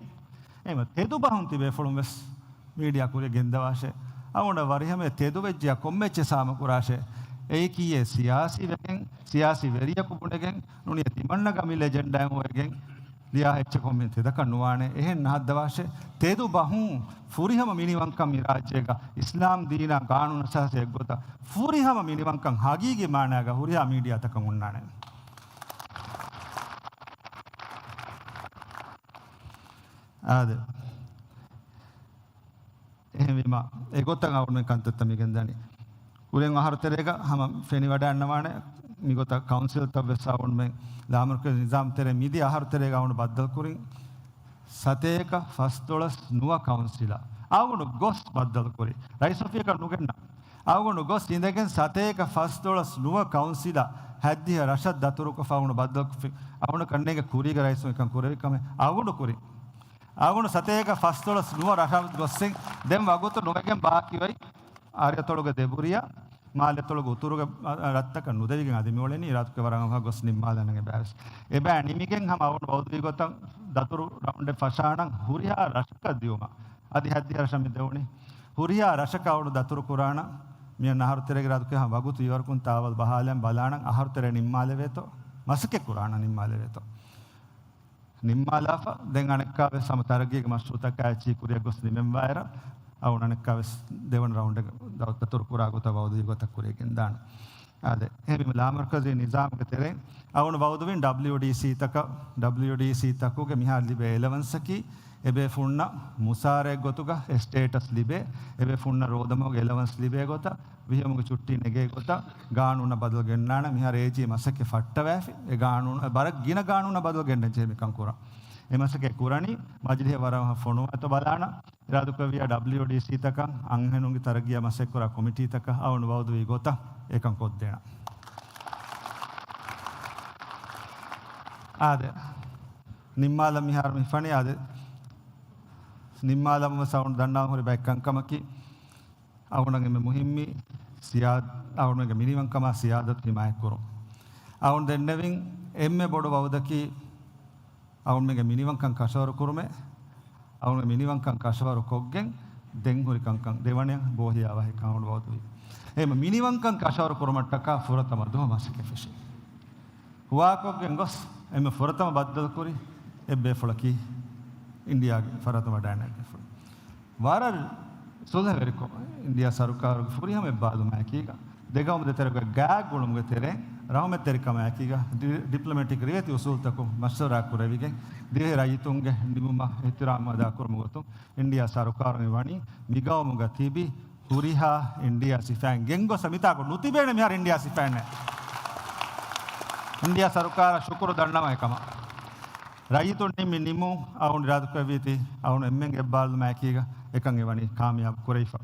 އެހެންވީމަ ތެދު ބަހުން ތިބޭފުޅުން ވެސް މީޑިއާ ކުރިއަށް ގެންދަވާށޭ. އަޅުގަނޑަށް ވަރިހަމަޔަށް ތެދު ވެއްޖެޔާ ކޮންމެ އެއްޗެއް ސާމަ ކުރާށޭ. އެއީކީއޭ ސިޔާސީ ވެގެން، ސިޔާސީ ވެރިޔަކު ބުނެގެން، ނޫނީ ތިމަންނަގެ އަމިއްލަ އެޖެންޑާއެއް ހޮވެގެން ލިޔާ އެއްޗެއް ކޮންމެ ތެދަކަށް ނުވާނެ. އެހެން ނަހައްދަވާށޭ. ތެދު ބަހުން ފުރިހަމަ މިނިވަންކަން މި ރާއްޖޭގަ އިސްލާމް ދީނާ ގާނޫނު އަސާސީ އެއްގޮތަށް ފުރިހަމަ މިނިވަންކަން ހަގީގީ މާނާގަ ހުރިހާ މީޑިއާތަކަށް އޮންނާނެ. އާދެ. އެހެންވީމަ، އެގޮތަށް އަޅުގަނޑުމެން ކަންތައްތައް މިގެންދަނީ. ކުރިން އަހަރު ތެރޭގަ ހަމަ ފެނިވަޑައިގަންނަވާނެ، މިގޮތަށް ކައުންސިލްތައް ވެސް އަޅުގަނޑުމެން ލާމަރުކަޒީ ނިޒާމް ތެރޭ މިދިޔަ އަހަރު ތެރޭގަ އަޅުގަނޑު ބައްދަލުކުރިން، ސަތޭކަ ފަސްދޮޅަސް ނުވަ ކައުންސިލަށް އަޅުގަނޑު ގޮސް ބައްދަލުކުރި. ރައީސް އޮފީހަކަށް ނުގެންނަ. އަޅުގަނޑު ގޮސް އިނދެގެން ސަތޭކަ ފަސްދޮޅަސް ނުވަ ކައުންސިލަށް ހަތްދިހަ ރަށަށް ދަތުރުކޮށްފަ އަޅުގަނޑު ބައްދަލުކޮށްފި. އަޅުގަނޑަކަށް ނޭނގެ ކުރީގެ ރައީސުން އެކަން ކުރެވި ކަމެއް އަޅުގަނޑު ކުރި. އަޅުގަނޑު ސަތޭކަ ފަސްދޮޅަސް ނުވަ ރަށަށް ގޮސްސިން ދެން ވަގުތު ނުވެގެން ބާކީވައި އަރިއަތޮޅުގެ ދެބުރިޔަށް، މާލެއަތޮޅުގެ އުތުރުގެ ރަށްތަކަށް ނުދެވިގެން އަދި މިއުޅެނީ އިރާދަކު ވަރަށް އަވަހަށް ގޮސް ނިންމާލަން އެބައިވެސް. އެބައި ނިމިގެން ހަމަ އަޅުގަނޑު ވައުދުވީ ގޮތަށް ދަތުރު ރައުންޑެއް ފަށާނަން ހުރިހާ ރަށަކަށް ދިއުމަށް. އަދި ހަތްދިހަ ރަށަށް މި ދެވުނީ. ހުރިހާ ރަށަކަށް އަޅުގަނޑު ދަތުރު ކުރާނަން. މިއަންނަ އަހަރު ތެރޭގެ އިރާދަކު ހަމަ ވަގުތު އިވަރުކުން ތާވަލް ބަހާލަން ބަލާނަން އަހަރު ތެރޭ ނިންމާލެވޭތޯ. މަސައްކަތް ކުރާނަން ނިންމާލެވޭތޯ. ނިންމާލާފަ، ދެން އަނެއްކާވެސް ހަމަ ތަރައްގީގެ މަޝްރޫއުތަކާ އެއްޗެހި ކުރިއަށް ގޮސް ނިމެންވާއިރަށް، އަޅުގަނޑު އަނެއްކާވެސް ދެވަނަ ރައުންޑެއް ދަތުރު ކުރާ ގޮތަށް ވައުދުވީ ގޮތަށް ކުރިއަށް ގެންދާނަން. އާދެ، އެހެންވީމަ ލާމަރުކަޒީ ނިޒާމުގެ ތެރެއިން އަޅުގަނޑު ވައުދުވިން ޑަބްލިޔުޑީސީތަކަށް، ޑަބްލިޔުޑީސީތަކުގެ މިހާރު ލިބޭ އެލަވަންސަކީ، އެބޭފުޅުންނަށް މުސާރައެއް ގޮތުގަ އެ ސްޓޭޓަސް ލިބޭ، އެބޭފުޅުންނަށް ރޯދަމަހުގެ އެލަވަންސް ލިބޭ ގޮތަށް، ވިހެއުމުގެ ޗުއްޓީ ނެގޭ ގޮތަށް ގާނޫނަށް ބަދަލު ގެންނާނެ. މިހާރު އޭޖީ މަސައްކަތް ފައްޓަވައިފި. އެ ގާނޫނު، އެ ވަރަށް ގިނަ ގާނޫނަށް ބަދަލު ގެންނަން ޖެހޭ މިކަން ކުރަން. އެ މަސައްކަތް ކުރަނީ މަޖިލީހަށް ވަރަށް ފޮނުވާތޯ ބަލާނަން. އިރާދަކުރެއްވިއްޔާ ޑަބްލިޔުޑީސީތަކަށް އަންހެނުންގެ ތަރައްގީއާ މަސައްކަތް ކުރާ ކޮމިޓީތަކަށް އަޅުގަނޑު ވައުދުވީ ގޮތަށް އެކަން ކޮށްދޭނަން. އާދެ. ނިންމާލަން މިހާރު މި ފަނި އާދެ. ނިންމާލަން ވެސް އަޅުގަނޑު ދަންނަވަން ހުރި ބައެއް ކަންކަމަކީ، އަޅުގަނޑަށް އެންމެ މުހިއްމީ ސިޔާ-، އަޅުގަނޑުމެންގެ މިނިވަންކަމާ ސިޔާދަތު ހިމާޔަތްކުރުން. އަޅުގަނޑު ދެންނެވިން އެންމެ ބޮޑު ވައުދަކީ، އަޅުގަނޑުމެންގެ މިނިވަންކަން ކަށަވަރު ކުރުމެއް. އަޅުގަނޑު މިނިވަންކަން ކަށަވަރު ކޮށްގެން ދެން ހުރި ކަންކަން ދެވަނަ ބޯހިޔާ ވަހިކަން އަޅުގަނޑު ވައުދުވި. އެހެން މިނިވަންކަން ކަށަވަރު ކުރުމަށްޓަކާ ފުރަތަމަ ދުވަހު މަސައްކަތް ފެށި. ހުވާކޮށްގެން ގޮސް އެންމެ ފުރަތަމަ ބައްދަލުކުރި އެއްބޭފުޅަކީ އިންޑިޔާގެ ފަރާތުން ވަޑައިގެން އެއްބޭފުޅު. ވަރަށް ސުލްހަވެރިކޮށް އިންޑިޔާ ސަރުކާރުގެ ފުރިހަމަ އެއްބާލުމާއެކީގަ ދެގައުމު ދެތެރެގެ ގާތް ގުޅުމުގެ ތެރެއިން ރަހުމަތްތެރިކަމާއެކީގަ ޑި-، ޑިޕްލޮމެޓިކް ރިވެތި އުސޫލުތަކުން މަޝްވަރާ ކުރެވިގެން، ދިވެހި ރައްޔިތުންގެ ނިމުމަށް އިޙްތިރާމް އަދާކުރުމުގެ ގޮތުން އިންޑިއާ ސަރުކާރުން ވަނީ މިގައުމުގަ ތިބި ހުރިހާ އިންޑިއާ ސިފައިން ގެންގޮސް މިތާކު ނުތިބޭނެ މިހާރު އިންޑިއާ ސިފައިންނެއް. އިންޑިއާ ސަރުކާރަށް ޝުކުރު ދަންނަވަން އެކަމަށް. ރައްޔިތުން ނިންމި ނިމުން އަޅުގަނޑު އިރާދަކުރެއްވީތީ އަޅުގަނޑު އެންމެންގެ އެއްބާރުލުމާއެކީގަ އެކަން އެވަނީ ކާމިޔާބު ކުރެވިފަ.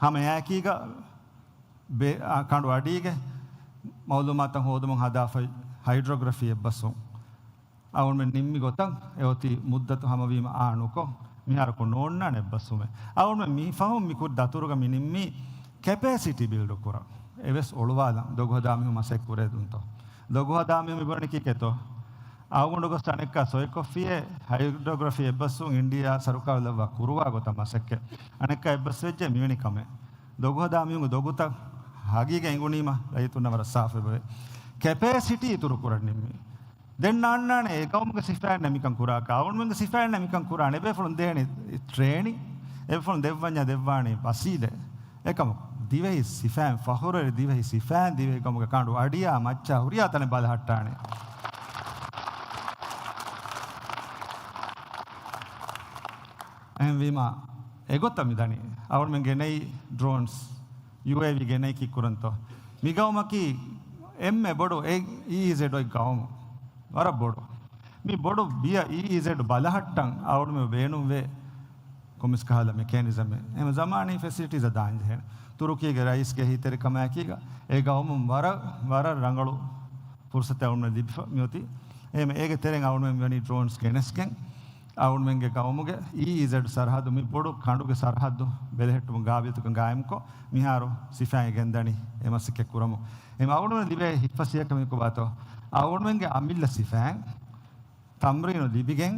ހަމަ އެއާއެކީގަ ބެ-، އާ، ކަނޑު އަޑީގެ މައުލޫމާތުތައް ހޯދުމުން ހަދާފައި ހައިޑްރޮގްރަފީ އެއްބަސްވުން. އަޅުގަނޑުމެން ނިންމި ގޮތަށް އެއޮތީ މުއްދަތު ހަމަވީމަ އާނުކޮށް، މިހާރަކު ނޯންނާނެ އެއްބަސްވުމެއް. އަޅުގަނޑުމެން މި ފަހުން މި ކުރި ދަތުރުގަ މި ނިންމީ ކެޕޭސިޓީ ބިލްޑް ކުރަން. އެވެސް އޮޅުވާލަން ދޮގުހަދާ މީހުން މަސައްކަތް ކުރޭ ދުންތޯ؟ ދޮގުހަދާ މީހުން މި ބުނަނީ ކީކޭތޯ؟ އަޅުގަނޑު ގޮސް އަނެއްކާ ސޮއިކޮށްފިއޭ ހައިޑްރޮގްރަފީ އެއްބަސްވުން އިންޑިއާ ސަރުކާރު ލައްވާ ކުރުވާ ގޮތަށް މަސައްކަތް. އަނެއްކާ އެއްބަސްވެއްޖެ މިވެނި ކަމެއް. ދޮގުހަދާ މީހުންގެ ދޮގުތައް ހަގީގަތް އެނގުނީމަ ރައްޔިތުންނަށް ވަރަށް ސާފުވެ. ކެޕޭސިޓީ އިތުރު ކުރަން ނިންމީ. ދެން ނާންނާނެ އެ ގައުމުގެ ސިފައިންނަށް މިކަން ކުރާކަށް، އަޅުގަނޑުމެންގެ ސިފައިންނަށް މިކަން ކުރާނެ. އެބޭފުޅުން ދޭނީ ޓްރޭނިން، އެބޭފުޅުން ދެއްވަންޏާ ދެއްވާނީ ވަސީލަތް. އެކަމަކު، ދިވެހި ސިފައިން، ފަޚުރުވެރި ދިވެހި ސިފައިން ދިވެހި ގައުމުގެ ކަނޑު އަޑިއާ މައްޗާ ހުރިހާ ތަނެއް ބަލަހައްޓާނެ. އެހެންވީމަ، އެގޮތަށް މިދަނީ. އަޅުގަނޑުމެން ގެނައީ ޑްރޯންސް، ޔޫއޭވީ ގެނައީ ކީއްކުރަންތޯ؟ މި ގައުމަކީ އެންމެ ބޮޑު އެ އީއީޒެޑް އޮތް ގައުމު. ވަރަށް ބޮޑު. މި ބޮޑު ބިޔަ އީއީޒެޑް ބަލަހައްޓަން އަޅުގަނޑުމެން ބޭނުންވޭ ކޮންމެސް ކަހަލަ މެކޭނިޒަމެއް. އެހެން ޒަމާނީ ފެސިލިޓީޒަށް ދާން ޖެހޭނެ. ތުރުކީގެ ރައީސްގެ އެހީތެރިކަމާއެކީގަ އެ ގައުމުން ވަރަށް، ވަރަށް ރަނގަޅު ފުރުސަތެއް އަޅުގަނޑުމެން ލިބިފަ މިއޮތީ. އެހެން އޭގެ ތެރެއިން އަޅުގަނޑުމެން ވަނީ ޑްރޯންސް ގެނެސްގެން، އަޅުގަނޑުމެންގެ ގައުމުގެ އީއީޒެޑް ސަރަހައްދު، މި ބޮޑު ކަނޑުގެ ސަރަހައްދު ބެލެހެއްޓުމުގެ ގާބިލްތަކަށް ގާއިމްކޮށް، މިހާރު ސިފައިން ގެންދަނީ އެ މަސައްކަތް ކުރަމުން. އެހެން އަޅުގަނޑުމެން ލިބޭ ހިތްފަސޭހަކަމެއް ކޮބާތޯ؟ އަޅުގަނޑުމެންގެ އަމިއްލަ ސިފައިން ތަމްރީނު ލިބިގެން،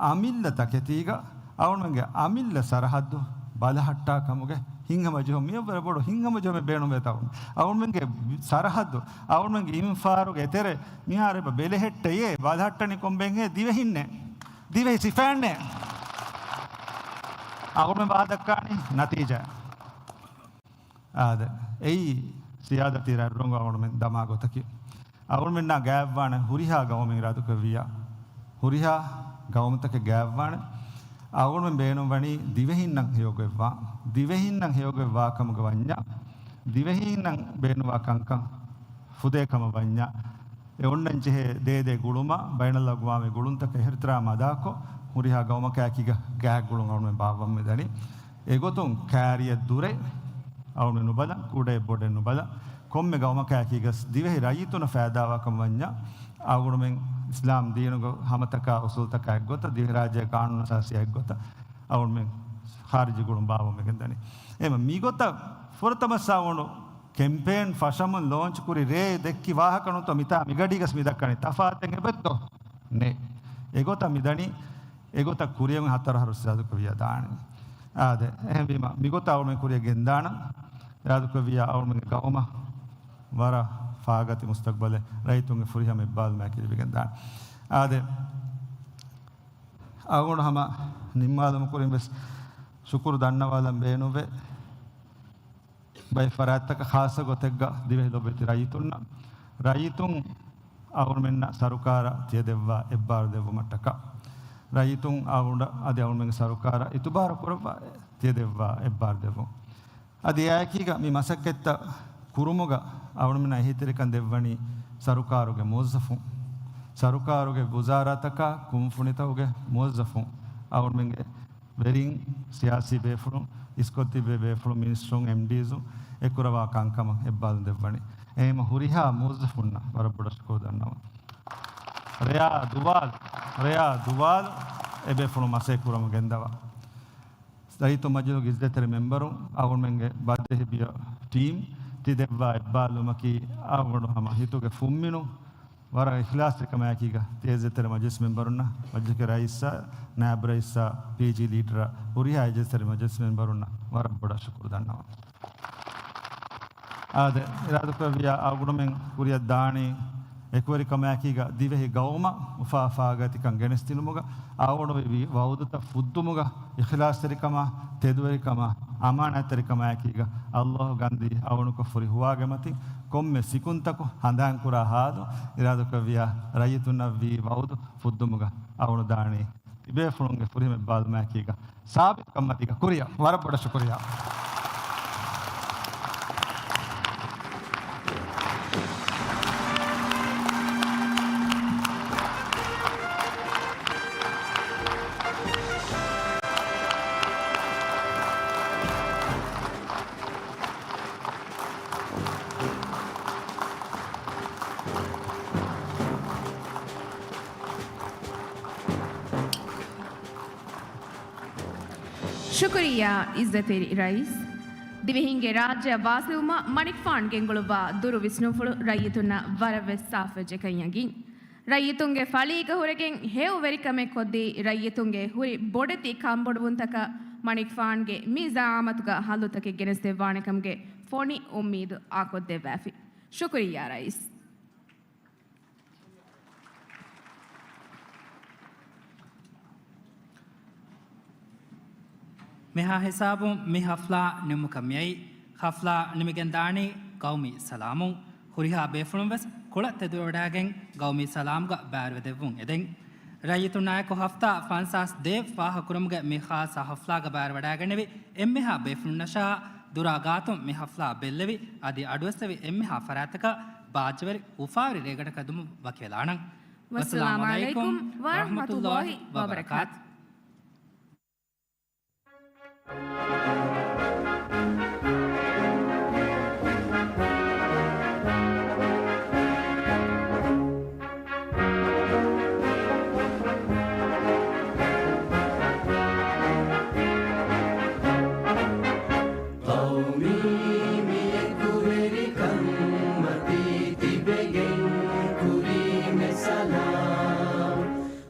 އަމިއްލަ ތަކެތީގަ އަޅުގަނޑުމެންގެ އަމިއްލަ ސަރަހައްދު ބަލަހައްޓާ ކަމުގެ ހިތްހަމަޖެހުން، މިއަށްވުރެ ބޮޑު ހިތްހަމަޖެހުމެއް ބޭނުންވޭތަ އަޅުގަނޑު. އަޅުގަނޑުމެންގެ ސަރަހައްދު، އަޅުގަނޑުމެންގެ އިންފާރުގެ އެތެރެ މިހާރު އެބަ ބެލެހެއްޓެޔޭ، ބަލަހައްޓަނީ ކޮންބެއްހޭ؟ ދިވެހިންނޭ. ދިވެހި ސިފައިންނޭ. އަޅުގަނޑުމެން ވާދައްކާނީ ނަތީޖާ. އާދެ، އެއީ ސިޔާދަތީ ރަތްރޮނގު އަޅުގަނޑުމެން ދަމާ ގޮތަކީ. އަޅުގަނޑުމެންނާ ގާތްވާނެ ހުރިހާ ގައުމެއް އިރާދަކުރެއްވިއްޔާ، ހުރިހާ ގައުމުތަކެއް ގާތްވާނެ. އަޅުގަނޑުމެން ބޭނުންވަނީ ދިވެހިންނަށް ހެޔޮގޮތްވާން، ދިވެހިންނަށް ހެޔޮގޮތްވާ ކަމުގެ ވަންޏާ، ދިވެހީންނަށް ބޭނުންވާ ކަންކަން ފުދޭ ކަމަށް ވަންޏާ، އެ އޮންނަން ޖެހޭ ދޭދޭ ގުޅުމާ، ބައިނަލްއަގްވާމީ ގުޅުންތަކަށް އިޙްތިރާމް އަދާކޮށް، ހުރިހާ ގައުމަކާއެކީގަ ގާތް ގުޅުން އަޅުގަނޑުމެން ބާއްވަމުން މިދަނީ. އެގޮތުން ކާރިއަށް ދުރެއް އަޅުގަނޑުމެން ނުބަލަން، ކުޑައެއް ބޮޑެއް ނުބަލަން، ކޮންމެ ގައުމަކާއެކީގަސް ދިވެހި ރައްޔިތުންނަށް ފައިދާވާ ކަމަށް ވަންޏާ، އަޅުގަނޑުމެން އިސްލާމް ދީނުގެ ހަމަތަކާ އުސޫލުތަކާ އެއްގޮތަށް، ދިވެހިރާއްޖޭގެ ޤާނޫނު އަސާސީއާ އެއްގޮތަށް އަޅުގަނޑުމެން ޚާރިޖީ ގުޅުން ބާއްވަމުން ގެންދަނީ. އެހެންވީމަ މިގޮތަށް ފުރަތަމަ އަޅުގަނޑު ކެމްޕޭން ފަށަމުން ލޯންޗް ކުރި ރޭ ދެއްކި ވާހަކަ ނޫންތޯ މިތާ މިގަޑީގަސް މި ދައްކަނީ؟ ތަފާތެއް އެބައޮތްތޯ؟ ނެތް. އެގޮތަށް މިދަނީ، އެގޮތަށް ކުރިއަށް ހަތަރު އަހަރު އިރާދަކުރެއްވިއްޔާ ދާނެ. އާދެ، އެހެންވީމަ މިގޮތަށް އަޅުގަނޑުމެން ކުރިއަށް ގެންދާނަން. އިރާދަކުރެއްވިއްޔާ އަޅުގަނޑުމެންގެ ގައުމަށް ވަރަށް ފާގަތި މުސްތަޤްބަލެއް ރައްޔިތުންގެ ފުރިހަމަ އިޤްބާލު މާކި ލިބިގެންދާނެ. އާދެ، އަޅުގަނޑު ހަމަ ނިންމާލުމުގެ ކުރިން ވެސް ޝުކުރު ދަންނަވާލަން ބޭނުންވޭ. ބައެއް ފަރާތްތަކަށް ޚާއްޞަ ގޮތެއްގަ ދިވެހި ލޮބުވެތި ރައްޔިތުންނަށް، ރައްޔިތުން އަޅުގަނޑުމެންނަށް ސަރުކާރަށް ތިޔަދެއްވާ އެއްބާރު ދެއްވުމަށްޓަކާ، ރައްޔިތުން އަޅުގަނޑަށް އަދި އަޅުގަނޑުމެންގެ ސަރުކާރަށް އިތުބާރު ކުރައްވާ ތިޔަދެއްވާ އެއްބާރު ދެއްވުން. އަދި އެއާއެކީގަ މި މަސައްކަތްތައް ކުރުމުގަ އަޅުގަނޑުމެންނަށް އެހީތެރިކަން ދެއްވަނީ ސަރުކާރުގެ މުވައްޒަފުން، ސަރުކާރުގެ ވުޒާރާތަކާ ކުންފުނިތަކުގެ މުވައްޒަފުން، އަޅުގަނޑުމެންގެ ވެރިން، ސިޔާސީ ބޭފުޅުން، އިސްކޮށް ތިބޭ ބޭފުޅުން، މިނިސްޓަރުން، އެމްޑީޒުން އެ ކުރަވާ ކަންކަމަށް އެއްބާރުލުން ދެއްވަނީ. އެހެންވީމަ ހުރިހާ މުވައްޒަފުންނަށް ވަރަށް ބޮޑަށް ޝުކުރު ދަންނަވަން. ރެޔާ ދުވާލު، ރެޔާ ދުވާލު އެބޭފުޅުން މަސައްކަތް ކުރަމުން ގެންދަވާ. ރައްޔިތުން މަޖިލިސްގެ އިއްޒަތްތެރި މެމްބަރުން، އަޅުގަނޑުމެންގެ ބަދޭހި ބިޔަ ޓީމް، ތި ދެއްވާ އެއްބާރުލުމަކީ އަޅުގަނޑު ހަމަ ހިތުގެ ފުންމިނުން ވަރަށް އިޚްލާޞްތެރިކަމާއެކީގަ ތި އިއްޒަތްތެރި މަޖިލިސް މެމްބަރުންނަށް، މަޖިލިސްގެ ރައީސާ، ނާއިބު ރައީސާ، ޕީޖީ ލީޑަރާ، ހުރިހާ އިއްޒަތްތެރި މަޖިލިސް މެމްބަރުންނަށް ވަރަށް ބޮޑަށް ޝުކުރު ދަންނަވަން. އާދެ، އިރާދަކުރެއްވިއްޔާ އަޅުގަނޑުމެން ކުރިއަށް ދާނީ އެކުވެރިކަމާއެކީގަ ދިވެހި ގައުމަށް އުފާ އުފާގަތިކަން ގެނެސްދިނުމުގަ، އަޅުގަނޑު ވި ވައުދުތައް ފުއްދުމުގަ، އިޚްލާޞްތެރިކަމާ، ތެދުވެރިކަމާ، އަމާނާތްތެރިކަމާއެކީގަ، ﷲ ގަންދީ އަޅުގަނޑުކޮށް ފުރި ހުވާގެ މަތިން ކޮންމެ ސިކުންތަކު ހަނދާންކުރާ ހާލު އިރާދަކުރެއްވިޔާ ރައްޔިތުންނަށް ވީ ވައުދު ފުއްދުމުގަ އަޅުނުދާނީ. ތިބޭފުޅުންގެ ފުރިހަމަ އިއްބާލުމާއެކީގަ ސާބިތުކަންމަތީގަ ކުރިއަށް. ވަރަށް ބޮޑަށް ޝުކުރިއްޔާ. ޝުކުރިއްޔާ އިއްޒަތްތެރި ރައީސް. ދިވެހިންގެ ރާއްޖެއަށް ވާސިލުވުމަށް މަނިކުފާނު ގެންގުޅުއްވާ ދުރު ވިސްނުންފުޅު ރައްޔިތުންނަށް ވަރަށްވެސް ސާފުވެއްޖެ ކަން ޔަގީން. ރައްޔިތުންގެ ފަޅީގަ ހުރެގެން ހެޔޮ ވެރިކަމެއް ކޮށްދީ، ރައްޔިތުންގެ ހުރި ބޮޑެތި ކަންބޮޑުވުންތަކަށް މަނިކުފާނުގެ މި ޒައާމަތުގަ ހައްލުތަކެއް ގެނެސްދެއްވާނެކަމުގެ ފޮނި އުއްމީދު އާކޮށްދެއްވާފި. ޝުކުރިއްޔާ ރައީސް. މިހާ ހިސާބުން މި ހަފްލާ ނިމުމަކަށް މިއައީ. ހަފްލާ ނިމިގެން ދާނީ ގައުމީ ސަލާމުން. ހުރިހާ ބޭފުޅުން ވެސް ކުޅަ ތެދުވެވަޑައިގެން ގައުމީ ސަލާމްގަ ބައިވެރިވެދެއްވުން އެދެން. ރައްޔިތުންނާއެކު ހަފްތާ ފަންސާސް ދޭއް ފާހަގަކުރުމުގެ މި ޚާއްޞަ ހަފްލާގަ ބައިވެރިވަޑައިގެންނެވި އެންމެހާ ބޭފުޅުންނަށާ ދުރާ ގާތުން މި ހަފްލާ ބެއްލެވި އަދި އަޑުއެއްސެވި އެންމެހާ ފަރާތްތަކަށް ބާއްޖަވެރި އުފާވެރި ރޭގަނޑަކަށް އެދުމަށް ވަކިވެލާނަން. ވައްސަލާމު ޢަލައިކުމް ވަރަޙްމަތުﷲ ވަބަރަކާތު. ޤައުމީ މިޔަކުވެރިކަންމަތީ ތިބެގެން ކުރީމެ ސަލާމް.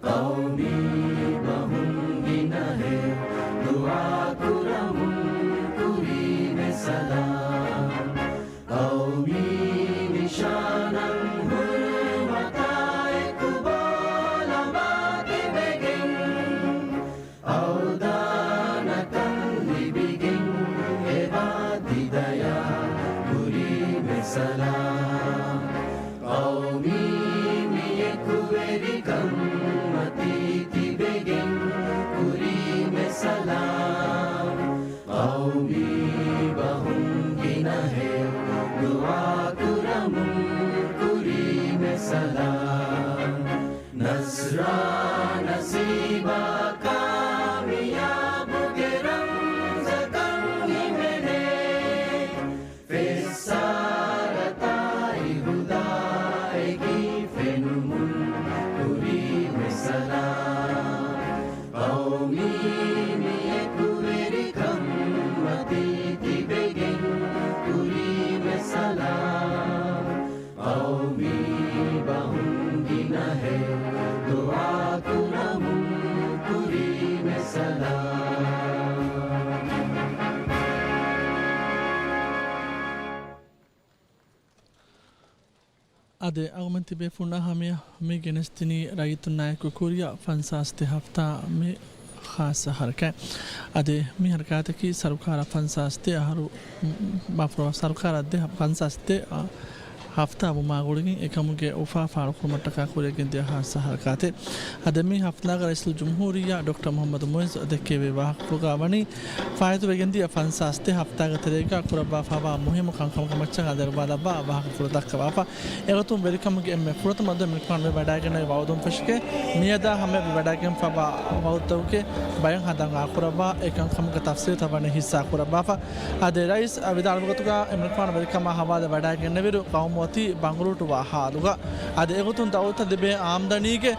ޤައުމީ ބަހުން ގިނަހެޔޮ ދުޢާކުރަމުން ކުރީމެ ސަލާމް. ޤައުމީ ނިޝާނަށް ހުރުމަތާއެކު ބޯލަމާ ތިބެގެން އަވްދާނަކަން ލިބިގެން އެބާ ތިދަޔާ ކުރީމެ ސަލާމް. ޤައުމީ މިޔަކުވެރިކަންމަތީ ތިބެގެން ކުރީމެ ސަލާމް. ޤައުމީ ބަހުން ގިނަހެޔޮ ދުޢާކުރަމުން ކުރީމެ ސަލާމް. ނަޞްރާ ނަސީބާ ކާމިޔާބުގެ ރަމްޒަކަށް ހިމެނޭ. ފެއްސާރަތާއި ހުދާއެކީ ފެނުމުން ކުރީމެ ސަލާމް. ޤައުމީ މިޔަކުވެރިކަންމަތީ ތިބެގެން ކުރީމެ ސަލާމް. ޤައުމީ ބަހުން ގިނަހެޔޮ ދުޢާކުރަމުން ކުރީމެ ސަލާމް. އާދެ، އަޅުގަނޑުމެން ތިބޭފުޅުންނާ ހަމަޔަށް މި ގެނެސްދިނީ ރައްޔިތުންނާއެކު ކުރިއަށް ފަންސާސް ދެ ހަފްތާ މި ޚާއްޞަ ހަރަކާތް. އާދެ، މި ހަރަކާތަކީ ސަރުކާރަށް ފަންސާސް ދެ އަހަރު، މާފުރަ، ސަރުކާރަށް ދެ، ފަންސާސް ދެ ހަފްތާ ވުމާ ގުޅިގެން އެކަމުގެ އުފާ ފާޅުކުރުމަށްޓަކާ ކުރިއަށް ގެންދިޔަ ޚާއްޞަ ހަރަކާތެއް. އަދި މި ހަފްތާގަ ރައީސުލްޖުމްހޫރިއްޔާ ޑޮކްޓަރ މުޙައްމަދު މުޢިއްޒު ދެއްކެވި ވާހަކަފުޅުގަ ވަނީ، ފާއިތުވެގެންދިޔަ ފަންސާސް ދެ ހަފްތާގެ ތެރޭގަ ކުރައްވާފައިވާ މުހިއްމު ކަންކަމުގެ މައްޗަށް އަލިއަޅުވާލައްވާ ވާހަކަފުޅު ދައްކަވާފަ. އެގޮތުން ވެރިކަމުގެ އެންމެ ފުރަތަމަ ދުވަހު މިނިކުފާނު ވެވަޑައިގެންނެވި ވައުދުން ފެށިގެން، މިއަދާ ހަމަޔަށް ވެވަޑައިގެންފައިވާ ވައުދުތަކުގެ ބަޔަން ހަނދާން އާކުރައްވާ، އެ ކަންކަމުގެ ތަފްސީލްތައް ވަނީ ހިއްސާ ކުރައްވާފަ. އަދި ރައީސް ވިދާޅުވި ގޮތުގަ އެމްރިކާން ވެރިކަމާ ހަވާލު ވެވަޑައިގެންނެވިއިރު ޤައުމު އޮތީ ބަނގުރޫޓުވާ ހާލުގަ. އަދި އެގޮތުން ދައުލަތަށް ލިބޭ އާމްދަނީގެ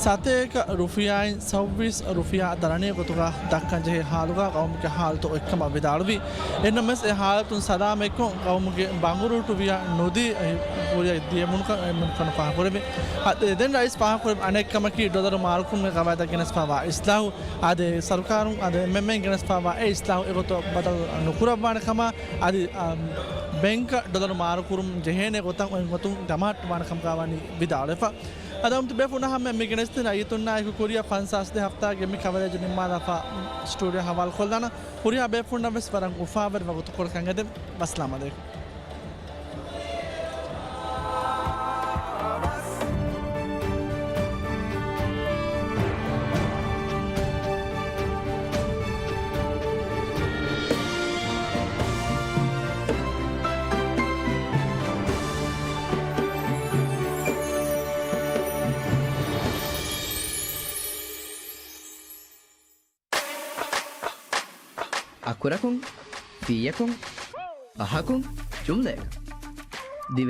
ސަތޭކަ ރުފިޔާއިން ސައުވީސް ރުފިޔާ ދަރަނީ ގޮތުގަ ދައްކަން ޖެހޭ ހާލުގަ ޤައުމުގެ ހާލަތު އޮތްކަމަށް ވިދާޅުވި. އެހެންނަމަވެސް އެ ހާލަތުން ސަލާމަތްކޮށް ޤައުމުގެ ބަނގުރޫޓުވިޔަ ނުދީ ކުރިއަށް ދިޔަމުން ކަން އެމްރިކާނު ފާހަގަކުރެއްވި. އަދި ދެން ރައީސް ފާހަގަކުރެއްވި އަނެއް ކަމަކީ ޑޮލަރު މާރުކުރުމުގެ ގަވާއިދަށް ގެނެސްފައިވާ އިސްލާހު. އާދެ، ސަރުކާރުން އާދެ، އެމްއެމްއޭން ގެނެސްފައިވާ އެ އިސްލާހު އެގޮތަށް ބަދަލު ނުކުރައްވާނެ ކަމަށް، އަދި، އާ، ބެންކަށް ޑޮލަރު މާރުކުރުން ޖެހޭނެ ގޮތަށް އޮތް ގޮތުން ޖަމާއަތްވާނެ ކަމުގަ ވަނީ ވިދާޅުވެފަ. އަދި އަޅުގަނޑުމެން ތިބޭފުޅުންނާ ހަމަޔަށް މި ގެނެސްދިން ރައްޔިތުންނާއެކު ކުރިއަށް ފަންސާސް ދެ ހަފްތާގެ މި ކަވަރޭޖު ނިންމާލާފަ ސްޓޫޑިއޯ ހަވާލުކޮށްލާނަން. ހުރިހާ ބޭފުޅުންނަށް ވެސް ވަރަށް އުފާވެރި ވަގުތުކޮޅަކަށް އެދެން. ވައްސަލާމް އަލައިކުމް. އަކުރަކުން، ފީއަކުން، ފަހަކުން، ޖުމްލައަކަށް. ދިވެހި